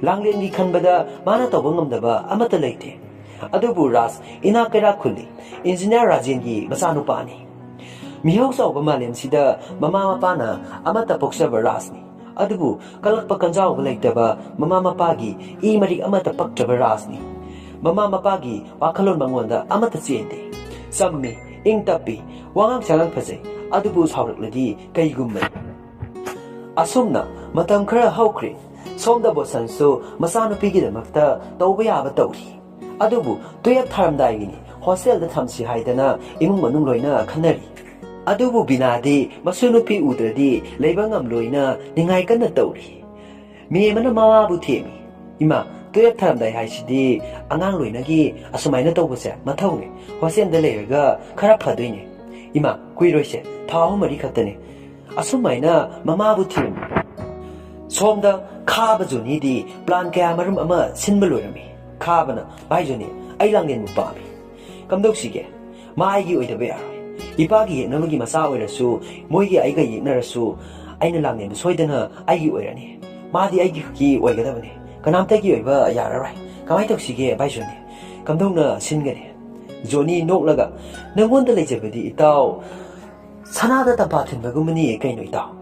ꯂꯥꯡꯂꯦꯟꯒꯤ ꯈꯟꯕꯗ ꯃꯥꯅ ꯇꯧꯕ ꯉꯝꯗꯕ ꯑꯃꯠꯇ ꯂꯩꯇꯦ꯫ ꯑꯗꯨꯕꯨ ꯔꯥꯖ ꯏꯅꯥꯛ ꯀꯩꯔꯥꯛ ꯈꯨꯜꯂꯤ, ꯏꯟꯖꯤꯅꯤꯌꯥꯔ ꯔꯥꯖꯦꯟꯒꯤ ꯃꯆꯥꯅꯨꯄꯥꯅꯤ꯫ ꯃꯤꯍꯧ ꯆꯥꯎꯕ ꯃꯥꯂꯦꯝꯁꯤꯗ ꯃꯃꯥ ꯃꯄꯥꯅ ꯑꯃꯠꯇ ꯄꯣꯛꯆꯕ ꯔꯥꯖꯅꯤ꯫ ꯑꯗꯨꯕꯨ ꯀꯜꯂꯛꯄ ꯀꯟꯖꯥꯎꯕ ꯂꯩꯇꯕ ꯃꯃꯥ ꯃꯄꯥꯒꯤ ꯏ ꯃꯔꯤꯛ ꯑꯃꯠꯇ ꯄꯛꯇ꯭ꯔꯕ ꯔꯥꯖꯅꯤ꯫ ꯃꯃꯥ ꯃꯄꯥꯒꯤ ꯋꯥꯈꯜꯂꯣꯟ ꯃꯉꯣꯟꯗ ꯑꯃꯠꯇ ꯆꯦꯟꯗꯦ꯫ ꯆꯝꯃꯤ, ꯏꯪ ꯇꯞꯄꯤ, ꯋꯥꯉꯥꯡ ꯁꯉꯥꯡ ꯐꯖꯩ, ꯑꯗꯨꯕꯨ ꯁꯥꯎꯔꯛꯂꯗꯤ ꯀꯩꯒꯨꯝꯕꯅꯤ꯫ ꯑꯁꯨꯝꯅ ꯃꯇꯝ ꯈꯔ ꯍꯧꯈ꯭ꯔꯦ꯫ ꯁꯣꯝꯗ ꯕꯣꯁꯟꯁꯨ ꯃꯆꯥꯅꯨꯄꯤꯒꯤꯗꯃꯛꯇ ꯇꯧꯕ ꯌꯥꯕ ꯇꯧꯔꯤ꯫ ꯑꯗꯨꯕꯨ ꯇꯨꯌꯦꯞ ꯊꯥꯔꯝꯗꯥꯏꯒꯤꯅꯤ, ꯍꯣꯁꯇꯦꯜꯗ ꯊꯝꯁꯤ ꯍꯥꯏꯗꯅ ꯏꯃꯨꯡ ꯃꯅꯨꯡ ꯂꯣꯏꯅ ꯈꯟꯅꯔꯤ꯫ ꯑꯗꯨꯕꯨ ꯕꯤꯅꯥꯗꯤ ꯃꯁꯨ ꯅꯨꯄꯤ ꯎꯗ꯭ꯔꯗꯤ ꯂꯩꯕ ꯉꯝꯂꯣꯏꯅ ꯅꯤꯡꯉꯥꯏ ꯀꯟꯅ ꯇꯧꯔꯤ꯫ ꯃꯦꯝ ꯑꯃꯅ ꯃꯃꯥꯕꯨ ꯊꯦꯝꯃꯤ꯫ "ꯏꯃꯥ, ꯇꯨꯌꯦꯜꯞ ꯊꯥꯔꯝꯗꯥꯏ ꯍꯥꯏꯁꯤꯗꯤ ꯑꯉꯥꯡ ꯂꯣꯏꯅꯒꯤ ꯑꯁꯨꯃꯥꯏꯅ ꯇꯧꯕꯁꯦ ꯃꯊꯧꯅꯦ꯫ ꯍꯣꯁꯇꯦꯜꯗ ꯂꯩꯔꯒ ꯈꯔ ꯐꯗꯣꯏꯅꯦ꯫ ꯏꯃꯥ, ꯀꯨꯏꯔꯣꯏꯁꯦ, ꯊꯥ ꯑꯍꯨꯝ ꯃꯔꯤ ꯈꯛꯇꯅꯦ꯫ ꯑꯁꯨꯃꯥꯏꯅ ꯃꯃꯥꯕꯨ ꯊꯤꯔꯝꯃꯤ꯫ ꯁꯣꯝꯗ ꯈꯥꯕ ꯖꯣꯅꯤꯗꯤ ꯄ꯭ꯂꯥꯟ ꯀꯌꯥ ꯃꯔꯨꯝ ꯑꯃ ꯁꯤꯟꯕ ꯂꯣꯏꯔꯝꯃꯤ꯫ ꯈꯥꯕꯅ, "ꯚꯥꯏ ꯖꯣꯅꯤ, ꯑꯩ ꯂꯥꯡꯂꯦꯟꯕꯨ ꯄꯥꯝꯃꯤ꯫ ꯀꯝꯗꯧꯁꯤꯒꯦ? ꯃꯥ ꯑꯩꯒꯤ ꯑꯣꯏꯗꯕ ꯌꯥꯔꯣꯏ꯫ ꯏꯄꯥꯒꯤ ꯌꯦꯛꯅꯕꯒꯤ ꯃꯆꯥ ꯑꯣꯏꯔꯁꯨ, ꯃꯣꯏꯒꯤ ꯑꯩꯒ ꯌꯦꯛꯅꯔꯁꯨ, ꯑꯩꯅ ꯂꯥꯡꯂꯦꯟꯕ ꯁꯣꯏꯗꯅ ꯑꯩꯒꯤ ꯑꯣꯏꯔꯅꯤ꯫ ꯃꯥꯗꯤ ꯑꯩꯒꯤ ꯈꯛꯀꯤ ꯑꯣꯏꯒꯗꯕꯅꯤ, ꯀꯅꯥꯝꯇꯒꯤ ꯑꯣꯏꯕ ꯌꯥꯔꯔꯣꯏ꯫ ꯀꯃꯥꯏꯅ ꯇꯧꯁꯤꯒꯦ, ꯚꯥꯏ ꯖꯣꯅꯤ? ꯀꯝꯗꯧꯅ ꯁꯤꯟꯒꯅꯤ?" ꯖꯣꯅꯤ ꯅꯣꯛꯂꯒ, "ꯅꯪꯉꯣꯟꯗ ꯂꯩꯖꯕꯗꯤ, ꯏꯇꯥꯎ, ꯁꯅꯥꯗ ꯇꯝꯄꯥꯛ ꯊꯤꯟꯕꯒꯨꯝꯕꯅꯤ ꯀꯩꯅꯣ, ꯏꯇꯥꯎ꯫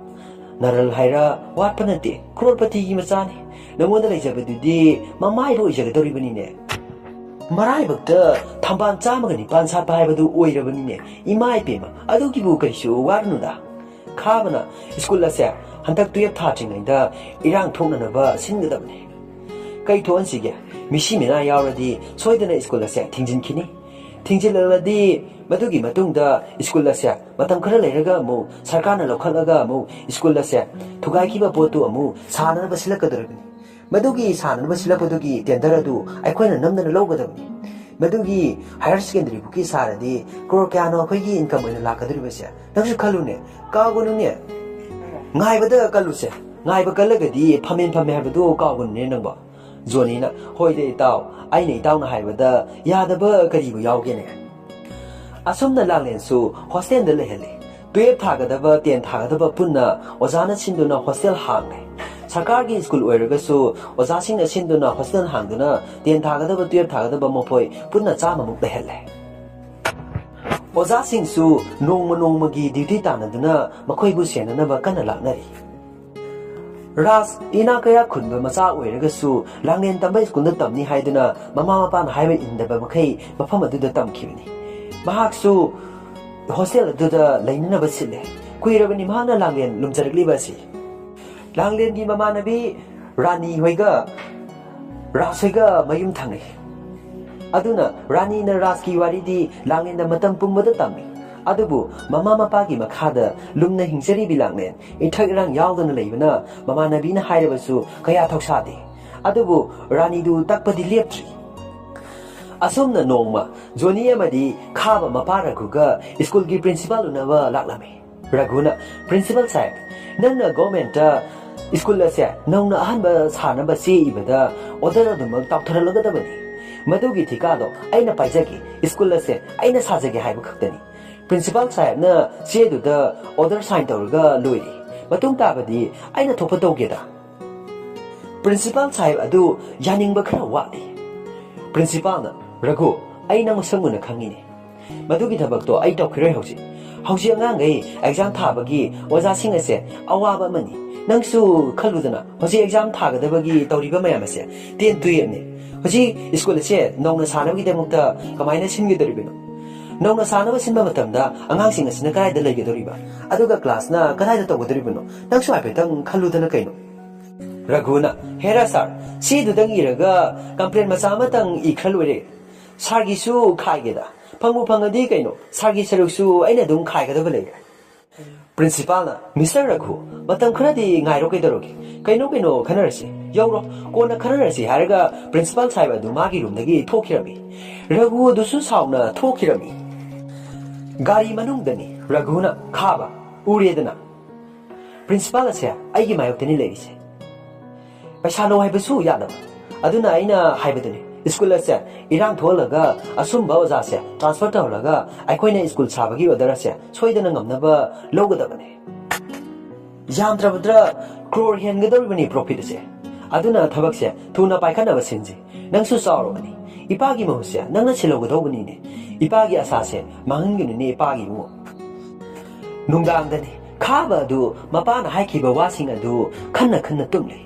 ꯅꯔꯜ ꯍꯥꯏꯔ ꯋꯥꯠꯄ ꯅꯠꯇꯦ, ꯀ꯭ꯔꯣꯔꯄꯇꯤꯒꯤ ꯃꯆꯥꯅꯤ꯫ ꯅꯪꯉꯣꯟꯗ ꯂꯩꯖꯕꯗꯨꯗꯤ ꯃꯃꯥꯏꯕ ꯑꯣꯏꯖꯒꯗꯧꯔꯤꯕꯅꯤꯅꯦ꯫ ꯃꯔꯥꯏꯕꯛꯇ ꯊꯝꯕꯥꯜ ꯆꯥꯝꯃꯒ ꯅꯤꯄꯥꯟ ꯁꯥꯠꯄ ꯍꯥꯏꯕꯗꯨ ꯑꯣꯏꯔꯕꯅꯤꯅꯦ꯫ ꯏꯃꯥ ꯏꯄꯦꯝꯃ, ꯑꯗꯨꯒꯤꯕꯨ ꯀꯔꯤꯁꯨ ꯋꯥꯔꯨꯅꯨꯗ꯫ ꯈꯥꯕꯅ, "ꯁ꯭ꯀꯨꯜ ꯑꯁꯦ ꯍꯟꯗꯛ ꯇꯨꯌꯦꯞ ꯊꯥꯗ꯭ꯔꯤꯉꯩꯗ ꯏꯔꯥꯡ ꯊꯣꯛꯅꯅꯕ ꯁꯤꯟꯒꯗꯕꯅꯤ꯫ ꯀꯩ ꯊꯣꯛꯍꯟꯁꯤꯒꯦ? ꯃꯤꯁꯤ ꯃꯤꯅꯥ ꯌꯥꯎꯔꯗꯤ ꯁꯣꯏꯗꯅ ꯁ꯭ꯀꯨꯜ ꯑꯁꯦ ꯊꯤꯡꯖꯤꯟꯈꯤꯅꯤ꯫ ꯊꯤꯡꯖꯤꯜꯂꯛꯂꯗꯤ ꯃꯗꯨꯒꯤ ꯃꯇꯨꯡꯗ ꯁ꯭ꯀꯨꯜ ꯑꯁꯦ ꯃꯇꯝ ꯈꯔ ꯂꯩꯔꯒ ꯑꯃꯨꯛ ꯁꯔꯀꯥꯔꯅ ꯂꯧꯈꯠꯂꯒ ꯑꯃꯨꯛ ꯁ꯭ꯀꯨꯜ ꯑꯁꯦ ꯊꯨꯒꯥꯏꯈꯤꯕ ꯄꯣꯠꯇꯨ ꯑꯃꯨꯛ ꯁꯥꯅꯅꯕ ꯁꯤꯜꯂꯛꯀꯗꯧꯔꯤꯕꯅꯤ꯫ ꯃꯗꯨꯒꯤ ꯁꯥꯅꯅꯕ ꯁꯤꯜꯂꯛꯄꯗꯨꯒꯤ ꯇꯦꯟꯗꯔ ꯑꯗꯨ ꯑꯩꯈꯣꯏꯅ ꯅꯝꯗꯅ ꯂꯧꯒꯗꯕꯅꯤ꯫ ꯃꯗꯨꯒꯤ ꯍꯥꯌꯔ ꯁꯦꯀꯦꯟꯗꯔꯤ ꯐꯥꯎꯀꯤ ꯁꯥꯔꯗꯤ ꯀ꯭ꯔꯣꯔ ꯀꯌꯥꯅꯣ ꯑꯩꯈꯣꯏꯒꯤ ꯏꯟꯀꯝ ꯑꯣꯏꯅ ꯂꯥꯛꯀꯗꯧꯔꯤꯕꯁꯦ? ꯅꯪꯁꯨ ꯈꯜꯂꯨꯅꯦ, ꯀꯥꯎꯒꯅꯨꯅꯦ꯫ ꯉꯥꯏꯕꯗ ꯀꯜꯂꯨꯁꯦ꯫ ꯉꯥꯏꯕ ꯀꯜꯂꯒꯗꯤ ꯐꯝꯃꯦꯟ ꯐꯝꯃꯦ ꯍꯥꯏꯕꯗꯨ ꯀꯥꯎꯒꯅꯨꯅꯦ ꯅꯪꯕꯣ꯫" ꯖꯣꯅꯤꯅ, "ꯍꯣꯏꯗ ꯏꯇꯥꯎ, ꯑꯩꯅ ꯏꯇꯥꯎꯅ ꯍꯥꯏꯕꯗ ꯌꯥꯗꯕ ꯀꯔꯤꯕꯨ ꯌꯥꯎꯒꯦꯅꯦ?" ꯑꯁꯨꯝꯅ ꯂꯥꯡꯂꯦꯟꯁꯨ ꯍꯣꯁꯇꯦꯜꯗ ꯂꯩꯍꯜꯂꯤ꯫ ꯇꯨꯌꯦꯞ ꯊꯥꯒꯗꯕ, ꯇꯦꯟ ꯊꯥꯒꯗꯕ ꯄꯨꯟꯅ ꯑꯣꯖꯥꯅ ꯁꯤꯟꯗꯨꯅ ꯍꯣꯁꯇꯦꯜ ꯍꯥꯡꯂꯦ꯫ ꯁꯔꯀꯥꯔꯒꯤ ꯁ꯭ꯀꯨꯜ ꯑꯣꯏꯔꯒꯁꯨ ꯑꯣꯖꯥꯁꯤꯡꯅ ꯁꯤꯟꯗꯨꯅ ꯍꯣꯁꯇꯦꯜ ꯍꯥꯡꯗꯨꯅ ꯇꯦꯟ ꯊꯥꯒꯗꯕ, ꯇꯨꯌꯦꯞ ꯊꯥꯒꯗꯕ ꯃꯈꯣꯏ ꯄꯨꯟꯅ ꯆꯥꯝꯃꯃꯨꯛ ꯂꯩꯍꯜꯂꯦ꯫ ꯑꯣꯖꯥꯁꯤꯡꯁꯨ ꯅꯣꯡꯃ ꯅꯣꯡꯃꯒꯤ ꯗ꯭ꯌꯨꯇꯤ ꯇꯥꯟꯅꯗꯨꯅ ꯃꯈꯣꯏꯕꯨ ꯁꯦꯟꯅꯅꯕ ꯀꯟꯅ ꯂꯥꯛꯅꯔꯤ꯫ ꯔꯥꯖ ꯏꯅꯥꯛ ꯀꯌꯥ ꯈꯨꯟꯕ ꯃꯆꯥ ꯑꯣꯏꯔꯒꯁꯨ ꯂꯥꯡꯂꯦꯟ ꯇꯝꯕ ꯁ꯭ꯀꯨꯜꯗ ꯇꯝꯅꯤ ꯍꯥꯏꯗꯨꯅ ꯃꯃꯥ ꯃꯄꯥꯅ ꯍꯥꯏꯕ ꯏꯟꯗꯕ ꯃꯈꯩ ꯃꯐꯝ ꯑꯗꯨꯗ ꯇꯝꯈꯤꯕꯅꯤ꯫ ꯃꯍꯥꯛꯁꯨ ꯍꯣꯁꯇꯦꯜ ꯑꯗꯨꯗ ꯂꯩꯅꯅꯕ ꯁꯤꯜꯂꯦ꯫ ꯀꯨꯏꯔꯕꯅꯤ ꯃꯍꯥꯛꯅ ꯂꯥꯡꯂꯦꯟ ꯂꯨꯝꯖꯔꯛꯂꯤꯕ ꯑꯁꯤ꯫ ꯂꯥꯡꯂꯦꯟꯒꯤ ꯃꯃꯥꯟꯅꯕꯤ ꯔꯥꯅꯤ ꯍꯣꯏꯒ ꯔꯥꯖ ꯍꯣꯏꯒ ꯃꯌꯨꯝ ꯊꯪꯅꯩ꯫ ꯑꯗꯨꯅ ꯔꯥꯅꯤꯅ ꯔꯥꯖꯀꯤ ꯋꯥꯔꯤꯗꯤ ꯂꯥꯡꯂꯦꯟꯗ ꯃꯇꯝ ꯄꯨꯝꯕꯗ ꯇꯝꯃꯤ꯫ ꯑꯗꯨꯕꯨ ꯃꯃꯥ ꯃꯄꯥꯒꯤ ꯃꯈꯥꯗ ꯂꯨꯝꯅ ꯍꯤꯡꯖꯔꯤꯕꯤ ꯂꯥꯡꯂꯦꯟ ꯏꯊꯛ ꯏꯔꯥꯡ ꯌꯥꯎꯗꯅ ꯂꯩꯕꯅ ꯃꯃꯥꯟꯅꯕꯤꯅ ꯍꯥꯏꯔꯕꯁꯨ ꯀꯌꯥ ꯊꯧꯁꯥꯗꯦ꯫ ꯑꯗꯨꯕꯨ ꯔꯥꯅꯤꯗꯨ ꯇꯛꯄꯗꯤ ꯂꯦꯞꯇ꯭ꯔꯤ꯫ ꯑꯁꯨꯝꯅ ꯅꯣꯡꯃ ꯖꯣꯅꯤ ꯑꯃꯗꯤ ꯈꯥꯕ ꯃꯄꯥ ꯔꯘꯨꯒ ꯁ꯭ꯀꯨꯜꯒꯤ ꯄ꯭ꯔꯤꯟꯁꯤꯄꯥꯜ ꯎꯅꯕ ꯂꯥꯛꯂꯝꯃꯤ꯫ ꯔꯘꯨꯅ ꯄ꯭ꯔꯤꯟꯁꯤꯄꯥꯜ ꯁꯥꯍꯦꯕ, ꯅꯪꯅ ꯒꯣꯔꯃꯦꯟꯇ ꯁ꯭ꯀꯨꯜ ꯑꯁꯦ ꯅꯧꯅ ꯑꯍꯥꯟꯕ ꯁꯥꯅꯕ ꯆꯦ ꯏꯕꯗ ꯑꯣꯔꯗꯔ ꯑꯗꯨꯃꯛ ꯇꯥꯎꯊꯔꯛꯂꯒꯗꯕꯅꯤ꯫ ꯃꯗꯨꯒꯤ ꯊꯤꯀꯥꯗꯣ ꯑꯩꯅ ꯄꯥꯏꯖꯒꯦ꯫ ꯁ꯭ꯀꯨꯜ ꯑꯁꯦ ꯑꯩꯅ ꯁꯥꯖꯒꯦ ꯍꯥꯏꯕ ꯈꯛꯇꯅꯤ꯫ ꯄ꯭ꯔꯤꯟꯁꯤꯄꯥꯜ ꯁꯥꯍꯦꯕꯅ ꯆꯦꯗꯨꯗ ꯑꯣꯔꯗꯔ ꯁꯥꯏꯟ ꯇꯧꯔꯒ ꯂꯣꯏꯔꯦ꯫ ꯃꯇꯨꯡ ꯇꯥꯕꯗꯤ ꯑꯩꯅ ꯊꯣꯛꯄ ꯇꯧꯒꯦꯗ꯫ ꯄ꯭ꯔꯤꯟꯁꯤꯄꯥꯜ ꯁꯥꯍꯦꯕ ꯑꯗꯨ ꯌꯥꯅꯤꯡꯕ ꯈꯔ ꯋꯥꯠꯂꯤ꯫ ꯄ꯭ꯔꯤꯟꯁꯤꯄꯥꯜꯅ, "ꯔꯘꯨ, ꯑꯩ ꯅꯪ ꯃꯁꯛ ꯃꯨꯟꯅ ꯈꯪꯉꯤꯅꯦ꯫ ꯃꯗꯨꯒꯤ ꯊꯕꯛꯇꯣ ꯑꯩ ꯇꯧꯈꯤꯔꯣꯏ ꯍꯧꯖꯤꯛ꯫ ꯍꯧꯖꯤꯛ ꯑꯉꯥꯡꯈꯩ ꯑꯦꯛꯖꯥꯝ ꯊꯥꯕꯒꯤ ꯑꯣꯖꯥꯁꯤꯡ ꯑꯁꯦ ꯑꯋꯥꯕ ꯑꯃꯅꯤ꯫ ꯅꯪꯁꯨ ꯈꯜꯂꯨꯗꯅ, ꯍꯧꯖꯤꯛ ꯑꯦꯛꯖꯥꯝ ꯊꯥꯒꯗꯕꯒꯤ ꯇꯧꯔꯤꯕ ꯃꯌꯥꯝ ꯑꯁꯦ ꯇꯦꯟ ꯇꯨꯌꯦꯞꯅꯤ꯫ ꯍꯧꯖꯤꯛ ꯁ꯭ꯀꯨꯜ ꯑꯁꯦ ꯅꯧꯅ ꯁꯥꯅꯕꯒꯤꯗꯃꯛꯇ ꯀꯃꯥꯏꯅ ꯁꯤꯟꯒꯗꯧꯔꯤꯕꯅꯣ? ꯅꯧꯅ ꯁꯥꯅꯕ ꯁꯤꯟꯕ ꯃꯇꯝꯗ ꯑꯉꯥꯡꯁꯤꯡ ꯑꯁꯤꯅ ꯀꯗꯥꯏꯗ ꯂꯩꯒꯗꯧꯔꯤꯕ? ꯑꯗꯨꯒ ꯀ꯭ꯂꯥꯁꯅ ꯀꯗꯥꯏꯗ ꯇꯧꯒꯗꯧꯔꯤꯕꯅꯣ? ꯅꯪꯁꯨ ꯍꯥꯏꯐꯦꯠꯇꯪ ꯈꯜꯂꯨꯗꯅ ꯀꯩꯅꯣ?" ꯔꯘꯨꯅ, "ꯍꯦꯔꯥ ꯁꯥꯔ, ꯆꯦꯗꯨꯗꯪ ꯏꯔꯒ ꯀꯝꯄ꯭ꯂꯦꯟ ꯃꯆꯥ ꯑꯃꯇꯪ ꯏꯈ꯭ꯔ ꯂꯣꯏꯔꯦ꯫ ꯁꯥꯔꯒꯤꯁꯨ ꯈꯥꯏꯒꯦꯗ꯫ ꯐꯪꯕꯨ ꯐꯪꯉꯗꯤ ꯀꯩꯅꯣ, ꯁꯥꯔꯒꯤ ꯁꯔꯨꯛꯁꯨ ꯑꯩꯅ ꯑꯗꯨꯝ ꯈꯥꯏꯒꯗꯕ ꯂꯩꯔꯦ꯫" ꯄ꯭ꯔꯤꯟꯁꯤꯄꯥꯜꯅ, "ꯃꯤꯁꯇꯔ ꯔꯘꯨ, ꯃꯇꯝ ꯈꯔꯗꯤ ꯉꯥꯏꯔꯣ ꯀꯩꯗꯧꯔꯒꯦ? ꯀꯩꯅꯣ ꯀꯩꯅꯣ ꯈꯟꯅꯔꯁꯤ꯫ ꯌꯧꯔꯣ, ꯀꯣꯟꯅ ꯈꯟꯅꯔꯁꯤ" ꯍꯥꯏꯔꯒ ꯄ꯭ꯔꯤꯟꯁꯤꯄꯥꯜ ꯁꯥꯍꯦꯕ ꯑꯗꯨ ꯃꯥꯒꯤ ꯔꯨꯝꯗꯒꯤ ꯊꯣꯛꯈꯤꯔꯝꯃꯤ꯫ ꯔꯘꯨ ꯑꯗꯨꯁꯨ ꯁꯥꯎꯅ ꯊꯣꯛꯈꯤꯔꯝꯃꯤ꯫ ꯒꯥꯔꯤ ꯃꯅꯨꯡꯗꯅꯤ ꯔꯘꯨꯅ ꯈꯥꯕ ꯎꯔꯦꯗꯅ꯫ "ꯄ꯭ꯔꯤꯟꯁꯤꯄꯥꯜ ꯑꯁꯦ ꯑꯩꯒꯤ ꯃꯥꯌꯣꯛꯇꯅꯤ ꯂꯩꯔꯤꯁꯦ꯫ ꯄꯩꯁꯥ ꯂꯧ ꯍꯥꯏꯕꯁꯨ ꯌꯥꯗꯕ꯫ ꯑꯗꯨꯅ ꯑꯩꯅ ꯍꯥꯏꯕꯗꯨꯅꯤ, ꯁ꯭ꯀꯨꯜ ꯑꯁꯦ ꯏꯔꯥꯡ ꯊꯣꯛꯍꯜꯂꯒ ꯑꯁꯨꯝꯕ ꯑꯣꯖꯥꯁꯦ ꯇ꯭ꯔꯥꯟꯁꯐꯔ ꯇꯧꯍꯜꯂꯒ ꯑꯩꯈꯣꯏꯅ ꯁ꯭ꯀꯨꯜ ꯁꯥꯕꯒꯤ ꯑꯣꯔꯗꯔ ꯑꯁꯦ ꯁꯣꯏꯗꯅ ꯉꯝꯅꯕ ꯂꯧꯒꯗꯕꯅꯤ꯫ ꯌꯥꯝꯗ꯭ꯔꯕꯗ ꯀ꯭ꯔꯣꯔ ꯍꯦꯟꯒꯗꯧꯔꯤꯕꯅꯤ ꯄ꯭ꯔꯣꯐꯤꯠ ꯑꯁꯦ꯫ ꯑꯗꯨꯅ ꯊꯕꯛꯁꯦ ꯊꯨꯅ ꯄꯥꯏꯈꯠꯅꯕ ꯁꯤꯟꯁꯤ꯫ ꯅꯪꯁꯨ ꯆꯥꯎꯔꯕꯅꯤ꯫ ꯏꯄꯥꯒꯤ ꯃꯍꯨꯠꯁꯦ ꯅꯪꯅ ꯁꯤꯜꯍꯧꯒꯗꯧꯕꯅꯤꯅꯦ꯫ ꯏꯄꯥꯒꯤ ꯑꯁꯥꯁꯦ ꯃꯥꯡꯍꯟꯒꯅꯨꯅꯦ ꯏꯄꯥꯒꯤ ꯏꯕꯨꯡꯉꯣ꯫" ꯅꯨꯡꯗꯥꯡꯗꯅꯤ꯫ ꯈꯥꯕ ꯑꯗꯨ ꯃꯄꯥꯅ ꯍꯥꯏꯈꯤꯕ ꯋꯥꯁꯤꯡ ꯑꯗꯨ ꯈꯟꯅ ꯈꯟꯅ ꯇꯨꯝꯂꯤ꯫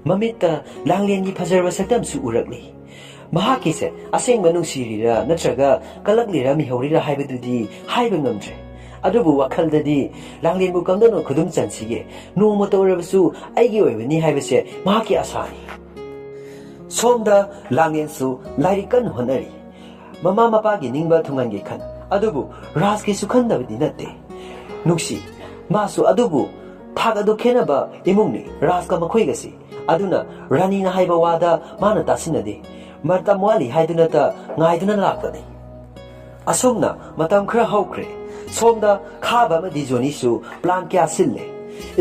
ꯃꯃꯤꯠꯇ ꯂꯥꯡꯂꯦꯟꯒꯤ ꯐꯖꯔꯕ ꯁꯛꯇꯝꯁꯨ ꯎꯔꯛꯂꯤ꯫ ꯃꯍꯥꯛꯀꯤꯁꯦ ꯑꯁꯦꯡꯕ ꯅꯨꯡꯁꯤꯔꯤꯔꯥ ꯅꯠꯇ꯭ꯔꯒ ꯀꯂꯛꯂꯤꯔꯥ ꯃꯤꯍꯧꯔꯤꯔꯥ ꯍꯥꯏꯕꯗꯨꯗꯤ ꯍꯥꯏꯕ ꯉꯝꯗ꯭ꯔꯦ꯫ ꯑꯗꯨꯕꯨ ꯋꯥꯈꯜꯗꯗꯤ ꯂꯥꯡꯂꯦꯟꯕꯨ ꯀꯝꯗꯧꯅ ꯈꯨꯗꯨꯝ ꯆꯟꯁꯤꯒꯦ? ꯅꯣꯡꯃꯇ ꯑꯣꯏꯔꯕꯁꯨ ꯑꯩꯒꯤ ꯑꯣꯏꯕꯅꯤ ꯍꯥꯏꯕꯁꯦ ꯃꯍꯥꯛꯀꯤ ꯑꯁꯥꯅꯤ꯫ ꯁꯣꯝꯗ ꯂꯥꯡꯂꯦꯟꯁꯨ ꯂꯥꯏꯔꯤꯛ ꯀꯟꯅ ꯍꯣꯠꯅꯔꯤ꯫ ꯃꯃꯥ ꯃꯄꯥꯒꯤ ꯅꯤꯡꯕ ꯊꯨꯡꯍꯟꯒꯦ ꯈꯟ, ꯑꯗꯨꯕꯨ ꯔꯥꯖꯀꯤꯁꯨ ꯈꯟꯗꯕꯗꯤ ꯅꯠꯇꯦ꯫ ꯅꯨꯡꯁꯤ, ꯃꯥꯁꯨ꯫ ꯑꯗꯨꯕꯨ ꯊꯥꯛ ꯑꯗꯨ ꯈꯦꯠꯅꯕ ꯏꯃꯨꯡꯅꯤ ꯔꯥꯖꯀ ꯃꯈꯣꯏꯒꯁꯤ꯫ ꯑꯗꯨꯅ ꯔꯥꯅꯤꯅ ꯍꯥꯏꯕ ꯋꯥꯗ ꯃꯥꯅ ꯇꯥꯁꯤꯟꯅꯗꯦ꯫ ꯃꯇꯝ ꯋꯥꯠꯂꯤ ꯍꯥꯏꯗꯨꯅꯇ ꯉꯥꯏꯗꯨꯅ ꯂꯥꯛꯄꯅꯤ꯫ ꯑꯁꯨꯝꯅ ꯃꯇꯝ ꯈꯔ ꯍꯧꯈ꯭ꯔꯦ꯫ ꯁꯣꯝꯗ ꯈꯥꯕ ꯑꯃꯗꯤ ꯖꯣꯅꯤꯁꯨ ꯄ꯭ꯂꯥꯟ ꯀꯌꯥ ꯁꯤꯜꯂꯦ꯫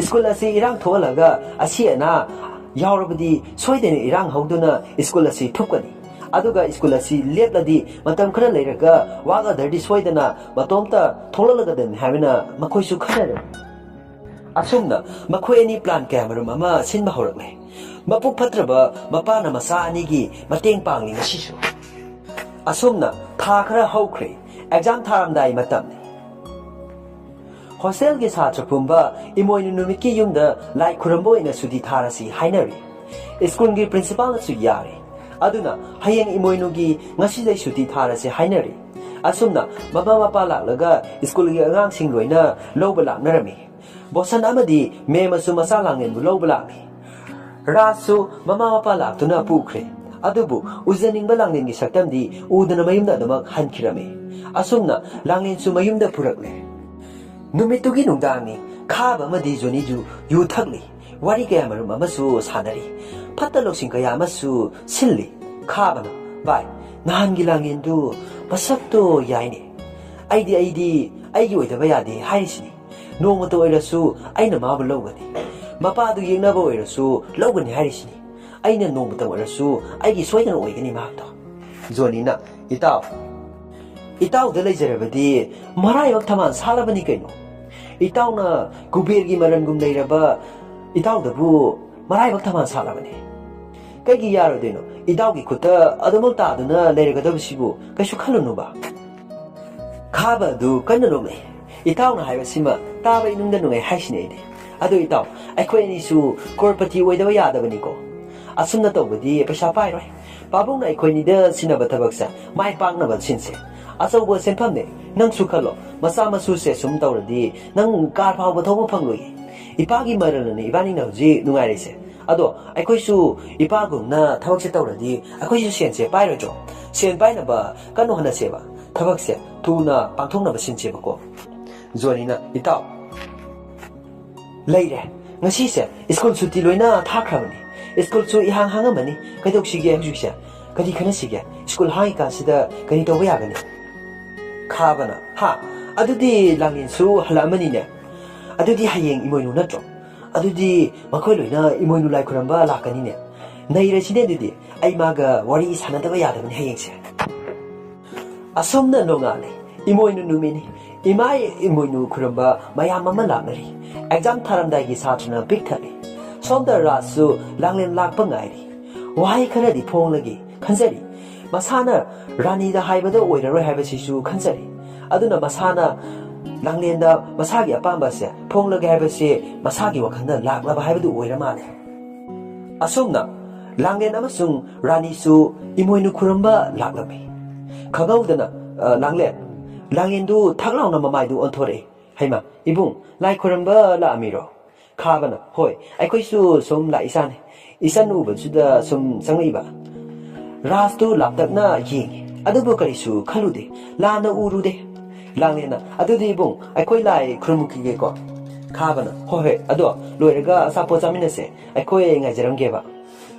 ꯁ꯭ꯀꯨꯜ ꯑꯁꯤ ꯏꯔꯥꯡ ꯊꯣꯛꯍꯜꯂꯒ ꯑꯁꯤ ꯑꯅꯥ ꯌꯥꯎꯔꯕꯗꯤ ꯁꯣꯏꯗꯅ ꯏꯔꯥꯡ ꯍꯧꯗꯨꯅ ꯁ꯭ꯀꯨꯜ ꯑꯁꯤ ꯊꯨꯞꯀꯅꯤ꯫ ꯑꯗꯨꯒ ꯁ꯭ꯀꯨꯜ ꯑꯁꯤ ꯂꯦꯞꯂꯗꯤ ꯃꯇꯝ ꯈꯔ ꯂꯩꯔꯒ ꯋꯥꯛ ꯑꯗꯔꯗꯤ ꯁꯣꯏꯗꯅ ꯃꯇꯣꯝꯇ ꯊꯣꯛꯂꯛꯂꯒꯗꯕꯅꯤ ꯍꯥꯏꯕꯅ ꯃꯈꯣꯏꯁꯨ ꯈꯟꯅꯔꯦ꯫ ꯑꯁꯨꯝꯅ ꯃꯈꯣꯏ ꯑꯅꯤ ꯄ꯭ꯂꯥꯟ ꯀꯌꯥꯃꯔꯨꯝ ꯑꯃ ꯁꯤꯟꯕ ꯍꯧꯔꯛꯂꯦ꯫ ꯃꯄꯨꯛ ꯐꯠꯇ꯭ꯔꯕ ꯃꯄꯥꯅ ꯃꯆꯥ ꯑꯅꯤꯒꯤ ꯃꯇꯦꯡ ꯄꯥꯡꯂꯤ ꯉꯁꯤꯁꯨ꯫ ꯑꯁꯨꯝꯅ ꯊꯥ ꯈꯔ ꯍꯧꯈ꯭ꯔꯦ꯫ ꯑꯦꯛꯖꯥꯝ ꯊꯥꯔꯝꯗꯥꯏ ꯃꯇꯝꯅꯤ꯫ ꯍꯣꯁꯇꯦꯜꯒꯤ ꯁꯥꯇ꯭ꯔ ꯄꯨꯝꯕ ꯏꯃꯣꯏꯅꯨ ꯅꯨꯃꯤꯠꯀꯤ ꯌꯨꯝꯗ ꯂꯥꯏ ꯈꯨꯔꯝꯕ ꯑꯣꯏꯅ ꯁꯨꯇꯤ ꯊꯥꯔꯁꯤ ꯍꯥꯏꯅꯔꯤ꯫ ꯁ꯭ꯀꯨꯜꯒꯤ ꯄ꯭ꯔꯤꯟꯁꯤꯄꯥꯜꯅꯁꯨ ꯌꯥꯔꯦ꯫ ꯑꯗꯨꯅ ꯍꯌꯦꯡ ꯏꯃꯣꯏꯅꯨꯒꯤ ꯉꯁꯤꯗꯩ ꯁꯨꯇꯤ ꯊꯥꯔꯁꯤ ꯍꯥꯏꯅꯔꯤ꯫ ꯑꯁꯨꯝꯅ ꯃꯃꯥ ꯃꯄꯥ ꯂꯥꯛꯂꯒ ꯁ꯭ꯀꯨꯜꯒꯤ ꯑꯉꯥꯡꯁꯤꯡ ꯂꯣꯏꯅ ꯂꯧꯕ ꯂꯥꯛꯅꯔꯝꯃꯤ꯫ ꯕꯣꯁꯟ ꯑꯃꯗꯤ ꯃꯦꯝ ꯑꯃꯁꯨ ꯃꯆꯥ ꯂꯥꯡꯂꯦꯟꯕꯨ ꯂꯧꯕ ꯂꯥꯛꯂꯤ꯫ ꯔꯥꯖꯁꯨ ꯃꯃꯥ ꯃꯄꯥ ꯂꯥꯛꯇꯨꯅ ꯄꯨꯈ꯭ꯔꯦ꯫ ꯑꯗꯨꯕꯨ ꯎꯖꯅꯤꯡꯕ ꯂꯥꯡꯂꯦꯟꯒꯤ ꯁꯛꯇꯝꯗꯤ ꯎꯗꯅ ꯃꯌꯨꯝꯗ ꯑꯗꯨꯃꯛ ꯍꯟꯈꯤꯔꯝꯃꯤ꯫ ꯑꯁꯨꯝꯅ ꯂꯥꯡꯂꯦꯟꯁꯨ ꯃꯌꯨꯝꯗ ꯄꯨꯔꯛꯂꯦ꯫ ꯅꯨꯃꯤꯠꯇꯨꯒꯤ ꯅꯨꯡꯗꯥꯡꯅꯤ꯫ ꯈꯥꯕ ꯑꯃꯗꯤ ꯖꯣꯅꯤꯁꯨ ꯌꯨ ꯊꯛꯂꯤ꯫ ꯋꯥꯔꯤ ꯀꯌꯥ ꯃꯔꯨꯝ ꯑꯃꯁꯨ ꯁꯥꯟꯅꯔꯤ꯫ ꯐꯠꯇ ꯂꯧꯁꯤꯡ ꯀꯌꯥ ꯑꯃꯁꯨ ꯁꯤꯜꯂꯤ꯫ ꯈꯥꯕꯅ, "ꯚꯥꯏ, ꯅꯍꯥꯟꯒꯤ ꯂꯥꯡꯂꯦꯟꯗꯨ ꯃꯁꯛꯇꯣ ꯌꯥꯏꯅꯦ꯫ ꯑꯩꯗꯤ, ꯑꯩꯗꯤ ꯑꯩꯒꯤ ꯑꯣꯏꯗꯕ ꯌꯥꯗꯦ ꯍꯥꯏꯔꯤꯁꯤꯅꯤ꯫ ꯅꯣꯡꯃꯇ ꯑꯣꯏꯔꯁꯨ ꯑꯩꯅ ꯃꯥꯕꯨ ꯂꯧꯒꯅꯤ꯫ ꯃꯄꯥꯗꯨ ꯌꯦꯛꯅꯕ ꯑꯣꯏꯔꯁꯨ ꯂꯧꯒꯅꯤ ꯍꯥꯏꯔꯤꯁꯤꯅꯤ꯫ ꯑꯩꯅ ꯅꯣꯡꯃꯇ ꯑꯣꯏꯔꯁꯨ ꯑꯩꯒꯤ ꯁꯣꯏꯗꯅ ꯑꯣꯏꯒꯅꯤ ꯃꯍꯥꯛꯇꯣ꯫" ꯖꯣꯅꯤꯅ, "ꯏꯇꯥꯎ, ꯏꯇꯥꯎꯗ ꯂꯩꯖꯔꯕꯗꯤ ꯃꯔꯥꯏꯕꯛ ꯊꯝꯕꯥꯜ ꯁꯥꯠꯂꯕꯅꯤ ꯀꯩꯅꯣ꯫ ꯏꯇꯥꯎꯅ ꯀꯨꯕꯦꯔꯒꯤ ꯃꯔꯜꯒꯨꯝ ꯂꯩꯔꯕ ꯏꯇꯥꯎꯗꯕꯨ ꯃꯔꯥꯏꯕꯛ ꯊꯝꯕꯥꯜ ꯁꯥꯠꯂꯕꯅꯤ꯫ ꯀꯩꯒꯤ ꯌꯥꯔꯣꯏꯗꯣꯏꯅꯣ? ꯏꯇꯥꯎꯒꯤ ꯈꯨꯠꯇ ꯑꯗꯨꯃꯛ ꯇꯥꯗꯨꯅ ꯂꯩꯔꯒꯗꯕꯁꯤꯕꯨ ꯀꯩꯁꯨ ꯈꯜꯂꯨꯅꯨꯕ꯫" ꯈꯥꯕ ꯑꯗꯨ ꯀꯟꯅ ꯅꯣꯛꯂꯛꯏ꯫ "ꯏꯇꯥꯎꯅ ꯍꯥꯏꯕꯁꯤꯃ ꯇꯥꯕ ꯏꯅꯨꯡꯗ ꯅꯨꯡꯉꯥꯏ ꯍꯥꯏꯁꯤꯅꯤ ꯑꯩꯗꯤ꯫ ꯑꯗꯨ ꯏꯇꯥꯎ, ꯑꯩꯈꯣꯏ ꯑꯅꯤꯁꯨ ꯀ꯭ꯔꯣꯔꯄꯇꯤ ꯑꯣꯏꯗꯕ ꯌꯥꯗꯕꯅꯤꯀꯣ꯫ ꯑꯁꯨꯝꯅ ꯇꯧꯕꯗꯤ ꯄꯩꯁꯥ ꯄꯥꯏꯔꯣꯏ꯫ ꯄꯥꯕꯨꯡꯅ ꯑꯩꯈꯣꯏꯅꯤꯗ ꯁꯤꯟꯅꯕ ꯊꯕꯛꯁꯦ ꯃꯥꯏ ꯄꯥꯛꯅꯕ ꯁꯤꯟꯁꯦ꯫ ꯑꯆꯧꯕ ꯁꯦꯟꯐꯝꯅꯦ꯫ ꯅꯪꯁꯨ ꯈꯜꯂꯣ, ꯃꯆꯥ ꯃꯁꯨꯁꯦ ꯁꯨꯝ ꯇꯧꯔꯗꯤ ꯅꯪ ꯀꯥꯔ ꯐꯥꯎꯕ ꯊꯧꯕ ꯐꯪꯂꯣꯏꯌꯦ꯫ ꯏꯄꯥꯒꯤ ꯃꯔꯜꯅꯅꯦ ꯏꯕꯥꯅꯤꯅ ꯍꯧꯖꯤꯛ ꯅꯨꯡꯉꯥꯏꯔꯤꯁꯦ꯫ ꯑꯗꯣ ꯑꯩꯈꯣꯏꯁꯨ ꯏꯄꯥꯒꯨꯝꯅ ꯊꯕꯛꯁꯦ ꯇꯧꯔꯗꯤ ꯑꯩꯈꯣꯏꯁꯨ ꯁꯦꯟꯁꯦ ꯄꯥꯏꯔꯣꯏꯗ꯭ꯔꯣ? ꯁꯦꯟ ꯄꯥꯏꯅꯕ ꯀꯟꯅ ꯍꯣꯠꯅꯁꯦꯕ꯫ ꯊꯕꯛꯁꯦ ꯊꯨꯅ ꯄꯥꯡꯊꯣꯛꯅꯕ ꯁꯤꯟꯁꯦꯕꯀꯣ꯫" ꯖꯣꯅꯤꯅ, "ꯏꯇꯥꯎ, ꯂꯩꯔꯦ꯫ ꯉꯁꯤꯁꯦ ꯁ꯭ꯀꯨꯜ ꯁꯨꯇꯤ ꯂꯣꯏꯅ ꯊꯥꯈ꯭ꯔꯕꯅꯤ꯫ ꯁ꯭ꯀꯨꯜꯁꯨ ꯏꯍꯥꯡ ꯍꯥꯡꯉꯝꯃꯅꯤ꯫ ꯀꯩꯗꯧꯁꯤꯒꯦ ꯍꯧꯖꯤꯛꯁꯦ? ꯀꯔꯤ ꯈꯟꯅꯁꯤꯒꯦ? ꯁ꯭ꯀꯨꯜ ꯍꯥꯡꯉꯤꯀꯥꯟꯁꯤꯗ ꯀꯔꯤ ꯇꯧꯕ ꯌꯥꯒꯅꯤ? ꯈꯥꯕꯅ, ꯍꯥ? ꯑꯗꯨꯗꯤ ꯂꯥꯡꯂꯦꯟꯁꯨ ꯍꯜꯂꯛꯑꯃꯅꯤꯅꯦ꯫ ꯑꯗꯨꯗꯤ ꯍꯌꯦꯡ ꯏꯃꯣꯏꯅꯨ ꯅꯠꯇ꯭ꯔꯣ? ꯑꯗꯨꯗꯤ ꯃꯈꯣꯏ ꯂꯣꯏꯅ ꯏꯃꯣꯏꯅꯨ ꯂꯥꯏ ꯈꯨꯔꯝꯕ ꯂꯥꯛꯀꯅꯤꯅꯦ꯫ ꯅꯩꯔꯁꯤꯅꯦ ꯑꯗꯨꯗꯤ꯫ ꯑꯩ ꯃꯥꯒ ꯋꯥꯔꯤ ꯁꯥꯟꯅꯗꯕ ꯌꯥꯗꯕꯅꯤ ꯍꯌꯦꯡꯁꯦ꯫ ꯑꯁꯨꯝꯅ ꯅꯣꯡꯉꯥꯜꯂꯦ꯫ ꯏꯃꯣꯏꯅꯨ ꯅꯨꯃꯤꯠꯅꯤ꯫ ꯏꯃꯥ ꯏꯃꯣꯏꯅꯨ ꯈꯨꯔꯨꯝꯕ ꯃꯌꯥꯝ ꯑꯃ ꯂꯥꯛꯅꯔꯤ꯫ ꯑꯦꯛꯖꯥꯝ ꯊꯥꯔꯝꯗꯥꯏꯒꯤ ꯁꯥꯇ꯭ꯔꯅ ꯄꯤꯛ ꯊꯜꯂꯤ꯫ ꯁꯣꯝꯗ ꯔꯥꯖꯁꯨ ꯂꯥꯡꯂꯦꯟ ꯂꯥꯛꯄ ꯉꯥꯏꯔꯤ꯫ ꯋꯥꯍꯩ ꯈꯔꯗꯤ ꯐꯣꯡꯂꯒꯦ ꯈꯟꯖꯔꯤ꯫ ꯃꯁꯥꯅ ꯔꯥꯅꯤꯗ ꯍꯥꯏꯕꯗ ꯑꯣꯏꯔꯔꯣꯏ ꯍꯥꯏꯕꯁꯤꯁꯨ ꯈꯟꯖꯔꯤ꯫ ꯑꯗꯨꯅ ꯃꯁꯥꯅ ꯂꯥꯡꯂꯦꯟꯗ ꯃꯁꯥꯒꯤ ꯑꯄꯥꯝꯕꯁꯦ ꯐꯣꯡꯂꯒꯦ ꯍꯥꯏꯕꯁꯦ ꯃꯁꯥꯒꯤ ꯋꯥꯈꯜꯗ ꯂꯥꯛꯂꯕ ꯍꯥꯏꯕꯗꯨ ꯑꯣꯏꯔ ꯃꯥꯜꯂꯦ꯫ ꯑꯁꯨꯝꯅ ꯂꯥꯡꯂꯦꯟ ꯑꯃꯁꯨꯡ ꯔꯥꯅꯤꯁꯨ ꯏꯃꯣꯏꯅꯨ ꯈꯨꯔꯨꯝꯕ ꯂꯥꯛꯂꯝꯃꯤ꯫ ꯈꯪꯍꯧꯗꯅ, ꯑ, ꯂꯥꯡꯂꯦꯟ, ꯂꯥꯡꯂꯦꯟꯗꯨ ꯊꯛ ꯂꯥꯎꯅ ꯃꯃꯥꯏꯗꯨ ꯑꯣꯟꯊꯣꯔꯛꯏ꯫ "ꯍꯩꯃꯥ, ꯏꯕꯨꯡ, ꯂꯥꯏ ꯈꯨꯔꯨꯝꯕ ꯂꯥꯛꯑꯝꯃꯤꯔꯣ?" ꯈꯥꯕꯅ, "ꯍꯣꯏ, ꯑꯩꯈꯣꯏꯁꯨ ꯁꯨꯝ ꯂꯥꯛꯏꯁꯥꯅꯤ꯫ ꯏꯆꯟ ꯎꯕꯁꯤꯗ ꯁꯨꯝ ꯆꯪꯉꯛꯏꯕ꯫" ꯔꯥꯖꯇꯨ ꯂꯥꯞꯇꯛꯅ ꯌꯦꯡꯉꯤ, ꯑꯗꯨꯕꯨ ꯀꯔꯤꯁꯨ ꯈꯜꯂꯨꯗꯦ꯫ ꯂꯥꯟꯅ ꯎꯔꯨꯗꯦ꯫ ꯂꯥꯡꯂꯦꯟꯅ, "ꯑꯗꯨꯗꯤ ꯏꯕꯨꯡ, ꯑꯩꯈꯣꯏ ꯂꯥꯏ ꯈꯨꯔꯨꯝꯃꯨꯈꯤꯒꯦꯀꯣ?" ꯈꯥꯕꯅ, "ꯍꯣꯏ, ꯍꯣꯏ, ꯑꯗꯣ ꯂꯣꯏꯔꯒ ꯑꯆꯥꯄꯣꯠ ꯆꯥꯃꯤꯟꯅꯁꯦ꯫ ꯑꯩꯈꯣꯏ ꯉꯥꯏꯖꯔꯝꯒꯦꯕ꯫"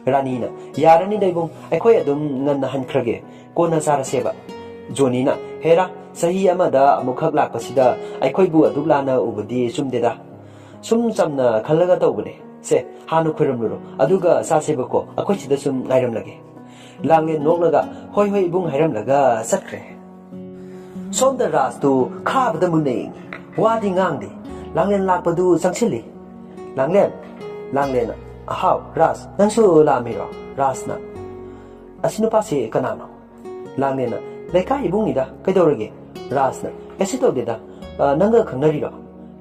ꯔꯥꯅꯤꯅ, "ꯌꯥꯔꯅꯤꯗ ꯏꯕꯨꯡ, ꯑꯩꯈꯣꯏ ꯑꯗꯨꯝ ꯉꯟꯅ ꯍꯟꯈ꯭ꯔꯒꯦ, ꯀꯣꯟꯅ ꯆꯥꯔꯁꯦꯕ꯫" ꯖꯣꯅꯤꯅ, "ꯍꯦꯔꯥ, ꯆꯍꯤ ꯑꯃꯗ ꯑꯃꯨꯛꯈꯛ ꯂꯥꯛꯄꯁꯤꯗ ꯑꯩꯈꯣꯏꯕꯨ ꯑꯗꯨꯛ ꯂꯥꯟꯅ ꯎꯕꯗꯤ ꯆꯨꯝꯗꯦꯗ꯫ ꯁꯨꯝ ꯆꯝꯅ ꯈꯜꯂꯒ ꯇꯧꯕꯅꯦ꯫ ꯁꯦ, ꯍꯥꯟꯅ ꯈꯣꯏꯔꯝꯂꯨꯔꯣ, ꯑꯗꯨꯒ ꯆꯥꯁꯦꯕꯀꯣ, ꯑꯩꯈꯣꯏ ꯁꯤꯗ ꯁꯨꯝ ꯉꯥꯏꯔꯝꯂꯒꯦ꯫" ꯂꯥꯡꯂꯦꯟ ꯅꯣꯛꯂꯒ, "ꯍꯣꯏ, ꯍꯣꯏ, ꯏꯕꯨꯡ" ꯍꯥꯏꯔꯝꯂꯒ ꯆꯠꯈ꯭ꯔꯦ꯫ ꯁꯣꯝꯗ ꯔꯥꯖꯇꯨ ꯈꯥꯕꯗ ꯃꯨꯟꯅ ꯌꯦꯡꯉꯤ꯫ ꯋꯥꯗꯤ ꯉꯥꯡꯗꯦ꯫ ꯂꯥꯡꯂꯦꯟ ꯂꯥꯛꯄꯗꯨ ꯆꯪꯁꯤꯜꯂꯤ꯫ "ꯂꯥꯡꯂꯦꯟ!" ꯂꯥꯡꯂꯦꯟꯅ, "ꯍꯥꯎ, ꯔꯥꯖ, ꯅꯪꯁꯨ ꯂꯥꯛꯑꯝꯃꯤꯔꯣ?" ꯔꯥꯖꯅ, "ꯑꯁꯤ ꯅꯨꯄꯥꯁꯤ ꯀꯅꯥꯅꯣ?" ꯂꯥꯡꯂꯦꯟꯅ, "ꯂꯩꯀꯥꯏ ꯏꯕꯨꯡꯅꯤꯗ, ꯀꯩꯗꯧꯔꯒꯦ?" ꯔꯥꯖꯅ, "ꯀꯩꯁꯨ ꯇꯧꯗꯦꯗ꯫ ꯑ, ꯅꯪꯒ ꯈꯪꯅꯔꯤꯔꯣ?"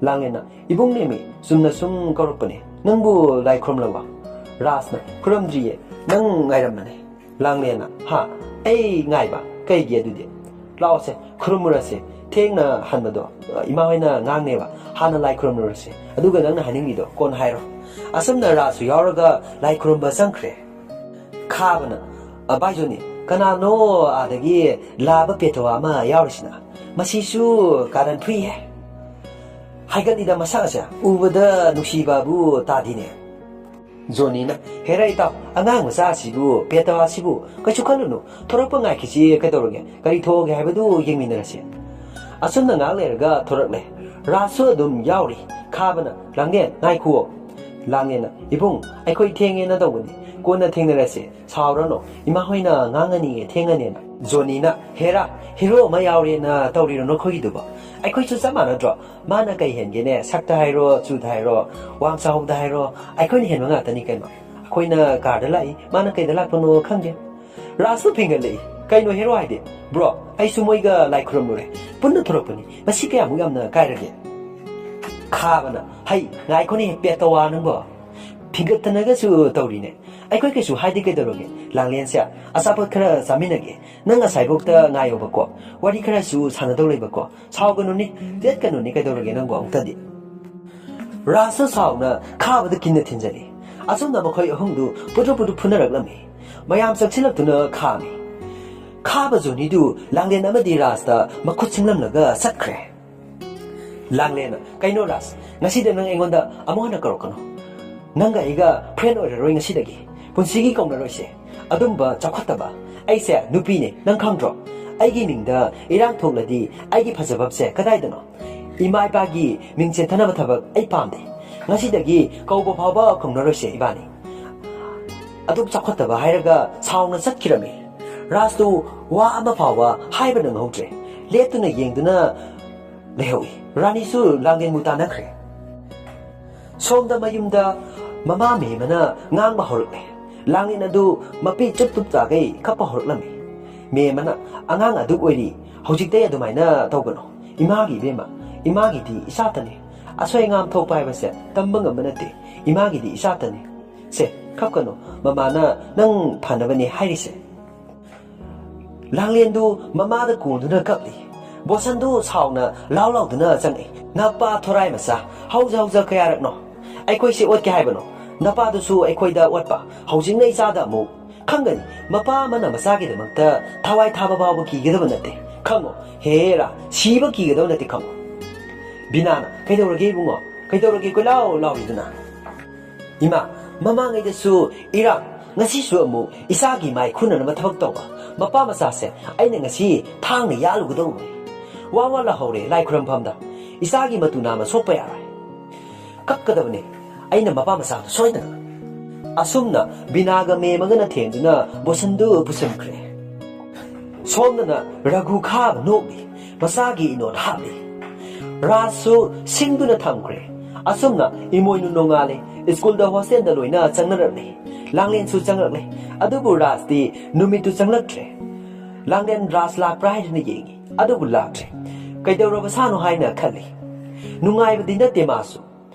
ꯂꯥꯡꯂꯦꯟꯅ, "ꯏꯕꯨꯡꯅꯦꯃꯤ, ꯆꯨꯝꯅ ꯁꯨꯝ ꯀꯧꯔꯛꯄꯅꯦ꯫ ꯅꯪꯕꯨ ꯂꯥꯏ ꯈꯨꯔꯨꯝꯂꯕꯣ?" ꯔꯥꯖꯅ, "ꯈꯨꯔꯨꯝꯗ꯭ꯔꯤꯌꯦ, ꯅꯪ ꯉꯥꯏꯔꯝꯕꯅꯦ꯫" ꯂꯥꯡꯂꯦꯟꯅ, "ꯍꯥ? ꯑꯩ ꯉꯥꯏꯕ? ꯀꯩꯒꯤ ꯑꯗꯨꯗꯤ? ꯂꯥꯛꯑꯣꯁꯦ, ꯈꯨꯔꯨꯝꯃꯨꯔꯁꯦ꯫ ꯊꯦꯡꯅ ꯍꯟꯕꯗꯣ, ꯑ, ꯏꯃꯥ ꯍꯣꯏꯅ ꯉꯥꯡꯅꯦꯕ꯫ ꯍꯥꯟꯅ ꯂꯥꯏ ꯈꯨꯔꯨꯝꯃꯨꯔꯁꯦ꯫ ꯑꯗꯨꯒ ꯅꯪꯅ ꯍꯥꯏꯅꯤꯡꯉꯤꯗꯣ ꯀꯣꯟꯅ ꯍꯥꯏꯔꯣ꯫" ꯑꯁꯨꯝꯅ ꯔꯥꯖꯁꯨ ꯌꯥꯎꯔꯒ ꯂꯥꯏ ꯈꯨꯔꯨꯝꯕ ꯆꯪꯈ꯭ꯔꯦ꯫ ꯈꯥꯕꯅ, "ꯑ, ꯚꯥꯏ ꯖꯣꯅꯤ, ꯀꯅꯥꯅꯣ ꯑꯥꯗꯒꯤ ꯂꯥꯕ ꯄꯦꯇꯋꯥ ꯑꯃ ꯌꯥꯎꯔꯤꯁꯤꯅ? ꯃꯁꯤꯁꯨ ꯀꯥꯔꯟ ꯐꯨꯏꯍꯦ꯫" ꯍꯥꯏꯒꯠꯂꯤꯗ ꯃꯁꯛ ꯑꯁꯦ ꯎꯕꯗ ꯅꯨꯡꯁꯤꯕꯕꯨ ꯇꯥꯗꯤꯅꯦ꯫ ꯖꯣꯅꯤꯅ, "ꯍꯦꯔꯥ ꯏꯇꯥꯎ, ꯑꯉꯥꯡ ꯃꯆꯥ ꯑꯁꯤꯕꯨ, ꯄꯦꯇꯋꯥ ꯑꯁꯤꯕꯨ ꯀꯩꯁꯨ ꯈꯜꯂꯨꯅꯨ, ꯊꯣꯔꯛꯄ ꯉꯥꯏꯈꯤꯁꯤ, ꯀꯩꯗꯧꯔꯒꯦ, ꯀꯔꯤ ꯊꯣꯛꯑꯒꯦ ꯍꯥꯏꯕꯗꯨ ꯌꯦꯡꯃꯤꯟꯅꯔꯁꯤ"꯫ ꯑꯁꯨꯝꯅ ꯉꯥꯏꯍꯥꯛ ꯂꯩꯔꯒ ꯊꯣꯔꯛꯂꯦ꯫ ꯔꯥꯖꯁꯨ ꯑꯗꯨꯝ ꯌꯥꯎꯔꯤ꯫ ꯈꯥꯕꯅ, "ꯂꯥꯡꯂꯦꯟ, ꯉꯥꯏꯈꯨꯑꯣ"꯫ ꯂꯥꯡꯂꯦꯟꯅ, "ꯏꯕꯨꯡ, ꯑꯩꯈꯣꯏ ꯊꯦꯡꯉꯦꯅ ꯇꯧꯕꯅꯤ, ꯀꯣꯟꯅ ꯊꯦꯡꯅꯔꯁꯤ, ꯁꯥꯎꯔꯅꯨ, ꯏꯃꯥ ꯍꯣꯏꯅ ꯉꯥꯡꯉꯅꯤꯌꯦ ꯊꯦꯡꯉꯅꯦꯅ"꯫ ꯖꯣꯅꯤꯅ, "ꯍꯦꯔꯥ, ꯍꯤꯔꯣ ꯑꯃ ꯌꯥꯎꯔꯦꯅ ꯇꯧꯔꯤꯔꯣ ꯅꯈꯣꯏꯒꯤꯗꯨꯕꯣ? ꯑꯩꯈꯣꯏꯁꯨ ꯆꯞ ꯃꯥꯟꯅꯗ꯭ꯔꯣ? ꯃꯥꯅ ꯀꯩ ꯍꯦꯟꯒꯦꯅꯦ? ꯁꯛꯇ ꯍꯥꯏꯔꯣ, ꯆꯨꯗ ꯍꯥꯏꯔꯣ, ꯋꯥꯡ ꯆꯥꯎꯕꯗ ꯍꯥꯏꯔꯣ, ꯑꯩꯈꯣꯏꯅ ꯍꯦꯟꯕ ꯉꯥꯛꯇꯅꯤ ꯀꯩꯅꯣ꯫ ꯑꯩꯈꯣꯏꯅ ꯀꯥꯔꯗ ꯂꯥꯛꯏ, ꯃꯥꯅ ꯀꯩꯗ ꯂꯥꯛꯄꯅꯣ ꯈꯪꯗꯦ"꯫ ꯔꯥꯖꯇꯣ ꯐꯤꯡꯒꯠꯂꯛꯏ꯫ "ꯀꯩꯅꯣ ꯍꯦꯔꯣ ꯍꯥꯏꯗꯤ? ꯕ꯭ꯔꯣ, ꯑꯩꯁꯨ ꯃꯣꯏꯒ ꯂꯥꯏ ꯈꯨꯔꯨꯝꯂꯨꯔꯦ꯫ ꯄꯨꯟꯅ ꯊꯣꯔꯛꯄꯅꯤ꯫ ꯃꯁꯤ ꯀꯌꯥꯃꯨꯛ ꯌꯥꯝꯅ ꯀꯥꯏꯔꯒꯦ?" ꯈꯥꯕꯅ, "ꯍꯩ, ꯉꯥꯏꯈꯣꯅꯦ, ꯄꯦꯇꯋꯥ ꯅꯪꯕꯣ꯫ ꯐꯤꯡꯒꯠꯇꯅꯒꯁꯨ ꯇꯧꯔꯤꯅꯦ꯫ ꯑꯩꯈꯣꯏ ꯀꯩꯁꯨ ꯍꯥꯏꯗꯦ ꯀꯩꯗꯧꯔꯒꯦ? ꯂꯥꯡꯂꯦꯟꯁꯦ, ꯑꯆꯥꯄꯣꯠ ꯈꯔ ꯆꯥꯃꯤꯟꯅꯒꯦ꯫ ꯅꯪ ꯉꯁꯥꯏꯐꯥꯎꯇ ꯉꯥꯏꯌꯣꯕꯀꯣ꯫ ꯋꯥꯔꯤ ꯈꯔꯁꯨ ꯁꯥꯟꯅꯗꯧ ꯂꯩꯕꯀꯣ꯫ ꯁꯥꯎꯒꯅꯨꯅꯦ, ꯆꯠꯀꯅꯨꯅꯦ ꯀꯩꯗꯧꯔꯒꯦ ꯅꯪꯕꯨ ꯑꯃꯨꯛꯇꯗꯤ?" ꯔꯥꯖꯅ ꯁꯥꯎꯅ ꯈꯥꯕꯗ ꯀꯤꯟꯅ ꯊꯤꯟꯖꯜꯂꯤ꯫ ꯑꯁꯨꯝꯅ ꯃꯈꯣꯏ ꯑꯍꯨꯝꯗꯨ ꯄꯨꯗ꯭ꯔꯨ ꯄꯨꯗ꯭ꯔꯨ ꯐꯨꯅꯔꯛꯂꯝꯃꯤ꯫ ꯃꯌꯥꯝ ꯆꯪꯁꯤꯜꯂꯛꯇꯨꯅ ꯈꯥꯝꯃꯤ꯫ ꯈꯥꯕ ꯖꯣꯅꯤꯗꯨ ꯂꯥꯡꯂꯦꯟ ꯑꯃꯗꯤ ꯔꯥꯖꯇ ꯃꯈꯨꯠ ꯁꯤꯡꯂꯝꯂꯒ ꯆꯠꯈ꯭ꯔꯦ꯫ ꯂꯥꯡꯂꯦꯟꯅ, "ꯀꯩꯅꯣ ꯔꯥꯖ, ꯉꯁꯤꯗ ꯅꯪ ꯑꯩꯉꯣꯟꯗ ꯑꯃꯨꯛ ꯍꯟꯅ ꯀꯧꯔꯛꯀꯅꯨ꯫ ꯅꯪꯒ ꯑꯩꯒ ꯐ꯭ꯔꯦꯟ ꯑꯣꯏꯔꯔꯣꯏ ꯉꯁꯤꯗꯒꯤ꯫ ꯄꯨꯟꯁꯤꯒꯤ ꯀꯧꯅꯔꯣꯏꯁꯦ꯫ ꯑꯗꯨꯝꯕ ꯆꯥꯎꯈꯠꯇꯕ꯫ ꯑꯩꯁꯦ ꯅꯨꯄꯤꯅꯦ, ꯅꯪ ꯈꯪꯗ꯭ꯔꯣ? ꯑꯩꯒꯤ ꯃꯤꯡꯗ ꯏꯔꯥꯡ ꯊꯣꯛꯂꯗꯤ ꯑꯩꯒꯤ ꯐꯖꯐꯝꯁꯦ ꯀꯗꯥꯏꯗꯅꯣ? ꯏꯃꯥ ꯏꯄꯥꯒꯤ ꯃꯤꯡ ꯆꯦꯟꯊꯅꯕ ꯊꯕꯛ ꯑꯩ ꯄꯥꯝꯗꯦ꯫ ꯉꯁꯤꯗꯒꯤ ꯀꯧꯕ ꯐꯥꯎꯕ ꯀꯧꯅꯔꯣꯏꯁꯦ ꯏꯕꯥꯅꯤ"꯫ ꯑꯗꯨꯛ ꯆꯥꯎꯈꯠꯇꯕ ꯍꯥꯏꯔꯒ ꯁꯥꯎꯅ ꯆꯠꯈꯤꯔꯝꯃꯤ꯫ ꯔꯥꯖꯇꯨ ꯋꯥ ꯑꯃ ꯐꯥꯎꯕ ꯍꯥꯏꯕ ꯅꯪꯍꯧꯗ꯭ꯔꯦ꯫ ꯂꯦꯞꯇꯨꯅ ꯌꯦꯡꯗꯨꯅ ꯂꯩꯍꯧꯏ꯫ ꯔꯥꯅꯤꯁꯨ ꯂꯥꯡꯂꯦꯟꯕꯨ ꯇꯥꯟꯅꯈ꯭ꯔꯦ꯫ ꯁꯣꯝꯗ ꯃꯌꯨꯝꯗ ꯃꯃꯥ ꯃꯦꯝꯃꯅ ꯉꯥꯡꯕ ꯍꯧꯔꯛꯂꯦ꯫ ꯂꯥꯡꯂꯦꯟ ꯑꯗꯨ ꯃꯄꯤ ꯆꯨꯞ ꯆꯨꯞ ꯆꯥꯈꯩ ꯀꯞꯄ ꯍꯧꯔꯛꯂꯝꯃꯤ꯫ ꯃꯦꯝꯃꯅ, "ꯑꯉꯥꯡ ꯑꯗꯨꯛ ꯑꯣꯏꯔꯤ, ꯍꯧꯖꯤꯛꯇꯩ ꯑꯗꯨꯃꯥꯏꯅ ꯇꯧꯒꯅꯨ꯫ ꯏꯃꯥꯒꯤ ꯏꯕꯦꯝꯃ, ꯏꯃꯥꯒꯤꯗꯤ ꯏꯆꯥꯇꯅꯤ꯫ ꯑꯁꯣꯏ ꯑꯉꯥꯝ ꯊꯣꯛꯄ ꯍꯥꯏꯕꯁꯦ ꯇꯝꯕ ꯉꯝꯕ ꯅꯠꯇꯦ꯫ ꯏꯃꯥꯒꯤꯗꯤ ꯏꯆꯥꯇꯅꯤ꯫ ꯁꯦ, ꯀꯞꯀꯅꯨ, ꯃꯃꯥꯅ ꯅꯪ ꯐꯅꯕꯅꯦ ꯍꯥꯏꯔꯤꯁꯦ"꯫ ꯂꯥꯡꯂꯦꯟꯗꯨ ꯃꯃꯥꯗ ꯀꯣꯟꯗꯨꯅ ꯀꯞꯂꯤ꯫ ꯕꯣꯁꯟꯗꯨ ꯁꯥꯎꯅ ꯂꯥꯎ ꯂꯥꯎꯗꯨꯅ ꯆꯪꯂꯛꯏ꯫ "ꯅꯄꯥ ꯊꯣꯔꯥꯏ ꯃꯆꯥ, ꯍꯧꯖ ꯍꯧꯖ ꯀꯌꯥꯔꯛꯅꯣ ꯑꯩꯈꯣꯏꯁꯦ ꯑꯣꯠꯀꯦ ꯍꯥꯏꯕꯅꯣ? ꯅꯄꯥꯗꯨꯁꯨ ꯑꯩꯈꯣꯏꯗ ꯑꯣꯠꯄ, ꯍꯧꯖꯤꯛꯅ ꯏꯆꯥꯗ ꯑꯃꯨꯛ꯫ ꯈꯪꯒꯅꯤ, ꯃꯄꯥ ꯑꯃꯅ ꯃꯆꯥꯒꯤꯗꯃꯛꯇ ꯊꯋꯥꯏ ꯊꯥꯕ ꯐꯥꯎꯕ ꯀꯤꯒꯗꯕ ꯅꯠꯇꯦ꯫ ꯈꯪꯉꯣ, ꯍꯦꯔꯥ, ꯁꯤꯕ ꯀꯤꯒꯗꯕ ꯅꯠꯇꯦ, ꯈꯪꯉꯣ"꯫ ꯕꯤꯅꯥꯅ, "ꯀꯩꯗꯧꯔꯒꯦ ꯏꯕꯨꯡꯉꯣ? ꯀꯩꯗꯧꯔꯒꯦ ꯀꯣꯏꯂꯥꯎ ꯂꯥꯎꯔꯤꯗꯨꯅ?" "ꯏꯃꯥ, ꯃꯃꯥꯡꯉꯩꯗꯁꯨ ꯏꯔꯥꯡ, ꯉꯁꯤꯁꯨ ꯑꯃꯨꯛ ꯏꯆꯥꯒꯤ ꯃꯥꯏ ꯈꯨꯅꯅꯕ ꯊꯕꯛ ꯇꯧꯕ ꯃꯄꯥ ꯃꯆꯥꯁꯦ ꯑꯩꯅ ꯉꯁꯤ ꯊꯥꯡꯅ ꯌꯥꯜꯂꯨꯒꯗꯧꯕꯅꯤ꯫ ꯋꯥ ꯋꯥ ꯂꯥꯍꯧꯔꯦ ꯂꯥꯏ ꯈꯨꯔꯝꯐꯝꯗ꯫ ꯏꯆꯥꯒꯤ ꯃꯇꯨ ꯅꯥꯝꯃ ꯁꯣꯛꯄ ꯌꯥꯔꯣꯏ꯫ ꯀꯛꯀꯗꯕꯅꯤ ꯑꯩꯅ ꯃꯄꯥ ꯃꯆꯥꯗꯣ ꯁꯣꯏꯗꯅ꯫" ꯑꯁꯨꯝꯅ ꯕꯤꯅꯥꯒ ꯃꯦꯝꯃꯒꯅ ꯊꯦꯝꯗꯨꯅ ꯕꯣꯁꯟꯗꯨ ꯄꯨꯁꯟꯈ꯭ꯔꯦ꯫ ꯁꯣꯝꯗꯅ ꯔꯘꯨ ꯈꯥꯕ ꯅꯣꯛꯂꯤ, ꯃꯆꯥꯒꯤ ꯏꯅꯣꯠ ꯍꯥꯞꯂꯤ꯫ ꯔꯥꯖꯁꯨ ꯁꯤꯡꯗꯨꯅ ꯊꯝꯈ꯭ꯔꯦ꯫ ꯑꯁꯨꯝꯅ ꯏꯃꯣꯏꯅꯨ ꯅꯣꯡꯉꯥꯜꯂꯤ, ꯁ꯭ꯀꯨꯜꯗ ꯍꯣꯁꯇꯦꯜꯗ ꯂꯣꯏꯅ ꯆꯪꯅꯔꯛꯂꯤ꯫ ꯂꯥꯡꯂꯦꯟꯁꯨ ꯆꯪꯂꯛꯂꯤ꯫ ꯑꯗꯨꯕꯨ ꯔꯥꯖꯇꯤ ꯅꯨꯃꯤꯠꯇꯨ ꯆꯪꯂꯛꯇ꯭ꯔꯦ꯫ ꯂꯥꯡꯂꯦꯟ ꯔꯥꯖ ꯂꯥꯛꯄ꯭ꯔꯥ ꯍꯥꯏꯗꯨꯅ ꯌꯦꯡꯉꯤ, ꯑꯗꯨꯕꯨ ꯂꯥꯛꯇ꯭ꯔꯦ꯫ ꯀꯩꯗꯧꯔꯕ ꯁꯥꯅꯣ ꯍꯥꯏꯅ ꯈꯜꯂꯤ꯫ ꯅꯨꯡꯉꯥꯏꯕꯗꯤ ꯅꯠꯇꯦ ꯃꯥꯁꯨ꯫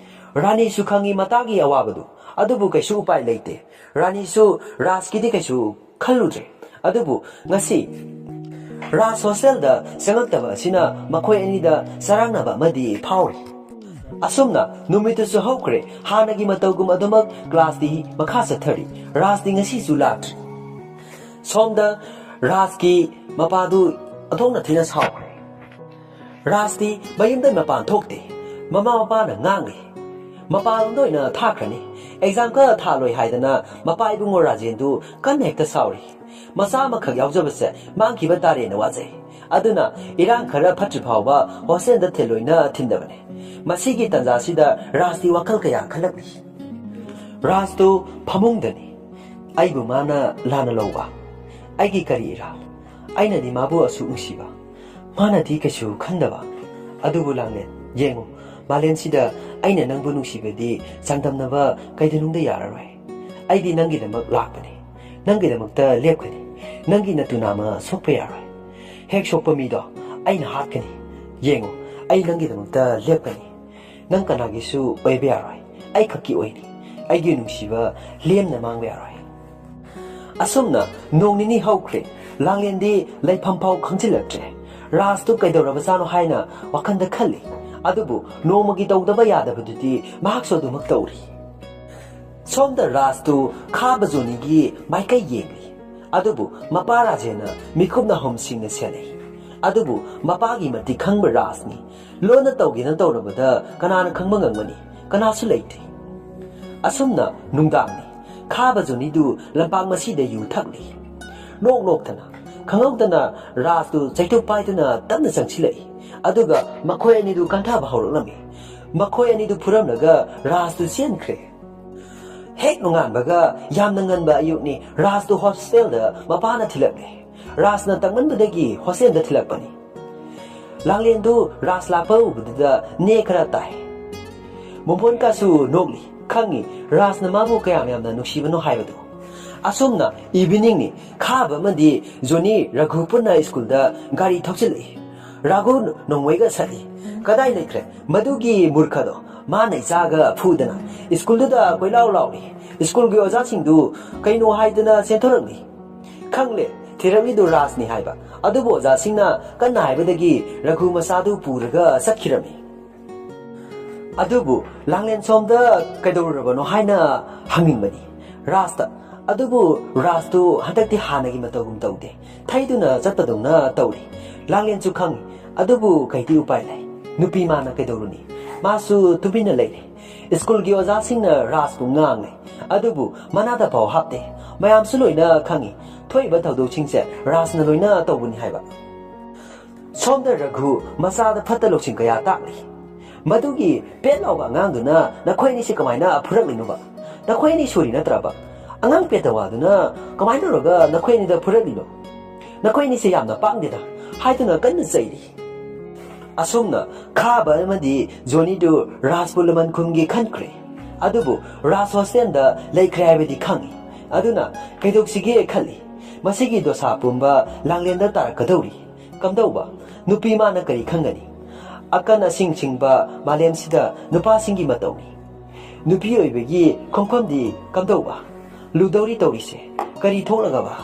ꯔꯥꯅꯤꯁꯨ ꯈꯪꯉꯤ ꯃꯇꯥꯒꯤ ꯑꯋꯥꯕꯗꯨ, ꯑꯗꯨꯕꯨ ꯀꯩꯁꯨ ꯎꯄꯥꯏ ꯂꯩꯇꯦ꯫ ꯔꯥꯅꯤꯁꯨ ꯔꯥꯖꯀꯤꯗꯤ ꯀꯩꯁꯨ ꯈꯜꯂꯨꯗ꯭ꯔꯦ꯫ ꯑꯗꯨꯕꯨ ꯉꯁꯤ ꯔꯥꯖ ꯍꯣꯁꯇꯦꯜꯗ ꯆꯪꯂꯛꯇꯕ ꯑꯁꯤꯅ ꯃꯈꯣꯏ ꯑꯅꯤꯗ ꯆꯔꯥꯡꯅꯕ ꯑꯃꯗꯤ ꯐꯥꯎꯔꯤ꯫ ꯑꯁꯨꯝꯅ ꯅꯨꯃꯤꯠꯇꯨꯁꯨ ꯍꯧꯈ꯭ꯔꯦ꯫ ꯍꯥꯟꯅꯒꯤ ꯃꯇꯧꯒꯨꯝ ꯑꯗꯨꯃꯛ ꯀ꯭ꯂꯥꯁꯇꯤ ꯃꯈꯥ ꯆꯠꯊꯔꯤ꯫ ꯔꯥꯖꯇꯤ ꯉꯁꯤꯁꯨ ꯂꯥꯛꯇ꯭ꯔꯤ꯫ ꯁꯣꯝꯗ ꯔꯥꯖꯀꯤ ꯃꯄꯥꯗꯨ ꯑꯣꯟꯊꯣꯛꯅ ꯊꯤꯅ ꯁꯥꯎꯈ꯭ꯔꯦ꯫ ꯔꯥꯖꯇꯤ ꯃꯌꯨꯝꯗꯩ ꯃꯄꯥꯟ ꯊꯣꯛꯇꯦ꯫ ꯃꯃꯥ ꯃꯄꯥꯅ ꯉꯥꯡꯂꯤ, "ꯃꯄꯥꯟꯂꯣꯝꯗ ꯑꯣꯏꯅ ꯊꯥꯈ꯭ꯔꯅꯤ꯫ ꯑꯦꯛꯖꯥꯝ ꯈꯔ ꯊꯥꯂꯣꯏ" ꯍꯥꯏꯗꯅ ꯃꯄꯥ ꯏꯕꯨꯡꯉꯣ ꯔꯥꯖꯦꯟꯗꯨ ꯀꯟꯅ ꯍꯦꯛꯇ ꯁꯥꯎꯔꯤ꯫ "ꯃꯆꯥ ꯑꯃꯈꯛ ꯌꯥꯎꯖꯕꯁꯦ ꯃꯥꯡꯈꯤꯕ ꯇꯥꯔꯦꯅ ꯋꯥꯖꯩ꯫ ꯑꯗꯨꯅ ꯏꯔꯥꯡ ꯈꯔ ꯐꯠꯇ꯭ꯔꯤ ꯐꯥꯎꯕ ꯍꯣꯁꯇꯦꯜꯗ ꯊꯤꯜꯂꯣꯏꯅ ꯊꯤꯟꯗꯕꯅꯤ꯫" ꯃꯁꯤꯒꯤ ꯇꯥꯟꯖꯥꯁꯤꯗ ꯔꯥꯖꯇꯤ ꯋꯥꯈꯜ ꯀꯌꯥ ꯈꯜꯂꯛꯂꯤ꯫ ꯔꯥꯖꯇꯨ ꯐꯃꯨꯡꯗꯅꯤ꯫ ꯑꯩꯕꯨ ꯃꯥꯅ ꯂꯥꯟꯅ ꯂꯧꯕ꯫ ꯑꯩꯒꯤ ꯀꯔꯤ ꯏꯔꯥꯜ? ꯑꯩꯅꯗꯤ ꯃꯥꯕꯨ ꯑꯁꯨꯛ ꯅꯨꯡꯁꯤꯕ꯫ ꯃꯥꯅꯗꯤ ꯀꯩꯁꯨ ꯈꯟꯗꯕ꯫ ꯑꯗꯨꯕꯨ ꯂꯥꯡꯂꯦꯟ, ꯌꯦꯡꯉꯨ, ꯃꯥꯂꯦꯝꯁꯤꯗ ꯑꯩꯅ ꯅꯪꯕꯨ ꯅꯨꯡꯁꯤꯕꯗꯤ ꯆꯥꯡꯗꯝꯅꯕ ꯀꯩꯗꯧꯅꯨꯡꯗ ꯌꯥꯔꯔꯣꯏ꯫ ꯑꯩꯗꯤ ꯅꯪꯒꯤꯗꯃꯛ ꯂꯥꯛꯄꯅꯤ꯫ ꯅꯪꯒꯤꯗꯃꯛꯇ ꯂꯦꯞꯀꯅꯤ꯫ ꯅꯪꯒꯤ ꯅꯇꯨ ꯅꯥꯝꯃ ꯁꯣꯛꯄ ꯌꯥꯔꯣꯏ꯫ ꯍꯦꯛ ꯁꯣꯛꯄ ꯃꯤꯗꯣ ꯑꯩꯅ ꯍꯥꯠꯀꯅꯤ꯫ ꯌꯦꯡꯉꯨ, ꯑꯩ ꯅꯪꯒꯤꯗꯃꯛꯇ ꯂꯦꯞꯀꯅꯤ꯫ ꯅꯪ ꯀꯅꯥꯒꯤꯁꯨ ꯑꯣꯏꯕ ꯌꯥꯔꯣꯏ꯫ ꯑꯩ ꯈꯛꯀꯤ ꯑꯣꯏꯅꯤ꯫ ꯑꯩꯒꯤ ꯅꯨꯡꯁꯤꯕ ꯂꯦꯝꯅ ꯃꯥꯡꯕ ꯌꯥꯔꯣꯏ꯫ ꯑꯁꯨꯝꯅ ꯅꯣꯡ ꯅꯤꯅꯤ ꯍꯧꯈ꯭ꯔꯦ꯫ ꯂꯥꯡꯂꯦꯟꯗꯤ ꯂꯩꯐꯝ ꯐꯥꯎ ꯈꯪꯖꯤꯜꯂꯛꯇ꯭ꯔꯦ꯫ ꯔꯥꯖꯇꯨ ꯀꯩꯗꯧꯔꯕꯖꯥꯠꯅꯣ ꯍꯥꯏꯅ ꯋꯥꯈꯜꯗ ꯈꯜꯂꯤ꯫ ꯑꯗꯨꯕꯨ ꯅꯣꯡꯃꯒꯤ ꯇꯧꯗꯕ ꯌꯥꯗꯕꯗꯨꯗꯤ ꯃꯍꯥꯛꯁꯨ ꯑꯗꯨꯃꯛ ꯇꯧꯔꯤ꯫ ꯁꯣꯝꯗ ꯔꯥꯖꯇꯨ ꯈꯥꯕ ꯖꯣꯅꯤꯒꯤ ꯃꯥꯏꯀꯩ ꯌꯦꯡꯂꯤ꯫ ꯑꯗꯨꯕꯨ ꯃꯄꯥ ꯔꯥꯖꯦꯟꯅ ꯃꯤꯈꯨꯞꯅ ꯍꯨꯝꯁꯤꯡꯅ ꯁꯦꯟꯅꯩ꯫ ꯑꯗꯨꯕꯨ ꯃꯄꯥꯒꯤ ꯃꯇꯤꯛ ꯈꯪꯕ ꯔꯥꯖꯅꯤ꯫ ꯂꯣꯟꯅ ꯇꯧꯒꯦꯅ ꯇꯧꯔꯕꯗ ꯀꯅꯥꯅ ꯈꯪꯕ ꯉꯝꯒꯅꯤ? ꯀꯅꯥꯁꯨ ꯂꯩꯇꯦ꯫ ꯑꯁꯨꯝꯅ ꯅꯨꯡꯗꯥꯡꯅꯤ꯫ ꯈꯥꯕ ꯖꯣꯅꯤꯗꯨ ꯂꯝꯄꯥꯛ ꯃꯁꯤꯗ ꯌꯨ ꯊꯛꯂꯤ꯫ ꯅꯣꯛ ꯅꯣꯛꯇꯅ, ꯈꯪꯍꯧꯗꯅ ꯔꯥꯖꯇꯨ ꯆꯩꯇꯨꯞ ꯄꯥꯏꯗꯨꯅ ꯇꯞꯅ ꯆꯪꯁꯤꯜꯂꯛꯏ꯫ ꯑꯗꯨꯒ ꯃꯈꯣꯏ ꯑꯅꯤꯗꯨ ꯀꯟꯊꯕ ꯍꯧꯔꯛꯂꯝꯃꯤ꯫ ꯃꯈꯣꯏ ꯑꯅꯤꯗꯨ ꯐꯨꯔꯝꯂꯒ ꯔꯥꯖꯇꯨ ꯆꯦꯟꯈ꯭ꯔꯦ꯫ ꯍꯦꯛ ꯅꯣꯡꯉꯥꯟꯕꯒ ꯌꯥꯝꯅ ꯉꯟꯕ ꯑꯌꯨꯛꯅꯤ꯫ ꯔꯥꯖꯇꯨ ꯍꯣꯁꯇꯦꯜꯗ ꯃꯄꯥꯅ ꯊꯤꯜꯂꯛꯂꯦ꯫ ꯔꯥꯖꯅ ꯇꯛꯃꯟꯕꯗꯒꯤ ꯍꯣꯁꯇꯦꯜꯗ ꯊꯤꯜꯂꯛꯄꯅꯤ꯫ ꯂꯥꯡꯂꯦꯟꯗꯨ ꯔꯥꯖ ꯂꯥꯛꯄ ꯎꯕꯗꯨꯗ ꯅꯦ ꯈꯔ ꯇꯥꯏ꯫ ꯃꯣꯃꯣꯟꯀꯥꯁꯨ ꯅꯣꯛꯂꯤ꯫ ꯈꯪꯉꯤ ꯔꯥꯖꯅ ꯃꯥꯕꯨ ꯀꯌꯥꯝ ꯌꯥꯝꯅ ꯅꯨꯡꯁꯤꯕꯅꯣ ꯍꯥꯏꯕꯗꯨ꯫ ꯑꯁꯨꯝꯅ ꯏꯚꯤꯅꯤꯡꯅꯤ꯫ ꯈꯥꯕ ꯑꯃꯗꯤ ꯖꯣꯅꯤ ꯔꯘꯨ ꯄꯨꯟꯅ ꯁ꯭ꯀꯨꯜꯗ ꯒꯥꯔꯤ ꯊꯧꯆꯤꯜꯂꯛꯏ꯫ ꯔꯥꯒꯨ ꯅꯣꯡꯃꯩꯒ ꯁꯠꯂꯤ꯫ ꯀꯗꯥꯏ ꯂꯩꯈ꯭ꯔꯦ ꯃꯗꯨꯒꯤ ꯃꯨꯔꯈꯗꯣ? ꯃꯥꯅ ꯏꯆꯥꯒ ꯐꯨꯗꯅ ꯁ꯭ꯀꯨꯜꯗꯨꯗ ꯀꯣꯏꯂꯥꯎ ꯂꯥꯎꯔꯤ꯫ ꯁ꯭ꯀꯨꯜꯒꯤ ꯑꯣꯖꯥꯁꯤꯡꯗꯨ ꯀꯩꯅꯣ ꯍꯥꯏꯗꯅ ꯆꯦꯟꯊꯣꯔꯛꯂꯤ꯫ ꯈꯪꯂꯦ, ꯊꯤꯔꯛꯂꯤꯗꯨ ꯔꯥꯖꯅꯤ ꯍꯥꯏꯕ꯫ ꯑꯗꯨꯕꯨ ꯑꯣꯖꯥꯁꯤꯡꯅ ꯀꯟꯅ ꯍꯥꯏꯕꯗꯒꯤ ꯔꯘꯨ ꯃꯆꯥꯗꯨ ꯄꯨꯔꯒ ꯆꯠꯈꯤꯔꯝꯃꯤ꯫ ꯑꯗꯨꯕꯨ ꯂꯥꯡꯂꯦꯟ ꯁꯣꯝꯗ ꯀꯩꯗꯧꯔꯨꯔꯕꯅꯣ ꯍꯥꯏꯅ ꯍꯪꯅꯤꯡꯕꯅꯤ ꯔꯥꯖꯇ꯫ ꯑꯗꯨꯕꯨ ꯔꯥꯖꯇꯨ ꯍꯟꯗꯛꯇꯤ ꯍꯥꯟꯅꯒꯤ ꯃꯇꯧꯒꯨꯝ ꯇꯧꯗꯦ꯫ ꯊꯩꯗꯨꯅ ꯆꯠꯄꯗꯧꯅ ꯇꯧꯔꯤ꯫ ꯂꯥꯡꯂꯦꯟꯁꯨ ꯈꯪꯏ꯫ ꯑꯗꯨꯕꯨ ꯀꯩꯗꯤ ꯎꯄꯥꯏ ꯂꯩ? ꯅꯨꯄꯤ ꯃꯥꯅ ꯀꯩꯗꯧꯔꯨꯅꯤ? ꯃꯥꯁꯨ ꯇꯨꯃꯤꯟꯅ ꯂꯩꯔꯦ꯫ ꯁ꯭ꯀꯨꯜꯒꯤ ꯑꯣꯖꯥꯁꯤꯡꯅ ꯔꯥꯖꯄꯨ ꯉꯥꯡꯂꯦ꯫ ꯑꯗꯨꯕꯨ ꯃꯅꯥꯗ ꯐꯥꯎ ꯍꯥꯞꯇꯦ꯫ ꯃꯌꯥꯝꯁꯨ ꯂꯣꯏꯅ ꯈꯪꯏ꯫ ꯊꯣꯛꯏꯕ ꯊꯧꯗꯣꯛꯁꯤꯡꯁꯦ ꯔꯥꯖꯅ ꯂꯣꯏꯅ ꯇꯧꯕꯅꯤ ꯍꯥꯏꯕ꯫ ꯁꯣꯝꯗ ꯔꯘꯨ ꯃꯆꯥꯗ ꯐꯠꯇ ꯂꯧꯁꯤꯡ ꯀꯌꯥ ꯇꯥꯛꯂꯤ꯫ ꯃꯗꯨꯒꯤ ꯄꯦꯠ ꯂꯥꯎꯕ ꯑꯉꯥꯡꯗꯨꯅ ꯅꯈꯣꯏ ꯑꯅꯤꯁꯤ ꯀꯃꯥꯏꯅ ꯐꯨꯔꯛꯂꯤꯅꯣꯕ? ꯅꯈꯣꯏ ꯑꯅꯤ ꯁꯨꯔꯤ ꯅꯠꯇ꯭ꯔꯕ? ꯑꯉꯥꯡ ꯄꯦꯇꯋꯥꯗꯨꯅ ꯀꯃꯥꯏꯅ ꯇꯧꯔꯒ ꯅꯈꯣꯏ ꯑꯅꯤꯗ ꯐꯨꯔꯛꯂꯤꯅꯣ? ꯅꯈꯣꯏ ꯑꯅꯤꯁꯦ ꯌꯥꯝꯅ ꯄꯥꯡꯗꯦꯗ ꯍꯥꯏꯗꯨꯅ ꯀꯟꯅ ꯆꯩꯔꯤ꯫ ꯑꯁꯨꯝꯅ ꯈꯥꯕ ꯑꯃꯗꯤ ꯖꯣꯅꯤꯗꯨ ꯔꯥꯖꯄꯨ ꯂꯃꯟ ꯈꯨꯝꯒꯦ ꯈꯟꯈ꯭ꯔꯦ꯫ ꯑꯗꯨꯕꯨ ꯔꯥꯖ ꯍꯣꯁꯇꯦꯜꯗ ꯂꯩꯈ꯭ꯔꯦ ꯍꯥꯏꯕꯗꯤ ꯈꯪꯏ꯫ ꯑꯗꯨꯅ ꯀꯩꯗꯧꯁꯤꯒꯦ ꯈꯜꯂꯤ꯫ ꯃꯁꯤꯒꯤ ꯗꯣꯁꯥ ꯄꯨꯝꯕ ꯂꯥꯡꯂꯦꯟꯗ ꯇꯥꯔꯛꯀꯗꯧꯔꯤ꯫ ꯀꯝꯗꯧꯕ? ꯅꯨꯄꯤ ꯃꯥꯅ ꯀꯔꯤ ꯈꯪꯒꯅꯤ? ꯑꯀꯟ ꯑꯁꯤꯡ ꯁꯤꯡꯕ ꯃꯥꯂꯦꯝꯁꯤꯗ ꯅꯨꯄꯥꯁꯤꯡꯒꯤ ꯃꯇꯧꯅꯤ꯫ ꯅꯨꯄꯤ ꯑꯣꯏꯕꯒꯤ ꯈꯣꯡꯐꯝꯗꯤ ꯀꯝꯗꯧꯕ? ꯂꯨꯗꯧꯔꯤ ꯇꯧꯔꯤꯁꯦ꯫ ꯀꯔꯤ ꯊꯣꯛꯂꯒꯕ?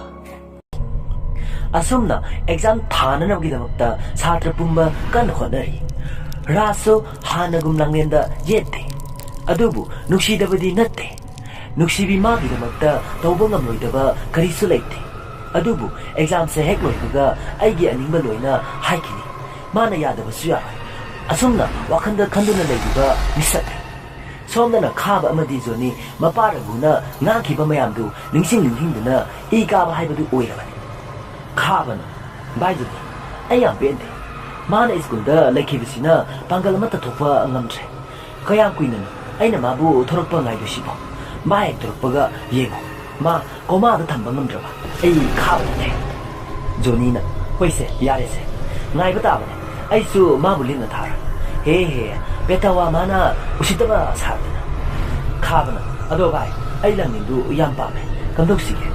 ꯑꯁꯨꯝꯅ ꯑꯦꯛꯖꯥꯝ ꯊꯥꯅꯅꯕꯒꯤꯗꯃꯛꯇ ꯁꯥꯇ꯭ꯔ ꯄꯨꯝꯕ ꯀꯟꯅ ꯍꯣꯠꯅꯔꯤ꯫ ꯔꯥꯖꯁꯨ ꯍꯥꯟꯅꯒꯨꯝ ꯂꯥꯡꯂꯦꯟꯗ ꯌꯦꯠꯇꯦ꯫ ꯑꯗꯨꯕꯨ ꯅꯨꯡꯁꯤꯗꯕꯗꯤ ꯅꯠꯇꯦ꯫ ꯅꯨꯡꯁꯤꯕꯤ ꯃꯥꯒꯤꯗꯃꯛꯇ ꯇꯧꯕ ꯉꯝꯂꯣꯏꯗꯕ ꯀꯔꯤꯁꯨ ꯂꯩꯇꯦ꯫ ꯑꯗꯨꯕꯨ ꯑꯦꯛꯖꯥꯝꯁꯦ ꯍꯦꯛ ꯂꯣꯏꯕꯒ ꯑꯩꯒꯤ ꯑꯅꯤꯡꯕ ꯂꯣꯏꯅ ꯍꯥꯏꯈꯤꯅꯤ꯫ ꯃꯥꯅ ꯌꯥꯗꯕꯁꯨ ꯌꯥꯔꯣꯏ꯫ ꯑꯁꯨꯝꯅ ꯋꯥꯈꯜꯗ ꯈꯟꯗꯨꯅ ꯂꯩꯔꯤꯕ ꯃꯤꯁꯛꯅꯤ꯫ ꯁꯣꯝꯗꯅ ꯈꯥꯕ ꯑꯃꯗꯤ ꯖꯣꯅꯤ ꯃꯄꯥ ꯔꯘꯨꯅ ꯉꯥꯡꯈꯤꯕ ꯃꯌꯥꯝꯗꯨ ꯅꯤꯡꯁꯤꯡ ꯅꯤꯡꯁꯤꯡꯗꯨꯅ ꯏ ꯀꯥꯕ ꯍꯥꯏꯕꯗꯨ ꯑꯣꯏꯔꯕꯅꯤ꯫ ꯈꯥꯕꯅ, "ꯚꯥꯏ ꯖꯣꯅꯤ, ꯑꯩ ꯌꯥꯝ ꯄꯦꯟꯗꯦ꯫ ꯃꯥꯅ ꯁ꯭ꯀꯨꯜꯗ ꯂꯩꯈꯤꯕꯁꯤꯅ ꯄꯥꯡꯒꯜ ꯑꯃꯠꯇ ꯊꯣꯛꯄ ꯉꯝꯗ꯭ꯔꯦ꯫ ꯀꯌꯥꯝ ꯀꯨꯏꯅꯅꯣ ꯑꯩꯅ ꯃꯥꯕꯨ ꯊꯣꯔꯛꯄ ꯉꯥꯏꯗꯣꯏꯁꯤꯕꯣ? ꯃꯥ ꯍꯦꯛ ꯊꯣꯔꯛꯄꯒ ꯌꯦꯡꯉꯨ, ꯃꯥ ꯀꯣꯃꯥꯗ ꯊꯝꯕ ꯉꯝꯗ꯭ꯔꯕ ꯑꯩ ꯈꯥꯕ ꯅꯠꯇꯦ꯫" ꯖꯣꯅꯤꯅ, "ꯍꯣꯏꯁꯦ, ꯌꯥꯔꯦꯁꯦ, ꯉꯥꯏꯕ ꯇꯥꯕꯅꯦ꯫ ꯑꯩꯁꯨ ꯃꯥꯕꯨ ꯂꯤꯟꯅ ꯊꯥꯔꯣꯏ꯫ ꯍꯦ ꯍꯦ, ꯄꯦꯇꯥꯋꯥ ꯃꯥꯅ ꯎꯁꯤꯠꯇꯕ ꯁꯥꯔꯗꯅ꯫" ꯈꯥꯕꯅ, "ꯑꯗꯣ ꯚꯥꯏ, ꯑꯩ ꯂꯥꯡꯂꯦꯟꯗꯨ ꯌꯥꯝ ꯄꯥꯝꯃꯦ꯫ ꯀꯝꯗꯧꯁꯤꯒꯦ?"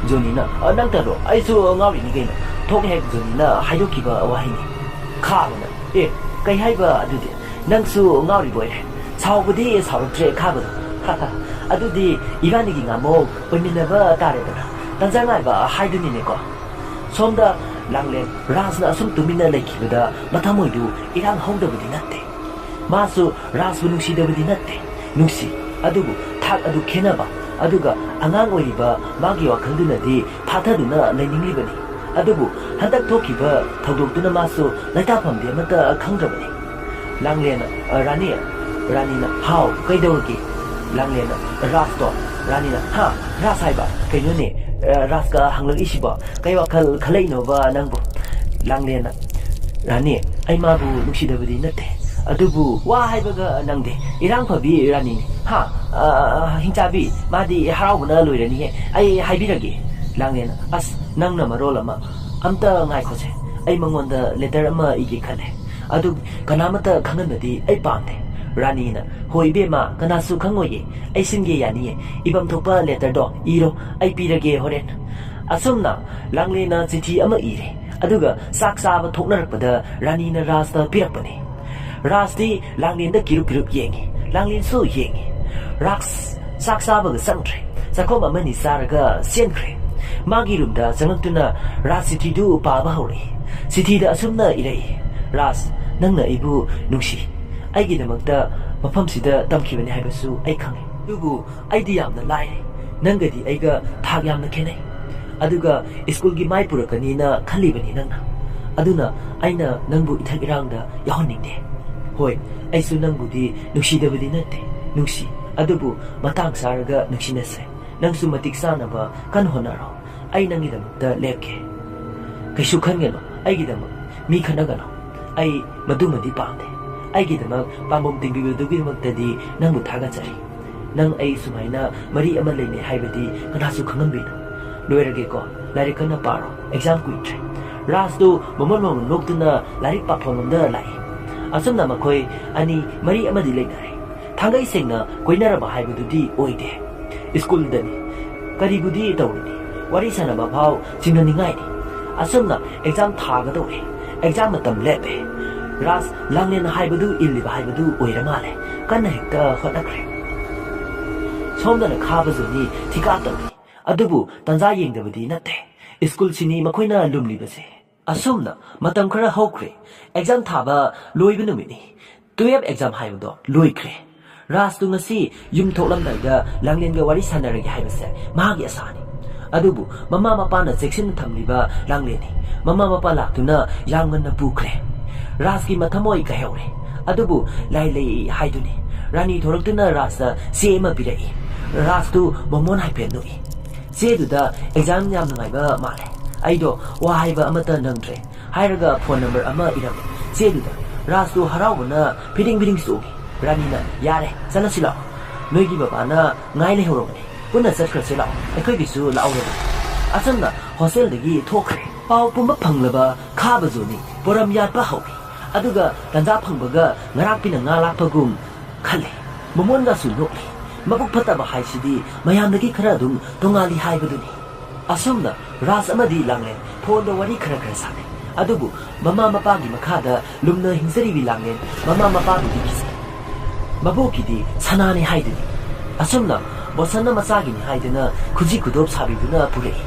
ꯖꯣꯅꯤꯅ, "ꯑ, ꯅꯪ ꯇꯧꯔꯣ, ꯑꯩꯁꯨ ꯉꯥꯎꯔꯤꯅꯤ ꯀꯩꯅꯣ꯫" ꯊꯣꯛ ꯍꯦꯛ ꯖꯣꯅꯤꯅ ꯍꯥꯏꯗꯣꯛꯈꯤꯕ ꯋꯥꯍꯩꯅꯤ꯫ ꯈꯥꯕꯅ, "ꯑꯦ, ꯀꯩ ꯍꯥꯏꯕ ꯑꯗꯨꯗꯤ? ꯅꯪꯁꯨ ꯉꯥꯎꯔꯤꯕ ꯑꯣꯏꯔꯦ꯫" ꯁꯥꯎꯕꯗꯤ ꯁꯥꯎꯔꯛꯇ꯭ꯔꯦ ꯈꯥꯕꯗꯣ꯫ "ꯑꯗꯨꯗꯤ ꯏꯕꯥꯅꯤꯒꯤ ꯉꯥꯃꯣ ꯑꯣꯏꯃꯤꯟꯅꯕ ꯇꯥꯔꯦꯗꯅ꯫ ꯇꯟꯖꯥ ꯉꯥꯏꯕ ꯍꯥꯏꯗꯨꯅꯤꯅꯦꯀꯣ꯫" ꯁꯣꯝꯗ ꯂꯥꯡꯂꯦꯟ ꯔꯥꯖꯅ ꯑꯁꯨꯝ ꯇꯨꯃꯤꯟꯅ ꯂꯩꯈꯤꯕꯗ ꯃꯊꯃꯣꯏꯗꯨ ꯏꯔꯥꯡ ꯍꯧꯗꯕꯗꯤ ꯅꯠꯇꯦ꯫ ꯃꯥꯁꯨ ꯔꯥꯖꯕꯨ ꯅꯨꯡꯁꯤꯗꯕꯗꯤ ꯅꯠꯇꯦ꯫ ꯅꯨꯡꯁꯤ꯫ ꯑꯗꯨꯕꯨ ꯊꯥꯛ ꯑꯗꯨ ꯈꯦꯟꯅꯕ, ꯑꯗꯨꯒ ꯑꯉꯥꯡ ꯑꯣꯏꯔꯤꯕ ꯃꯥꯒꯤ ꯋꯥꯈꯜꯗꯨꯅꯗꯤ ꯐꯥꯊꯗꯨꯅ ꯂꯩꯅꯤꯡꯂꯤꯕꯅꯤ꯫ ꯑꯗꯨꯕꯨ ꯍꯟꯗꯛ ꯊꯣꯛꯈꯤꯕ ꯊꯧꯗꯣꯛꯇꯨꯅ ꯃꯥꯁꯨ ꯂꯩꯇꯥꯐꯝꯗꯤ ꯑꯃꯠꯇ ꯈꯪꯗ꯭ꯔꯕꯅꯤ꯫ ꯂꯥꯡꯂꯦꯟꯅ, "ꯑ, ꯔꯥꯅꯤ꯫" ꯔꯥꯅꯤꯅ, "ꯍꯥꯎ, ꯀꯩꯗꯧꯔꯒꯦ?" ꯂꯥꯡꯂꯦꯟꯅ, "ꯔꯥꯖꯇꯣ꯫" ꯔꯥꯅꯤꯅ, "ꯍꯥ? ꯔꯥꯖ ꯍꯥꯏꯕ? ꯀꯩꯅꯣꯅꯦ, ꯑ, ꯔꯥꯖꯀ ꯍꯪꯂꯛꯏꯁꯤꯕꯣ? ꯀꯩ ꯋꯥꯈꯜ ꯈꯜꯂꯛꯏꯅꯣꯕ ꯅꯪꯕꯨ?" ꯂꯥꯡꯂꯦꯟꯅ, "ꯔꯥꯅꯤ, ꯑꯩ ꯃꯥꯕꯨ ꯅꯨꯡꯁꯤꯗꯕꯗꯤ ꯅꯠꯇꯦ, ꯑꯗꯨꯕꯨ ꯋꯥ ꯍꯥꯏꯕꯒ ꯅꯪꯗꯦ, ꯏꯔꯥꯡ ꯐꯕꯤ ꯔꯥꯅꯤꯅꯤ꯫ ꯍꯥ? ꯑ, ꯍꯤꯡꯆꯥꯕꯤ, ꯃꯥꯗꯤ ꯍꯔꯥꯎꯕꯅ ꯂꯣꯏꯔꯅꯤꯍꯦ꯫ ꯑꯩ ꯍꯥꯏꯕꯤꯔꯒꯦ꯫" ꯂꯥꯡꯂꯦꯟꯅ, "ꯑꯁ, ꯅꯪꯅ ꯃꯔꯣꯜ ꯑꯃ꯫ ꯑꯝꯇ ꯉꯥꯏꯈꯣꯁꯦ, ꯑꯩ ꯃꯉꯣꯟꯗ ꯂꯦꯇꯔ ꯑꯃ ꯏꯒꯦ ꯈꯜꯂꯦ꯫ ꯑꯗꯨ ꯀꯅꯥꯃꯠꯇ ꯈꯪꯍꯟꯕꯗꯤ ꯑꯩ ꯄꯥꯝꯗꯦ꯫" ꯔꯥꯅꯤꯅ, "ꯍꯣꯏ ꯏꯕꯦꯝꯃ, ꯀꯅꯥꯁꯨ ꯈꯪꯉꯣꯏꯌꯦ꯫ ꯑꯩ ꯁꯤꯟꯒꯦ ꯌꯥꯅꯤꯌꯦ꯫ ꯏꯐꯝ ꯊꯣꯛꯄ ꯂꯦꯇꯔꯗꯣ ꯏꯔꯣ, ꯑꯩ ꯄꯤꯔꯒꯦ ꯍꯣꯔꯦꯟ꯫" ꯑꯁꯨꯝꯅ ꯂꯥꯡꯂꯦꯟꯅ ꯆꯤꯊꯤ ꯑꯃ ꯏꯔꯦ꯫ ꯑꯗꯨꯒ ꯆꯥꯛ ꯆꯥꯕ ꯊꯣꯛꯅꯔꯛꯄꯗ ꯔꯥꯅꯤꯅ ꯔꯥꯖꯇ ꯄꯤꯔꯛꯄꯅꯤ꯫ ꯔꯥꯖꯇꯤ ꯂꯥꯡꯂꯦꯟꯗ ꯀꯤꯔꯨꯞ ꯀꯤꯔꯨꯞ ꯌꯦꯡꯉꯤ꯫ ꯂꯥꯡꯂꯦꯟꯁꯨ ꯌꯦꯡꯉꯤ꯫ ꯔꯥꯖ ꯆꯥꯛ ꯆꯥꯕꯒ ꯆꯪꯗ꯭ꯔꯦ꯫ ꯆꯥꯛꯈꯣꯝ ꯑꯃꯅꯤ ꯆꯥꯔꯒ ꯆꯦꯟꯈ꯭ꯔꯦ꯫ ꯃꯥꯒꯤ ꯔꯨꯝꯗ ꯆꯪꯂꯛꯇꯨꯅ ꯔꯥꯖ ꯆꯤꯊꯤꯗꯨ ꯄꯥꯕ ꯍꯧꯔꯛꯏ꯫ ꯆꯤꯊꯤꯗ ꯑꯁꯨꯝꯅ ꯏꯔꯛꯏ, "ꯔꯥꯖ, ꯅꯪꯅ ꯑꯩꯕꯨ ꯅꯨꯡꯁꯤ꯫ ꯑꯩꯒꯤꯗꯃꯛꯇ ꯃꯐꯝꯁꯤꯗ ꯇꯝꯈꯤꯕꯅꯤ ꯍꯥꯏꯕꯁꯨ ꯑꯩ ꯈꯪꯏ꯫ ꯑꯗꯨꯕꯨ ꯑꯩꯗꯤ ꯌꯥꯝꯅ ꯂꯥꯏꯔꯦ꯫ ꯅꯪꯒꯗꯤ ꯑꯩꯒ ꯊꯥꯛ ꯌꯥꯝꯅ ꯈꯦꯠꯅꯩ꯫ ꯑꯗꯨꯒ ꯁ꯭ꯀꯨꯜꯒꯤ ꯃꯥꯏ ꯄꯨꯔꯛꯀꯅꯤꯅ ꯈꯜꯂꯤꯕꯅꯤ ꯅꯪꯅ꯫ ꯑꯗꯨꯅ ꯑꯩꯅ ꯅꯪꯕꯨ ꯏꯊꯛ ꯏꯔꯥꯡꯗ ꯌꯥꯎꯍꯟꯅꯤꯡꯗꯦ꯫ ꯍꯣꯏ, ꯑꯩꯁꯨ ꯅꯪꯕꯨꯗꯤ ꯅꯨꯡꯁꯤꯗꯕꯗꯤ ꯅꯠꯇꯦ, ꯅꯨꯡꯁꯤ꯫ ꯑꯗꯨꯕꯨ ꯃꯇꯥꯡ ꯆꯥꯔꯒ ꯅꯨꯡꯁꯤꯅꯁꯦ꯫ ꯅꯪꯁꯨ ꯃꯇꯤꯛ ꯆꯥꯅꯕ ꯀꯟꯅ ꯍꯣꯠꯅꯔꯣ꯫ ꯑꯩ ꯅꯪꯒꯤꯗꯃꯛꯇ ꯂꯦꯞꯀꯦ꯫ ꯀꯩꯁꯨ ꯈꯟꯒꯅꯨ, ꯑꯩꯒꯤꯗꯃꯛ ꯃꯤ ꯈꯠꯅꯒꯅꯨ꯫ ꯑꯩ ꯃꯗꯨꯃꯗꯤ ꯄꯥꯝꯗꯦ꯫ ꯑꯩꯒꯤꯗꯃꯛ ꯄꯥꯝꯕꯣꯝ ꯇꯤꯡꯕꯤꯕꯗꯨꯒꯤꯗꯃꯛꯇꯗꯤ ꯅꯪꯕꯨ ꯊꯥꯒꯠꯆꯔꯤ꯫ ꯅꯪ ꯑꯩ ꯁꯨꯃꯥꯏꯅ ꯃꯔꯤ ꯑꯃ ꯂꯩꯅꯩ ꯍꯥꯏꯕꯗꯤ ꯀꯅꯥꯁꯨ ꯈꯪꯍꯟꯕꯤꯅꯨ꯫ ꯂꯣꯏꯔꯒꯦꯀꯣ, ꯂꯥꯏꯔꯤꯛ ꯀꯟꯅ ꯄꯥꯔꯣ, ꯑꯦꯛꯖꯥꯝ ꯀꯨꯏꯗ꯭ꯔꯦ꯫ ꯔꯥꯖꯇꯨ ꯃꯃꯣꯟ ꯃꯃꯣꯟ ꯅꯣꯛꯇꯨꯅ ꯂꯥꯏꯔꯤꯛ ꯄꯥꯐꯝ ꯑꯃꯗ ꯂꯥꯛꯏ꯫ ꯑꯁꯨꯝꯅ ꯃꯈꯣꯏ ꯑꯅꯤ ꯃꯔꯤ ꯑꯃꯗꯤ ꯂꯩꯅꯔꯦ꯫ ꯊꯥꯡꯒꯩ ꯁꯦꯡꯅ ꯀꯣꯏꯅꯔꯕ ꯍꯥꯏꯕꯗꯨꯗꯤ ꯑꯣꯏꯗꯦ꯫ ꯁ꯭ꯀꯨꯜꯗꯅꯤ꯫ ꯀꯔꯤꯕꯨꯗꯤ ꯇꯧꯔꯨꯅꯤ? ꯋꯥꯔꯤ ꯁꯥꯟꯅꯕ ꯐꯥꯎ ꯆꯤꯡꯅꯅꯤꯡꯉꯥꯏꯅꯤ꯫ ꯑꯁꯨꯝꯅ ꯑꯦꯛꯖꯥꯝ ꯊꯥꯒꯗꯧꯔꯦ꯫ ꯑꯦꯛꯖꯥꯝ ꯃꯇꯝ ꯂꯦꯞꯄꯦ꯫ ꯔꯥꯖ ꯂꯥꯡꯂꯦꯟ ꯍꯥꯏꯕꯗꯨ ꯏꯜꯂꯤꯕ ꯍꯥꯏꯕꯗꯨ ꯑꯣꯏꯔ ꯃꯥꯜꯂꯦ꯫ ꯀꯟꯅ ꯍꯦꯛꯇ ꯍꯣꯠꯅꯈ꯭ꯔꯦ꯫ ꯁꯣꯝꯗꯅ ꯈꯥꯕ ꯖꯣꯅꯤ ꯊꯤꯀꯥ ꯇꯧꯔꯤ꯫ ꯑꯗꯨꯕꯨ ꯇꯟꯖꯥ ꯌꯦꯡꯗꯕꯗꯤ ꯅꯠꯇꯦ꯫ ꯁ꯭ꯀꯨꯜꯁꯤꯅꯤ ꯃꯈꯣꯏꯅ ꯂꯨꯝꯂꯤꯕꯁꯦ꯫ ꯑꯁꯨꯝꯅ ꯃꯇꯝ ꯈꯔ ꯍꯧꯈ꯭ꯔꯦ꯫ ꯑꯦꯛꯖꯥꯝ ꯊꯥꯕ ꯂꯣꯏꯕ ꯅꯨꯃꯤꯠꯅꯤ꯫ ꯇꯨꯌꯦꯜꯞ ꯑꯦꯛꯖꯥꯝ ꯍꯥꯏꯕꯗꯣ ꯂꯣꯏꯈ꯭ꯔꯦ꯫ ꯔꯥꯖꯇꯨ ꯉꯁꯤ ꯌꯨꯝ ꯊꯣꯛꯂꯝꯗꯥꯏꯗ ꯂꯥꯡꯂꯦꯟꯒ ꯋꯥꯔꯤ ꯁꯥꯟꯅꯔꯒꯦ ꯍꯥꯏꯕꯁꯦ ꯃꯍꯥꯛꯀꯤ ꯑꯁꯥꯅꯤ꯫ ꯑꯗꯨꯕꯨ ꯃꯃꯥ ꯃꯄꯥꯅ ꯆꯦꯛꯁꯤꯟꯅ ꯊꯝꯂꯤꯕ ꯂꯥꯡꯂꯦꯟꯅꯤ꯫ ꯃꯃꯥ ꯃꯄꯥ ꯂꯥꯛꯇꯨꯅ ꯌꯥꯝ ꯉꯟꯅ ꯄꯨꯈ꯭ꯔꯦ꯫ ꯔꯥꯖꯀꯤ ꯃꯊꯃꯣꯏ ꯀꯥꯏꯍꯧꯔꯦ꯫ ꯑꯗꯨꯕꯨ ꯂꯥꯏ ꯂꯩ ꯍꯥꯏꯗꯨꯅꯤ꯫ ꯔꯥꯅꯤ ꯊꯣꯔꯛꯇꯨꯅ ꯔꯥꯖꯇ ꯆꯦ ꯑꯃ ꯄꯤꯔꯛꯏ꯫ ꯔꯥꯖꯇꯨ ꯃꯃꯣꯟ ꯍꯥꯏꯐꯦꯠ ꯅꯣꯛꯏ꯫ ꯆꯦꯗꯨꯗ ꯑꯦꯛꯖꯥꯝ ꯌꯥꯝ ꯅꯨꯡꯉꯥꯏꯕ ꯃꯥꯜꯂꯦ꯫ ꯑꯩꯗꯣ ꯋꯥ ꯍꯥꯏꯕ ꯑꯃꯠꯇ ꯅꯪꯗ꯭ꯔꯦ꯫ ꯍꯥꯏꯔꯒ ꯐꯣꯟ ꯅꯝꯕꯔ ꯑꯃ ꯏꯔꯝꯃꯤ꯫ ꯆꯦꯗꯨꯗ ꯔꯥꯖꯇꯨ ꯍꯔꯥꯎꯕꯅ ꯐꯤꯗꯤꯡ ꯐꯤꯗꯤꯡ ꯆꯣꯡꯉꯤ꯫ ꯔꯥꯅꯤꯅ, "ꯌꯥꯔꯦ, ꯆꯠꯂꯁꯤ ꯂꯥꯛꯑꯣ꯫ ꯅꯣꯏꯒꯤ ꯕꯕꯥꯅ ꯉꯥꯏ ꯂꯩꯍꯧꯔꯕꯅꯤ꯫ ꯄꯨꯟꯅ ꯆꯠꯈ꯭ꯔꯁꯤ ꯂꯥꯛꯑꯣ꯫ ꯑꯩꯈꯣꯏꯒꯤꯁꯨ ꯂꯥꯛꯍꯧꯔꯕꯅꯤ꯫" ꯑꯁꯨꯝꯅ ꯍꯣꯁꯇꯦꯜꯗꯒꯤ ꯊꯣꯛꯈ꯭ꯔꯦ꯫ ꯄꯥꯎ ꯄꯨꯝꯕ ꯐꯪꯂꯕ ꯈꯥꯕꯖꯨꯅꯤ ꯄꯣꯔꯝ ꯌꯥꯠꯄ ꯍꯧꯏ꯫ ꯑꯗꯨꯒ ꯇꯟꯖꯥ ꯐꯪꯕꯒ ꯉꯔꯥꯛꯄꯤꯅ ꯉꯥ ꯂꯥꯛꯄꯒꯨꯝ ꯈꯜꯂꯤ꯫ ꯃꯃꯣꯟꯒꯁꯨ ꯅꯣꯛꯂꯤ꯫ ꯃꯕꯨꯛ ꯐꯠꯇꯕ ꯍꯥꯏꯁꯤꯗꯤ ꯃꯌꯥꯝꯗꯒꯤ ꯈꯔ ꯑꯗꯨꯝ ꯇꯣꯉꯥꯜꯂꯤ ꯍꯥꯏꯕꯗꯨꯅꯤ꯫ ꯑꯁꯨꯝꯅ ꯔꯥꯖ ꯑꯃꯗꯤ ꯂꯥꯡꯂꯦꯟ ꯐꯣꯟꯗ ꯋꯥꯔꯤ ꯈꯔ ꯈꯔ ꯁꯥꯟꯅꯩ꯫ ꯑꯗꯨꯕꯨ ꯃꯃꯥ ꯃꯄꯥꯒꯤ ꯃꯈꯥꯗ ꯂꯨꯝꯅ ꯍꯤꯡꯖꯔꯤꯕꯤ ꯂꯥꯡꯂꯦꯟ ꯃꯃꯥ ꯃꯄꯥꯕꯨꯗꯤ ꯀꯤꯖꯩ꯫ ꯃꯕꯣꯛꯀꯤꯗꯤ ꯁꯅꯥꯅꯤ ꯍꯥꯏꯗꯨꯅꯤ꯫ ꯑꯁꯨꯝꯅ ꯕꯣꯁꯟꯅ ꯃꯆꯥꯒꯤꯅꯤ ꯍꯥꯏꯗꯨꯅ ꯈꯨꯖꯤ ꯈꯨꯗꯣꯞ ꯁꯥꯕꯤꯗꯨꯅ ꯄꯨꯔꯛꯏ꯫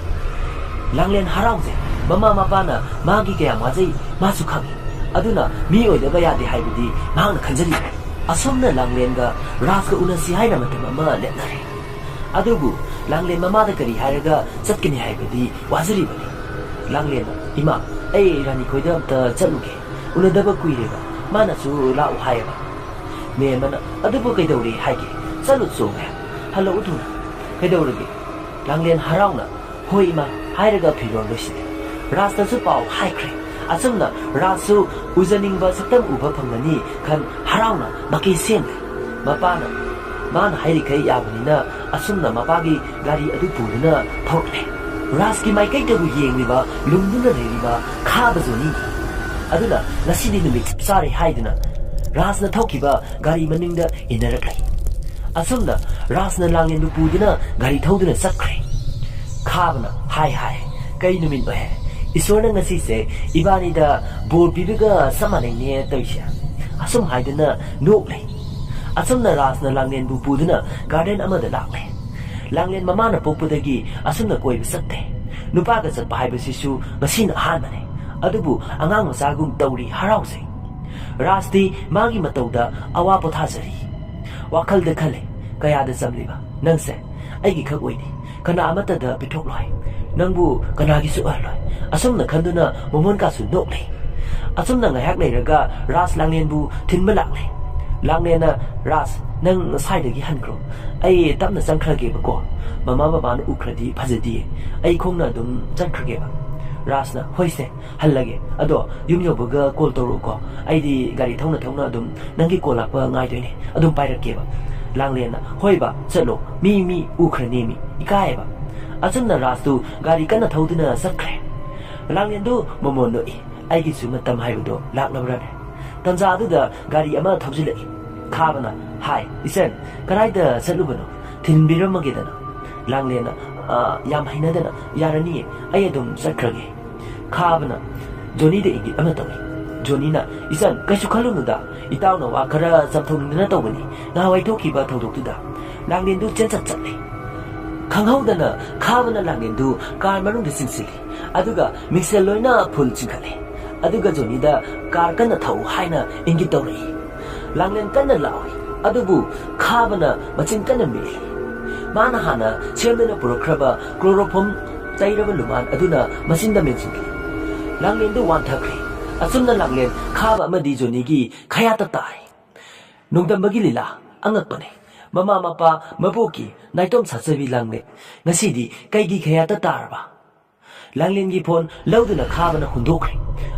ꯂꯥꯡꯂꯦꯟ ꯍꯔꯥꯎꯖꯩ꯫ ꯃꯃꯥ ꯃꯄꯥꯅ ꯃꯥꯒꯤ ꯀꯌꯥꯝ ꯋꯥꯖꯩ ꯃꯥꯁꯨ ꯈꯪꯏ꯫ ꯑꯗꯨꯅ ꯃꯤ ꯑꯣꯏꯗꯕ ꯌꯥꯗꯦ ꯍꯥꯏꯕꯗꯤ ꯃꯍꯥꯛꯅ ꯈꯟꯖꯔꯤꯕꯅꯤ꯫ ꯑꯁꯨꯝꯅ ꯂꯥꯡꯂꯦꯟꯒ ꯔꯥꯖꯀ ꯎꯅꯁꯤ ꯍꯥꯏꯅ ꯃꯇꯝ ꯑꯃ ꯂꯦꯞꯅꯔꯦ꯫ ꯑꯗꯨꯕꯨ ꯂꯥꯡꯂꯦꯟ ꯃꯃꯥꯗ ꯀꯔꯤ ꯍꯥꯏꯔꯒ ꯆꯠꯀꯅꯤ ꯍꯥꯏꯕꯗꯤ ꯋꯥꯖꯔꯤꯕꯅꯤ꯫ ꯂꯥꯡꯂꯦꯟꯅ, "ꯏꯃꯥ, ꯑꯩ ꯔꯥꯅꯤ ꯈꯣꯏꯗ ꯑꯝꯇ ꯆꯠꯂꯨꯒꯦ, ꯎꯅꯗꯕ ꯀꯨꯏꯔꯦꯕ, ꯃꯥꯅꯁꯨ ꯂꯥꯛꯎ ꯍꯥꯏꯌꯦꯕ꯫ ꯃꯦꯝ ꯑꯃꯅ, ꯑꯗꯨꯕꯨ ꯀꯩꯗꯧꯔꯦ ꯍꯥꯏꯒꯦ? ꯆꯠꯂꯨ ꯆꯣ ꯃꯦꯝ, ꯍꯜꯂꯛꯎ ꯊꯨꯅ꯫ ꯀꯩꯗꯧꯔꯒꯦ?" ꯂꯥꯡꯂꯦꯟ ꯍꯔꯥꯎꯅ, "ꯍꯣꯏ ꯏꯃꯥ" ꯍꯥꯏꯔꯒ ꯐꯤꯔꯣꯜ ꯂꯣꯏꯁꯤꯜꯂꯤ꯫ ꯔꯥꯖꯅꯁꯨ ꯄꯥꯎ ꯍꯥꯏꯈ꯭ꯔꯦ꯫ ꯑꯁꯨꯝꯅ ꯔꯥꯖꯁꯨ ꯎꯖꯅꯤꯡꯕ ꯁꯛꯇꯝ ꯎꯕ ꯐꯪꯒꯅꯤ ꯈꯟ ꯍꯔꯥꯎꯅ ꯃꯀꯦ ꯁꯦꯝꯂꯦ꯫ ꯃꯄꯥꯅ ꯃꯥꯅ ꯍꯥꯏꯔꯤꯈꯩ ꯌꯥꯕꯅꯤꯅ ꯑꯁꯨꯝꯅ ꯃꯄꯥꯒꯤ ꯒꯥꯔꯤ ꯑꯗꯨ ꯄꯨꯗꯨꯅ ꯊꯧꯔꯛꯂꯦ꯫ ꯔꯥꯖꯀꯤ ꯃꯥꯏꯀꯩꯗꯕꯨ ꯌꯦꯡꯂꯤꯕ ꯂꯨꯝꯗꯨꯅ ꯂꯩꯔꯤꯕ ꯈꯥꯕ ꯖꯣꯅꯤ ꯑꯗꯨꯅ ꯉꯁꯤꯗꯤ ꯅꯨꯃꯤꯠ ꯆꯞ ꯆꯥꯔꯦ ꯍꯥꯏꯗꯨꯅ ꯔꯥꯖꯅ ꯊꯧꯈꯤꯕ ꯒꯥꯔꯤ ꯃꯅꯤꯡꯗ ꯏꯟꯅꯔꯛꯂꯦ꯫ ꯑꯁꯨꯝꯅ ꯔꯥꯖꯅ ꯂꯥꯡꯂꯦꯟꯕꯨ ꯄꯨꯗꯨꯅ ꯒꯥꯔꯤ ꯊꯧꯗꯨꯅ ꯆꯠꯈ꯭ꯔꯦ꯫ ꯈꯥꯕꯅ, "ꯍꯥꯏ ꯍꯥꯏ, ꯀꯩ ꯅꯨꯃꯤꯠꯅꯣꯍꯦ? ꯏꯁꯣꯔꯅ ꯉꯁꯤꯁꯦ ꯏꯕꯥꯅꯤꯗ ꯕꯣꯔ ꯄꯤꯕꯒ ꯆꯞ ꯃꯥꯟꯅꯩꯅꯦ ꯇꯧꯔꯤꯁꯦ"꯫ ꯑꯁꯨꯝ ꯍꯥꯏꯗꯨꯅ ꯅꯣꯛꯂꯦ꯫ ꯑꯁꯨꯝꯅ ꯔꯥꯖꯅ ꯂꯥꯡꯂꯦꯟꯕꯨ ꯄꯨꯗꯨꯅ ꯒꯥꯔꯗꯦꯟ ꯑꯃꯗ ꯂꯥꯛꯂꯦ꯫ ꯂꯥꯡꯂꯦꯟ ꯃꯃꯥꯅ ꯄꯣꯛꯄꯗꯒꯤ ꯑꯁꯨꯝꯅ ꯀꯣꯏꯕ ꯆꯠꯇꯦ꯫ ꯅꯨꯄꯥꯒ ꯆꯠꯄ ꯍꯥꯏꯕꯁꯤꯁꯨ ꯉꯁꯤꯅ ꯑꯍꯥꯟꯕꯅꯦ꯫ ꯑꯗꯨꯕꯨ ꯑꯉꯥꯡ ꯃꯆꯥꯒꯨꯝ ꯇꯧꯔꯤ, ꯍꯔꯥꯎꯖꯩ꯫ ꯔꯥꯖꯇꯤ ꯃꯥꯒꯤ ꯃꯇꯧꯗ ꯑꯋꯥ ꯄꯣꯊꯥꯖꯔꯤ꯫ ꯋꯥꯈꯜꯗ ꯈꯜꯂꯦ, "ꯀꯌꯥꯗ ꯆꯝꯂꯤꯕ ꯅꯪꯁꯦ? ꯑꯩꯒꯤ ꯈꯛ ꯑꯣꯏꯗꯤ꯫ ꯀꯅꯥ ꯑꯃꯠꯇꯗ ꯄꯤꯊꯣꯛꯂꯣꯏ꯫ ꯅꯪꯕꯨ ꯀꯅꯥꯒꯤꯁꯨ ꯑꯣꯏꯍꯜꯂꯣꯏ"꯫ ꯑꯁꯨꯝꯅ ꯈꯟꯗꯨꯅ ꯃꯣꯃꯣꯟꯀꯥꯁꯨ ꯅꯣꯛꯂꯦ꯫ ꯑꯁꯨꯝꯅ ꯉꯥꯏꯍꯥꯛ ꯂꯩꯔꯒ ꯔꯥꯖ ꯂꯥꯡꯂꯦꯟꯕꯨ ꯊꯤꯟꯕ ꯂꯥꯛꯂꯦ꯫ ꯂꯥꯡꯂꯦꯟꯅ, "ꯔꯥꯖ, ꯅꯪ ꯁ꯭ꯋꯥꯏꯗꯒꯤ ꯍꯟꯈ꯭ꯔꯣ꯫ ꯑꯩ ꯇꯞꯅ ꯆꯪꯈ꯭ꯔꯒꯦꯕꯀꯣ꯫ ꯃꯃꯥ ꯕꯕꯥꯅ ꯎꯈ꯭ꯔꯗꯤ ꯐꯖꯗꯤꯌꯦ꯫ ꯑꯩ ꯈꯣꯡꯅ ꯑꯗꯨꯝ ꯆꯠꯈ꯭ꯔꯒꯦꯕ"꯫ ꯔꯥꯖꯅ, "ꯍꯣꯏꯁꯦ, ꯍꯜꯂꯒꯦ꯫ ꯑꯗꯣ ꯌꯨꯝ ꯌꯧꯕꯒ ꯀꯣꯜ ꯇꯧꯔꯛꯎꯀꯣ꯫ ꯑꯩꯗꯤ ꯒꯥꯔꯤ ꯊꯧꯅ ꯊꯧꯅ ꯑꯗꯨꯝ ꯅꯪꯒꯤ ꯀꯣꯜ ꯂꯥꯛꯄ ꯉꯥꯏꯗꯣꯏꯅꯦ꯫ ꯑꯗꯨꯝ ꯄꯥꯏꯔꯛꯀꯦꯕ"꯫ ꯂꯥꯡꯂꯦꯟꯅ, "ꯍꯣꯏꯕ, ꯆꯠꯂꯣ꯫ ꯃꯤ, ꯃꯤ ꯎꯈ꯭ꯔꯅꯦꯃꯤ꯫ ꯏꯀꯥꯏꯌꯦꯕ"꯫ ꯑꯁꯨꯝꯅ ꯔꯥꯖꯇꯨ ꯒꯥꯔꯤ ꯀꯟꯅ ꯊꯧꯗꯨꯅ ꯆꯠꯈ꯭ꯔꯦ꯫ ꯂꯥꯡꯂꯦꯟꯗꯨ ꯃꯣꯃꯣꯟ ꯅꯣꯛꯏ꯫ ꯑꯩꯒꯤꯁꯨ ꯃꯇꯝ ꯍꯥꯏꯕꯗꯣ ꯂꯥꯛꯂꯕ꯭ꯔꯥꯅꯦ? ꯇꯟꯖꯥ ꯑꯗꯨꯗ ꯒꯥꯔꯤ ꯑꯃ ꯊꯧꯖꯤꯜꯂꯛꯏ꯫ ꯈꯥꯕꯅ, "ꯍꯥꯏ, ꯏꯆꯟ, ꯀꯗꯥꯏꯗ ꯆꯠꯂꯨꯕꯅꯣ? ꯊꯤꯟꯕꯤꯔꯝꯃꯒꯦꯗꯅ"꯫ ꯂꯥꯡꯂꯦꯟꯅ, "ꯑ, ꯌꯥꯝ ꯍꯩꯅꯗꯅ, ꯌꯥꯔꯅꯤꯌꯦ, ꯑꯩ ꯑꯗꯨꯝ ꯆꯠꯈ꯭ꯔꯒꯦ"꯫ ꯈꯥꯕꯅ ꯖꯣꯅꯤꯗ ꯏꯪꯒꯤꯠ ꯑꯃ ꯇꯧꯏ꯫ ꯖꯣꯅꯤꯅ, "ꯏꯆꯟ, ꯀꯩꯁꯨ ꯈꯜꯂꯨꯅꯨꯗ, ꯏꯇꯥꯎꯅ ꯋꯥ ꯈꯔ ꯆꯝꯊꯣꯛꯅꯤꯡꯗꯅ ꯇꯧꯕꯅꯤ, ꯅꯍꯥꯟꯋꯥꯏ ꯊꯣꯛꯈꯤꯕ ꯊꯧꯗꯣꯛꯇꯨꯗ"꯫ ꯂꯥꯡꯂꯦꯟꯗꯨ ꯆꯦꯟꯆꯠ ꯆꯠꯂꯤ꯫ ꯈꯪꯍꯧꯗꯅ ꯈꯥꯕꯅ ꯂꯥꯡꯂꯦꯟꯗꯨ ꯀꯥꯔ ꯃꯅꯨꯡꯗ ꯆꯤꯡꯁꯤꯜꯂꯤ꯫ ꯑꯗꯨꯒ ꯃꯤꯡꯁꯦꯜ ꯂꯣꯏꯅ ꯐꯨꯜ ꯆꯤꯡꯈꯠꯂꯤ꯫ ꯑꯗꯨꯒ ꯖꯣꯅꯤꯗ ꯀꯥꯔ ꯀꯟꯅ ꯊꯧ ꯍꯥꯏꯅ ꯏꯪꯒꯤꯠ ꯇꯧꯔꯛꯏ꯫ ꯂꯥꯡꯂꯦꯟ ꯀꯟꯅ ꯂꯥꯎꯏ꯫ ꯑꯗꯨꯕꯨ ꯈꯥꯕꯅ ꯃꯆꯤꯟ ꯀꯟꯅ ꯃꯦꯠꯂꯤ꯫ ꯃꯥꯅ ꯍꯥꯟꯅ ꯁꯦꯝꯗꯨꯅ ꯄꯨꯔꯛꯈ꯭ꯔꯕ ꯀ꯭ꯂꯣꯔꯣꯐꯣꯝ ꯇꯩꯔꯕ ꯂꯨꯃꯥꯟ ꯑꯗꯨꯅ ꯃꯆꯤꯟꯗ ꯃꯦꯟꯁꯤꯟꯈꯤ꯫ ꯂꯥꯡꯂꯦꯟꯗꯨ ꯋꯥꯟꯊꯈ꯭ꯔꯦ꯫ ꯑꯁꯨꯝꯅ ꯂꯥꯡꯂꯦꯟ ꯈꯥꯕ ꯑꯃꯗꯤ ꯖꯣꯅꯤꯒꯤ ꯈꯌꯥꯠꯇ ꯇꯥꯏ꯫ ꯅꯣꯡꯗꯝꯕꯒꯤ ꯂꯤꯂꯥ ꯑꯉꯛꯄꯅꯤ꯫ ꯃꯃꯥ ꯃꯄꯥ ꯃꯕꯣꯛꯀꯤ ꯅꯥꯏꯇꯣꯝ ꯁꯥꯠꯆꯕꯤ ꯂꯥꯡꯂꯦꯟ ꯉꯁꯤꯗꯤ ꯀꯩꯒꯤ ꯈꯌꯥꯠꯇ ꯇꯥꯔꯕ? ꯂꯥꯡꯂꯦꯟꯒꯤ ꯐꯣꯟ ꯂꯧꯗꯨꯅ ꯈꯥꯕꯅ ꯍꯨꯟꯗꯣꯛꯈ꯭ꯔꯦ꯫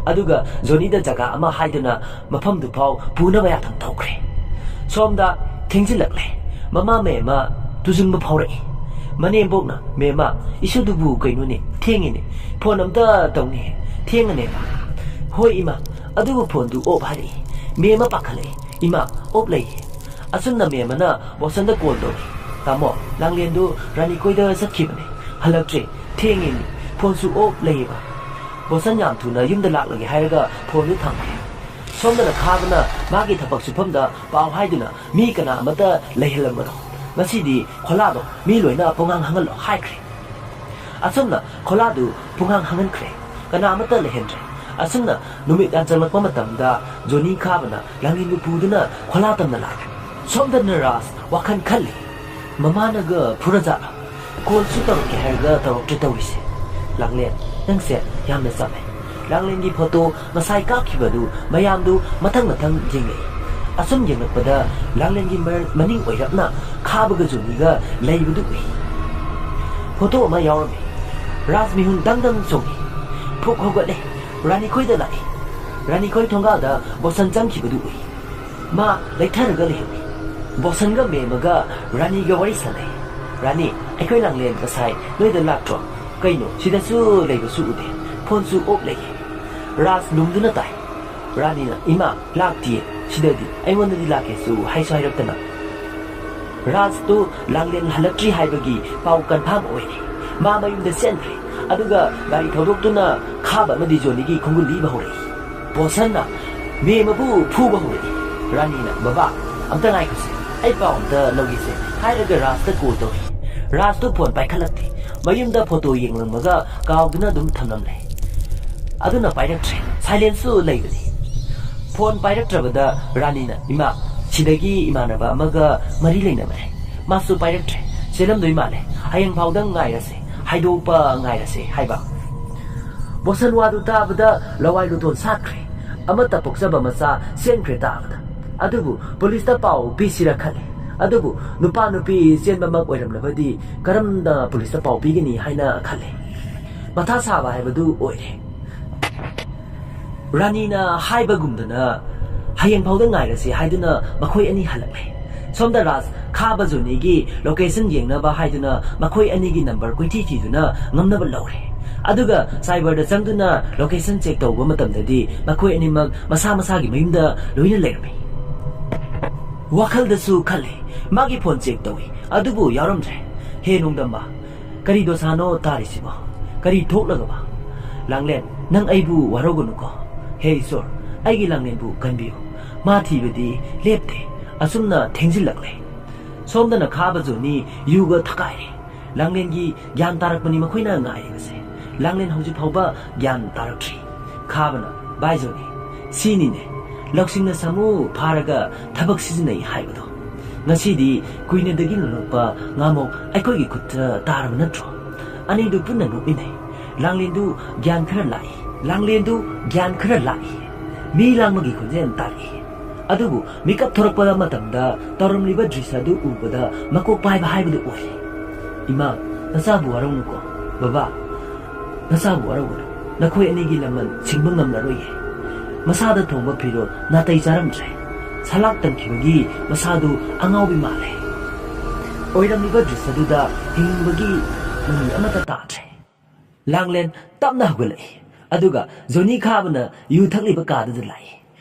ꯑꯗꯨꯒ ꯖꯣꯅꯤꯗ ꯖꯒꯥ ꯑꯃ ꯍꯥꯏꯗꯨꯅ ꯃꯐꯝꯗꯨ ꯐꯥꯎ ꯄꯨꯅꯕ ꯌꯥꯊꯪ ꯇꯧꯈ꯭ꯔꯦ꯫ ꯁꯣꯝꯗ ꯊꯦꯡꯖꯤꯜꯂꯛꯂꯦ꯫ ꯃꯃꯥ ꯃꯦꯝꯃ ꯇꯨꯖꯨꯡꯕ ꯐꯥꯎꯔꯛꯏ꯫ ꯃꯅꯦꯝꯕꯣꯛꯅ, "ꯃꯦꯝꯃ, ꯏꯁꯨꯗꯨꯕꯨ ꯀꯩꯅꯣꯅꯦ, ꯊꯦꯡꯉꯤꯅꯦ꯫ ꯐꯣꯟ ꯑꯝꯇ ꯇꯧꯅꯦ, ꯊꯦꯡꯉꯅꯦꯕ꯫" "ꯍꯣꯏ ꯏꯃꯥ, ꯑꯗꯨꯕꯨ ꯐꯣꯟꯗꯨ ꯑꯣꯞ ꯍꯥꯏꯔꯛꯏ꯫" ꯃꯦꯝꯃ ꯄꯥꯈꯠꯂꯛꯏ꯫ "ꯏꯃꯥ, ꯑꯣꯞ ꯂꯩꯌꯦ꯫" ꯑꯁꯨꯝꯅ ꯃꯦꯝꯃꯅ ꯕꯣꯁꯟꯗ ꯀꯣꯜ ꯇꯧꯔꯤ꯫ "ꯇꯥꯃꯣ, ꯂꯥꯡꯂꯦꯟꯗꯨ ꯔꯥꯅꯤꯈꯣꯏꯗ ꯆꯠꯈꯤꯕꯅꯦ, ꯍꯜꯂꯛꯇ꯭ꯔꯦ, ꯊꯦꯡꯉꯤꯅꯦ, ꯐꯣꯟꯁꯨ ꯑꯣꯞ ꯂꯩꯌꯦꯕ꯫" ꯕꯣꯁꯟ ꯌꯥꯝ ꯊꯨꯅ ꯌꯨꯝꯗ ꯂꯥꯛꯂꯒꯦ ꯍꯥꯏꯔꯒ ꯐꯣꯟꯗꯨ ꯊꯝꯈ꯭ꯔꯦ꯫ ꯁꯣꯝꯗꯅ ꯈꯥꯕꯅ ꯃꯥꯒꯤ ꯊꯕꯛ ꯁꯨꯐꯝꯗ ꯄꯥꯎ ꯍꯥꯏꯗꯨꯅ ꯃꯤ ꯀꯅꯥ ꯑꯃꯠꯇ ꯂꯩꯍꯜꯂꯝꯕꯅꯣ꯫ ꯉꯁꯤꯗꯤ ꯈꯣꯂꯥꯗꯣ ꯃꯤ ꯂꯣꯏꯅ ꯄꯨꯡꯍꯥꯡ ꯍꯥꯡꯍꯜꯂꯣ ꯍꯥꯏꯈ꯭ꯔꯦ꯫ ꯑꯁꯨꯝꯅ ꯈꯣꯂꯥꯗꯨ ꯄꯨꯡꯍꯥꯡ ꯍꯥꯡꯍꯟꯈ꯭ꯔꯦ꯫ ꯀꯅꯥ ꯑꯃꯠꯇ ꯂꯩꯍꯟꯗ꯭ꯔꯦ꯫ ꯑꯁꯨꯝꯅ ꯅꯨꯃꯤꯠ ꯌꯥꯝꯖꯜꯂꯛꯄ ꯃꯇꯝꯗ ꯖꯣꯅꯤ ꯈꯥꯕꯅ ꯂꯥꯡꯂꯦꯟꯗꯨ ꯄꯨꯗꯨꯅ ꯈꯣꯂꯥ ꯇꯝꯅ ꯂꯥꯛꯂꯦ꯫ ꯁꯣꯝꯗꯅ ꯔꯥꯖ ꯋꯥꯈꯜ ꯈꯜꯂꯤ꯫ ꯃꯃꯥꯅꯒ ꯐꯨꯔꯖꯥꯠꯂꯣ? ꯀꯣꯜꯁꯨ ꯇꯧꯔꯛꯀꯦ ꯍꯥꯏꯔꯒ ꯇꯧꯔꯛꯇ꯭ꯔꯦ ꯇꯧꯔꯤꯁꯦ꯫ ꯂꯥꯡꯂꯦꯟ, ꯅꯪꯁꯦ ꯌꯥꯝꯅ ꯆꯝꯃꯦ꯫ ꯂꯥꯡꯂꯦꯟꯒꯤ ꯐꯣꯇꯣ ꯉꯁꯥꯏ ꯀꯥꯞꯈꯤꯕꯗꯨ ꯃꯌꯥꯝꯗꯨ ꯃꯊꯪ ꯃꯊꯪ ꯌꯦꯡꯂꯛꯏ꯫ ꯑꯁꯨꯝ ꯌꯦꯡꯂꯛꯄꯗ ꯂꯥꯡꯂꯦꯟꯒꯤ ꯃꯔ-, ꯃꯅꯤꯡ ꯑꯣꯏꯔꯞꯅ ꯈꯥꯕꯒ ꯖꯣꯅꯤꯒ ꯂꯩꯕꯗꯨ ꯎꯏ꯫ ꯐꯣꯇꯣ ꯑꯃ ꯌꯥꯎꯔꯝꯃꯤ꯫ ꯔꯥꯖ ꯃꯤꯍꯨꯟ ꯗꯪ ꯗꯪ ꯆꯣꯡꯏ꯫ ꯐꯨꯛ ꯍꯧꯒꯠꯂꯦ꯫ ꯔꯥꯅꯤꯈꯣꯏꯗ ꯂꯥꯛꯏ꯫ ꯔꯥꯅꯤꯈꯣꯏ ꯊꯣꯡꯒꯥꯜꯗ ꯕꯣꯁꯟ ꯆꯪꯈꯤꯕꯗꯨ ꯎꯏ꯫ ꯃꯥ ꯂꯩꯊꯔꯒ ꯂꯩꯍꯧꯏ꯫ ꯕꯣꯁꯟꯒ ꯃꯦꯝꯃꯒ ꯔꯥꯅꯤꯒ ꯋꯥꯔꯤ ꯁꯥꯟꯅꯩ꯫ "ꯔꯥꯅꯤ, ꯑꯩꯈꯣꯏ ꯂꯥꯡꯂꯦꯟ ꯉꯁꯥꯏ ꯅꯣꯏꯗ ꯂꯥꯛꯇ꯭ꯔꯣ? ꯀꯩꯅꯣ, ꯁꯤꯗꯁꯨ ꯂꯩꯕꯁꯨ ꯎꯗꯦ꯫ ꯐꯣꯟꯁꯨ ꯑꯣꯞ ꯂꯩꯌꯦ꯫" ꯔꯥꯖ ꯂꯨꯝꯗꯨꯅ ꯇꯥꯏ꯫ ꯔꯥꯅꯤꯅ, "ꯏꯃꯥ, ꯂꯥꯛꯇꯤꯌꯦ ꯁꯤꯗꯗꯤ꯫ ꯑꯩꯉꯣꯟꯗꯗꯤ ꯂꯥꯛꯀꯦꯁꯨ ꯍꯥꯏꯁꯨ ꯍꯥꯏꯔꯛꯇꯅ꯫" ꯔꯥꯖꯇꯨ ꯂꯥꯡꯂꯦꯟ ꯍꯜꯂꯛꯇ꯭ꯔꯤ ꯍꯥꯏꯕꯒꯤ ꯄꯥꯎ ꯀꯟꯐꯥꯔꯝ ꯑꯣꯏꯔꯦ꯫ ꯃꯥ ꯃꯌꯨꯝꯗ ꯆꯦꯟꯈ꯭ꯔꯦ꯫ ꯑꯗꯨꯒ ꯒꯥꯔꯤ ꯊꯧꯗꯣꯛꯇꯨꯅ ꯈꯥꯕ ꯑꯃꯗꯤ ꯖꯣꯅꯤꯒꯤ ꯈꯣꯡꯒꯨꯜ ꯂꯤꯕ ꯍꯧꯔꯛꯏ꯫ ꯕꯣꯁꯟꯅ ꯃꯦꯝ ꯑꯕꯨ ꯐꯨꯕ ꯍꯧꯔꯛꯏ꯫ ꯔꯥꯅꯤꯅ, "ꯕꯕꯥ, ꯑꯝꯇ ꯉꯥꯏꯈꯣꯁꯦ, ꯑꯩ ꯄꯥꯎ ꯑꯝꯇ ꯂꯧꯒꯦꯁꯦ" ꯍꯥꯏꯔꯒ ꯔꯥꯖꯇ ꯀꯣꯜ ꯇꯧꯔꯤ꯫ ꯔꯥꯖꯇꯨ ꯐꯣꯟ ꯄꯥꯏꯈꯠꯂꯛꯇꯦ꯫ ꯃꯌꯨꯝꯗ ꯐꯣꯇꯣ ꯌꯦꯡꯂꯝꯃꯒ ꯀꯥꯎꯗꯨꯅ ꯑꯗꯨꯝ ꯊꯝꯂꯝꯂꯦ꯫ ꯑꯗꯨꯅ ꯄꯥꯏꯔꯛꯇ꯭ꯔꯦ꯫ ꯁꯥꯏꯂꯦꯟꯁꯁꯨ ꯂꯩꯕꯅꯤ꯫ ꯐꯣꯟ ꯄꯥꯏꯔꯛꯇ꯭ꯔꯕꯗ ꯔꯥꯅꯤꯅ, "ꯏꯃꯥ, ꯁꯤꯗꯒꯤ ꯏꯃꯥꯟꯅꯕ ꯑꯃꯒ ꯃꯔꯤ ꯂꯩꯅꯕꯅꯦ, ꯃꯥꯁꯨ ꯄꯥꯏꯔꯛꯇ꯭ꯔꯦ꯫ ꯆꯦꯜꯂꯝꯗꯣꯏ ꯃꯥꯜꯂꯦ꯫ ꯍꯌꯦꯡ ꯐꯥꯎꯗꯪ ꯉꯥꯏꯔꯁꯦ, ꯍꯥꯏꯗꯣꯛꯄ ꯉꯥꯏꯔꯁꯦ ꯍꯥꯏꯕ꯫ ꯕꯣꯁꯟꯋꯥꯗꯨ ꯇꯥꯕꯗ ꯂꯋꯥꯏ ꯂꯨꯇꯣꯟ ꯁꯥꯠꯈ꯭ꯔꯦ꯫ ꯑꯃꯠꯇ ꯄꯣꯛꯆꯕ ꯃꯆꯥ ꯆꯦꯟꯈ꯭ꯔꯦ ꯇꯥꯕꯗ꯫ ꯑꯗꯨꯕꯨ ꯄꯨꯂꯤꯁꯇ ꯄꯥꯎ ꯄꯤꯁꯤꯔ ꯈꯜꯂꯦ꯫ ꯑꯗꯨꯕꯨ ꯅꯨꯄꯥ ꯅꯨꯄꯤ ꯆꯦꯟꯕꯃꯛ ꯑꯣꯏꯔꯝꯂꯕꯗꯤ ꯀꯔꯝꯅ ꯄꯨꯂꯤꯁꯇ ꯄꯥꯎ ꯄꯤꯒꯅꯤ ꯍꯥꯏꯅ ꯈꯜꯂꯦ꯫ ꯃꯊꯥ ꯁꯥꯕ ꯍꯥꯏꯕꯗꯨ ꯑꯣꯏꯔꯦ꯫ ꯔꯥꯅꯤꯅ ꯍꯥꯏꯕꯒꯨꯝꯗꯅ ꯍꯌꯦꯡ ꯐꯥꯎꯗ ꯉꯥꯏꯔꯁꯤ ꯍꯥꯏꯗꯨꯅ ꯃꯈꯣꯏ ꯑꯅꯤ ꯍꯜꯂꯛꯂꯦ꯫ ꯁꯣꯝꯗ ꯔꯥꯖ ꯈꯥꯕ ꯖꯣꯅꯤꯒꯤ ꯂꯣꯀꯦꯁꯟ ꯌꯦꯡꯅꯕ ꯍꯥꯏꯗꯨꯅ ꯃꯈꯣꯏ ꯑꯅꯤꯒꯤ ꯅꯝꯕꯔ ꯀꯣꯏꯊꯤ ꯊꯤꯗꯨꯅ ꯉꯝꯅꯕ ꯂꯧꯔꯦ꯫ ꯑꯗꯨꯒ ꯁꯥꯏꯕꯔꯗ ꯆꯪꯗꯨꯅ ꯂꯣꯀꯦꯁꯟ ꯆꯦꯛ ꯇꯧꯕ ꯃꯇꯝꯗꯗꯤ ꯃꯈꯣꯏ ꯑꯅꯤꯃꯛ ꯃꯁꯥ ꯃꯁꯥꯒꯤ ꯃꯌꯨꯝꯗ ꯂꯣꯏꯅ ꯂꯩꯔꯝꯃꯤ꯫ ꯋꯥꯈꯜꯗꯁꯨ ꯈꯜꯂꯤ, ꯃꯥꯒꯤ ꯐꯣꯟ ꯆꯦꯛ ꯇꯧꯏ, ꯑꯗꯨꯕꯨ ꯌꯥꯎꯔꯝꯗ꯭ꯔꯦ꯫ ꯍꯦ ꯅꯣꯡꯗꯝꯕ, ꯀꯔꯤ ꯗꯣꯁꯥꯅꯣ ꯇꯥꯔꯤꯁꯤꯕꯣ? ꯀꯔꯤ ꯊꯣꯛꯂꯒꯕ? ꯂꯥꯡꯂꯦꯟ, ꯅꯪ ꯑꯩꯕꯨ ꯋꯥꯔꯧꯒꯅꯨꯀꯣ꯫ ꯍꯦ ꯏꯁꯣꯔ, ꯑꯩꯒꯤ ꯂꯥꯡꯂꯦꯟꯕꯨ ꯀꯟꯕꯤꯌꯨ꯫ ꯃꯥ ꯊꯤꯕꯗꯤ ꯂꯦꯞꯇꯦ꯫ ꯑꯁꯨꯝꯅ ꯊꯦꯡꯖꯤꯜꯂꯛꯂꯦ꯫ ꯁꯣꯝꯗꯅ ꯈꯥꯕ ꯖꯣꯅꯤ ꯌꯨꯒ ꯊꯛꯀꯥꯏꯔꯦ꯫ ꯂꯥꯡꯂꯦꯟꯒꯤ ꯒ꯭ꯌꯥꯟ ꯇꯥꯔꯛꯄꯅꯤ ꯃꯈꯣꯏꯅ ꯉꯥꯏꯔꯤꯕꯁꯦ꯫ ꯂꯥꯡꯂꯦꯟ ꯍꯧꯖꯤꯛ ꯐꯥꯎꯕ ꯒ꯭ꯌꯥꯟ ꯇꯥꯔꯛꯇ꯭ꯔꯤ꯫ ꯈꯥꯕꯅ, ꯚꯥꯏ ꯖꯣꯅꯤ, ꯁꯤꯅꯤꯅꯦ꯫ ꯂꯧꯁꯤꯡꯅ ꯁꯥꯃꯨ ꯐꯥꯔꯒ ꯊꯕꯛ ꯁꯤꯖꯤꯟꯅꯩ ꯍꯥꯏꯕꯗꯣ꯫ ꯉꯁꯤꯗꯤ ꯀꯨꯏꯅꯗꯒꯤ ꯂꯣꯜꯂꯛꯄ ꯉꯥꯃꯣꯛ ꯑꯩꯈꯣꯏꯒꯤ ꯈꯨꯠꯇ ꯇꯥꯔꯕ ꯅꯠꯇ꯭ꯔꯣ? ꯑꯅꯤꯗꯨ ꯄꯨꯟꯅ ꯅꯣꯛꯃꯤꯟꯅꯩ꯫ ꯂꯥꯡꯂꯦꯟꯗꯨ ꯒ꯭ꯌꯥꯟ ꯈꯔ ꯂꯥꯛꯏ꯫ ꯂꯥꯡꯂꯦꯟꯗꯨ ꯒ꯭ꯌꯥꯟ ꯈꯔ ꯂꯥꯛꯏ꯫ ꯃꯤ ꯂꯥꯡꯕꯒꯤ ꯈꯣꯟꯖꯦꯜ ꯇꯥꯔꯛꯏ꯫ ꯑꯗꯨꯕꯨ ꯃꯤꯀꯞ ꯊꯣꯔꯛꯄ ꯃꯇꯝꯗ ꯇꯧꯔꯝꯂꯤꯕ ꯗ꯭ꯔꯤꯁ ꯑꯗꯨ ꯎꯕꯗ ꯃꯀꯣꯛ ꯄꯥꯏꯕ ꯍꯥꯏꯕꯗꯨ ꯑꯣꯏꯔꯦ꯫ ꯏꯃꯥ, ꯅꯆꯥꯕꯨ ꯋꯥꯔꯧꯅꯨꯀꯣ꯫ ꯕꯕꯥ, ꯅꯆꯥꯕꯨ ꯋꯥꯔꯧꯒꯅꯨ꯫ ꯅꯈꯣꯏ ꯑꯅꯤꯒꯤ ꯂꯃꯟ ꯁꯤꯡꯕ ꯉꯝꯂꯔꯣꯏꯌꯦ꯫ ꯃꯁꯥꯗ ꯊꯣꯡꯕ ꯐꯤꯔꯣꯜ ꯅꯥꯇꯩ ꯆꯥꯔꯝꯗ꯭ꯔꯦ꯫ ꯁꯂꯥꯛ ꯇꯝꯈꯤꯕꯒꯤ ꯃꯁꯥꯗꯨ ꯑꯉꯥꯎꯕꯤ ꯃꯥꯜꯂꯦ꯫ ꯑꯣꯏꯔꯝꯂꯤꯕ ꯗ꯭ꯔꯤꯁ ꯑꯗꯨꯗ ꯍꯤꯡꯕꯒꯤ ꯃꯃꯤ ꯑꯃꯠꯇ ꯇꯥꯗ꯭ꯔꯦ꯫ ꯂꯥꯡꯂꯦꯟ ꯇꯞꯅ ꯍꯧꯒꯠꯂꯛꯏ꯫ ꯑꯗꯨꯒ ꯖꯣꯅꯤ ꯈꯥꯕꯅ ꯌꯨ ꯊꯛꯂꯤꯕ ꯀꯥꯗꯨꯗ ꯂꯥꯛꯏ꯫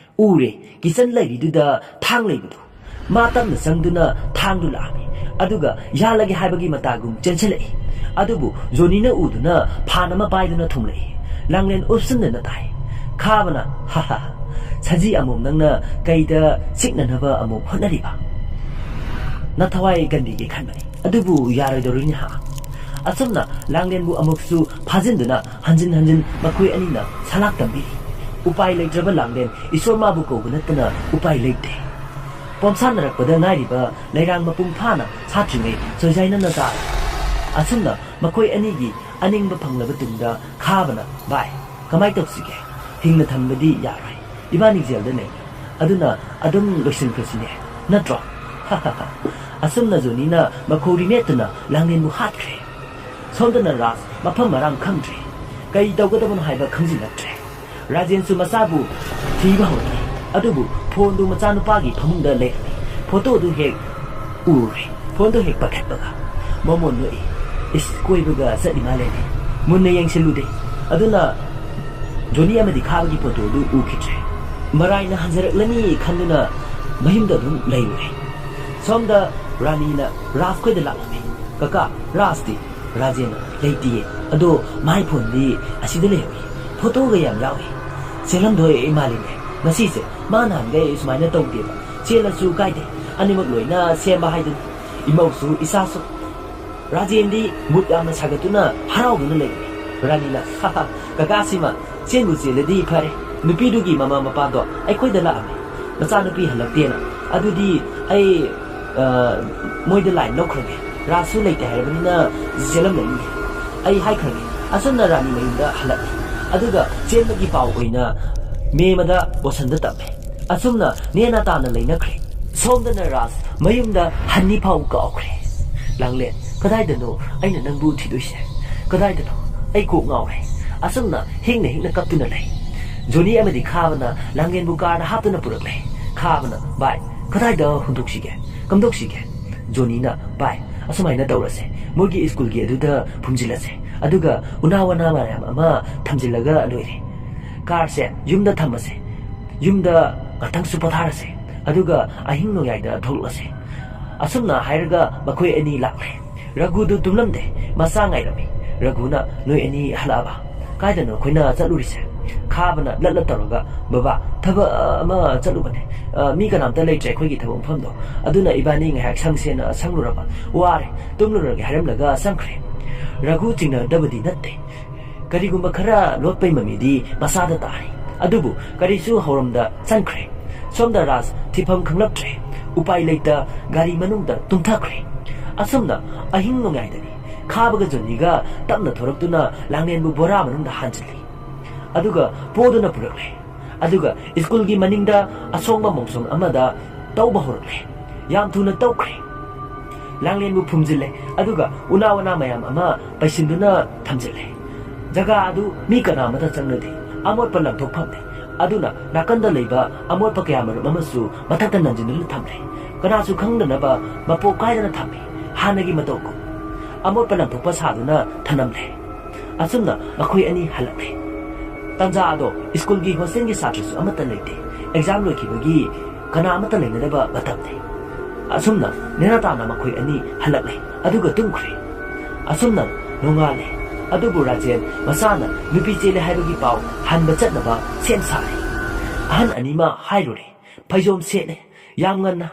ꯎꯔꯦ, ꯀꯤꯆꯟ ꯂꯩꯔꯤꯗꯨꯗ ꯊꯥꯡ ꯂꯩꯕꯗꯨ꯫ ꯃꯥ ꯇꯞꯅ ꯆꯪꯗꯨꯅ ꯊꯥꯡꯗꯨ ꯂꯥꯛꯑꯝꯃꯤ꯫ ꯑꯗꯨꯒ ꯌꯥꯜꯂꯒꯦ ꯍꯥꯏꯕꯒꯤ ꯃꯇꯥꯒꯨꯝ ꯆꯦꯟꯁꯤꯜꯂꯛꯏ꯫ ꯑꯗꯨꯕꯨ ꯖꯣꯅꯤꯅ ꯎꯗꯨꯅ ꯐꯥꯟ ꯑꯃ ꯄꯥꯏꯗꯨꯅ ꯊꯣꯝꯂꯛꯏ꯫ ꯂꯥꯡꯂꯦꯟ ꯎꯞꯁꯤꯟꯗꯅ ꯇꯥꯏ꯫ ꯈꯥꯕꯅ, "ꯍꯥ ꯍꯥ, ꯁꯖꯤ ꯑꯃꯣꯝ, ꯅꯪꯅ ꯀꯩꯗ ꯆꯤꯛꯅꯅꯕ ꯑꯃꯨꯛ ꯍꯣꯠꯅꯔꯤꯕ? ꯅꯊꯋꯥꯏ ꯀꯟꯕꯤꯒꯦ ꯈꯟꯕꯅꯤ, ꯑꯗꯨꯕꯨ ꯌꯥꯔꯣꯏꯗꯧꯔꯤꯅꯤ ꯍꯥ?" ꯑꯁꯨꯝꯅ ꯂꯥꯡꯂꯦꯟꯕꯨ ꯑꯃꯨꯛꯁꯨ ꯐꯥꯖꯤꯟꯗꯨꯅ ꯍꯟꯖꯤꯟ ꯍꯟꯖꯤꯟ ꯃꯈꯣꯏ ꯑꯅꯤꯅ ꯁꯂꯥꯛ ꯇꯝꯕꯤꯔꯤ꯫ ꯎꯄꯥꯏ ꯂꯩꯇ꯭ꯔꯕ ꯂꯥꯡꯂꯦꯟ ꯏꯁꯣꯔ ꯃꯥꯕꯨ ꯀꯧꯕ ꯅꯠꯇꯅ ꯎꯄꯥꯏ ꯂꯩꯇꯦ꯫ ꯄꯣꯝꯁꯥꯟꯅꯔꯛꯄꯗ ꯉꯥꯏꯔꯤꯕ ꯂꯩꯔꯥꯡ ꯃꯄꯨꯡ ꯐꯥꯅ ꯁꯥꯠꯇ꯭ꯔꯤꯉꯩ ꯁꯣꯏꯖꯥꯏꯅꯅ ꯇꯥꯔꯦ꯫ ꯑꯁꯨꯝꯅ ꯃꯈꯣꯏ ꯑꯅꯤꯒꯤ ꯑꯅꯤꯡꯕ ꯐꯪꯂꯕ ꯇꯨꯡꯗ ꯈꯥꯕꯅ, "ꯚꯥꯏ, ꯀꯃꯥꯏ ꯇꯧꯁꯤꯒꯦ? ꯍꯤꯡꯅ ꯊꯝꯕꯗꯤ ꯌꯥꯔꯣꯏ꯫ ꯏꯕꯥꯅꯤ ꯖꯦꯜꯗ ꯂꯩ꯫ ꯑꯗꯨꯅ ꯑꯗꯨꯝ ꯂꯣꯏꯁꯤꯟꯈ꯭ꯔꯁꯤꯅꯦ, ꯅꯠꯇ꯭ꯔꯣ?" ꯑꯁꯨꯝꯅ ꯖꯣꯅꯤꯅ ꯃꯈꯧꯔꯤ ꯃꯦꯠꯇꯨꯅ ꯂꯥꯡꯂꯦꯟꯕꯨ ꯍꯥꯠꯈ꯭ꯔꯦ꯫ ꯁꯣꯝꯗꯅ ꯔꯥꯖ ꯃꯐꯝ ꯃꯔꯥꯡ ꯈꯪꯗ꯭ꯔꯦ꯫ ꯀꯩ ꯇꯧꯒꯗꯕꯅꯣ ꯍꯥꯏꯕ ꯈꯪꯖꯤꯜꯂꯛꯇ꯭ꯔꯦ꯫ ꯔꯥꯖꯦꯟꯁꯨ ꯃꯆꯥꯕꯨ ꯊꯤꯕ ꯍꯧꯔꯛꯂꯤ꯫ ꯑꯗꯨꯕꯨ ꯐꯣꯟꯗꯨ ꯃꯆꯥꯅꯨꯄꯥꯒꯤ ꯐꯃꯨꯡꯗ ꯂꯩꯔꯝꯃꯤ꯫ ꯐꯣꯇꯣꯗꯨ ꯍꯦꯛ ꯎꯔꯦ꯫ ꯐꯣꯟꯗꯨ ꯍꯦꯛ ꯄꯥꯏꯈꯠꯄꯒ ꯃꯃꯣꯟ ꯅꯣꯛꯏ꯫ "ꯏꯁ, ꯀꯣꯏꯕꯒ ꯆꯠꯂꯤ ꯃꯥꯜꯂꯦꯅꯦ꯫ ꯃꯨꯟꯅ ꯌꯦꯡꯁꯤꯜꯂꯨꯗꯦ꯫ ꯑꯗꯨꯅ ꯖꯣꯅꯤ ꯑꯃꯗꯤ ꯈꯥꯕꯒꯤ ꯐꯣꯇꯣꯗꯨ ꯎꯈꯤꯗ꯭ꯔꯦ꯫ ꯃꯔꯥꯏꯅ ꯍꯟꯖꯔꯛꯂꯅꯤ ꯈꯟꯗꯨꯅ ꯃꯌꯨꯝꯗ ꯑꯗꯨꯝ ꯂꯩꯔꯨꯔꯦ꯫" ꯁꯣꯝꯗ ꯔꯥꯅꯤꯅ ꯔꯥꯖ ꯈꯣꯏꯗ ꯂꯥꯛꯂꯝꯃꯤ꯫ "ꯀꯀꯥ, ꯔꯥꯖꯇꯤ?" "ꯔꯥꯖꯦꯟ ꯂꯩꯇꯤꯌꯦ꯫ ꯑꯗꯣ ꯃꯥꯏ ꯐꯣꯟꯗꯤ ꯑꯁꯤꯗ ꯂꯩꯍꯧꯏ꯫ ꯐꯣꯇꯣꯒ ꯌꯥꯝ ꯌꯥꯎꯏ꯫ ꯆꯦꯜꯂꯝꯗꯣꯏ ꯃꯥꯜꯂꯤꯅꯦ꯫ ꯉꯁꯤꯁꯦ ꯃꯥ ꯅꯍꯥꯟꯈꯩ ꯁꯨꯃꯥꯏꯅ ꯇꯧꯗꯦꯕ꯫ ꯆꯦꯜꯂꯁꯨ ꯀꯥꯏꯗꯦ꯫ ꯑꯅꯤꯃꯛ ꯂꯣꯏꯅ ꯁꯦꯝꯕ ꯍꯥꯏꯗꯨꯅꯤ꯫ ꯏꯃꯧꯁꯨ ꯏꯆꯥꯁꯨ꯫" ꯔꯥꯖꯦꯟꯗꯤ ꯃꯨꯠ ꯌꯥꯝꯅ ꯁꯥꯒꯠꯇꯨꯅ ꯍꯔꯥꯎꯗꯨꯅ ꯂꯩꯔꯦ꯫ ꯔꯥꯅꯤꯅ, "ꯍꯥ ꯍꯥ, ꯀꯀꯥꯁꯤꯃ ꯆꯦꯟꯕꯨ ꯆꯦꯜꯂꯗꯤ ꯐꯔꯦ꯫ ꯅꯨꯄꯤꯗꯨꯒꯤ ꯃꯃꯥ ꯃꯄꯥꯗꯣ ꯑꯩꯈꯣꯏꯗ ꯂꯥꯛꯑꯝꯃꯦ꯫ ꯃꯆꯥꯅꯨꯄꯤ ꯍꯜꯂꯛꯇꯦꯅ꯫ ꯑꯗꯨꯗꯤ ꯑꯩ, ꯑ, ꯃꯣꯏꯗ ꯂꯥꯏꯟ ꯂꯧꯈ꯭ꯔꯒꯦ꯫ ꯔꯥꯖꯁꯨ ꯂꯩꯇꯦ ꯍꯥꯏꯔꯕꯅꯤꯅ ꯆꯦꯜꯂꯝꯂꯅꯤ꯫ ꯑꯩ ꯍꯥꯏꯈ꯭ꯔꯒꯦ꯫" ꯑꯁꯨꯝꯅ ꯔꯥꯅꯤ ꯃꯌꯨꯝꯗ ꯍꯜꯂꯛꯏ꯫ ꯑꯗꯨꯒ ꯆꯦꯟꯕꯒꯤ ꯄꯥꯎ ꯑꯣꯏꯅ ꯃꯦꯝ ꯑꯃꯗ ꯕꯣꯁꯟꯗ ꯇꯝꯃꯦ꯫ ꯑꯁꯨꯝꯅ ꯅꯦꯅꯥ ꯇꯥꯅ ꯂꯩꯅꯈ꯭ꯔꯦ꯫ ꯁꯣꯝꯗꯅ ꯔꯥꯖ ꯃꯌꯨꯝꯗ ꯍꯟꯅꯤ ꯐꯥꯎ ꯀꯥꯎꯈ꯭ꯔꯦ꯫ "ꯂꯥꯡꯂꯦꯟ, ꯀꯗꯥꯏꯗꯅꯣ ꯑꯩꯅ ꯅꯪꯕꯨ ꯊꯤꯗꯣꯏꯁꯦ? ꯀꯗꯥꯏꯗꯅꯣ? ꯑꯩ ꯀꯣꯛ ꯉꯥꯎꯔꯦ꯫" ꯑꯁꯨꯝꯅ ꯍꯤꯡꯅ ꯍꯤꯡꯅ ꯀꯞꯇꯨꯅ ꯂꯩ꯫ ꯖꯣꯅꯤ ꯑꯃꯗꯤ ꯈꯥꯕꯅ ꯂꯥꯡꯂꯦꯟꯕꯨ ꯀꯥꯔꯗ ꯍꯥꯞꯇꯨꯅ ꯄꯨꯔꯛꯂꯦ꯫ ꯈꯥꯕꯅ, "ꯚꯥꯏ, ꯀꯗꯥꯏꯗ ꯍꯨꯟꯗꯣꯛꯁꯤꯒꯦ? ꯀꯝꯗꯧꯁꯤꯒꯦ?" ꯖꯣꯅꯤꯅ, "ꯚꯥꯏ, ꯑꯁꯨꯃꯥꯏꯅ ꯇꯧꯔꯁꯦ꯫ ꯃꯣꯏꯒꯤ ꯁ꯭ꯀꯨꯜꯒꯤ ꯑꯗꯨꯗ ꯐꯨꯝꯖꯤꯜꯂꯁꯦ꯫ ꯑꯗꯨꯒ ꯎꯅꯥ ꯋꯥꯅꯥ ꯃꯌꯥꯝ ꯑꯃ ꯊꯝꯖꯤꯜꯂꯒ ꯂꯣꯏꯔꯦ꯫ ꯀꯥꯔꯁꯦ ꯌꯨꯝꯗ ꯊꯝꯃꯁꯦ꯫ ꯌꯨꯝꯗ ꯉꯥꯛꯇꯪꯁꯨ ꯄꯣꯊꯥꯔꯁꯦ꯫ ꯑꯗꯨꯒ ꯑꯍꯤꯡ ꯅꯣꯡꯌꯥꯏꯗ ꯊꯣꯛꯂꯛꯂꯁꯦ꯫" ꯑꯁꯨꯝꯅ ꯍꯥꯏꯔꯒ ꯃꯈꯣꯏ ꯑꯅꯤ ꯂꯥꯛꯂꯦ꯫ ꯔꯘꯨꯗꯨ ꯇꯨꯝꯂꯝꯗꯦ꯫ ꯃꯆꯥ ꯉꯥꯏꯔꯝꯃꯤ꯫ ꯔꯘꯨꯅ, "ꯅꯣꯏ ꯑꯅꯤ ꯍꯜꯂꯛꯑꯕ? ꯀꯥꯏꯗꯅꯣ ꯑꯩꯈꯣꯏꯅ ꯆꯠꯂꯨꯔꯤꯁꯦ?" ꯈꯥꯕꯅ ꯂꯠꯂ ꯇꯧꯔꯒ, "ꯕꯕꯥ, ꯊꯕꯛ ꯑꯃ ꯆꯠꯂꯨꯕꯅꯦ꯫ ꯑ, ꯃꯤ ꯀꯅꯥꯝꯇ ꯂꯩꯇ꯭ꯔꯦ ꯑꯩꯈꯣꯏꯒꯤ ꯊꯕꯛ ꯃꯐꯝꯗꯣ꯫ ꯑꯗꯨꯅ ꯏꯕꯥꯅꯤ ꯉꯥꯏꯍꯥꯛ ꯁꯪꯁꯦꯅ ꯁꯪꯂꯨꯔꯕ꯫ ꯋꯥꯔꯦ, ꯇꯨꯝꯂꯨꯔꯒꯦ" ꯍꯥꯏꯔꯝꯂꯒ ꯆꯪꯈ꯭ꯔꯦ꯫ ꯔꯘꯨ ꯆꯤꯡꯅꯗꯕꯗꯤ ꯅꯠꯇꯦ꯫ ꯀꯔꯤꯒꯨꯝꯕ ꯈꯔ ꯂꯣꯠꯄꯩ ꯃꯃꯤꯗꯤ ꯃꯆꯥꯗ ꯇꯥꯔꯤ꯫ ꯑꯗꯨꯕꯨ ꯀꯔꯤꯁꯨ ꯍꯧꯔꯝꯗ ꯆꯪꯈ꯭ꯔꯦ꯫ ꯁꯣꯝꯗ ꯔꯥꯖ ꯊꯤꯐꯝ ꯈꯪꯂꯛꯇ꯭ꯔꯦ꯫ ꯎꯄꯥꯏ ꯂꯩꯇ ꯒꯥꯔꯤ ꯃꯅꯨꯡꯗ ꯇꯨꯝꯊꯈ꯭ꯔꯦ꯫ ꯑꯁꯨꯝꯅ ꯑꯍꯤꯡ ꯅꯣꯡꯌꯥꯏꯗꯅꯤ ꯈꯥꯕꯒ ꯖꯣꯅꯤꯒ ꯇꯞꯅ ꯊꯣꯔꯛꯇꯨꯅ ꯂꯥꯡꯂꯦꯟꯕꯨ ꯕꯣꯔꯥ ꯃꯅꯨꯡꯗ ꯍꯥꯟꯖꯤꯜꯂꯤ꯫ ꯑꯗꯨꯒ ꯄꯣꯗꯨꯅ ꯄꯨꯔꯛꯂꯦ꯫ ꯑꯗꯨꯒ ꯁ꯭ꯀꯨꯜꯒꯤ ꯃꯅꯤꯡꯗ ꯑꯁꯣꯡꯕ ꯃꯣꯡꯁꯣꯡ ꯑꯃꯗ ꯇꯧꯕ ꯍꯧꯔꯛꯂꯦ꯫ ꯌꯥꯝ ꯊꯨꯅ ꯇꯧꯈ꯭ꯔꯦ꯫ ꯂꯥꯡꯂꯦꯟꯕꯨ ꯐꯨꯝꯖꯤꯜꯂꯦ꯫ ꯑꯗꯨꯒ ꯎꯅꯥ ꯋꯥꯅꯥ ꯃꯌꯥꯝ ꯑꯃ ꯄꯩꯁꯤꯟꯗꯨꯅ ꯊꯝꯖꯤꯜꯂꯦ꯫ ꯖꯒꯥ ꯑꯗꯨ ꯃꯤ ꯀꯅꯥ ꯑꯃꯠꯇ ꯆꯪꯅꯗꯦ꯫ ꯑꯃꯣꯠꯄ ꯂꯪꯊꯣꯛꯐꯝꯅꯤ꯫ ꯑꯗꯨꯅ ꯅꯥꯀꯟꯗ ꯂꯩꯕ ꯑꯃꯣꯠꯄ ꯀꯌꯥꯃꯔꯨꯝ ꯑꯃꯁꯨ ꯃꯊꯛꯇ ꯅꯟꯖꯤꯟꯗꯨꯅ ꯊꯝꯂꯦ꯫ ꯀꯅꯥꯁꯨ ꯈꯪꯗꯅꯕ ꯃꯄꯣꯞ ꯀꯥꯏꯗꯅ ꯊꯝꯃꯤ꯫ ꯍꯥꯟꯅꯒꯤ ꯃꯇꯧꯒꯨꯝ ꯑꯃꯣꯠꯄ ꯂꯪꯊꯣꯛꯄ ꯁꯥꯗꯨꯅ ꯊꯅꯝꯂꯦ꯫ ꯑꯁꯨꯝꯅ ꯃꯈꯣꯏ ꯑꯅꯤ ꯍꯜꯂꯛꯂꯦ꯫ ꯇꯟꯖꯥ ꯑꯗꯣ ꯁ꯭ꯀꯨꯜꯒꯤ ꯍꯣꯁꯇꯦꯜꯒꯤ ꯁꯥꯇ꯭ꯔꯁꯨ ꯑꯃꯠꯇ ꯂꯩꯇꯦ꯫ ꯑꯦꯛꯖꯥꯝ ꯂꯣꯏꯈꯤꯕꯒꯤ ꯀꯅꯥ ꯑꯃꯠꯇ ꯂꯩꯅꯗꯕ ꯃꯇꯝꯅꯤ꯫ ꯑꯁꯨꯝꯅ ꯅꯦꯅꯥ ꯇꯥꯅ ꯃꯈꯣꯏ ꯑꯅꯤ ꯍꯜꯂꯛꯂꯦ꯫ ꯑꯗꯨꯒ ꯇꯨꯝꯈ꯭ꯔꯦ꯫ ꯑꯁꯨꯝꯅ ꯅꯣꯡꯉꯥꯜꯂꯦ꯫ ꯑꯗꯨꯕꯨ ꯔꯥꯖꯦꯟ ꯃꯆꯥꯅ ꯅꯨꯄꯤ ꯆꯦꯜꯂꯦ ꯍꯥꯏꯕꯒꯤ ꯄꯥꯎ ꯍꯟꯕ ꯆꯠꯅꯕ ꯁꯦꯝ ꯁꯥꯔꯦ꯫ ꯑꯍꯟ ꯑꯅꯤꯃꯛ ꯍꯥꯏꯔꯨꯔꯦ꯫ ꯐꯩꯖꯣꯝ ꯁꯦꯠꯂꯦ꯫ ꯌꯥꯝ ꯉꯟꯅ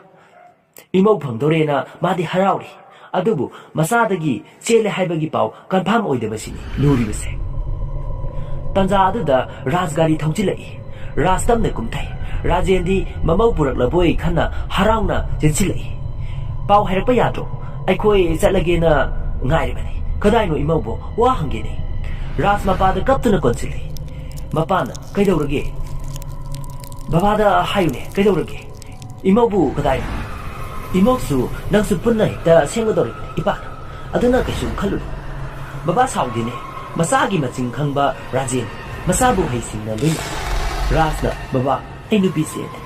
ꯏꯃꯧ ꯐꯪꯗꯣꯔꯦꯅ ꯃꯥꯗꯤ ꯍꯔꯥꯎꯔꯤ꯫ ꯑꯗꯨꯕꯨ ꯃꯆꯥꯗꯒꯤ ꯆꯦꯜꯂꯦ ꯍꯥꯏꯕꯒꯤ ꯄꯥꯎ ꯀꯟꯐꯥꯔꯝ ꯑꯣꯏꯗꯕꯁꯤꯅꯤ ꯂꯨꯔꯤꯕꯁꯦ꯫ ꯇꯟꯖꯥ ꯑꯗꯨꯗ ꯔꯥꯖ ꯒꯥꯔꯤ ꯊꯧꯖꯤꯜꯂꯛꯏ꯫ ꯔꯥꯖ ꯇꯞꯅ ꯀꯨꯝꯊꯩ꯫ ꯔꯥꯖꯦꯟꯗꯤ ꯃꯃꯧ ꯄꯨꯔꯛꯂꯕꯣꯏ ꯈꯟꯅ ꯍꯔꯥꯎꯅ ꯆꯦꯟꯁꯤꯜꯂꯛꯏ꯫ "ꯄꯥꯎ ꯍꯥꯏꯔꯛꯄ ꯌꯥꯗ꯭ꯔꯣ? ꯑꯩꯈꯣꯏ ꯆꯠꯂꯒꯦꯅ ꯉꯥꯏꯔꯤꯕꯅꯤ꯫ ꯀꯗꯥꯏꯅꯣ ꯏꯃꯧꯕꯣ? ꯋꯥ ꯍꯪꯒꯦꯅꯦ꯫" ꯔꯥꯖ ꯃꯄꯥꯗ ꯀꯞꯇꯨꯅ ꯀꯣꯟꯁꯤꯜꯂꯤ꯫ ꯃꯄꯥꯅ, "ꯀꯩꯗꯧꯔꯒꯦ? ꯕꯕꯥꯗ ꯍꯥꯏꯌꯨꯅꯦ, ꯀꯩꯗꯧꯔꯒꯦ? ꯏꯃꯧꯕꯨ ꯀꯗꯥꯏꯅꯣ? ꯏꯃꯧꯁꯨ ꯅꯪꯁꯨ ꯄꯨꯟꯅ ꯍꯦꯛꯇ ꯁꯦꯝꯒꯗꯧꯔꯤꯕꯅꯤ ꯏꯄꯥꯅ꯫ ꯑꯗꯨꯅ ꯀꯩꯁꯨ ꯈꯜꯂꯨꯅꯨ꯫" ꯕꯕꯥ ꯁꯥꯎꯗꯦꯅꯦ꯫ ꯃꯆꯥꯒꯤ ꯃꯆꯤꯡ ꯈꯪꯕ ꯔꯥꯖꯦꯟ꯫ ꯃꯆꯥꯕꯨ ꯍꯩꯁꯤꯡꯅ ꯂꯣꯏꯅ꯫ ꯔꯥꯖꯅ, "ꯕꯕꯥ, ꯑꯩ ꯅꯨꯄꯤ ꯆꯦꯜꯂꯦ꯫"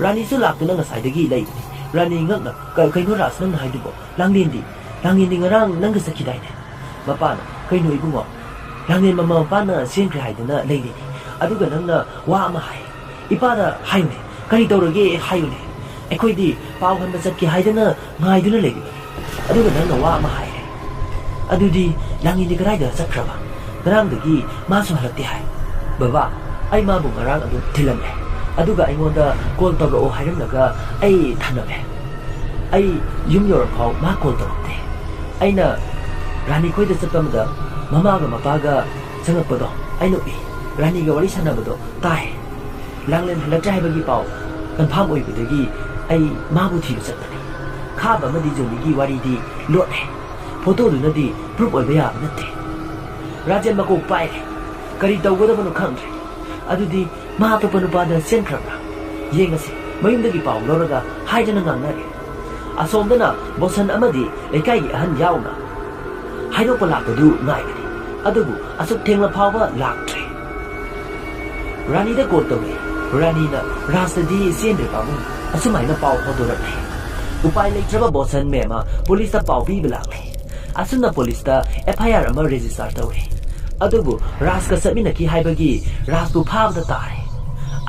ꯔꯥꯅꯤꯁꯨ ꯂꯥꯛꯇꯨꯅ ꯉꯁꯥꯏꯗꯒꯤ ꯂꯩꯕꯅꯤ꯫ ꯔꯥꯅꯤ ꯉꯛꯅ, "ꯀ-, ꯀꯩꯅꯣ ꯔꯥꯖ ꯅꯪꯅ ꯍꯥꯏꯗꯨꯕꯣ? ꯂꯥꯡꯂꯦꯟꯗꯤ? ꯂꯥꯡꯂꯦꯟꯗꯤ ꯉꯔꯥꯡ ꯅꯪꯒ ꯆꯠꯈꯤꯗꯥꯏꯅꯦ?" ꯃꯄꯥꯅ, "ꯀꯩꯅꯣ ꯏꯕꯨꯡꯉꯣ? ꯂꯥꯡꯂꯦꯟ ꯃꯃꯥ ꯃꯄꯥꯅ ꯆꯦꯟꯈ꯭ꯔꯦ ꯍꯥꯏꯗꯨꯅ ꯂꯩꯔꯤꯅꯤ꯫ ꯑꯗꯨꯒ ꯅꯪꯅ ꯋꯥ ꯑꯃ ꯍꯥꯏ꯫ ꯏꯄꯥꯗ ꯍꯥꯏꯌꯨꯅꯦ꯫ ꯀꯔꯤ ꯇꯧꯔꯒꯦ ꯍꯥꯏꯌꯨꯅꯦ꯫ ꯑꯩꯈꯣꯏꯗꯤ ꯄꯥꯎ ꯍꯟꯕ ꯆꯠꯀꯦ ꯍꯥꯏꯗꯅ ꯉꯥꯏꯗꯨꯅ ꯂꯩꯔꯤꯕꯅꯤ꯫ ꯑꯗꯨꯒ ꯅꯪꯅ ꯋꯥ ꯑꯃ ꯍꯥꯏꯔꯦ꯫ ꯑꯗꯨꯗꯤ ꯂꯥꯡꯂꯦꯟꯗꯤ ꯀꯗꯥꯏꯗ ꯆꯠꯈ꯭ꯔꯕ? ꯉꯔꯥꯡꯗꯒꯤ ꯃꯥꯁꯨ ꯍꯜꯂꯛꯇꯦ ꯍꯥꯏ꯫" "ꯕꯕꯥ, ꯑꯩ ꯃꯥꯕꯨ ꯉꯔꯥꯡ ꯑꯗꯨꯝ ꯊꯤꯜꯂꯝꯃꯦ꯫ ꯑꯗꯨꯒ ꯑꯩꯉꯣꯟꯗ ꯀꯣꯜ ꯇꯧꯔꯛꯑꯣ ꯍꯥꯏꯔꯝꯂꯒ ꯑꯩ ꯊꯝꯂꯝꯃꯦ꯫ ꯑꯩ ꯌꯨꯝ ꯌꯧꯔꯐꯥꯎ ꯃꯥ ꯀꯣꯜ ꯇꯧꯔꯛꯇꯦ꯫ ꯑꯩꯅ ꯔꯥꯅꯤ ꯈꯣꯏꯗ ꯆꯠꯄ ꯑꯃꯗ ꯃꯃꯥꯒ ꯃꯄꯥꯒ ꯆꯪꯉꯛꯄꯗꯣ ꯑꯩꯅ ꯎꯏ꯫ ꯔꯥꯅꯤꯒ ꯋꯥꯔꯤ ꯁꯥꯟꯅꯕꯗꯣ ꯇꯥꯏ꯫ ꯂꯥꯡꯂꯦꯟ ꯍꯜꯂꯛꯇ꯭ꯔꯦ ꯍꯥꯏꯕꯒꯤ ꯄꯥꯎ ꯀꯟꯐꯥꯔꯝ ꯑꯣꯏꯕꯗꯒꯤ ꯑꯩ ꯃꯥꯕꯨ ꯊꯤꯕ ꯆꯠꯄꯅꯤ꯫ ꯈꯥꯕ ꯑꯃꯗꯤ ꯖꯣꯅꯤꯒꯤ ꯋꯥꯔꯤꯗꯤ ꯂꯣꯠꯂꯦ꯫ ꯐꯣꯇꯣꯗꯨꯅꯗꯤ ꯄ꯭ꯔꯨꯞ ꯑꯣꯏꯕ ꯌꯥꯕ ꯅꯠꯇꯦ꯫ ꯔꯥꯖꯦꯟ ꯃꯀꯣꯛ ꯄꯥꯏꯔꯦ꯫ ꯀꯔꯤ ꯇꯧꯒꯗꯕꯅꯣ ꯈꯪꯗ꯭ꯔꯦ꯫ ꯑꯗꯨꯗꯤ ꯃꯥ ꯑꯇꯣꯞꯄ ꯅꯨꯄꯥꯗ ꯆꯦꯟꯈ꯭ꯔꯕ꯭ꯔꯥ? ꯌꯦꯡꯉꯁꯤ꯫ ꯃꯌꯨꯝꯗꯒꯤ ꯄꯥꯎ ꯂꯧꯔꯒ ꯍꯥꯏꯗꯅ ꯉꯥꯡꯅꯔꯦ꯫ ꯑꯁꯣꯝꯗꯅ ꯕꯣꯁꯟ ꯑꯃꯗꯤ ꯂꯩꯀꯥꯏꯒꯤ ꯑꯍꯟ ꯌꯥꯎꯅ ꯍꯥꯏꯗꯣꯛꯄ ꯂꯥꯛꯄꯗꯨ ꯉꯥꯏꯕꯅꯤ꯫ ꯑꯗꯨꯕꯨ ꯑꯁꯨꯛ ꯊꯦꯡꯂ ꯐꯥꯎꯕ ꯂꯥꯛꯇ꯭ꯔꯦ꯫ ꯔꯥꯅꯤꯗ ꯀꯣꯜ ꯇꯧꯔꯦ꯫ ꯔꯥꯅꯤꯅ ꯔꯥꯖꯇꯗꯤ ꯆꯦꯟꯗ꯭ꯔꯦ ꯄꯥꯕꯨꯡ, ꯑꯁꯨꯃꯥꯏꯅ ꯄꯥꯎ ꯐꯥꯎꯗꯣꯔꯛꯂꯦ꯫ ꯎꯄꯥꯏ ꯂꯩꯇ꯭ꯔꯕ ꯕꯣꯁꯟ ꯃꯦꯝ ꯄꯨꯂꯤꯁꯇ ꯄꯥꯎ ꯄꯤꯕ ꯂꯥꯛꯂꯦ꯫ ꯑꯁꯨꯝꯅ ꯄꯨꯂꯤꯁꯇ ꯑꯦꯐ ꯑꯥꯏ ꯑꯥꯔ ꯑꯃ ꯔꯦꯖꯤꯁꯇꯥꯔ ꯇꯧꯔꯦ꯫ ꯑꯗꯨꯕꯨ ꯔꯥꯖꯀ ꯆꯠꯃꯤꯟꯅꯈꯤ ꯍꯥꯏꯕꯒꯤ ꯔꯥꯖꯄꯨ ꯐꯥꯕꯗ ꯇꯥꯔꯦ꯫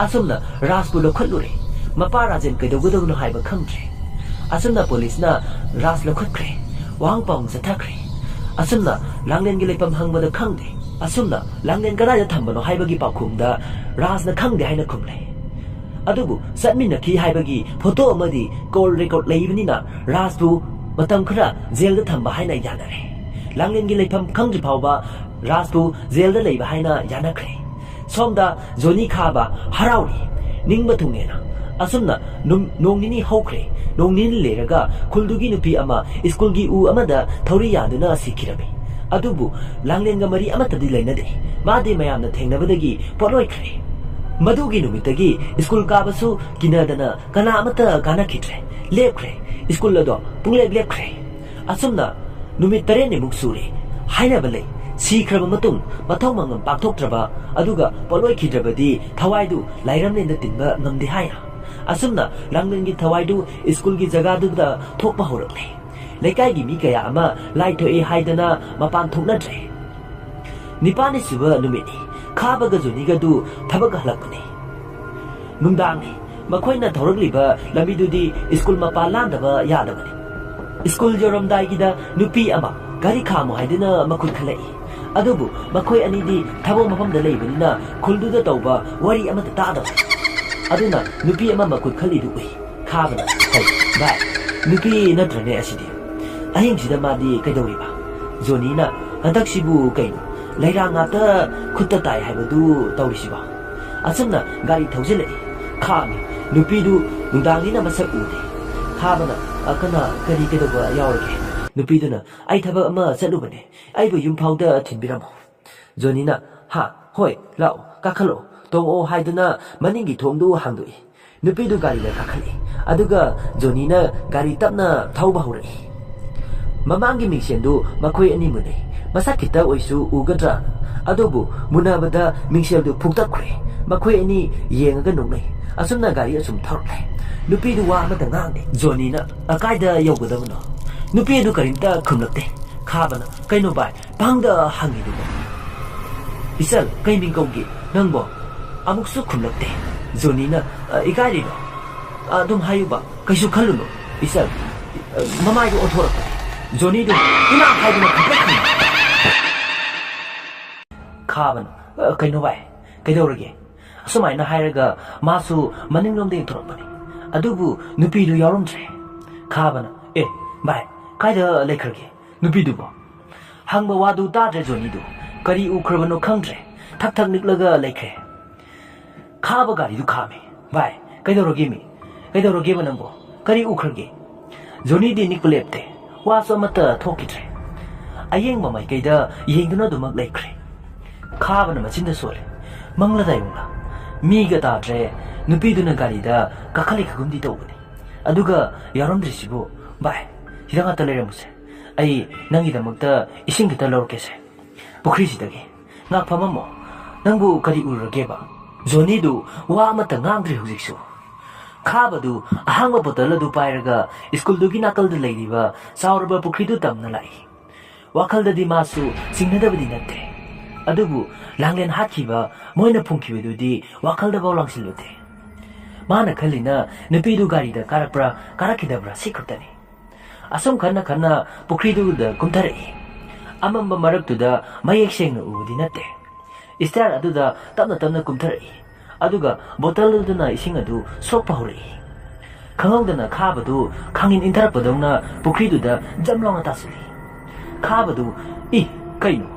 ꯑꯁꯨꯝꯅ ꯔꯥꯖꯄꯨ ꯂꯧꯈꯠꯂꯨꯔꯦ꯫ ꯃꯄꯥ ꯔꯥꯖꯦꯟ ꯀꯩꯗꯧꯒꯗꯕꯅꯣ ꯍꯥꯏꯕ ꯈꯪꯗ꯭ꯔꯦ꯫ ꯑꯁꯨꯝꯅ ꯄꯨꯂꯤꯁꯅ ꯔꯥꯖ ꯂꯧꯈꯠꯈ꯭ꯔꯦ꯫ ꯋꯥꯍꯪ ꯄꯥꯎꯍꯪ ꯆꯠꯊꯈ꯭ꯔꯦ꯫ ꯑꯁꯨꯝꯅ ꯂꯥꯡꯂꯦꯟꯒꯤ ꯂꯩꯐꯝ ꯍꯪꯕꯗ ꯈꯪꯗꯦ꯫ ꯑꯁꯨꯝꯅ ꯂꯥꯡꯂꯦꯟ ꯀꯗꯥꯏꯗ ꯊꯝꯕꯅꯣ ꯍꯥꯏꯕꯒꯤ ꯄꯥꯎꯈꯨꯝꯗ ꯔꯥꯖꯅ ꯈꯪꯗꯦ ꯍꯥꯏꯅ ꯈꯨꯝꯂꯦ꯫ ꯑꯗꯨꯕꯨ ꯆꯠꯃꯤꯟꯅꯈꯤ ꯍꯥꯏꯕꯒꯤ ꯐꯣꯇꯣ ꯑꯃꯗꯤ ꯀꯣꯜ ꯔꯦꯀꯣꯔꯗ ꯂꯩꯕꯅꯤꯅ ꯔꯥꯖꯄꯨ ꯃꯇꯝ ꯈꯔ ꯖꯦꯜꯗ ꯊꯝꯕ ꯍꯥꯏꯅ ꯌꯥꯅꯔꯦ꯫ ꯂꯥꯡꯂꯦꯟꯒꯤ ꯂꯩꯐꯝ ꯈꯪꯗ꯭ꯔꯤ ꯐꯥꯎꯕ ꯔꯥꯖꯄꯨ ꯖꯦꯜꯗ ꯂꯩꯕ ꯍꯥꯏꯅ ꯌꯥꯅꯈ꯭ꯔꯦ꯫ ꯁꯣꯝꯗ ꯖꯣꯅꯤ ꯈꯥꯕ ꯍꯔꯥꯎꯔꯤ, ꯅꯤꯡꯕ ꯊꯨꯡꯉꯦꯅ꯫ ꯑꯁꯨꯝꯅ ꯅꯨꯝ-, ꯅꯣꯡ ꯅꯤꯅꯤ ꯍꯧꯈ꯭ꯔꯦ꯫ ꯅꯣꯡ ꯅꯤꯅꯤ ꯂꯩꯔꯒ ꯈꯨꯜꯗꯨꯒꯤ ꯅꯨꯄꯤ ꯑꯃ ꯁ꯭ꯀꯨꯜꯒꯤ ꯎ ꯑꯃꯗ ꯊꯧꯔꯤ ꯌꯥꯟꯗꯨꯅ ꯁꯤꯈꯤꯔꯝꯃꯤ꯫ ꯑꯗꯨꯕꯨ ꯂꯥꯡꯂꯦꯟꯒ ꯃꯔꯤ ꯑꯃꯠꯇꯗꯤ ꯂꯩꯅꯗꯦ꯫ ꯃꯥꯗꯤ ꯃꯌꯥꯝꯅ ꯊꯦꯡꯅꯕꯗꯒꯤ ꯄꯣꯠꯂꯣꯏꯈ꯭ꯔꯦ꯫ ꯃꯗꯨꯒꯤ ꯅꯨꯃꯤꯠꯇꯒꯤ ꯁ꯭ꯀꯨꯜ ꯀꯥꯕꯁꯨ ꯀꯤꯅꯗꯅ ꯀꯅꯥ ꯑꯃꯠꯇ ꯀꯥꯅꯈꯤꯗ꯭ꯔꯦ꯫ ꯂꯦꯞꯈ꯭ꯔꯦ꯫ ꯁ꯭ꯀꯨꯜ ꯑꯗꯣ ꯄꯨꯡꯂꯦꯞ ꯂꯦꯞꯈ꯭ꯔꯦ꯫ ꯑꯁꯨꯝꯅ ꯅꯨꯃꯤꯠ ꯇꯔꯦꯠꯅꯤꯃꯨꯛ ꯁꯨꯔꯦ꯫ ꯍꯥꯏꯅꯕ ꯂꯩ, ꯁꯤꯈ꯭ꯔꯕ ꯃꯇꯨꯡ ꯃꯊꯧ ꯃꯉꯝ ꯄꯥꯡꯊꯣꯛꯇ꯭ꯔꯕ ꯑꯗꯨꯒ ꯄꯣꯠꯂꯣꯏꯈꯤꯗ꯭ꯔꯕꯗꯤ ꯊꯋꯥꯏꯗꯨ ꯂꯥꯏꯔꯝꯂꯦꯟꯗ ꯇꯤꯟꯕ ꯉꯝꯗꯦ ꯍꯥꯏꯅ꯫ ꯑꯁꯨꯝꯅ ꯂꯥꯡꯂꯦꯟꯒꯤ ꯊꯋꯥꯏꯗꯨ ꯁ꯭ꯀꯨꯜꯒꯤ ꯖꯒꯥꯗꯨꯗ ꯊꯣꯛꯄ ꯍꯧꯔꯛꯂꯦ꯫ ꯂꯩꯀꯥꯏꯒꯤ ꯃꯤ ꯀꯌꯥ ꯑꯃ ꯂꯥꯏ ꯊꯣꯛꯑꯦ ꯍꯥꯏꯗꯅ ꯃꯄꯥꯟ ꯊꯣꯛꯅꯗ꯭ꯔꯦ꯫ ꯅꯤꯄꯥꯜꯅꯤ ꯁꯨꯕ ꯅꯨꯃꯤꯠꯅꯤ꯫ ꯈꯥꯕꯒ ꯖꯣꯅꯤꯒꯗꯨ ꯊꯕꯛ ꯍꯜꯂꯛꯄꯅꯤ꯫ ꯅꯨꯡꯗꯥꯡꯅꯤ꯫ ꯃꯈꯣꯏꯅ ꯊꯧꯔꯛꯂꯤꯕ ꯂꯝꯕꯤꯗꯨꯗꯤ ꯁ꯭ꯀꯨꯜ ꯃꯄꯥ ꯂꯥꯟꯗꯕ ꯌꯥꯗꯕꯅꯤ꯫ ꯁ꯭ꯀꯨꯜ ꯌꯧꯔꯝꯗꯥꯏꯒꯤꯗ ꯅꯨꯄꯤ ꯑꯃ ꯒꯥꯔꯤ ꯈꯥꯝꯃꯨ ꯍꯥꯏꯗꯨꯅ ꯃꯈꯨꯠ ꯈꯜꯂꯛꯏ꯫ ꯑꯗꯨꯕꯨ ꯃꯈꯣꯏ ꯑꯅꯤꯗꯤ ꯊꯕꯛ ꯃꯐꯝꯗ ꯂꯩꯕꯅꯤꯅ ꯈꯨꯜꯗꯨꯗ ꯇꯧꯕ ꯋꯥꯔꯤ ꯑꯃꯠꯇ ꯇꯥꯗꯕ꯫ ꯑꯗꯨꯅ ꯅꯨꯄꯤ ꯑꯃ ꯃꯈꯨꯠ ꯈꯜꯂꯤꯗꯨ ꯎꯏ꯫ ꯈꯥꯕꯅ, "ꯍꯩ, ꯚꯥꯏ, ꯅꯨꯄꯤ ꯅꯠꯇ꯭ꯔꯅꯦ ꯑꯁꯤꯗꯤ? ꯑꯍꯤꯡꯁꯤꯗ ꯃꯥꯗꯤ ꯀꯩꯗꯧꯔꯤꯕ?" ꯖꯣꯅꯤꯅ, "ꯍꯟꯗꯛꯁꯤꯕꯨ ꯀꯩꯅꯣ, ꯂꯩꯔꯥꯡ ꯉꯥꯛꯇ ꯈꯨꯠꯇ ꯇꯥꯏ ꯍꯥꯏꯕꯗꯨ ꯇꯧꯔꯤꯁꯤꯕꯣ?" ꯑꯁꯨꯝꯅ ꯒꯥꯔꯤ ꯊꯧꯖꯤꯜꯂꯛꯏ꯫ ꯈꯥꯝꯃꯤ꯫ ꯅꯨꯄꯤꯗꯨ ꯅꯨꯡꯗꯥꯡꯅꯤꯅ ꯃꯁꯛ ꯎꯗꯦ꯫ ꯈꯥꯕꯅ, "ꯑ, ꯀꯅꯥ, ꯀꯔꯤ ꯀꯩꯗꯧꯕ ꯌꯥꯎꯔꯒꯦ?" ꯅꯨꯄꯤꯗꯨꯅ, "ꯑꯩ ꯊꯕꯛ ꯑꯃ ꯆꯠꯂꯨꯕꯅꯦ, ꯑꯩꯕꯨ ꯌꯨꯝ ꯐꯥꯎꯗ ꯊꯤꯟꯕꯤꯔꯝꯃꯣ꯫" ꯖꯣꯅꯤꯅ, "ꯍꯥ, ꯍꯣꯏ, ꯂꯥꯛꯑꯣ, ꯀꯥꯈꯠꯂꯛꯑꯣ, ꯇꯣꯡꯉꯛꯑꯣ" ꯍꯥꯏꯗꯨꯅ ꯃꯅꯤꯡꯒꯤ ꯊꯣꯡꯗꯨ ꯍꯥꯡꯗꯣꯛꯏ꯫ ꯅꯨꯄꯤꯗꯨ ꯒꯥꯔꯤꯗ ꯀꯥꯈꯠꯂꯤ, ꯑꯗꯨꯒ ꯖꯣꯅꯤꯅ ꯒꯥꯔꯤ ꯇꯞꯅ ꯊꯧꯕ ꯍꯧꯔꯛꯏ꯫ ꯃꯃꯥꯡꯒꯤ ꯃꯤꯡꯁꯦꯜꯗꯨ ꯃꯈꯣꯏ ꯑꯅꯤ ꯃꯨꯟꯅꯩ꯫ ꯃꯁꯛ ꯈꯤꯇ ꯑꯣꯏꯁꯨ ꯎꯒꯗ꯭ꯔꯥ? ꯑꯗꯨꯕꯨ ꯃꯨꯟꯅꯕꯗ ꯃꯤꯡꯁꯦꯜꯗꯨ ꯐꯨꯛꯇꯛꯈ꯭ꯔꯦ꯫ ꯃꯈꯣꯏ ꯑꯅꯤ ꯌꯦꯡꯉꯒ ꯅꯣꯛꯅꯩ꯫ ꯑꯁꯨꯝꯅ ꯒꯥꯔꯤ ꯑꯁꯨꯝ ꯊꯧꯔꯛꯂꯦ꯫ ꯅꯨꯄꯤꯗꯨ ꯋꯥ ꯑꯃꯠꯇ ꯉꯥꯡꯗꯦ꯫ ꯖꯣꯅꯤꯅ, "ꯑ, ꯀꯥꯏꯗ ꯌꯧꯒꯗꯕꯅꯣ?" ꯅꯨꯄꯤ ꯑꯗꯨ ꯀꯔꯤꯝꯇ ꯈꯨꯝꯂꯛꯇꯦ꯫ ꯈꯥꯕꯅ, "ꯀꯩꯅꯣ ꯚꯥꯏ, ꯄꯪꯗ ꯍꯪꯉꯤꯗꯨꯕꯣ? ꯏꯆꯜ, ꯀꯩ ꯃꯤꯡ ꯀꯧꯒꯦ ꯅꯪꯕꯣ?" ꯑꯃꯨꯛꯁꯨ ꯈꯨꯝꯂꯛꯇꯦ꯫ ꯖꯣꯅꯤꯅ, "ꯑ, ꯏꯀꯥꯏꯔꯤꯔꯣ? ꯑꯗꯨꯝ ꯍꯥꯏꯌꯨꯕ, ꯀꯩꯁꯨ ꯈꯜꯂꯨꯅꯨ, ꯏꯆꯜ꯫" ꯃꯃꯥꯏꯗꯨ ꯑꯣꯟꯊꯣꯔꯛꯄꯅꯤ꯫ ꯖꯣꯅꯤꯗꯨ ꯏꯃꯥ ꯍꯥꯏꯗꯨꯅ ꯈꯨꯝꯂꯛꯈꯤꯅꯤ꯫ ꯈꯥꯕꯅ, "ꯑ, ꯀꯩꯅꯣ ꯚꯥꯏ, ꯀꯩꯗꯧꯔꯒꯦ?" ꯑꯁꯨꯃꯥꯏꯅ ꯍꯥꯏꯔꯒ ꯃꯥꯁꯨ ꯃꯅꯤꯡꯂꯣꯝꯗ ꯌꯦꯡꯊꯣꯔꯛꯄꯅꯤ꯫ ꯑꯗꯨꯕꯨ ꯅꯨꯄꯤꯗꯨ ꯌꯥꯎꯔꯝꯗ꯭ꯔꯦ꯫ ꯈꯥꯕꯅ, "ꯑꯦ, ꯚꯥꯏ, ꯀꯥꯏꯗ ꯂꯩꯈ꯭ꯔꯒꯦ ꯅꯨꯄꯤꯗꯨꯕꯣ?" ꯍꯪꯕ ꯋꯥꯗꯨ ꯇꯥꯗ꯭ꯔꯦ ꯖꯣꯅꯤꯗꯨ꯫ ꯀꯔꯤ ꯎꯈ꯭ꯔꯕꯅꯣ ꯈꯪꯗ꯭ꯔꯦ꯫ ꯊꯛ ꯊꯛ ꯅꯤꯛꯂꯒ ꯂꯩꯈ꯭ꯔꯦ꯫ ꯈꯥꯕ ꯒꯥꯔꯤꯗꯨ ꯈꯥꯝꯃꯤ꯫ "ꯚꯥꯏ, ꯀꯩꯗꯧꯔꯒꯦ ꯃꯤ? ꯀꯩꯗꯧꯔꯒꯦꯕ ꯅꯪꯕꯣ? ꯀꯔꯤ ꯎꯈ꯭ꯔꯒꯦ?" ꯖꯣꯅꯤꯗꯤ ꯅꯤꯛꯄ ꯂꯦꯞꯇꯦ꯫ ꯋꯥꯁꯨ ꯑꯃꯠꯇ ꯊꯣꯛꯈꯤꯗ꯭ꯔꯦ꯫ ꯑꯌꯦꯡꯕ ꯃꯥꯏꯀꯩꯗ ꯌꯦꯡꯗꯨꯅ ꯑꯗꯨꯃꯛ ꯂꯩꯈ꯭ꯔꯦ꯫ ꯈꯥꯕꯅ ꯃꯆꯤꯟꯗ ꯁꯣꯜꯂꯦ꯫ ꯃꯪꯂ ꯇꯥꯏꯕꯪꯂ? ꯃꯤꯒ ꯇꯥꯗ꯭ꯔꯦ꯫ ꯅꯨꯄꯤꯗꯨꯅ ꯒꯥꯔꯤꯗ ꯀꯥꯈꯠꯂꯛꯈꯤꯒꯨꯝꯗꯤ ꯇꯧꯕꯅꯤ꯫ ꯑꯗꯨꯒ ꯌꯥꯎꯔꯝꯗ꯭ꯔꯤꯁꯤꯕꯨ? ꯚꯥꯏ, ꯁꯤꯗ ꯉꯥꯛꯇ ꯂꯩꯔꯝꯃꯨꯁꯦ꯫ ꯑꯩ ꯅꯪꯒꯤꯗꯃꯛꯇ ꯏꯁꯤꯡ ꯈꯤꯇ ꯂꯧꯔꯛꯀꯦꯁꯦ꯫ ꯄꯨꯈ꯭ꯔꯤꯁꯤꯗꯒꯤ꯫ ꯉꯥꯛ ꯐꯝꯃꯝꯃꯣ꯫ ꯅꯪꯕꯨ ꯀꯔꯤ ꯎꯔꯒꯦꯕ? ꯖꯣꯅꯤꯗꯨ ꯋꯥ ꯑꯃꯠꯇ ꯉꯥꯡꯗ꯭ꯔꯤ ꯍꯧꯖꯤꯛꯁꯨ꯫ ꯈꯥꯕꯗꯨ ꯑꯍꯥꯡꯕ ꯕꯣꯇꯜ ꯑꯗꯨ ꯄꯥꯏꯔꯒ ꯁ꯭ꯀꯨꯜꯗꯨꯒꯤ ꯅꯥꯀꯜꯗ ꯂꯩꯔꯤꯕ ꯆꯥꯎꯔꯕ ꯄꯨꯈ꯭ꯔꯤꯗꯨ ꯇꯝꯅ ꯂꯥꯛꯏ꯫ ꯋꯥꯈꯜꯗꯗꯤ ꯃꯥꯁꯨ ꯆꯤꯡꯅꯗꯕꯗꯤ ꯅꯠꯇꯦ꯫ ꯑꯗꯨꯕꯨ ꯂꯥꯡꯂꯦꯟ ꯍꯥꯠꯈꯤꯕ ꯃꯣꯏꯅ ꯐꯨꯝꯈꯤꯕꯗꯨꯗꯤ ꯋꯥꯈꯜꯗꯐꯥꯎ ꯂꯥꯡꯁꯤꯜꯂꯨꯗꯦ꯫ ꯃꯥꯅ ꯈꯜꯂꯤꯅ ꯅꯨꯄꯤꯗꯨ ꯒꯥꯔꯤꯗ ꯀꯥꯔꯛꯄ꯭ꯔꯥ ꯀꯥꯔꯛꯈꯤꯗꯕ꯭ꯔꯥ ꯁꯤ ꯈꯛꯇꯅꯤ꯫ ꯑꯁꯨꯝ ꯈꯟꯅ ꯈꯟꯅ ꯄꯨꯈ꯭ꯔꯤꯗꯨꯗ ꯀꯨꯝꯊꯔꯛꯏ꯫ ꯑꯃꯝꯕ ꯃꯔꯛꯇꯨꯗ ꯃꯌꯦꯛ ꯁꯦꯡꯅ ꯎꯕꯗꯤ ꯅꯠꯇꯦ꯫ ꯏꯁꯇ꯭ꯌꯥꯔ ꯑꯗꯨꯗ ꯇꯞꯅ ꯇꯞꯅ ꯀꯨꯝꯊꯔꯛꯏ꯫ ꯑꯗꯨꯒ ꯕꯣꯇꯜ ꯑꯗꯨꯅ ꯏꯁꯤꯡ ꯑꯗꯨ ꯁꯣꯛꯄ ꯍꯧꯔꯛꯏ꯫ ꯈꯪꯍꯧꯗꯅ ꯈꯥꯕꯗꯨ ꯈꯥꯡꯉꯤꯟ ꯏꯟꯊꯔꯛꯄꯗꯧꯅ ꯄꯨꯈ꯭ꯔꯤꯗꯨꯗ ꯖꯝ ꯂꯥꯎꯅ ꯇꯥꯁꯤꯜꯂꯤ꯫ ꯈꯥꯕꯗꯨ, "ꯏ, ꯀꯩꯅꯣ?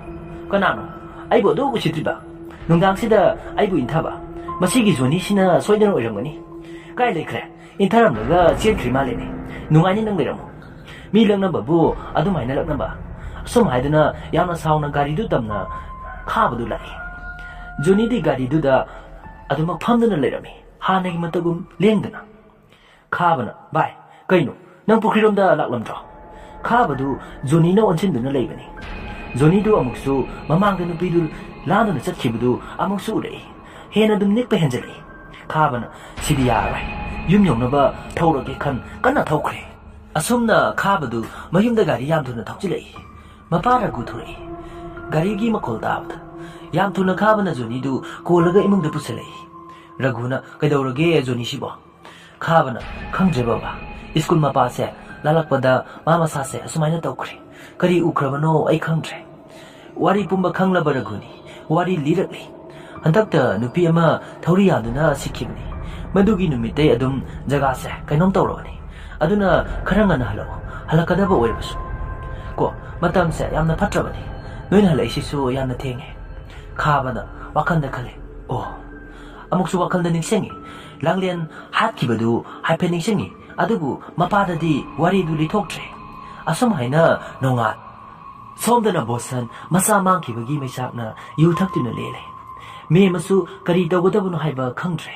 ꯀꯅꯥꯅꯣ? ꯑꯩꯕꯨ ꯑꯗꯨꯛ ꯎꯁꯤꯠꯇ꯭ꯔꯤꯕ? ꯅꯨꯡꯗꯥꯡꯁꯤꯗ ꯑꯩꯕꯨ ꯏꯟꯊꯕ? ꯃꯁꯤꯒꯤ ꯖꯣꯅꯤꯁꯤꯅ ꯁꯣꯏꯗꯅ ꯑꯣꯏꯔꯝꯒꯅꯤ꯫ ꯀꯥꯏ ꯂꯩꯈ꯭ꯔꯦ? ꯏꯟꯊꯔꯝꯂꯒ ꯆꯦꯟꯈ꯭ꯔꯤ ꯃꯥꯜꯂꯦꯅꯦ꯫ ꯅꯨꯡꯉꯥꯏꯅꯤ ꯅꯪ ꯂꯩꯔꯝꯃꯣ꯫ ꯃꯤ ꯂꯛꯅꯕꯕꯨ ꯑꯗꯨꯃꯥꯏꯅ ꯂꯛꯅꯕ꯫ ꯑꯁꯨꯝ ꯍꯥꯏꯗꯨꯅ ꯌꯥꯝꯅ ꯁꯥꯎꯅ ꯒꯥꯔꯤꯗꯨ ꯇꯝꯅ ꯈꯥꯕꯗꯨ ꯂꯥꯛꯏ꯫ ꯖꯣꯅꯤꯗꯤ ꯒꯥꯔꯤꯗꯨꯗ ꯑꯗꯨꯃꯛ ꯐꯝꯗꯨꯅ ꯂꯩꯔꯝꯃꯤ, ꯍꯥꯟꯅꯒꯤ ꯃꯇꯧꯒꯨꯝ ꯂꯦꯡꯗꯅ꯫ ꯈꯥꯕꯅ, "ꯚꯥꯏ, ꯀꯩꯅꯣ, ꯅꯪ ꯄꯨꯈ꯭ꯔꯤꯔꯣꯝꯗ ꯂꯥꯛꯂꯝꯗ꯭ꯔꯣ?" ꯈꯥꯕꯗꯨ ꯖꯣꯅꯤꯅ ꯑꯣꯟꯁꯤꯟꯗꯨꯅ ꯂꯩꯕꯅꯤ꯫ ꯖꯣꯅꯤꯗꯨ ꯑꯃꯨꯛꯁꯨ ꯃꯃꯥꯡꯗ ꯅꯨꯄꯤꯗꯨ ꯂꯥꯟꯗꯨꯅ ꯆꯠꯈꯤꯕꯗꯨ ꯑꯃꯨꯛꯁꯨ ꯎꯔꯛꯏ꯫ ꯍꯦꯟꯅ ꯑꯗꯨꯝ ꯅꯤꯛꯄ ꯍꯦꯟꯖꯜꯂꯛꯏ꯫ ꯈꯥꯕꯅ, "ꯁꯤꯗꯤ ꯌꯥꯔꯔꯣꯏ, ꯌꯨꯝ ꯌꯧꯅꯕ ꯊꯧꯔꯒꯦ" ꯈꯟ ꯀꯟꯅ ꯊꯧꯈ꯭ꯔꯦ꯫ ꯑꯁꯨꯝꯅ ꯈꯥꯕꯗꯨ ꯃꯌꯨꯝꯗ ꯒꯥꯔꯤ ꯌꯥꯝ ꯊꯨꯅ ꯊꯧꯆꯤꯜꯂꯛꯏ꯫ ꯃꯄꯥ ꯔꯘꯨ ꯊꯣꯔꯛꯏ꯫ ꯒꯥꯔꯤꯒꯤ ꯃꯈꯣꯜ ꯇꯥꯕꯗ ꯌꯥꯝ ꯊꯨꯅ ꯈꯥꯕꯅ ꯖꯣꯅꯤꯗꯨ ꯀꯣꯜꯂꯒ ꯏꯃꯨꯡꯗ ꯄꯨꯁꯤꯜꯂꯛꯏ꯫ ꯔꯘꯨꯅ, "ꯀꯩꯗꯧꯔꯒꯦ ꯖꯣꯅꯤꯁꯤꯕꯣ?" ꯈꯥꯕꯅ, "ꯈꯪꯗ꯭ꯔꯦ ꯕꯕꯥ, ꯁ꯭ꯀꯨꯜ ꯃꯄꯥꯁꯦ ꯂꯥꯜꯂꯛꯄꯗ ꯃꯥ ꯃꯁꯥꯁꯦ ꯑꯁꯨꯃꯥꯏꯅ ꯇꯧꯈ꯭ꯔꯦ꯫ ꯀꯔꯤ ꯎꯈ꯭ꯔꯕꯅꯣ ꯑꯩ ꯈꯪꯗ꯭ꯔꯦ꯫" ꯋꯥꯔꯤ ꯄꯨꯝꯕ ꯈꯪꯂꯕ ꯔꯘꯨꯅꯤ ꯋꯥꯔꯤ ꯂꯤꯔꯛꯂꯤ꯫ ꯍꯟꯗꯛꯇ ꯅꯨꯄꯤ ꯑꯃ ꯊꯧꯔꯤ ꯌꯥꯟꯗꯨꯅ ꯁꯤꯈꯤꯕꯅꯤ꯫ ꯃꯗꯨꯒꯤ ꯅꯨꯃꯤꯠꯇꯩ ꯑꯗꯨꯝ ꯖꯒꯥꯁꯦ ꯀꯩꯅꯣꯝ ꯇꯧꯔꯕꯅꯤ꯫ ꯑꯗꯨꯅ ꯈꯔ ꯉꯟꯅ ꯍꯜꯂꯛꯑꯣ, ꯍꯜꯂꯛꯀꯗꯕ ꯑꯣꯏꯔꯕꯁꯨ꯫ ꯀꯣ, ꯃꯇꯝꯁꯦ ꯌꯥꯝꯅ ꯐꯠꯇ꯭ꯔꯕꯅꯤ꯫ ꯅꯣꯏꯅ ꯍꯜꯂꯛꯏꯁꯤꯁꯨ ꯌꯥꯝꯅ ꯊꯦꯡꯉꯦ꯫ ꯈꯥꯕꯅ ꯋꯥꯈꯜꯗ ꯈꯜꯂꯤ, "ꯑꯣ꯫" ꯑꯃꯨꯛꯁꯨ ꯋꯥꯈꯜꯗ ꯅꯤꯡꯁꯤꯡꯉꯤ꯫ ꯂꯥꯡꯂꯦꯟ ꯍꯥꯠꯈꯤꯕꯗꯨ ꯍꯥꯏꯐꯦꯠ ꯅꯤꯡꯁꯤꯡꯉꯤ꯫ ꯑꯗꯨꯕꯨ ꯃꯄꯥꯗꯗꯤ ꯋꯥꯔꯤꯗꯨ ꯂꯤꯊꯣꯛꯇ꯭ꯔꯦ꯫ ꯑꯁꯨꯝ ꯍꯥꯏꯅ ꯅꯣꯡꯉꯥꯜ꯫ ꯁꯣꯝꯗꯅ ꯕꯣꯁꯟ ꯃꯆꯥ ꯃꯥꯡꯈꯤꯕꯒꯤ ꯃꯩꯆꯥꯛꯅ ꯌꯨ ꯊꯛꯇꯨꯅ ꯂꯦꯜꯂꯦ꯫ ꯃꯦꯝ ꯑꯃꯁꯨ ꯀꯔꯤ ꯇꯧꯒꯗꯕꯅꯣ ꯍꯥꯏꯕ ꯈꯪꯗ꯭ꯔꯦ꯫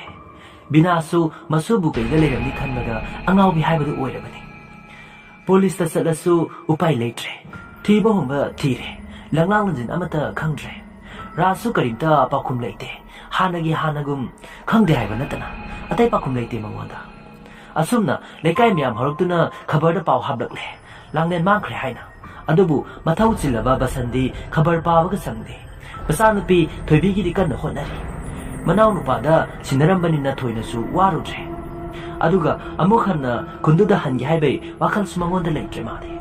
ꯕꯤꯅꯥꯁꯨ ꯃꯁꯨꯕꯨ ꯀꯩꯗ ꯂꯩꯔꯝꯅꯤ ꯈꯟꯕꯗ ꯑꯉꯥꯎꯕꯤ ꯍꯥꯏꯕꯗꯨ ꯑꯣꯏꯔꯕꯅꯤ꯫ ꯄꯨꯂꯤꯁꯇ ꯆꯠꯂꯁꯨ ꯎꯄꯥꯏ ꯂꯩꯇ꯭ꯔꯦ꯫ ꯊꯤꯕ ꯍꯨꯝꯕ ꯊꯤꯔꯦ꯫ ꯂꯪꯂꯥꯡ ꯂꯪꯖꯤꯟ ꯑꯃꯠꯇ ꯈꯪꯗ꯭ꯔꯦ꯫ ꯔꯥꯖꯁꯨ ꯀꯔꯤꯝꯇ ꯄꯥꯎꯈꯨꯝ ꯂꯩꯇꯦ꯫ ꯍꯥꯟꯅꯒꯤ ꯍꯥꯟꯅꯒꯨꯝ ꯈꯪꯗꯦ ꯍꯥꯏꯕ ꯅꯠꯇꯅ ꯑꯇꯩ ꯄꯥꯎꯈꯨꯝ ꯂꯩꯇꯦ ꯃꯉꯣꯟꯗ꯫ ꯑꯁꯨꯝꯅ ꯂꯩꯀꯥꯏ ꯃꯌꯥꯝ ꯍꯧꯔꯛꯇꯨꯅ ꯈꯕꯔꯗ ꯄꯥꯎ ꯍꯥꯞꯂꯛꯂꯦ, ꯂꯥꯡꯂꯦꯟ ꯃꯥꯡꯈ꯭ꯔꯦ ꯍꯥꯏꯅ꯫ ꯑꯗꯨꯕꯨ ꯃꯊꯧ ꯆꯤꯜꯂꯕ ꯕꯁꯟꯗꯤ ꯈꯕꯔ ꯄꯥꯕꯒ ꯁꯪꯗꯦ꯫ ꯃꯆꯥꯅꯨꯄꯤ ꯊꯣꯏꯕꯤꯒꯤꯗꯤ ꯀꯟꯅ ꯍꯣꯠꯅꯔꯤ꯫ ꯃꯅꯥꯎ ꯅꯨꯄꯥꯗ ꯁꯤꯟꯅꯔꯝꯕꯅꯤꯅ ꯊꯣꯏꯅꯁꯨ ꯋꯥꯔꯨꯗ꯭ꯔꯦ꯫ ꯑꯗꯨꯒ ꯑꯃꯨꯛ ꯍꯟꯅ ꯈꯨꯟꯗꯨꯗ ꯍꯟꯒꯦ ꯍꯥꯏꯕꯩ ꯋꯥꯈꯜꯁꯨ ꯃꯉꯣꯟꯗ ꯂꯩꯇ꯭ꯔꯦ ꯃꯥꯗꯤ꯫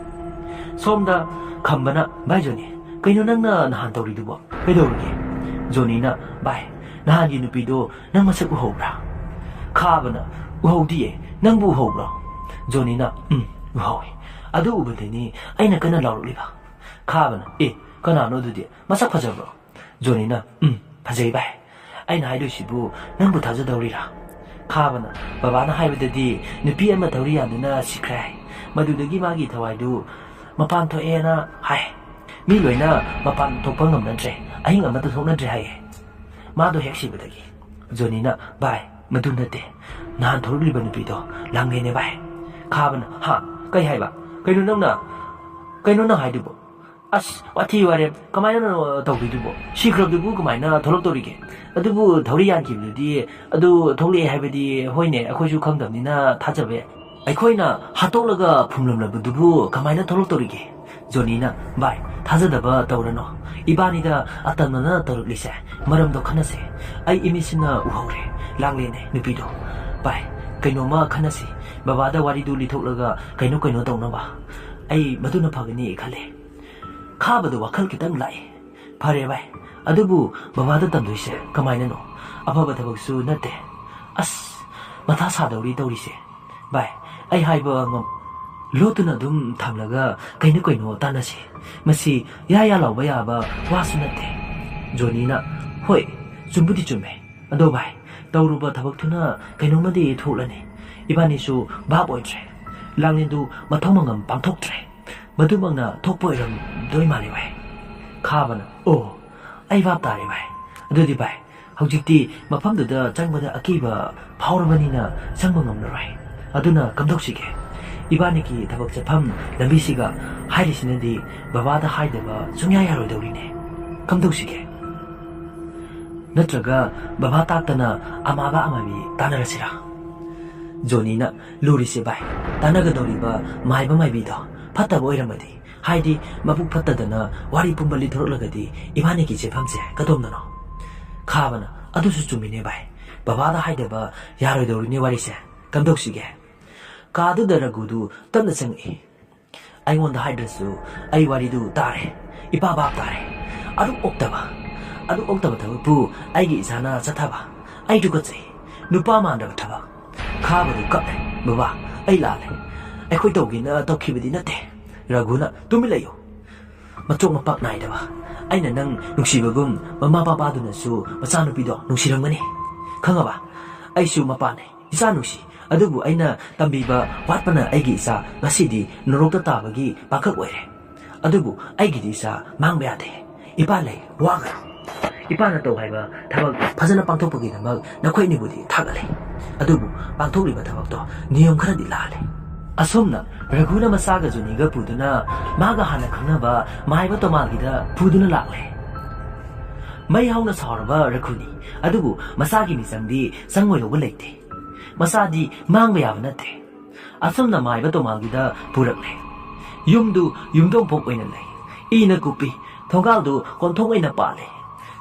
ꯁꯣꯝꯗ ꯈꯝꯕꯅ, "ꯚꯥꯏ ꯖꯣꯅꯤ, ꯀꯩꯅꯣ ꯅꯪꯅ ꯅꯍꯥꯟ ꯇꯧꯔꯤꯗꯨꯕꯣ? ꯀꯩꯗꯧꯔꯒꯦ?" ꯖꯣꯅꯤꯅ, "ꯚꯥꯏ, ꯅꯍꯥꯟꯒꯤ ꯅꯨꯄꯤꯗꯣ ꯅꯪ ꯃꯁꯛ ꯎꯍꯧꯕ꯭ꯔꯥ?" ꯈꯥꯕꯅ, "ꯎꯍꯧꯗꯤꯌꯦ, ꯅꯪꯕꯨ ꯎꯍꯧꯕ꯭ꯔꯣ?" ꯖꯣꯅꯤꯅ, "ꯎꯝ, ꯎꯍꯧꯏ꯫ ꯑꯗꯨ ꯎꯕꯗꯩꯅꯤ ꯑꯩꯅ ꯀꯟꯅ ꯂꯥꯎꯔꯛꯂꯤꯕ꯫" ꯈꯥꯕꯅ, "ꯑꯦ, ꯀꯅꯥꯅꯣ ꯑꯗꯨꯗꯤ? ꯃꯁꯛ ꯐꯖꯕ꯭ꯔꯣ?" ꯖꯣꯅꯤꯅ, "ꯎꯝ, ꯐꯖꯩ ꯚꯥꯏ꯫ ꯑꯩꯅ ꯍꯥꯏꯗꯣꯏꯁꯤꯕꯨ ꯅꯪꯕꯨ ꯊꯥꯖꯗꯧꯔꯤꯔꯥ?" ꯈꯥꯕꯅ, "ꯕꯕꯥꯅ ꯍꯥꯏꯕꯗꯗꯤ ꯅꯨꯄꯤ ꯑꯃ ꯊꯧꯔꯤ ꯌꯥꯟꯗꯨꯅ ꯁꯤꯈ꯭ꯔꯦ ꯍꯥꯏ꯫ ꯃꯗꯨꯗꯒꯤ ꯃꯥꯒꯤ ꯊꯋꯥꯏꯗꯨ ꯃꯄꯥꯟ ꯊꯣꯛꯑꯦꯅ ꯍꯥꯏ꯫ ꯃꯤ ꯂꯣꯏꯅ ꯃꯄꯥꯟ ꯊꯣꯛꯄ ꯉꯝꯅꯗ꯭ꯔꯦ, ꯑꯍꯤꯡ ꯑꯃꯠꯇ ꯊꯣꯛꯅꯗ꯭ꯔꯦ ꯍꯥꯏꯌꯦ꯫ ꯃꯥꯗꯣ ꯍꯦꯛ ꯁꯤꯕꯗꯒꯤ꯫" ꯖꯣꯅꯤꯅ, "ꯚꯥꯏ, ꯃꯗꯨ ꯅꯠꯇꯦ꯫ ꯅꯍꯥꯟ ꯊꯣꯛꯂꯛꯂꯤꯕ ꯅꯨꯄꯤꯗꯣ ꯂꯥꯡꯂꯦꯟꯅꯦ ꯚꯥꯏ꯫" ꯈꯥꯕꯅ, "ꯍꯥ? ꯀꯩ ꯍꯥꯏꯕ? ꯀꯩꯅꯣ ꯅꯪꯅ, ꯀꯩꯅꯣ ꯅꯪ ꯍꯥꯏꯗꯨꯕꯣ? ꯑꯁ, ꯋꯥꯊꯤ ꯋꯥꯔꯦꯝ꯫ ꯀꯃꯥꯏꯅ ꯇꯧꯗꯣꯏꯗꯨꯕꯣ? ꯁꯤꯈ꯭ꯔꯕꯗꯨꯕꯨ ꯀꯃꯥꯏꯅ ꯊꯣꯛꯂꯛꯇꯧꯔꯤꯒꯦ? ꯑꯗꯨꯕꯨ ꯊꯧꯔꯤ ꯌꯥꯟꯈꯤꯕꯗꯨꯗꯤ ꯑꯗꯨ ꯊꯣꯛꯂꯛꯑꯦ ꯍꯥꯏꯕꯗꯤ, ꯍꯣꯏꯅꯦ, ꯑꯩꯈꯣꯏꯁꯨ ꯈꯪꯗꯕꯅꯤꯅ ꯊꯥꯖꯕ ꯌꯥꯏ꯫ ꯑꯩꯈꯣꯏꯅ ꯍꯥꯠꯇꯣꯛꯂꯒ ꯐꯨꯝꯂꯝꯂꯕꯗꯨꯕꯨ ꯀꯃꯥꯏꯅ ꯊꯣꯛꯂꯛꯇꯧꯔꯤꯒꯦ?" ꯖꯣꯅꯤꯅ, "ꯚꯥꯏ, ꯊꯥꯖꯗꯕ ꯇꯧꯔꯅꯣ꯫ ꯏꯕꯥꯅꯤꯗ ꯑꯇꯝꯅꯅ ꯇꯧꯔꯛꯂꯤꯁꯦ ꯃꯔꯝꯗꯣ ꯈꯟꯅꯁꯦ꯫ ꯑꯩ ꯏꯃꯤꯠꯁꯤꯅ ꯎꯍꯧꯔꯦ꯫ ꯂꯥꯡꯂꯦꯟꯅꯦ ꯅꯨꯄꯤꯗꯣ꯫ ꯚꯥꯏ, ꯀꯩꯅꯣꯝꯃ ꯈꯟꯅꯁꯤ꯫ ꯕꯕꯥꯗ ꯋꯥꯔꯤꯗꯨ ꯂꯤꯊꯣꯛꯂꯒ ꯀꯩꯅꯣ ꯀꯩꯅꯣ ꯇꯧꯅꯕ꯫ ꯑꯩ ꯃꯗꯨꯅ ꯐꯒꯅꯤ ꯈꯜꯂꯦ꯫" ꯈꯥꯕꯗ ꯋꯥꯈꯜ ꯈꯤꯇꯪ ꯂꯥꯛꯏ꯫ "ꯐꯔꯦ ꯚꯥꯏ, ꯑꯗꯨꯕꯨ ꯕꯕꯥꯗ ꯇꯝꯗꯣꯏꯁꯦ ꯀꯃꯥꯏꯅꯅꯣ? ꯑꯐꯕ ꯊꯕꯛꯁꯨ ꯅꯠꯇꯦ꯫ ꯑꯁ, ꯃꯊꯥ ꯁꯥꯗꯧꯔꯤ ꯇꯧꯔꯤꯁꯦ꯫ ꯚꯥꯏ, ꯑꯩ ꯍꯥꯏꯕ ꯉꯝ-" ꯂꯣꯠꯇꯨꯅ ꯑꯗꯨꯝ ꯊꯝꯂꯒ ꯀꯩꯅꯣ ꯀꯩꯅꯣ ꯇꯥꯟꯅꯁꯤ꯫ ꯃꯁꯤ ꯌꯥ ꯌꯥ ꯂꯥꯎꯕ ꯌꯥꯕ ꯋꯥꯁꯨ ꯅꯠꯇꯦ꯫ ꯖꯣꯅꯤꯅ, "ꯍꯣꯏ, ꯆꯨꯝꯕꯨꯗꯤ ꯆꯨꯝꯃꯦ꯫ ꯑꯗꯣ ꯚꯥꯏ, ꯇꯧꯔꯨꯕ ꯊꯕꯛꯇꯨꯅ ꯀꯩꯅꯣꯝꯃꯗꯤ ꯊꯣꯛꯂꯅꯤ꯫ ꯏꯕꯥꯅꯤꯁꯨ ꯚꯥꯞ ꯑꯣꯏꯗ꯭ꯔꯦ꯫ ꯂꯥꯡꯂꯦꯟꯗꯨ ꯃꯊꯧ ꯃꯉꯝ ꯄꯥꯡꯊꯣꯛꯇ꯭ꯔꯦ꯫ ꯃꯗꯨꯃꯛꯅ ꯊꯣꯛꯄ ꯑꯣꯏꯔꯝꯗꯣꯏ ꯃꯥꯜꯂꯤ ꯚꯥꯏ꯫" ꯈꯥꯕꯅ, "ꯑꯣ, ꯑꯩ ꯚꯥꯞ ꯇꯥꯔꯦ ꯚꯥꯏ꯫ ꯑꯗꯨꯗꯤ ꯚꯥꯏ, ꯍꯧꯖꯤꯛꯇꯤ ꯃꯐꯝꯗꯨꯗ ꯆꯪꯕꯗ ꯑꯀꯤꯕ ꯐꯥꯎꯔꯕꯅꯤꯅ ꯆꯪꯕ ꯉꯝꯂꯔꯣꯏ꯫ ꯑꯗꯨꯅ ꯀꯝꯗꯧꯁꯤꯒꯦ? ꯏꯕꯥꯅꯤꯒꯤ ꯊꯕꯛ ꯆꯠꯐꯝ ꯂꯝꯕꯤꯁꯤꯒ ꯍꯥꯏꯔꯤꯁꯤꯅꯗꯤ ꯕꯕꯥꯗ ꯍꯥꯏꯗꯕ ꯁꯨꯡꯌꯥ ꯌꯥꯔꯣꯏꯗꯧꯔꯤꯅꯦ꯫ ꯀꯝꯗꯧꯁꯤꯒꯦ? ꯅꯠꯇ꯭ꯔꯒ ꯕꯕꯥ ꯇꯥꯛꯇꯅ ꯑꯃꯥꯕ ꯑꯃꯥꯕꯤ ꯇꯥꯟꯅꯔꯁꯤꯔꯥ?" ꯖꯣꯅꯤꯅ, "ꯂꯨꯔꯤꯁꯦ ꯚꯥꯏ, ꯇꯥꯟꯅꯒꯗꯧꯔꯤꯕ ꯃꯥꯏꯕ ꯃꯥꯏꯕꯤꯗꯣ ꯐꯠꯇꯕ ꯑꯣꯏꯔꯝꯃꯗꯤ, ꯍꯥꯏꯗꯤ ꯃꯕꯨꯛ ꯐꯠꯇꯗꯅ ꯋꯥꯔꯤ ꯄꯨꯝꯕ ꯂꯤꯊꯣꯔꯛꯂꯒꯗꯤ ꯏꯕꯥꯅꯤꯒꯤ ꯆꯦꯐꯝꯁꯦ ꯀꯗꯣꯝꯗꯅꯣ?" ꯈꯥꯕꯅ, "ꯑꯗꯨꯁꯨ ꯆꯨꯝꯃꯤꯅꯦ ꯚꯥꯏ, ꯕꯕꯥꯗ ꯍꯥꯏꯗꯕ ꯌꯥꯔꯣꯏꯗꯧꯔꯤꯅꯦ ꯋꯥꯔꯤꯁꯦ꯫ ꯀꯝꯗꯧꯁꯤꯒꯦ?" ꯀꯥꯗꯨꯗ ꯔꯘꯨꯗꯨ ꯇꯞꯅ ꯆꯪꯉꯛꯏ꯫ ꯑꯩꯉꯣꯟꯗ ꯍꯥꯏꯗ꯭ꯔꯁꯨ ꯑꯩ ꯋꯥꯔꯤꯗꯨ ꯇꯥꯔꯦ꯫ ꯏꯄꯥ ꯚꯥꯞ ꯇꯥꯔꯦ꯫ ꯑꯗꯨꯛ ꯑꯣꯛꯇꯕ, ꯑꯗꯨꯛ ꯑꯣꯛꯇꯕ ꯊꯕꯛꯄꯨ ꯑꯩꯒꯤ ꯏꯆꯥꯅ ꯆꯠꯊꯕ꯫ ꯑꯩ ꯇꯨꯀꯠꯆꯩ꯫ ꯅꯨꯄꯥ ꯃꯥꯟꯗꯕ ꯊꯕꯛ꯫ ꯈꯥꯕꯗꯨ ꯀꯞꯂꯦ꯫ "ꯕꯕꯥ, ꯑꯩ ꯂꯥꯜꯂꯦ꯫ ꯑꯩꯈꯣꯏ ꯇꯧꯒꯦꯅ ꯇꯧꯈꯤꯕꯗꯤ ꯅꯠꯇꯦ꯫" ꯔꯘꯨꯅ, "ꯇꯨꯃꯤꯟ ꯂꯩꯌꯨ꯫ ꯃꯆꯣꯛ ꯃꯄꯥꯛ ꯅꯥꯏꯗꯕ꯫ ꯑꯩꯅ ꯅꯪ ꯅꯨꯡꯁꯤꯕꯒꯨꯝ ꯃꯃꯥ ꯄꯥꯄꯥꯗꯨꯅꯁꯨ ꯃꯆꯥꯅꯨꯄꯤꯗꯣ ꯅꯨꯡꯁꯤꯔꯝꯒꯅꯤ꯫ ꯈꯪꯉꯕ? ꯑꯩꯁꯨ ꯃꯄꯥꯅꯦ, ꯏꯆꯥ ꯅꯨꯡꯁꯤ꯫ ꯑꯗꯨꯕꯨ ꯑꯩꯅ ꯇꯝꯕꯤꯕ ꯋꯥꯠꯄꯅ ꯑꯩꯒꯤ ꯏꯆꯥ ꯉꯁꯤꯗꯤ ꯅꯣꯔꯣꯛꯇ ꯇꯥꯕꯒꯤ ꯄꯥꯈꯛ ꯑꯣꯏꯔꯦ꯫ ꯑꯗꯨꯕꯨ ꯑꯩꯒꯤꯗꯤ ꯏꯆꯥ ꯃꯥꯡꯕ ꯌꯥꯗꯦ꯫ ꯏꯄꯥ ꯂꯩ, ꯋꯥꯒꯅꯨ꯫ ꯏꯄꯥꯅ ꯇꯧ ꯍꯥꯏꯕ ꯊꯕꯛ ꯐꯖꯅ ꯄꯥꯡꯊꯣꯛꯄꯒꯤꯗꯃꯛ ꯅꯈꯣꯏ ꯑꯅꯤꯕꯨꯗꯤ ꯊꯥꯒꯠꯂꯤ꯫ ꯑꯗꯨꯕꯨ ꯄꯥꯡꯊꯣꯛꯂꯤꯕ ꯊꯕꯛꯇꯣ ꯅꯤꯌꯣꯝ ꯈꯔꯗꯤ ꯂꯥꯜꯂꯦ꯫ ꯑꯁꯨꯝꯅ ꯔꯘꯨꯅ ꯃꯆꯥꯒ ꯖꯣꯅꯤꯒ ꯄꯨꯗꯨꯅ ꯃꯥꯒ ꯍꯥꯟꯅ ꯈꯪꯅꯕ ꯃꯥꯏꯕ ꯇꯣꯃꯥꯜꯒꯤꯗ ꯄꯨꯗꯨꯅ ꯂꯥꯛꯂꯦ꯫ ꯃꯩ ꯍꯧꯅ ꯁꯥꯎꯔꯕ ꯔꯘꯨꯅꯤ, ꯑꯗꯨꯕꯨ ꯃꯆꯥꯒꯤ ꯃꯤꯆꯪꯗꯤ ꯆꯪꯉꯣꯏꯗꯧꯕ ꯂꯩꯇꯦ꯫ ꯃꯆꯥꯗꯤ ꯃꯥꯡꯕ ꯌꯥꯕ ꯅꯠꯇꯦ꯫ ꯑꯁꯨꯝꯅ ꯃꯥꯏꯕ ꯇꯣꯃꯥꯜꯒꯤꯗ ꯄꯨꯔꯛꯂꯦ꯫ ꯌꯨꯝꯗꯨ ꯌꯨꯝꯊꯣꯡ ꯄꯣꯛ ꯑꯣꯏꯅ ꯂꯩ꯫ ꯏꯅ ꯀꯨꯞꯄꯤ꯫ ꯊꯣꯡꯒꯥꯜꯗꯨ ꯀꯣꯟꯊꯣꯡ ꯑꯣꯏꯅ ꯄꯥꯜꯂꯤ꯫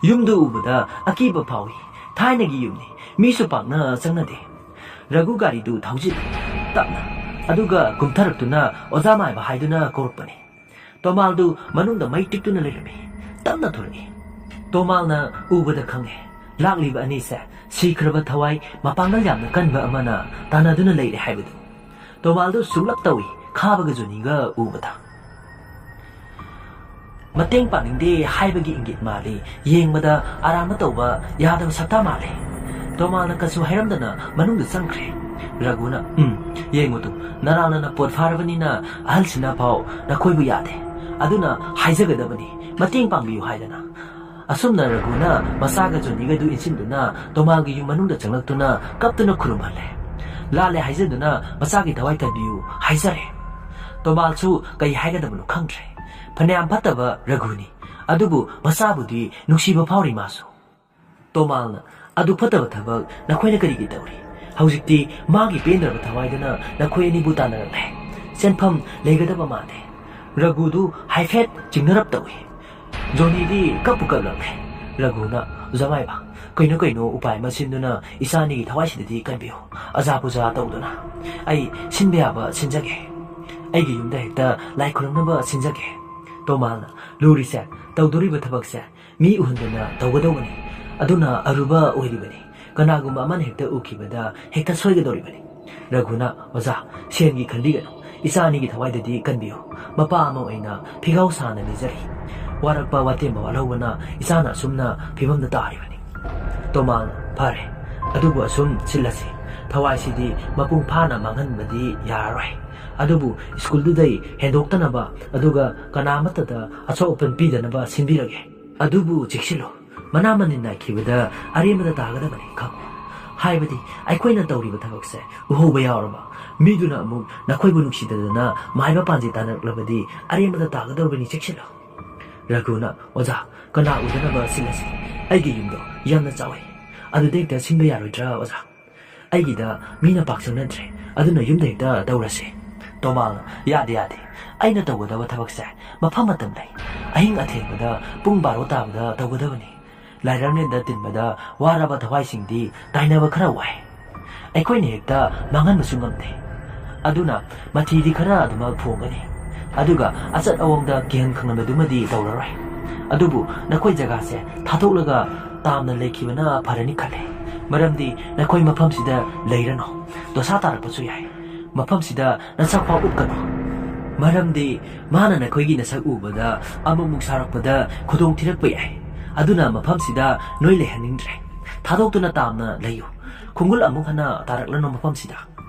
ꯌꯨꯝꯗꯨ ꯎꯕꯗ ꯑꯀꯤꯕ ꯐꯥꯎꯏ꯫ ꯊꯥꯏꯅꯒꯤ ꯌꯨꯝꯅꯤ꯫ ꯃꯤꯁꯨ ꯄꯥꯛꯅ ꯆꯪꯅꯗꯦ꯫ ꯔꯘꯨ ꯒꯥꯔꯤꯗꯨ ꯊꯧꯖꯤꯜꯂꯤ ꯇꯞꯅ, ꯑꯗꯨꯒ ꯀꯨꯝꯊꯔꯛꯇꯨꯅ ꯑꯣꯖꯥ ꯃꯥꯏꯕ ꯍꯥꯏꯗꯨꯅ ꯀꯧꯔꯛꯄꯅꯤ꯫ ꯇꯣꯃꯥꯜꯗꯨ ꯃꯅꯨꯡꯗ ꯃꯩ ꯇꯤꯛꯇꯨꯅ ꯂꯩꯔꯝꯃꯤ꯫ ꯇꯞꯅ ꯊꯣꯔꯛꯏ꯫ ꯇꯣꯃꯥꯜꯅ ꯎꯕꯗ ꯈꯪꯉꯦ, ꯂꯥꯛꯂꯤꯕ ꯑꯅꯤꯁꯦ ꯁꯤꯈ꯭ꯔꯕ ꯊꯋꯥꯏ ꯃꯄꯥꯡꯒꯜ ꯌꯥꯝꯅ ꯀꯟꯕ ꯑꯃꯅ ꯇꯥꯟꯅꯗꯨꯅ ꯂꯩꯔꯦ ꯍꯥꯏꯕꯗꯨ꯫ ꯇꯣꯃꯥꯜꯗꯨ ꯁꯨꯡꯂꯞ ꯇꯧꯏ, ꯈꯥꯕꯒ ꯖꯣꯅꯤꯒ ꯎꯕꯗ꯫ ꯃꯇꯦꯡ ꯄꯥꯡꯅꯤꯡꯗꯦ ꯍꯥꯏꯕꯒꯤ ꯏꯪꯒꯤꯠ ꯃꯥꯜꯂꯤ꯫ ꯌꯦꯡꯕꯗ ꯑꯔꯥꯟꯕ ꯇꯧꯕ ꯌꯥꯗꯕ ꯁꯛꯇꯥ ꯃꯥꯜꯂꯤ꯫ ꯇꯣꯃꯥꯜꯅ ꯀꯩꯁꯨ ꯍꯥꯏꯔꯝꯗꯅ ꯃꯅꯨꯡꯗ ꯆꯪꯈ꯭ꯔꯦ꯫ ꯔꯘꯨꯅ, "ꯎꯝ, ꯌꯦꯡꯉꯨ ꯇꯨ, ꯅꯔꯥꯜꯅ ꯅꯄꯣꯠ ꯐꯥꯔꯕꯅꯤꯅ ꯑꯍꯜꯁꯤꯅ ꯐꯥꯎ ꯅꯈꯣꯏꯕꯨ ꯌꯥꯗꯦ꯫ ꯑꯗꯨꯅ ꯍꯥꯏꯖꯒꯗꯕꯅꯤ, ꯃꯇꯦꯡ ꯄꯥꯡꯕꯤꯌꯨ ꯍꯥꯏꯗꯅ꯫" ꯑꯁꯨꯝꯅ ꯔꯘꯨꯅ ꯃꯆꯥꯒ ꯖꯣꯅꯤꯒꯗꯨ ꯏꯟꯁꯤꯟꯗꯨꯅ ꯇꯣꯃꯥꯜꯒꯤ ꯌꯨꯝ ꯃꯅꯨꯡꯗ ꯆꯪꯂꯛꯇꯨꯅ ꯀꯞꯇꯨꯅ ꯈꯨꯔꯨꯝꯍꯜꯂꯦ꯫ ꯂꯥꯜꯂꯦ ꯍꯥꯏꯖꯗꯨꯅ ꯃꯆꯥꯒꯤ ꯊꯋꯥꯏ ꯀꯟꯕꯤꯌꯨ ꯍꯥꯏꯖꯔꯦ꯫ ꯇꯣꯃꯥꯜꯁꯨ ꯀꯩ ꯍꯥꯏꯒꯗꯕꯅꯣ ꯈꯪꯗ꯭ꯔꯦ꯫ ꯐꯅꯌꯥꯝ ꯐꯠꯇꯕ ꯔꯘꯨꯅꯤ, ꯑꯗꯨꯕꯨ ꯃꯆꯥꯕꯨꯗꯤ ꯅꯨꯡꯁꯤꯕ ꯐꯥꯎꯔꯤ ꯃꯥꯁꯨ꯫ ꯇꯣꯃꯥꯜꯅ, "ꯑꯗꯨ ꯐꯠꯇꯕ ꯊꯕꯛ ꯅꯈꯣꯏꯅ ꯀꯔꯤꯒꯤ ꯇꯧꯔꯤ? ꯍꯧꯖꯤꯛꯇꯤ ꯃꯥꯒꯤ ꯄꯦꯟꯗ꯭ꯔꯕ ꯊꯋꯥꯏꯗꯨꯅ ꯅꯈꯣꯏ ꯑꯅꯤꯕꯨ ꯇꯥꯟꯅꯔꯛꯂꯦ꯫ ꯁꯦꯟꯐꯝ ꯂꯩꯒꯗꯕ ꯃꯥꯟꯗꯦ꯫" ꯔꯘꯨꯗꯨ ꯍꯥꯏꯐꯦꯠ ꯆꯤꯡꯅꯔꯞ ꯇꯧꯏ꯫ ꯖꯣꯅꯤꯗꯤ ꯀꯞꯄꯨ ꯀꯞꯂꯛꯂꯦ꯫ ꯔꯘꯨꯅ, "ꯑꯣꯖꯥ ꯃꯥꯏꯕ, ꯀꯩꯅꯣ ꯀꯩꯅꯣ ꯎꯄꯥꯏ ꯑꯃ ꯁꯤꯟꯗꯨꯅ ꯏꯆꯥ ꯑꯅꯤꯒꯤ ꯊꯋꯥꯏꯁꯤꯗꯗꯤ ꯀꯟꯕꯤꯌꯨ꯫ ꯑꯖꯥ ꯄꯨꯖꯥ ꯇꯧꯗꯨꯅ ꯑꯩ ꯁꯤꯟꯕ ꯌꯥꯕ ꯁꯤꯟꯖꯒꯦ꯫ ꯑꯩꯒꯤ ꯌꯨꯝꯗ ꯍꯦꯛꯇ ꯂꯥꯏ ꯈꯨꯔꯨꯝꯅꯕ ꯁꯤꯟꯖꯒꯦ꯫" ꯇꯣꯃꯥꯜꯅ, "ꯂꯨꯔꯤꯁꯦ, ꯇꯧꯗꯣꯔꯤꯕ ꯊꯕꯛꯁꯦ ꯃꯤ ꯎꯍꯟꯗꯅ ꯇꯧꯒꯗꯧꯕꯅꯤ꯫ ꯑꯗꯨꯅ ꯑꯔꯨꯕ ꯑꯣꯏꯔꯤꯕꯅꯤ꯫ ꯀꯅꯥꯒꯨꯝꯕ ꯑꯃꯅ ꯍꯦꯛꯇ ꯎꯈꯤꯕꯗ ꯍꯦꯛꯇ ꯁꯣꯏꯒꯗꯧꯔꯤꯕꯅꯤ꯫" ꯔꯘꯨꯅ, "ꯑꯣꯖꯥ, ꯁꯦꯟꯒꯤ ꯈꯟꯕꯤꯒꯅꯨ꯫ ꯏꯆꯥ ꯑꯅꯤꯒꯤ ꯊꯋꯥꯏꯗꯗꯤ ꯀꯟꯕꯤꯌꯨ꯫ ꯃꯄꯥ ꯑꯃ ꯑꯣꯏꯅ ꯐꯤꯒꯥꯎ ꯁꯥꯅ ꯅꯤꯖꯔꯤ꯫ ꯋꯥꯔꯛꯄ ꯋꯥꯇꯦꯝꯕ ꯋꯥꯠꯍꯧꯕꯅ ꯏꯆꯥꯅ ꯑꯁꯨꯝꯅ ꯐꯤꯕꯝꯗ ꯇꯥꯔꯤꯕꯅꯤ꯫" ꯇꯣꯃꯥꯜꯅ, "ꯐꯔꯦ, ꯑꯗꯨꯕꯨ ꯑꯁꯨꯝ ꯁꯤꯜꯂꯁꯤ꯫ ꯊꯋꯥꯏꯁꯤꯗꯤ ꯃꯄꯨꯡ ꯐꯥꯅ ꯃꯥꯡꯍꯟꯕꯗꯤ ꯌꯥꯔꯔꯣꯏ꯫ ꯑꯗꯨꯕꯨ ꯁ꯭ꯀꯨꯜꯗꯨꯗꯩ ꯍꯦꯟꯗꯣꯛꯇꯅꯕ, ꯑꯗꯨꯒ ꯀꯅꯥꯃꯠꯇꯗ ꯑꯁꯣꯛ ꯑꯄꯟ ꯄꯤꯗꯅꯕ ꯁꯤꯟꯕꯤꯔꯒꯦ꯫ ꯑꯗꯨꯕꯨ ꯆꯦꯛꯁꯤꯜꯂꯨ, ꯃꯅꯥ ꯃꯅꯤꯟ ꯅꯥꯏꯈꯤꯕꯗ ꯑꯔꯦꯝꯕꯗ ꯇꯥꯒꯗꯕꯅꯤ, ꯈꯪꯉꯨ꯫ ꯍꯥꯏꯕꯗꯤ ꯑꯩꯈꯣꯏꯅ ꯇꯧꯔꯤꯕ ꯊꯕꯛꯁꯦ ꯎꯍꯧꯕ ꯌꯥꯎꯔꯕ, ꯃꯤꯗꯨꯅ ꯑꯃꯨꯛ ꯅꯈꯣꯏꯕꯨ ꯅꯨꯡꯁꯤꯗꯗꯅ ꯃꯥꯏꯕ ꯄꯥꯟꯖꯤ ꯇꯥꯟꯅꯔꯛꯂꯕꯗꯤ ꯑꯔꯦꯝꯕꯗ ꯇꯥꯒꯗꯧꯔꯕꯅꯤ, ꯆꯦꯛꯁꯤꯜꯂꯨ꯫ ꯔꯘꯨꯅ, "ꯑꯣꯖꯥ, ꯀꯅꯥ ꯎꯗꯅꯕ ꯁꯤꯜꯂꯁꯤ? ꯑꯩꯒꯤ ꯌꯨꯝꯗꯣ ꯌꯥꯝꯅ ꯆꯥꯎꯏ, ꯑꯗꯨꯗ ꯍꯦꯛꯇ ꯁꯤꯟꯕ ꯌꯥꯔꯣꯏꯗ꯭ꯔꯥ, ꯑꯣꯖꯥ? ꯑꯩꯒꯤꯗ ꯃꯤꯅ ꯄꯥꯛ ꯆꯪꯅꯗ꯭ꯔꯦ, ꯑꯗꯨꯅ ꯌꯨꯝꯗ ꯍꯦꯛꯇ ꯇꯧꯔꯁꯦ꯫" ꯇꯣꯃꯥꯜꯅ, "ꯌꯥꯗꯦ, ꯌꯥꯗꯦ, ꯑꯩꯅ ꯇꯧꯒꯗꯕ ꯊꯕꯛꯁꯦ ꯃꯐꯝ ꯃꯇꯝ ꯂꯩ꯫ ꯑꯍꯤꯡ ꯑꯊꯦꯡꯕꯗ ꯄꯨꯡ ꯕꯥꯔꯣ ꯇꯥꯕꯗ ꯇꯧꯒꯗꯕꯅꯤ꯫ ꯂꯥꯏꯔꯝꯂꯦꯟꯗ ꯇꯤꯟꯕꯗ ꯋꯥꯔꯕ ꯊꯋꯥꯏꯁꯤꯡꯗꯤ ꯇꯥꯏꯅꯕ ꯈꯔ ꯋꯥꯏ꯫ ꯑꯩꯈꯣꯏꯅ ꯍꯦꯛꯇ ꯃꯥꯡꯍꯟꯕꯁꯨ ꯉꯝꯗꯦ꯫ ꯑꯗꯨꯅ ꯃꯊꯤꯗꯤ ꯈꯔ ꯑꯗꯨꯃꯛ ꯐꯣꯡꯒꯅꯤ꯫ ꯑꯗꯨꯒ ꯑꯆꯠ ꯑꯋꯣꯡꯗ ꯀꯤꯍꯟ ꯈꯪꯍꯟꯕꯗꯨꯃꯗꯤ ꯇꯧꯔꯔꯣꯏ꯫ ꯑꯗꯨꯕꯨ ꯅꯈꯣꯏ ꯖꯒꯥꯁꯦ ꯊꯥꯗꯣꯛꯂꯒ ꯇꯥꯝꯅ ꯂꯩꯈꯤꯕꯅ ꯐꯔꯅꯤ ꯈꯜꯂꯦ꯫ ꯃꯔꯝꯗꯤ ꯅꯈꯣꯏ ꯃꯐꯝꯁꯤꯗ ꯂꯩꯔꯅꯨ꯫ ꯗꯣꯁꯥ ꯇꯥꯔꯛꯄꯁꯨ ꯌꯥꯏ꯫ ꯃꯐꯝꯁꯤꯗ ꯅꯁꯛ ꯐꯥꯎ ꯎꯠꯀꯅꯨ꯫ ꯃꯔꯝꯗꯤ ꯃꯥꯅ ꯅꯈꯣꯏꯒꯤ ꯅꯁꯛ ꯎꯕꯗ ꯑꯃꯨꯛꯃꯨꯛ ꯁꯥꯎꯔꯛꯄꯗ ꯈꯨꯗꯣꯡ ꯊꯤꯔꯛꯄ ꯌꯥꯏ꯫ ꯑꯗꯨꯅ ꯃꯐꯝꯁꯤꯗ ꯅꯣꯏ ꯂꯩꯍꯟꯅꯤꯡꯗ꯭ꯔꯦ꯫ ꯊꯥꯗꯣꯛꯇꯨꯅ ꯇꯥꯝꯅ ꯂꯩꯌꯨ꯫ ꯈꯣꯡꯒꯨꯜ ꯑꯃꯨꯛ ꯍꯟꯅ ꯇꯥꯔꯛꯂꯅꯨ ꯃꯐꯝꯁꯤꯗ꯫"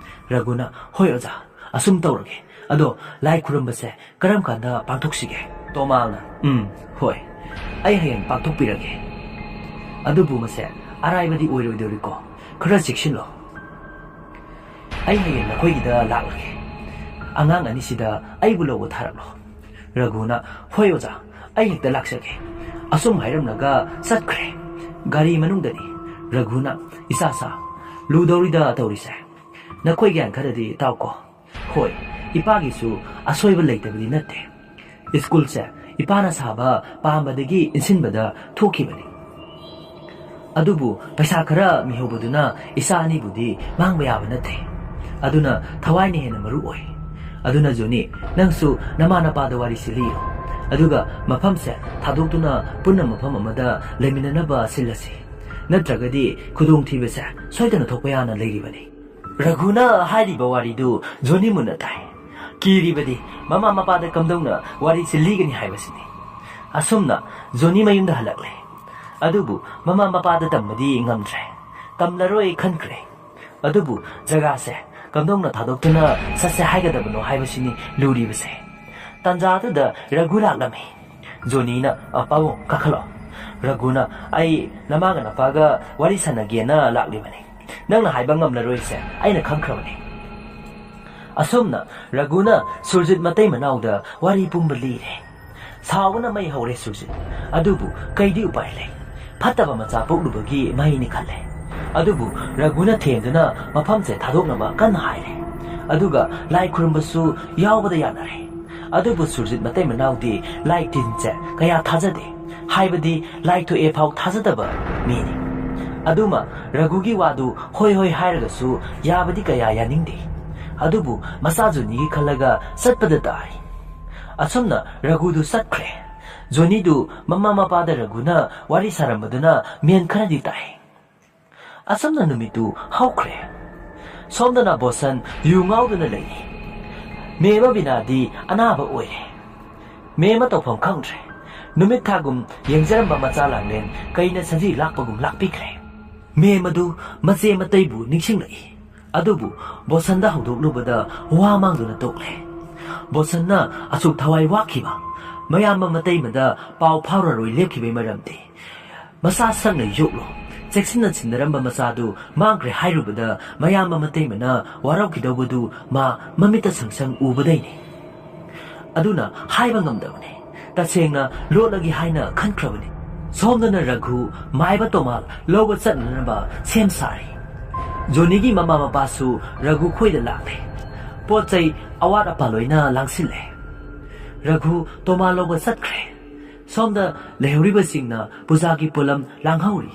ꯔꯘꯨꯅ, "ꯍꯣꯏ ꯑꯣꯖꯥ, ꯑꯁꯨꯝ ꯇꯧꯔꯒꯦ꯫ ꯑꯗꯣ ꯂꯥꯏ ꯈꯨꯔꯨꯝꯕꯁꯦ ꯀꯔꯝ ꯀꯥꯟꯗ ꯄꯥꯡꯊꯣꯛꯁꯤꯒꯦ?" ꯇꯣꯃꯥꯜꯅ, "ꯎꯝ, ꯍꯣꯏ, ꯑꯩ ꯍꯌꯦꯡ ꯄꯥꯡꯊꯣꯛꯄꯤꯔꯒꯦ꯫ ꯑꯗꯨꯕꯨ ꯃꯁꯦ ꯑꯔꯥꯏꯕꯗꯤ ꯑꯣꯏꯔꯣꯏꯗꯧꯔꯤꯀꯣ꯫ ꯈꯔ ꯆꯦꯛꯁꯤꯜꯂꯣ꯫ ꯑꯩ ꯍꯌꯦꯡ ꯅꯈꯣꯏꯒꯤꯗ ꯂꯥꯛꯂꯒꯦ꯫ ꯑꯉꯥꯡ ꯑꯅꯤꯁꯤꯗ ꯑꯩꯕꯨ ꯂꯧꯕ ꯊꯥꯔꯛꯂꯣ꯫" ꯔꯘꯨꯅ, "ꯍꯣꯏ ꯑꯣꯖꯥ, ꯑꯩ ꯍꯦꯛꯇ ꯂꯥꯛꯆꯒꯦ꯫" ꯑꯁꯨꯝ ꯍꯥꯏꯔꯝꯂꯒ ꯆꯠꯈ꯭ꯔꯦ꯫ ꯒꯥꯔꯤ ꯃꯅꯨꯡꯗꯅꯤ꯫ ꯔꯘꯨꯅ, "ꯏꯆꯥꯁꯥ, ꯂꯨꯗꯧꯔꯤꯗ ꯇꯧꯔꯤꯁꯦ꯫ ꯅꯈꯣꯏ ꯒ꯭ꯌꯥꯟ ꯈꯔꯗꯤ ꯇꯥꯎꯀꯣ꯫ ꯍꯣꯏ, ꯏꯄꯥꯒꯤꯁꯨ ꯑꯁꯣꯏꯕ ꯂꯩꯇꯕꯗꯤ ꯅꯠꯇꯦ꯫ ꯁ꯭ꯀꯨꯜꯁꯦ ꯏꯄꯥꯅ ꯁꯥꯕ ꯄꯥꯝꯕꯗꯒꯤ ꯏꯟꯁꯤꯟꯕꯗ ꯊꯣꯛꯈꯤꯕꯅꯤ꯫ ꯑꯗꯨꯕꯨ ꯄꯩꯁꯥ ꯈꯔ ꯃꯤꯍꯧꯕꯗꯨꯅ ꯏꯆꯥ ꯑꯅꯤꯕꯨꯗꯤ ꯃꯥꯡꯕ ꯌꯥꯕ ꯅꯠꯇꯦ꯫ ꯑꯗꯨꯅ ꯊꯋꯥꯏꯅ ꯍꯦꯟꯅ ꯃꯔꯨ ꯑꯣꯏ꯫ ꯑꯗꯨꯅ ꯖꯣꯅꯤ, ꯅꯪꯁꯨ ꯅꯃꯥ ꯅꯄꯥꯗ ꯋꯥꯔꯤꯁꯤ ꯂꯤꯌꯨ꯫ ꯑꯗꯨꯒ ꯃꯐꯝꯁꯦ ꯊꯥꯗꯣꯛꯇꯨꯅ ꯄꯨꯟꯅ ꯃꯐꯝ ꯑꯃꯗ ꯂꯩꯃꯤꯟꯅꯅꯕ ꯁꯤꯜꯂꯁꯤ꯫ ꯅꯠꯇ꯭ꯔꯒꯗꯤ ꯈꯨꯗꯣꯡꯊꯤꯕꯁꯦ ꯁꯣꯏꯗꯅ ꯊꯣꯛꯄ ꯌꯥꯅ ꯂꯩꯔꯤꯕꯅꯤ꯫" ꯔꯘꯨꯅ ꯍꯥꯏꯔꯤꯕ ꯋꯥꯔꯤꯗꯨ ꯖꯣꯅꯤ ꯃꯨꯟꯅ ꯇꯥꯏ꯫ ꯀꯤꯔꯤꯕꯗꯤ ꯃꯃꯥ ꯃꯄꯥꯗ ꯀꯝꯗꯧꯅ ꯋꯥꯔꯤꯁꯤ ꯂꯤꯒꯅꯤ ꯍꯥꯏꯕꯁꯤꯅꯤ꯫ ꯑꯁꯨꯝꯅ ꯖꯣꯅꯤ ꯃꯌꯨꯝꯗ ꯍꯜꯂꯛꯂꯦ꯫ ꯑꯗꯨꯕꯨ ꯃꯃꯥ ꯃꯄꯥꯗ ꯇꯝꯕꯗꯤ ꯉꯝꯗ꯭ꯔꯦ꯫ ꯇꯝꯂꯔꯣꯏ ꯈꯟꯈ꯭ꯔꯦ꯫ ꯑꯗꯨꯕꯨ ꯖꯒꯥꯁꯦ ꯀꯝꯗꯧꯅ ꯊꯥꯗꯣꯛꯇꯨꯅ ꯆꯠꯁꯦ ꯍꯥꯏꯒꯗꯕꯅꯣ ꯍꯥꯏꯕꯁꯤꯅꯤ ꯂꯨꯔꯤꯕꯁꯦ꯫ ꯇꯥꯟꯖꯥꯗꯨꯗ ꯔꯘꯨ ꯂꯥꯛꯂꯝꯃꯤ꯫ ꯖꯣꯅꯤꯅ, "ꯑ, ꯄꯥꯕꯨꯡ, ꯀꯥꯈꯠꯂꯣ꯫" ꯔꯘꯨꯅ, "ꯑꯩ ꯅꯃꯥꯒ ꯅꯄꯥꯒ ꯋꯥꯔꯤ ꯁꯥꯟꯅꯒꯦꯅ ꯂꯥꯛꯂꯤꯕꯅꯤ꯫ ꯅꯪꯅ ꯍꯥꯏꯕ ꯉꯝꯂꯔꯣꯏꯁꯦ ꯑꯩꯅ ꯈꯪꯈ꯭ꯔꯕꯅꯤ꯫" ꯑꯁꯨꯝꯅ ꯔꯘꯨꯅ ꯁꯨꯔꯖꯤꯠ ꯃꯇꯩ ꯃꯅꯥꯎꯗ ꯋꯥꯔꯤ ꯄꯨꯝꯕ ꯂꯤꯔꯦ꯫ ꯁꯥꯎꯕꯅ ꯃꯩ ꯍꯧꯔꯦ ꯁꯨꯔꯖꯤꯠ꯫ ꯑꯗꯨꯕꯨ ꯀꯩꯗꯤ ꯎꯄꯥꯏ ꯂꯩ? ꯐꯠꯇꯕ ꯃꯆꯥ ꯄꯣꯛꯂꯨꯕꯒꯤ ꯃꯍꯩꯅꯤ ꯈꯜꯂꯦ꯫ ꯑꯗꯨꯕꯨ ꯔꯘꯨꯅ ꯊꯦꯝꯗꯨꯅ ꯃꯐꯝꯁꯦ ꯊꯥꯗꯣꯛꯅꯕ ꯀꯟꯅ ꯍꯥꯏꯔꯦ꯫ ꯑꯗꯨꯒ ꯂꯥꯏ ꯈꯨꯔꯨꯝꯕꯁꯨ ꯌꯥꯎꯕꯗ ꯌꯥꯅꯔꯦ꯫ ꯑꯗꯨꯕꯨ ꯁꯨꯔꯖꯤꯠ ꯃꯇꯩ ꯃꯅꯥꯎꯗꯤ ꯂꯥꯏ ꯇꯤꯟꯁꯦ ꯀꯌꯥ ꯊꯥꯖꯗꯦ꯫ ꯍꯥꯏꯕꯗꯤ ꯂꯥꯏ ꯊꯣꯛꯑꯦ ꯐꯥꯎ ꯊꯥꯖꯗꯕ ꯃꯤꯅꯤ꯫ ꯑꯗꯨꯃ ꯔꯘꯨꯒꯤ ꯋꯥꯗꯨ ꯍꯣꯏ ꯍꯣꯏ ꯍꯥꯏꯔꯒꯁꯨ ꯌꯥꯕꯗꯤ ꯀꯌꯥ ꯌꯥꯅꯤꯡꯗꯦ꯫ ꯑꯗꯨꯕꯨ ꯃꯆꯥ ꯖꯣꯅꯤꯒꯤ ꯈꯜꯂꯒ ꯆꯠꯄꯗ ꯇꯥꯏ꯫ ꯑꯁꯨꯝꯅ ꯔꯘꯨꯗꯨ ꯆꯠꯈ꯭ꯔꯦ꯫ ꯖꯣꯅꯤꯗꯨ ꯃꯃꯥ ꯃꯄꯥꯗ ꯔꯘꯨꯅ ꯋꯥꯔꯤ ꯁꯥꯔꯝꯕꯗꯨꯅ ꯃꯦꯟ ꯈꯔꯗꯤ ꯇꯥꯏ꯫ ꯑꯁꯨꯝꯅ ꯅꯨꯃꯤꯠꯇꯨ ꯍꯧꯈ꯭ꯔꯦ꯫ ꯁꯣꯝꯗꯅ ꯕꯣꯁꯟ ꯌꯨ ꯉꯥꯎꯗꯨꯅ ꯂꯩꯔꯤ꯫ ꯃꯦꯝ ꯑꯕꯤꯅꯥꯗꯤ ꯑꯅꯥꯕ ꯑꯣꯏꯔꯦ꯫ ꯃꯦꯝ ꯑꯃ ꯇꯧꯐꯝ ꯈꯪꯗ꯭ꯔꯦ꯫ ꯅꯨꯃꯤꯠ ꯊꯥꯒꯨꯝ ꯌꯦꯡꯖꯔꯝꯕ ꯃꯆꯥ ꯂꯥꯡꯂꯦꯟ ꯀꯩꯅ ꯁꯖꯤ ꯂꯥꯛꯄꯒꯨꯝ ꯂꯥꯛꯄꯤꯈ꯭ꯔꯦ꯫ ꯃꯦꯝ ꯑꯗꯨ ꯃꯆꯦ ꯃꯇꯩꯕꯨ ꯅꯤꯡꯁꯤꯡꯂꯛꯏ꯫ ꯑꯗꯨꯕꯨ ꯕꯣꯁꯟꯗ ꯍꯧꯗꯣꯛꯂꯨꯕꯗ ꯋꯥ ꯃꯥꯡꯗꯨꯅ ꯇꯣꯛꯂꯦ꯫ ꯕꯣꯁꯟꯅ ꯑꯁꯨꯛ ꯊꯋꯥꯏ ꯋꯥꯈꯤꯕ, ꯃꯌꯥꯝꯕ ꯃꯇꯩꯃꯗ ꯄꯥꯎ ꯐꯥꯎꯔꯔꯣꯏ ꯂꯦꯞꯈꯤꯕꯒꯤ ꯃꯔꯝꯗꯤ, ꯃꯆꯥ ꯁꯛꯅ ꯌꯣꯛꯂꯣ, ꯆꯦꯛꯁꯤꯟꯅ ꯁꯤꯟꯅꯔꯝꯕ ꯃꯆꯥꯗꯨ ꯃꯥꯡꯈ꯭ꯔꯦ ꯍꯥꯏꯔꯨꯕꯗ ꯃꯌꯥꯝꯕ ꯃꯇꯩꯃꯅ ꯋꯥꯔꯧꯈꯤꯗꯧꯕꯗꯨ ꯃꯥ ꯃꯃꯤꯠꯇ ꯁꯪ ꯁꯪ ꯎꯕꯗꯩꯅꯤ꯫ ꯑꯗꯨꯅ ꯍꯥꯏꯕ ꯉꯝꯗꯕꯅꯤ꯫ ꯇꯁꯦꯡꯅ ꯂꯣꯠꯂꯒꯦ ꯍꯥꯏꯅ ꯈꯟꯈ꯭ꯔꯕꯅꯤ꯫ ꯁꯣꯝꯗꯅ ꯔꯘꯨ ꯃꯥꯏꯕ ꯇꯣꯃꯥꯜ ꯂꯧꯕ ꯆꯠꯅꯅꯕ ꯁꯦꯝ ꯁꯥꯔꯤ꯫ ꯖꯣꯅꯤꯒꯤ ꯃꯃꯥ ꯃꯄꯥꯁꯨ ꯔꯘꯨ ꯈꯣꯏꯗ ꯂꯥꯛꯂꯦ꯫ ꯄꯣꯠ ꯆꯩ ꯑꯋꯥꯠ ꯑꯄꯥ ꯂꯣꯏꯅ ꯂꯥꯡꯁꯤꯜꯂꯦ꯫ ꯔꯘꯨ ꯇꯣꯃꯥꯜ ꯂꯧꯕ ꯆꯠꯈ꯭ꯔꯦ꯫ ꯁꯣꯝꯗ ꯂꯩꯍꯧꯔꯤꯕꯁꯤꯡꯅ ꯄꯨꯖꯥꯒꯤ ꯄꯣꯠꯂꯝ ꯂꯥꯡꯍꯧꯔꯤ꯫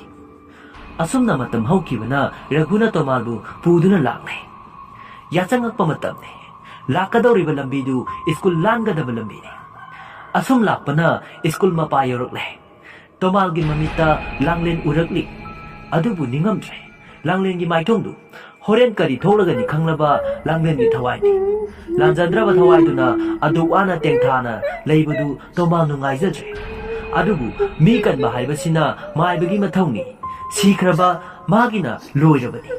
ꯑꯁꯨꯝꯅ ꯃꯇꯝ ꯍꯧꯈꯤꯕꯅ ꯔꯘꯨꯅ ꯇꯣꯃꯥꯜꯕꯨ ꯄꯨꯗꯨꯅ ꯂꯥꯛꯂꯦ꯫ ꯌꯥꯆꯪꯉꯛꯄ ꯃꯇꯝꯅꯤ꯫ ꯂꯥꯛꯀꯗꯧꯔꯤꯕ ꯂꯝꯕꯤꯗꯨ ꯁ꯭ꯀꯨꯜ ꯂꯥꯟꯒꯗꯕ ꯂꯝꯕꯤꯅꯤ꯫ ꯑꯁꯨꯝ ꯂꯥꯛꯄꯅ ꯁ꯭ꯀꯨꯜ ꯃꯄꯥ ꯌꯧꯔꯛꯂꯦ꯫ ꯇꯣꯃꯥꯜꯒꯤ ꯃꯃꯤꯠꯇ ꯂꯥꯡꯂꯦꯟ ꯎꯔꯛꯂꯤ꯫ ꯑꯗꯨꯕꯨ ꯅꯤꯡꯉꯝꯗ꯭ꯔꯦ꯫ ꯂꯥꯡꯂꯦꯟꯒꯤ ꯃꯥꯏꯊꯣꯡꯗꯨ ꯍꯣꯔꯦꯟ ꯀꯔꯤ ꯊꯣꯛꯂꯒꯅꯤ ꯈꯪꯂꯕ ꯂꯥꯡꯂꯦꯟꯒꯤ ꯊꯋꯥꯏꯅꯤ꯫ ꯂꯥꯟꯖꯗ꯭ꯔꯕ ꯊꯋꯥꯏꯗꯨꯅ ꯑꯗꯨꯛ ꯋꯥꯅ ꯇꯦꯡꯊꯥꯅ ꯂꯩꯕꯗꯨ ꯇꯣꯃꯥꯜ ꯅꯨꯡꯉꯥꯏꯖꯗ꯭ꯔꯦ꯫ ꯑꯗꯨꯕꯨ ꯃꯤ ꯀꯟꯕ ꯍꯥꯏꯕꯁꯤꯅ ꯃꯥꯏꯕꯒꯤ ꯃꯊꯧꯅꯤ꯫ ꯁꯤꯈ꯭ꯔꯕ ꯃꯥꯒꯤꯅ ꯂꯣꯏꯔꯕꯅꯤ꯫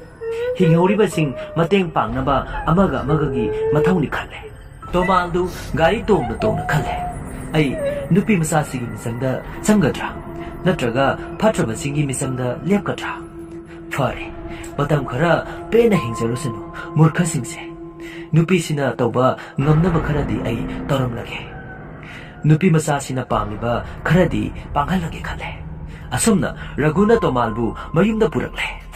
ꯍꯤꯡꯍꯧꯔꯤꯕꯁꯤꯡ ꯃꯇꯦꯡ ꯄꯥꯡꯅꯕ ꯑꯃꯒ ꯑꯃꯒꯒꯤ ꯃꯊꯧꯅꯤ ꯈꯜꯂꯦ꯫ ꯇꯣꯃꯥꯜꯗꯨ ꯒꯥꯔꯤ ꯇꯣꯡꯅ ꯇꯣꯡꯅ ꯈꯜꯂꯦ, "ꯑꯩ ꯅꯨꯄꯤ ꯃꯆꯥꯁꯤꯒꯤ ꯃꯤꯆꯪꯗ ꯆꯪꯒꯗ꯭ꯔꯥ? ꯅꯠꯇ꯭ꯔꯒ ꯐꯠꯇ꯭ꯔꯕꯁꯤꯡꯒꯤ ꯃꯤꯆꯪꯗ ꯂꯦꯞꯀꯗ꯭ꯔꯥ? ꯐꯔꯦ, ꯃꯇꯝ ꯈꯔ ꯄꯦꯟꯅ ꯍꯤꯡꯖꯔꯨꯁꯅꯨ, ꯃꯨꯔꯈꯁꯤꯡꯁꯦ꯫ ꯅꯨꯄꯤꯁꯤꯅ ꯇꯧꯕ ꯉꯝꯅꯕ ꯈꯔꯗꯤ ꯑꯩ ꯇꯧꯔꯝꯂꯒꯦ꯫ ꯅꯨꯄꯤ ꯃꯆꯥꯁꯤꯅ ꯄꯥꯝꯂꯤꯕ ꯈꯔꯗꯤ ꯄꯥꯡꯍꯜꯂꯒꯦ" ꯈꯜꯂꯦ꯫ ꯑꯁꯨꯝꯅ ꯔꯘꯨꯅ ꯇꯣꯃꯥꯜꯕꯨ ꯃꯌꯨꯝꯗ ꯄꯨꯔꯛꯂꯦ꯫